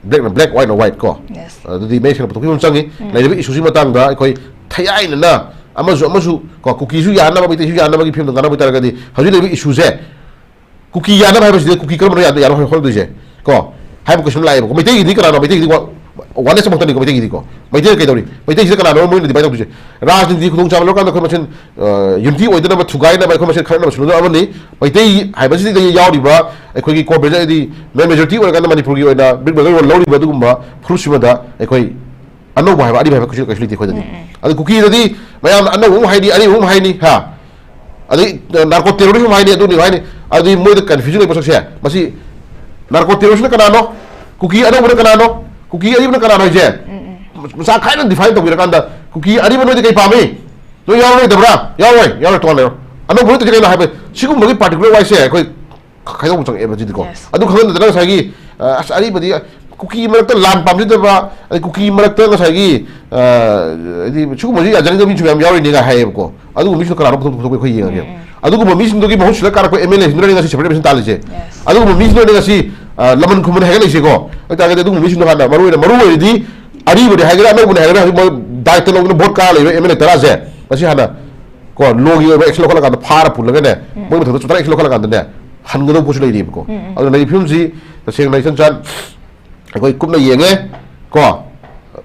ꯕ꯭ꯂꯦꯛꯅ ꯕ꯭ꯂꯦꯛ, ꯋꯥꯏꯠꯅ ꯋꯥꯏꯠ ꯀꯣ꯫ Yes. ꯑꯗꯨꯗꯤ ꯃꯌꯦꯛ ꯁꯦꯡꯅ ꯄꯨꯊꯣꯛꯄꯤꯕ ꯑꯃ ꯆꯪꯉꯤ꯫ ꯂꯩꯔꯤꯕ ꯏꯁꯨꯁꯤ ꯃꯇꯥꯡꯗ ꯑꯩꯈꯣꯏ ꯊꯌꯥꯏꯅꯅ ꯑꯃꯁꯨ ꯑꯃꯁꯨ ꯀꯣ, ꯀꯨꯀꯤꯁꯨ ꯌꯥꯅꯕ, ꯃꯩꯇꯩꯁꯨ ꯌꯥꯅꯕꯒꯤ ꯐꯤꯕꯝꯗ ꯉꯥꯡꯅꯕ ꯑꯣꯏꯇꯥꯔꯒꯗꯤ, ꯍꯧꯖꯤꯛ ꯂꯩꯔꯤꯕ ꯏꯁꯨꯁꯦ ꯀꯨꯀꯤ ꯌꯥꯅꯕ ꯍꯥꯏꯕꯁꯤꯗꯤ ꯀꯨꯀꯤ ꯀꯔꯝꯕꯅ ꯌꯥꯅ ꯌꯥꯅ ꯍꯣꯠꯅꯗꯣꯏꯁꯦ ꯀꯣ ꯍꯥꯏꯕ ꯀꯣꯏꯁꯟ ꯂꯥꯛꯑꯦꯕꯀꯣ꯫ ꯃꯩꯇꯩꯒꯤꯗꯤ ꯀꯅꯥꯅꯣ? ꯃꯩꯇꯩꯒꯤꯗꯤ ꯋꯥ ꯋꯥꯟꯅꯦꯁ ꯑꯃꯈꯛꯇꯅꯤꯀꯣ꯫ ꯃꯩꯇꯩꯒꯤꯗꯤꯀꯣ, ꯃꯩꯇꯩꯅ ꯀꯩꯗꯧꯔꯤ? ꯃꯩꯇꯩꯁꯤꯗ ꯀꯅꯥꯅꯣ ꯃꯣꯏꯅ ꯗꯤꯚꯥꯏꯠ ꯇꯧꯗꯣꯏꯁꯦ? ꯔꯥꯖꯅꯤꯇꯤ ꯈꯨꯗꯣꯡꯆꯥꯕ ꯂꯧꯔꯀꯥꯟꯗ ꯑꯩꯈꯣꯏ ꯃꯁꯦꯟ ꯌꯨꯅꯤꯇꯤ ꯑꯣꯏꯗꯅꯕ, ꯊꯨꯒꯥꯏꯅꯕ, ꯑꯩꯈꯣꯏ ꯃꯁꯦꯟ ꯈꯠꯅꯅꯕ ꯁꯤꯟꯅꯕ ꯑꯃꯅꯤ꯫ ꯃꯩꯇꯩ ꯍꯥꯏꯕꯁꯤꯗ ꯌꯥꯎꯔꯤꯕ ꯑꯩꯈꯣꯏꯒꯤ ꯀꯣꯔ ꯕꯦꯖꯔ, ꯍꯥꯏꯗꯤ ꯃꯦꯟ ꯃꯦꯖꯣꯔꯤꯇꯤ ꯑꯣꯏꯔꯀꯥꯟꯗ ꯃꯅꯤꯄꯨꯔꯒꯤ ꯑꯣꯏꯅ ꯕꯤꯛ ꯕ꯭ꯔꯗꯔ ꯔꯣꯜ ꯂꯧꯔꯤꯕ ꯑꯗꯨꯒꯨꯝꯕ ꯐꯨꯔꯨꯞꯁꯤꯃꯗ ꯑꯩꯈꯣꯏ ꯑꯅꯧꯕ ꯍꯥꯏꯕ, ꯑꯔꯤꯕ ꯍꯥꯏꯕ ꯀꯩꯁꯨ ꯀꯩꯁꯨ ꯂꯩꯇꯦ ꯑꯩꯈꯣꯏꯗꯗꯤ꯫ ꯑꯗꯨ ꯀꯨꯀꯤꯗꯗꯤ ꯃꯌꯥꯝꯅ ꯑꯅꯧꯕ ꯑꯃ ꯍꯥꯏꯅꯤ, ꯑꯔꯤꯕ ꯑꯃ ꯍꯥꯏꯅꯤ, ꯍꯥ? ꯑꯗꯩ ꯅꯥꯔꯀꯣ ꯇꯦꯔꯣꯔꯤꯁꯝ ꯍꯥꯏꯅꯤ, ꯑꯗꯨꯅꯤ ꯍꯥꯏꯅꯤ꯫ ꯑꯗꯨꯗꯤ ꯃꯣꯏꯗ ꯀꯟꯐ꯭ꯌꯨꯖꯟ ꯂꯩꯕ ꯁꯛꯁꯦ, ꯃꯁꯤ ꯅꯥꯔꯀꯣ ꯇꯦꯔꯣꯔꯤꯁꯝꯅ ꯀꯅꯥꯅꯣ, ꯀꯨꯀꯤ ꯑꯅꯧꯕꯅ ꯀꯅꯥꯅꯣ, ꯀꯨꯀꯤ ꯑꯔꯤꯕꯅ ꯀꯅꯥꯅꯣ ꯍꯥꯏꯁꯦ ꯃꯁꯥ ꯈꯥꯏꯅ ꯗꯤꯐꯥꯏꯟ ꯇꯧꯕꯤꯔꯀꯥꯟꯗ, ꯀꯨꯀꯤ ꯑꯔꯤꯕ ꯅꯣꯏꯗꯤ ꯀꯩ ꯄꯥꯝꯃꯤ? ꯅꯣꯏ ꯌꯥꯎꯔꯣꯏꯗꯕ꯭ꯔꯥ? ꯌꯥꯎꯔꯣꯏ, ꯌꯥꯎꯔꯣꯏ, ꯇꯣꯉꯥꯟ ꯂꯩꯔꯣ꯫ ꯑꯅꯧꯕ ꯅꯠꯇ꯭ꯔꯗꯤ ꯀꯩꯅꯣ ꯍꯥꯏꯕ, ꯁꯤꯒꯨꯝꯕꯒꯤ ꯄꯥꯔꯇꯤꯀꯨꯂꯔ ꯋꯥꯏꯁꯦ ꯑꯩꯈꯣꯏ ꯈꯥꯏꯗꯣꯛꯄ ꯆꯪꯉꯛꯑꯦꯕ ꯁꯤꯗꯤꯀꯣ꯫ Yes. ꯑꯗꯨ ꯈꯪꯍꯟꯗꯗꯅ ꯉꯁꯥꯏꯒꯤ, ꯑ, ꯑꯁ, ꯑꯔꯤꯕꯗꯤ ꯀꯨꯀꯤ ꯃꯔꯛꯇ ꯂꯥꯟ ꯄꯥꯝꯖꯗꯕ, ꯑꯗꯩ ꯀꯨꯀꯤ ꯃꯔꯛꯇ ꯉꯁꯥꯏꯒꯤ, ꯑ, ꯍꯥꯏꯗꯤ ꯁꯤꯒꯨꯝꯕꯁꯤ ꯌꯥꯖꯅꯤꯡꯗꯕ ꯃꯤꯁꯨ ꯃꯌꯥꯝ ꯌꯥꯎꯔꯤꯅꯦꯒ ꯍꯥꯏꯌꯦꯕꯀꯣ꯫ ꯑꯗꯨꯒꯨꯝꯕ ꯃꯤꯁꯤꯡꯗꯣ ꯀꯅꯥꯅꯣ ꯄꯨꯊꯣꯛ ꯄꯨꯊꯣꯛꯄ ꯑꯩꯈꯣꯏ ꯌꯦꯡꯉꯒꯦ꯫ ꯑꯗꯨꯒꯨꯝꯕ ꯃꯤꯁꯤꯡꯗꯨꯒꯤ ꯃꯍꯨꯠ ꯁꯤꯗ ꯀꯥꯔꯛꯄ ꯑꯦꯝ ꯑꯦꯜ ꯑꯦꯁꯤꯡꯗꯨꯅꯅꯦ ꯉꯁꯤ ꯁꯦꯄꯔꯦꯠ ꯇꯥꯜꯂꯤꯁꯦ꯫ Yes. ꯑꯗꯨꯒꯨꯝꯕ ꯃꯤꯁꯤꯡꯗꯨꯅꯅꯦ ꯉꯁꯤ, ꯑ, ꯂꯃꯟ ꯈꯨꯝꯕꯟ ꯍꯥꯏꯒꯠꯂꯛꯏꯁꯦꯀꯣ꯫ ꯑꯗꯨ ꯑꯣꯏꯇꯥꯔꯒꯗꯤ ꯑꯗꯨꯒꯨꯝꯕ ꯃꯤꯁꯤꯡꯗꯣ ꯍꯥꯟꯅ ꯃꯔꯨ ꯑꯣꯏꯅ, ꯃꯔꯨ ꯑꯣꯏꯔꯤꯗꯤ ꯑꯔꯤꯕꯅꯤ ꯍꯥꯏꯒꯦꯔꯥ ꯑꯅꯧꯕꯅꯤ ꯍꯥꯏꯒꯦꯔꯥ ꯍꯧꯖꯤꯛ ꯃꯣꯏ ꯗꯥꯏꯇ ꯂꯧꯗꯅ ꯚꯣꯠ ꯀꯥ ꯂꯩꯕ ꯑꯦꯝ ꯑꯦꯜ ꯑꯦ ꯇꯔꯥꯁꯦ ꯉꯁꯤ ꯍꯥꯟꯅ ꯀꯣ, ꯂꯣꯒꯤ ꯑꯣꯏꯕ ꯑꯦꯛꯁꯟ ꯂꯧꯈꯠꯂꯀꯥꯟꯗ ꯐꯥꯔ ꯄꯨꯜꯂꯒꯅꯦ, ꯃꯣꯏ ꯃꯊꯛꯇ ꯆꯨꯇꯥꯛ ꯑꯦꯛꯁꯟ ꯂꯧꯈꯠꯂꯀꯥꯟꯗꯅꯦ, ꯍꯟꯒꯗꯧꯕ ꯄꯣꯠꯁꯨ ꯂꯩꯔꯤꯕꯀꯣ꯫ ꯑꯗꯨꯅ ꯂꯩꯔꯤꯕ ꯐꯤꯕꯝꯁꯤ ꯇꯁꯦꯡꯅ ꯏꯆꯟ ꯆꯥꯟ ꯑꯩꯈꯣꯏ ꯀꯨꯞꯅ ꯌꯦꯡꯉꯦ ꯀꯣ,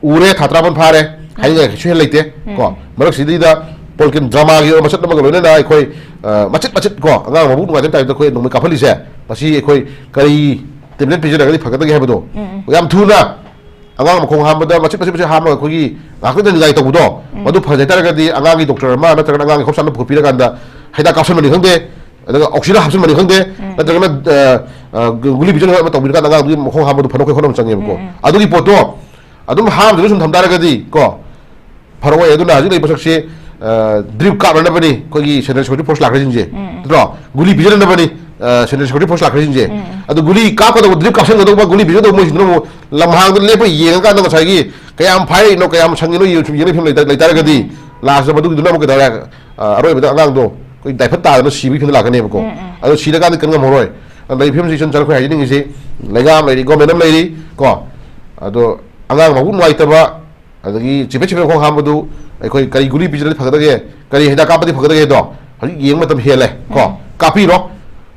ꯎꯔꯦ, ꯊꯥ ꯇꯔꯥꯃꯥꯄꯟ ꯐꯥꯔꯦ, ꯍꯥꯏꯅꯤꯡꯉꯥꯏ ꯀꯩꯁꯨ ꯍꯦꯟꯅ ꯂꯩꯇꯦ ꯀꯣ꯫ ꯃꯔꯛꯁꯤꯗꯩꯗ ꯄꯣꯂꯤꯇꯤꯀꯦꯜ ꯗ꯭ꯔꯃꯥꯒꯤ ꯑꯣꯏꯕ ꯃꯆꯠ ꯑꯃꯒ ꯂꯣꯏꯅꯅ ꯑꯩꯈꯣꯏ, ꯑ, ꯃꯆꯤꯠ ꯃꯆꯤꯠ ꯀꯣ, ꯑꯉꯥꯡ ꯃꯕꯨꯛ ꯅꯨꯡꯉꯥꯏꯇꯕ ꯇꯥꯏꯞꯇ ꯑꯩꯈꯣꯏ ꯅꯣꯡꯃꯩ ꯀꯥꯞꯍꯜꯂꯤꯁꯦ, ꯃꯁꯤ ꯑꯩꯈꯣꯏ ꯀꯔꯤ ꯇꯦꯕ꯭ꯂꯦꯠ ꯄꯤꯖꯔꯒꯗꯤ ꯐꯒꯗꯒꯦ ꯍꯥꯏꯕꯗꯣ ꯌꯥꯝ ꯊꯨꯅ ꯑꯉꯥꯡ ꯃꯈꯣꯡ ꯍꯥꯝꯕꯗ ꯃꯆꯤꯠ ꯃꯆꯤꯠ ꯃꯆꯤꯠ ꯍꯥꯝꯃꯒ ꯑꯩꯈꯣꯏꯒꯤ ꯉꯥꯏꯍꯥꯛꯇꯪꯗ ꯅꯤꯡꯉꯥꯏ ꯇꯧꯕꯗꯣ, ꯃꯗꯨ ꯐꯖ ꯇꯥꯔꯒꯗꯤ ꯑꯉꯥꯡꯒꯤ ꯗꯣꯛꯇꯔ ꯑꯃ ꯅꯠꯇ꯭ꯔꯒꯅ ꯑꯉꯥꯡꯒꯤ ꯍꯣꯁꯄꯤꯇꯥꯜꯗ ꯄꯨꯈꯠꯄꯤꯔꯀꯥꯟꯗ ꯍꯤꯗꯥꯛ ꯀꯥꯞꯁꯟꯕꯅꯤ ꯈꯪꯗꯦ, ꯑꯗꯨꯒ ꯑꯣꯛꯁꯤꯖꯟ ꯍꯥꯞꯆꯤꯟꯕꯅꯤ ꯈꯪꯗꯦ, ꯅꯠꯇ꯭ꯔꯒꯅ, ꯑ, ꯑ, ꯒꯨꯂꯤ ꯄꯤꯖꯅꯕ ꯑꯃ ꯇꯧꯕꯤꯔꯀꯥꯟꯗ ꯑꯉꯥꯡꯗꯨꯒꯤ ꯃꯈꯣꯡ ꯍꯥꯝꯕꯗꯨ ꯐꯅꯕ ꯑꯩꯈꯣꯏ ꯍꯣꯠꯅꯕ ꯆꯪꯉꯦꯕꯀꯣ꯫ ꯑꯗꯨꯒꯤ ꯄꯣꯠꯇꯣ ꯑꯗꯨꯝ ꯍꯥꯝꯗꯨꯅ ꯁꯨꯝ ꯊꯝ ꯇꯥꯔꯒꯗꯤ ꯀꯣ, ꯐꯔꯛꯑꯣꯏ꯫ ꯑꯗꯨꯅ ꯍꯧꯖꯤꯛ ꯂꯩꯕ ꯁꯛꯁꯦ, ꯑ, ꯗ꯭ꯔꯤꯞ ꯀꯥꯞꯅꯅꯕꯅꯤ ꯑꯩꯈꯣꯏꯒꯤ ꯁꯦꯟꯇ꯭ꯔꯦꯜ ꯁꯦꯀ꯭ꯌꯨꯔꯤꯇꯤ ꯐꯣꯔꯁ ꯂꯥꯛꯈ꯭ꯔꯤꯁꯤꯡꯁꯦ, ꯅꯠꯇ꯭ꯔꯣ? ꯒꯨꯂꯤ ꯄꯤꯖꯅꯅꯕꯅꯤ, ꯑ, ꯁꯦꯟꯇ꯭ꯔꯦꯜ ꯁꯦꯀ꯭ꯌꯨꯔꯤꯇꯤ ꯐꯣꯔꯁ ꯂꯥꯛꯈ꯭ꯔꯤꯁꯤꯡꯁꯦ꯫ ꯑꯗꯨ ꯒꯨꯂꯤ ꯀꯥꯞꯀꯗꯧꯕ, ꯗ꯭ꯔꯤꯞ ꯀꯥꯞꯁꯟꯒꯗꯧꯕ, ꯒꯨꯂꯤ ꯄꯤꯖꯗꯧꯕ ꯃꯣꯏꯁꯤꯡꯗꯨꯅ ꯑꯃꯨꯛ ꯂꯝꯍꯥꯡꯗ ꯂꯦꯞꯄ ꯌꯦꯡꯉꯀꯥꯟꯗ ꯉꯁꯥꯏꯒꯤ ꯀꯌꯥꯝ ꯐꯥꯏꯔꯛꯏꯅꯣ, ꯀꯌꯥꯝ ꯁꯪꯉꯤꯅꯣ ꯌꯦꯡ-, ꯁꯨꯝ ꯌꯦꯡꯕꯒꯤ ꯐꯤꯕꯝ ꯂꯩꯇꯥ-, ꯂꯩꯇꯥꯔꯒꯗꯤ ꯂꯥꯁꯇ ꯃꯗꯨꯒꯤꯗꯨꯅ ꯑꯃꯨꯛ ꯀꯩꯗꯧꯔꯦ? ꯑ, ꯑꯔꯣꯏꯕꯗ ꯑꯉꯥꯡꯗꯣ ꯑꯩꯈꯣꯏ ꯗꯥꯏꯐꯠ ꯇꯥꯗꯅ ꯁꯤꯕꯒꯤ ꯐꯤꯕꯝꯗ ꯂꯥꯛꯀꯅꯦꯕꯀꯣ꯫ ꯑꯗꯣ ꯁꯤꯔꯀꯥꯟꯗ ꯀꯟ ꯉꯝꯃꯔꯣꯏ꯫ ꯑꯗ ꯂꯩ ꯐꯤꯕꯝꯁꯤ ꯏꯆꯟ ꯆꯟ ꯑꯩꯈꯣꯏ ꯍꯥꯏꯖꯅꯤꯡꯉꯤꯁꯤ, ꯂꯩꯉꯥꯛ ꯑꯃ ꯂꯩꯔꯤ, ꯒꯣꯔꯃꯦꯟ ꯑꯃ ꯂꯩꯔꯤ ꯀꯣ꯫ ꯑꯗꯣ ꯑꯉꯥꯡ ꯃꯕꯨꯛ ꯅꯨꯡꯉꯥꯏꯇꯕ, ꯑꯗꯒꯤ ꯆꯤꯐꯦꯠ ꯆꯤꯐꯦꯠ ꯈꯣꯡ ꯍꯥꯝꯕꯗꯨ ꯑꯩꯈꯣꯏ ꯀꯔꯤ ꯒꯨꯂꯤ ꯄꯤꯖꯔꯗꯤ ꯐꯒꯗꯒꯦ, ꯀꯔꯤ ꯍꯤꯗꯥꯛ ꯀꯥꯞꯄꯗꯤ ꯐꯒꯗꯒꯦꯗꯣ ꯍꯧꯖꯤꯛ ꯌꯦꯡꯕ ꯃꯇꯝ ꯍꯦꯜꯂꯦ ꯀꯣ꯫ ꯎꯝ꯫ ꯀꯥꯞꯄꯤꯔꯣ,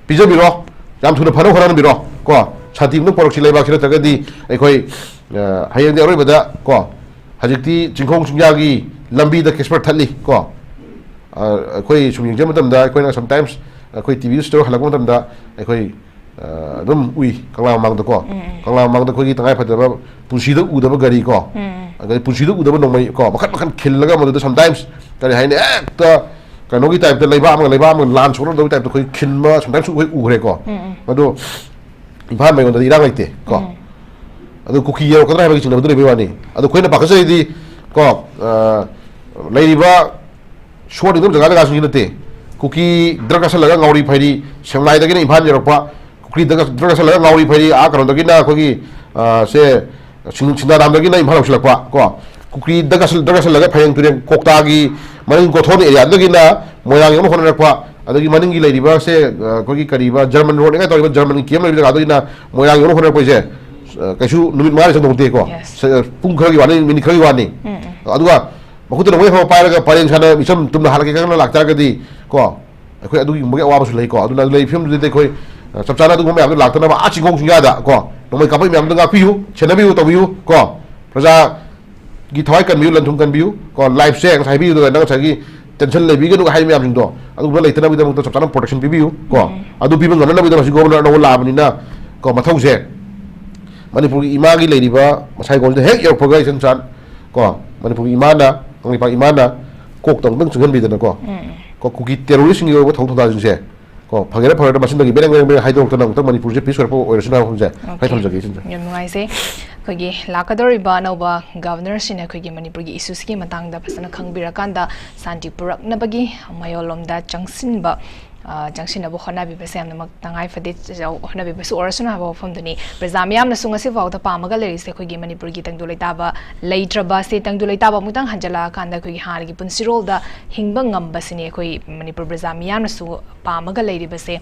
ꯄꯤꯖꯕꯤꯔꯣ, ꯌꯥꯝ ꯊꯨꯅ ꯐꯅꯕ ꯍꯣꯠꯅꯕꯤꯔꯣ ꯀꯣ꯫ ꯁꯥꯟꯇꯤ ꯑꯃꯇꯪ ꯄꯣꯔꯛꯁꯤ ꯂꯩꯕꯥꯛꯁꯤ, ꯅꯠꯇ꯭ꯔꯒꯗꯤ ꯑꯩꯈꯣꯏ, ꯑ, ꯍꯌꯦꯡꯗꯤ ꯑꯔꯣꯏꯕꯗ ꯀꯣ, ꯍꯧꯖꯤꯛꯇꯤ ꯆꯤꯡꯈꯣꯡ ꯆꯤꯡꯌꯥꯒꯤ ꯂꯝꯕꯤꯗ ꯀꯦꯁꯄꯔ ꯊꯠꯂꯤ ꯀꯣ꯫ ꯑ, ꯑꯩꯈꯣꯏ ꯁꯨꯝ ꯌꯦꯡꯖꯕ ꯃꯇꯝꯗ, ꯑꯩꯈꯣꯏꯅ sometimes ꯑꯩꯈꯣꯏ ꯇꯤ ꯚꯤ ꯁ꯭ꯇꯣꯔ ꯍꯜꯂꯛꯄ ꯃꯇꯝꯗ ꯑꯩꯈꯣꯏ, ꯑ, ꯑꯗꯨꯝ ꯎꯏ ꯀꯪꯂꯥ ꯃꯃꯥꯡꯗꯀꯣ꯫ ꯎꯝ, ꯎꯝ꯫ ꯀꯪꯂꯥ ꯃꯃꯥꯡꯗ ꯑꯩꯈꯣꯏꯒꯤ ꯇꯉꯥꯏ ꯐꯗꯕ ꯄꯨꯟꯁꯤꯗ ꯎꯗꯕ ꯒꯥꯔꯤ ꯀꯣ, ꯎꯝ, ꯎꯝ꯫ ꯑꯗꯩ ꯄꯨꯟꯁꯤꯗ ꯎꯗꯕ ꯅꯣꯡꯃꯩ ꯀꯣ, ꯃꯈꯟ ꯃꯈꯟ ꯈꯤꯜꯂꯒ ꯃꯗꯨꯗ sometimes ꯀꯔꯤ ꯍꯥꯏꯅꯤ, ꯍꯦꯛꯇ ꯀꯩꯅꯣꯒꯤ ꯇꯥꯏꯞꯇ, ꯂꯩꯕꯥꯛ ꯑꯃꯒ ꯂꯩꯕꯥꯛ ꯑꯃꯒ ꯂꯥꯟ ꯁꯣꯛꯅꯗꯕꯒꯤ ꯇꯥꯏꯞꯇ ꯑꯩꯈꯣꯏ ꯈꯤꯟꯕ sometimes ꯑꯩꯈꯣꯏ ꯎꯈ꯭ꯔꯦꯀꯣ꯫ ꯎꯝ, ꯎꯝ꯫ ꯑꯗꯣ ꯏꯝꯐꯥꯜ ꯃꯌꯣꯟꯗꯗꯤ ꯏꯔꯥꯡ ꯂꯩꯇꯦ ꯀꯣ꯫ ꯎꯝ꯫ ꯑꯗꯨ ꯀꯨꯀꯤ ꯌꯧꯔꯛꯀꯗ꯭ꯔꯥ ꯍꯥꯏꯕꯒꯤ ꯆꯤꯡꯅꯕꯗꯨ ꯂꯩꯕꯩ ꯋꯥꯅꯤ꯫ ꯑꯗꯣ ꯑꯩꯈꯣꯏꯅ ꯄꯥꯈꯠꯆꯔꯤꯗꯤ ꯀꯣ, ꯑ, ꯂꯩꯔꯤꯕ ꯁꯣꯠ ꯑꯗꯨꯝ ꯖꯒꯥ ꯖꯒꯥꯁꯤꯡꯁꯤ ꯅꯠꯇꯦ꯫ ꯀꯨꯀꯤ ꯗ꯭ꯔꯒ ꯆꯥꯁꯤꯜꯂꯒ ꯉꯥꯎꯔꯤ ꯐꯩꯔꯤ, ꯁꯦꯛꯃꯥꯏꯗꯒꯤꯅ ꯏꯝꯐꯥꯜ ꯌꯧꯔꯛꯄ, ꯀꯨꯀꯤ ꯗ꯭ꯔꯒ, ꯗ꯭ꯔꯒ ꯆꯥꯁꯤꯜꯂꯒ ꯉꯥꯎꯔꯤ ꯐꯩꯔꯤ, ꯑꯥ ꯀꯩꯅꯣꯗꯒꯤꯅ ꯑꯩꯈꯣꯏꯒꯤ, ꯑ, ꯁꯦ, ꯁꯤꯡ-, ꯁꯤꯡꯗꯥꯗꯥꯝꯗꯒꯤꯅ ꯏꯝꯐꯥꯜ ꯌꯧꯁꯤꯜꯂꯛꯄ ꯀꯣ, ꯀꯨꯀꯤ ꯗ꯭ꯔꯒ ꯆꯥꯁꯤꯜ-, ꯗ꯭ꯔꯒ ꯆꯥꯁꯤꯜꯂꯒ ꯐꯌꯦꯡ ꯇꯨꯔꯦꯟ ꯀꯣꯛꯇꯥꯒꯤ ꯃꯅꯤꯡ ꯀꯣꯊꯣꯟ ꯑꯦꯔꯤꯌꯥꯗꯒꯤꯅ ꯃꯣꯏꯔꯥꯡ ꯌꯧꯅ ꯍꯣꯠꯅꯔꯛꯄ, ꯑꯗꯒꯤ ꯃꯅꯤꯡꯒꯤ ꯂꯩꯔꯤꯕ ꯁꯦ, ꯑ, ꯑꯩꯈꯣꯏꯒꯤ ꯀꯔꯤꯕ ꯖꯔꯃꯟ ꯔꯣꯗꯅꯤꯒ ꯇꯧꯔꯤꯕ ꯖꯔꯃꯟꯒꯤ ꯀꯦꯝ ꯂꯩꯕ ꯖꯒꯥꯗꯒꯤꯅ ꯃꯣꯏꯔꯥꯡ ꯌꯧꯅ ꯍꯣꯠꯅꯔꯛꯄꯁꯦ, ꯑ, ꯀꯩꯁꯨ ꯅꯨꯃꯤꯠ ꯃꯉꯥꯅꯤ ꯆꯪꯗꯧ ꯅꯠꯇꯦꯀꯣ꯫ Yes. ꯁ-, ꯄꯨꯡ ꯈꯔꯒꯤ ꯋꯥꯅꯤ, ꯃꯤꯅꯤꯠ ꯈꯔꯒꯤ ꯋꯥꯅꯤ꯫ ꯎꯝ, ꯎꯝ꯫ ꯑꯗꯨꯒ ꯃꯈꯨꯠꯇ ꯅꯣꯡꯃꯩ ꯑꯐꯕ ꯄꯥꯏꯔꯒ ꯄꯔꯦꯡ ꯁꯥꯅ ꯃꯤꯆꯝ ꯇꯨꯝꯅ ꯍꯜꯂꯛꯀꯦ ꯈꯪꯅ ꯂꯥꯛꯇꯥꯔꯒꯗꯤ ꯀꯣ, ꯑꯩꯈꯣꯏ ꯑꯗꯨꯒꯨꯝꯕꯒꯤ ꯑꯋꯥꯕꯁꯨ ꯂꯩꯀꯣ꯫ ꯑꯗꯨꯅ ꯂꯩ ꯐꯤꯕꯝꯗꯨꯗꯤ ꯑꯩꯈꯣꯏ, ꯑ, ꯆꯞ ꯆꯥꯅ ꯑꯗꯨꯒꯨꯝꯕ ꯃꯌꯥꯝꯗꯣ ꯂꯥꯛꯇꯅꯕ ꯑꯥ ꯆꯤꯡꯈꯣꯡ ꯆꯤꯡꯌꯥꯗ ꯀꯣ, ꯅꯣꯡꯃꯩ ꯀꯥꯞꯄꯛꯄ ꯃꯌꯥꯝꯗꯣ ꯉꯥꯛꯄꯤꯌꯨ, ꯁꯦꯟꯅꯕꯤꯌꯨ, ꯇꯧꯕꯤꯌꯨ ꯀꯣ꯫ ꯄ꯭ꯔꯖꯥꯒꯤ ꯊꯋꯥꯏ ꯀꯟꯕꯤꯌꯨ, ꯂꯟ ꯊꯨꯝ ꯀꯟꯕꯤꯌꯨ ꯀꯣ꯫ Life ꯁꯦ ꯉꯁꯥꯏ ꯍꯥꯏꯕꯤꯌꯨꯗ ꯅꯪ ꯉꯁꯥꯏꯒꯤ tension ꯂꯩꯕꯤꯒꯅꯨ ꯍꯥꯏ ꯃꯌꯥꯝꯁꯤꯡꯗꯣ ꯑꯗꯨꯒꯨꯝꯕ ꯂꯩꯇꯅꯕꯒꯤꯗꯃꯛꯇ ꯆꯞ ꯆꯥꯅ protection ꯄꯤꯕꯤꯌꯨ ꯀꯣ꯫ ꯎꯝ꯫ ꯑꯗꯨ ꯄꯤꯕ ꯉꯝꯅꯅꯕꯒꯤꯗꯃꯛ ꯍꯧꯖꯤꯛ governor ꯑꯅꯧꯕ ꯂꯥꯛꯑꯕꯅꯤꯅ ꯀꯣ, ꯃꯊꯧꯁꯦ ꯃꯅꯤꯄꯨꯔꯒꯤ ꯏꯃꯥꯒꯤ ꯂꯩꯔꯤꯕ ꯃꯁꯥꯏꯒꯣꯟꯁꯤꯗ ꯍꯦꯛ ꯌꯧꯔꯛꯄꯒ ꯏꯆꯟ ꯆꯥꯟ ꯀꯣ, ꯃꯅꯤꯄꯨꯔꯒꯤ ꯏꯃꯥꯅ, ꯀꯪꯂꯩꯄꯥꯛ ꯏꯃꯥꯅ ꯀꯣꯛꯇ ꯑꯃꯨꯛꯇꯪ ꯆꯨꯡꯁꯤꯟꯕꯤꯗꯅꯀꯣ, ꯎꯝ꯫ ꯀꯣ, ꯀꯨꯀꯤ terrorist ꯁꯤꯡꯒꯤ ꯑꯣꯏꯕ ꯊꯧꯗꯣꯛ ꯊꯧꯗꯥꯁꯤꯡꯁꯦ ꯀꯣ, ꯐꯒꯦꯔꯥ ꯐꯔꯣꯏꯗ꯭ꯔꯥ ꯃꯆꯤꯟꯗꯒꯤ ꯕꯦꯔꯦꯡ ꯕꯦꯔꯦꯡ ꯕꯦꯔꯦꯡ ꯍꯥꯏꯗꯣꯔꯛꯇꯅ ꯑꯃꯨꯛꯇꯪ ꯃꯅꯤꯄꯨꯔꯁꯦ peace ꯑꯣꯏꯔꯛꯄ ꯑꯣꯏꯔꯁꯅꯨ ꯍꯥꯏꯕ ꯋꯥꯐꯝꯁꯦ꯫ Okay꯫ ꯍꯥꯏ ꯊꯝꯖꯒꯦ, ꯏꯆꯟ ꯆꯥꯟ꯫ ꯌꯥꯝ ꯅꯨꯡꯉꯥꯏꯖꯩ꯫ ꯑꯩꯈꯣꯏꯒꯤ ꯂꯥꯛꯀꯗꯧꯔꯤꯕ ꯑꯅꯧꯕ governor ꯁꯤꯅ ꯑꯩꯈꯣꯏꯒꯤ ꯃꯅꯤꯄꯨꯔꯒꯤ issue ꯁꯤꯒꯤ ꯃꯇꯥꯡꯗ ꯐꯖꯅ ꯈꯪꯕꯤꯔꯀꯥꯟꯗ ꯁꯥꯟꯇꯤ ꯄꯨꯔꯛꯅꯕꯒꯤ ꯃꯥꯏꯑꯣꯟꯂꯣꯝꯗ ꯆꯪꯁꯤꯟꯕ ꯑ, ꯆꯪꯁꯤꯟꯅꯕ ꯍꯣꯠꯅꯕꯤꯕꯁꯦ ꯌꯥꯝꯅꯃꯛ ꯇꯉꯥꯏ ꯐꯗꯦ꯫ ꯍꯣꯠꯅꯕꯤꯕꯁꯨ ꯑꯣꯏꯔꯁꯅꯨ ꯍꯥꯏꯕ ꯋꯥꯐꯝꯗꯨꯅꯤ꯫ ꯄ꯭ꯔꯖꯥ ꯃꯤꯌꯥꯝꯅꯁꯨ ꯉꯁꯤ ꯐꯥꯎꯗ ꯄꯥꯝꯃꯒ ꯂꯩꯔꯤꯁꯦ ꯑꯩꯈꯣꯏꯒꯤ ꯃꯅꯤꯄꯨꯔꯒꯤ ꯇꯪꯗꯨ ꯂꯩꯇꯥꯕ ꯂꯩꯇ꯭ꯔꯕ ꯑꯁꯤ ꯇꯪꯗꯨ ꯂꯩꯇꯥꯕ ꯑꯃꯨꯛꯇꯪ ꯍꯟꯖꯤꯜꯂꯛꯑꯀꯥꯟꯗ ꯑꯩꯈꯣꯏꯒꯤ ꯍꯥꯟꯅꯒꯤ ꯄꯨꯟꯁꯤꯔꯣꯜꯗ ꯍꯤꯡꯕ ꯉꯝꯕꯁꯤꯅꯤ ꯑꯩꯈꯣꯏ ꯃꯅꯤꯄꯨꯔ ꯄ꯭ꯔꯖꯥ ꯃꯤꯌꯥꯝꯅꯁꯨ ꯄꯥꯝꯃꯒ ꯂꯩꯔꯤꯕꯁꯦ꯫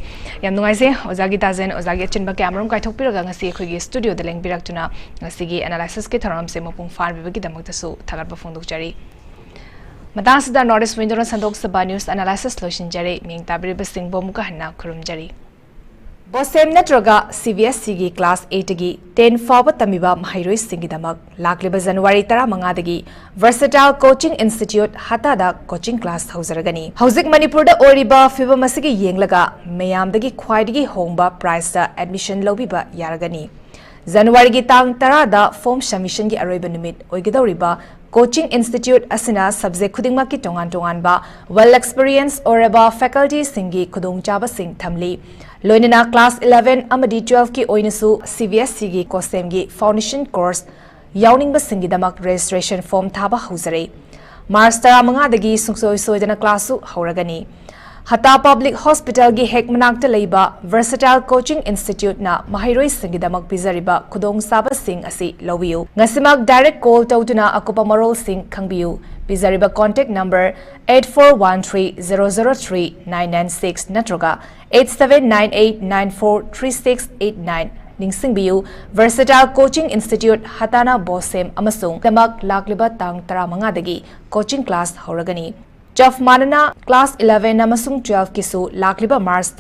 ꯌꯥꯝ ꯅꯨꯡꯉꯥꯏꯖꯩ ꯑꯣꯖꯥꯒꯤ ꯇꯥꯖꯦꯟ, ꯑꯣꯖꯥꯒꯤ ꯑꯆꯤꯟꯕ ꯀꯌꯥ ꯃꯔꯨꯝ ꯀꯥꯏꯊꯣꯛꯄꯤꯔꯒ ꯉꯁꯤ ꯑꯩꯈꯣꯏꯒꯤ ꯁ꯭ꯇꯨꯗꯤꯑꯣꯗ ꯂꯦꯡꯕꯤꯔꯛꯇꯨꯅ ꯉꯁꯤꯒꯤ ꯑꯦꯅꯥꯂꯥꯏꯁꯤꯁꯀꯤ ꯊꯧꯔꯝꯁꯦ ꯃꯄꯨꯡ ꯐꯥꯍꯟꯕꯤꯕꯒꯤꯗꯃꯛꯇꯁꯨ ꯊꯥꯒꯠꯄ ꯐꯣꯡꯗꯣꯛꯆꯔꯤ꯫ ꯃꯇꯥꯡꯁꯤꯗ North East Windowꯅ ꯁꯟꯗꯣꯛꯆꯕ news analysis ꯂꯣꯏꯁꯤꯟꯖꯔꯦ꯫ ꯃꯤꯡ ꯇꯥꯕꯤꯔꯤꯕꯁꯤꯡꯕꯨ ꯑꯃꯨꯛꯀ ꯍꯟꯅ ꯈꯨꯔꯨꯝꯖꯔꯤ꯫ ꯕꯣꯁꯦꯝ ꯅꯠꯇ꯭ꯔꯒ CBSEꯒꯤ class eightꯇꯒꯤ ten ꯐꯥꯎꯕ ꯇꯝꯃꯤꯕ ꯃꯍꯩꯔꯣꯏꯁꯤꯡꯒꯤꯗꯃꯛ ꯂꯥꯛꯂꯤꯕ January ꯇꯔꯥꯃꯉꯥꯗꯒꯤ Versatile Coaching Institute ꯍꯇꯥꯗ coaching class ꯍꯧꯖꯔꯒꯅꯤ꯫ ꯍꯧꯖꯤꯛ ꯃꯅꯤꯄꯨꯔꯗ ꯑꯣꯏꯔꯤꯕ ꯐꯤꯕꯝ ꯑꯁꯤꯒꯤ ꯌꯦꯡꯂꯒ ꯃꯌꯥꯝꯗꯒꯤ ꯈ꯭ꯋꯥꯏꯗꯒꯤ ꯍꯣꯡꯕ priceꯇ admission ꯂꯧꯕꯤꯕ ꯌꯥꯔꯒꯅꯤ꯫ Januaryꯒꯤ ꯇꯥꯡ ꯇꯔꯥꯗ form submissionꯒꯤ ꯑꯔꯣꯏꯕ ꯅꯨꯃꯤꯠ ꯑꯣꯏꯒꯗꯧꯔꯤꯕ coaching institute ꯑꯁꯤꯅ subject ꯈꯨꯗꯤꯡꯃꯛꯀꯤ ꯇꯣꯉꯥꯟ ꯇꯣꯉꯥꯟꯕ well experience ꯑꯣꯏꯔꯕ facultyꯁꯤꯡꯒꯤ ꯈꯨꯗꯣꯡꯆꯥꯕꯁꯤꯡ ꯊꯝꯂꯤ꯫ ꯂꯣꯏꯅꯅ class eleven ꯑꯃꯗꯤ twelveꯀꯤ ꯑꯣꯏꯅꯁꯨ CBSEꯒꯤ COSEMꯒꯤ foundation course ꯌꯥꯎꯅꯤꯡꯕꯁꯤꯡꯒꯤꯗꯃꯛ registration form ꯊꯥꯕ ꯍꯧꯖꯔꯦ꯫ March ꯇꯔꯥꯃꯉꯥꯗꯒꯤ ꯁꯨꯡꯁꯣꯏ ꯁꯣꯏꯗꯅ classꯁꯨ ꯍꯧꯔꯒꯅꯤ꯫ ꯍꯇꯥ Public Hospitalꯒꯤ ꯍꯦꯛ ꯃꯅꯥꯛꯇ ꯂꯩꯕ Versatile Coaching Instituteꯅ ꯃꯍꯩꯔꯣꯏꯁꯤꯡꯒꯤꯗꯃꯛ ꯄꯤꯖꯔꯤꯕ ꯈꯨꯗꯣꯡꯆꯥꯕꯁꯤꯡ ꯑꯁꯤ ꯂꯧꯕꯤꯌꯨ꯫ ꯉꯁꯤꯃꯛ direct call ꯇꯧꯗꯨꯅ ꯑꯀꯨꯞꯄ ꯃꯔꯣꯜꯁꯤꯡ ꯈꯪꯕꯤꯌꯨ꯫ ꯄꯤꯖꯔꯤꯕ contact number eight four one three zero zero three nine nine six ꯅꯠꯇ꯭ꯔꯒ eight seven nine eight nine four three six eight nine꯫ ꯅꯤꯡꯁꯤꯡꯕꯤꯌꯨ, Versatile Coaching Institute ꯍꯇꯥꯅ ꯕꯣꯁꯦꯝ ꯑꯃꯁꯨꯡ ꯗꯃꯛ ꯂꯥꯛꯂꯤꯕ ꯇꯥꯡ ꯇꯔꯥꯃꯉꯥꯗꯒꯤ coaching class ꯍꯧꯔꯒꯅꯤ꯫ ꯆꯞ ꯃꯥꯟꯅꯅ class eleven ꯑꯃꯁꯨꯡ twelveꯀꯤꯁꯨ ꯂꯥꯛꯂꯤꯕ March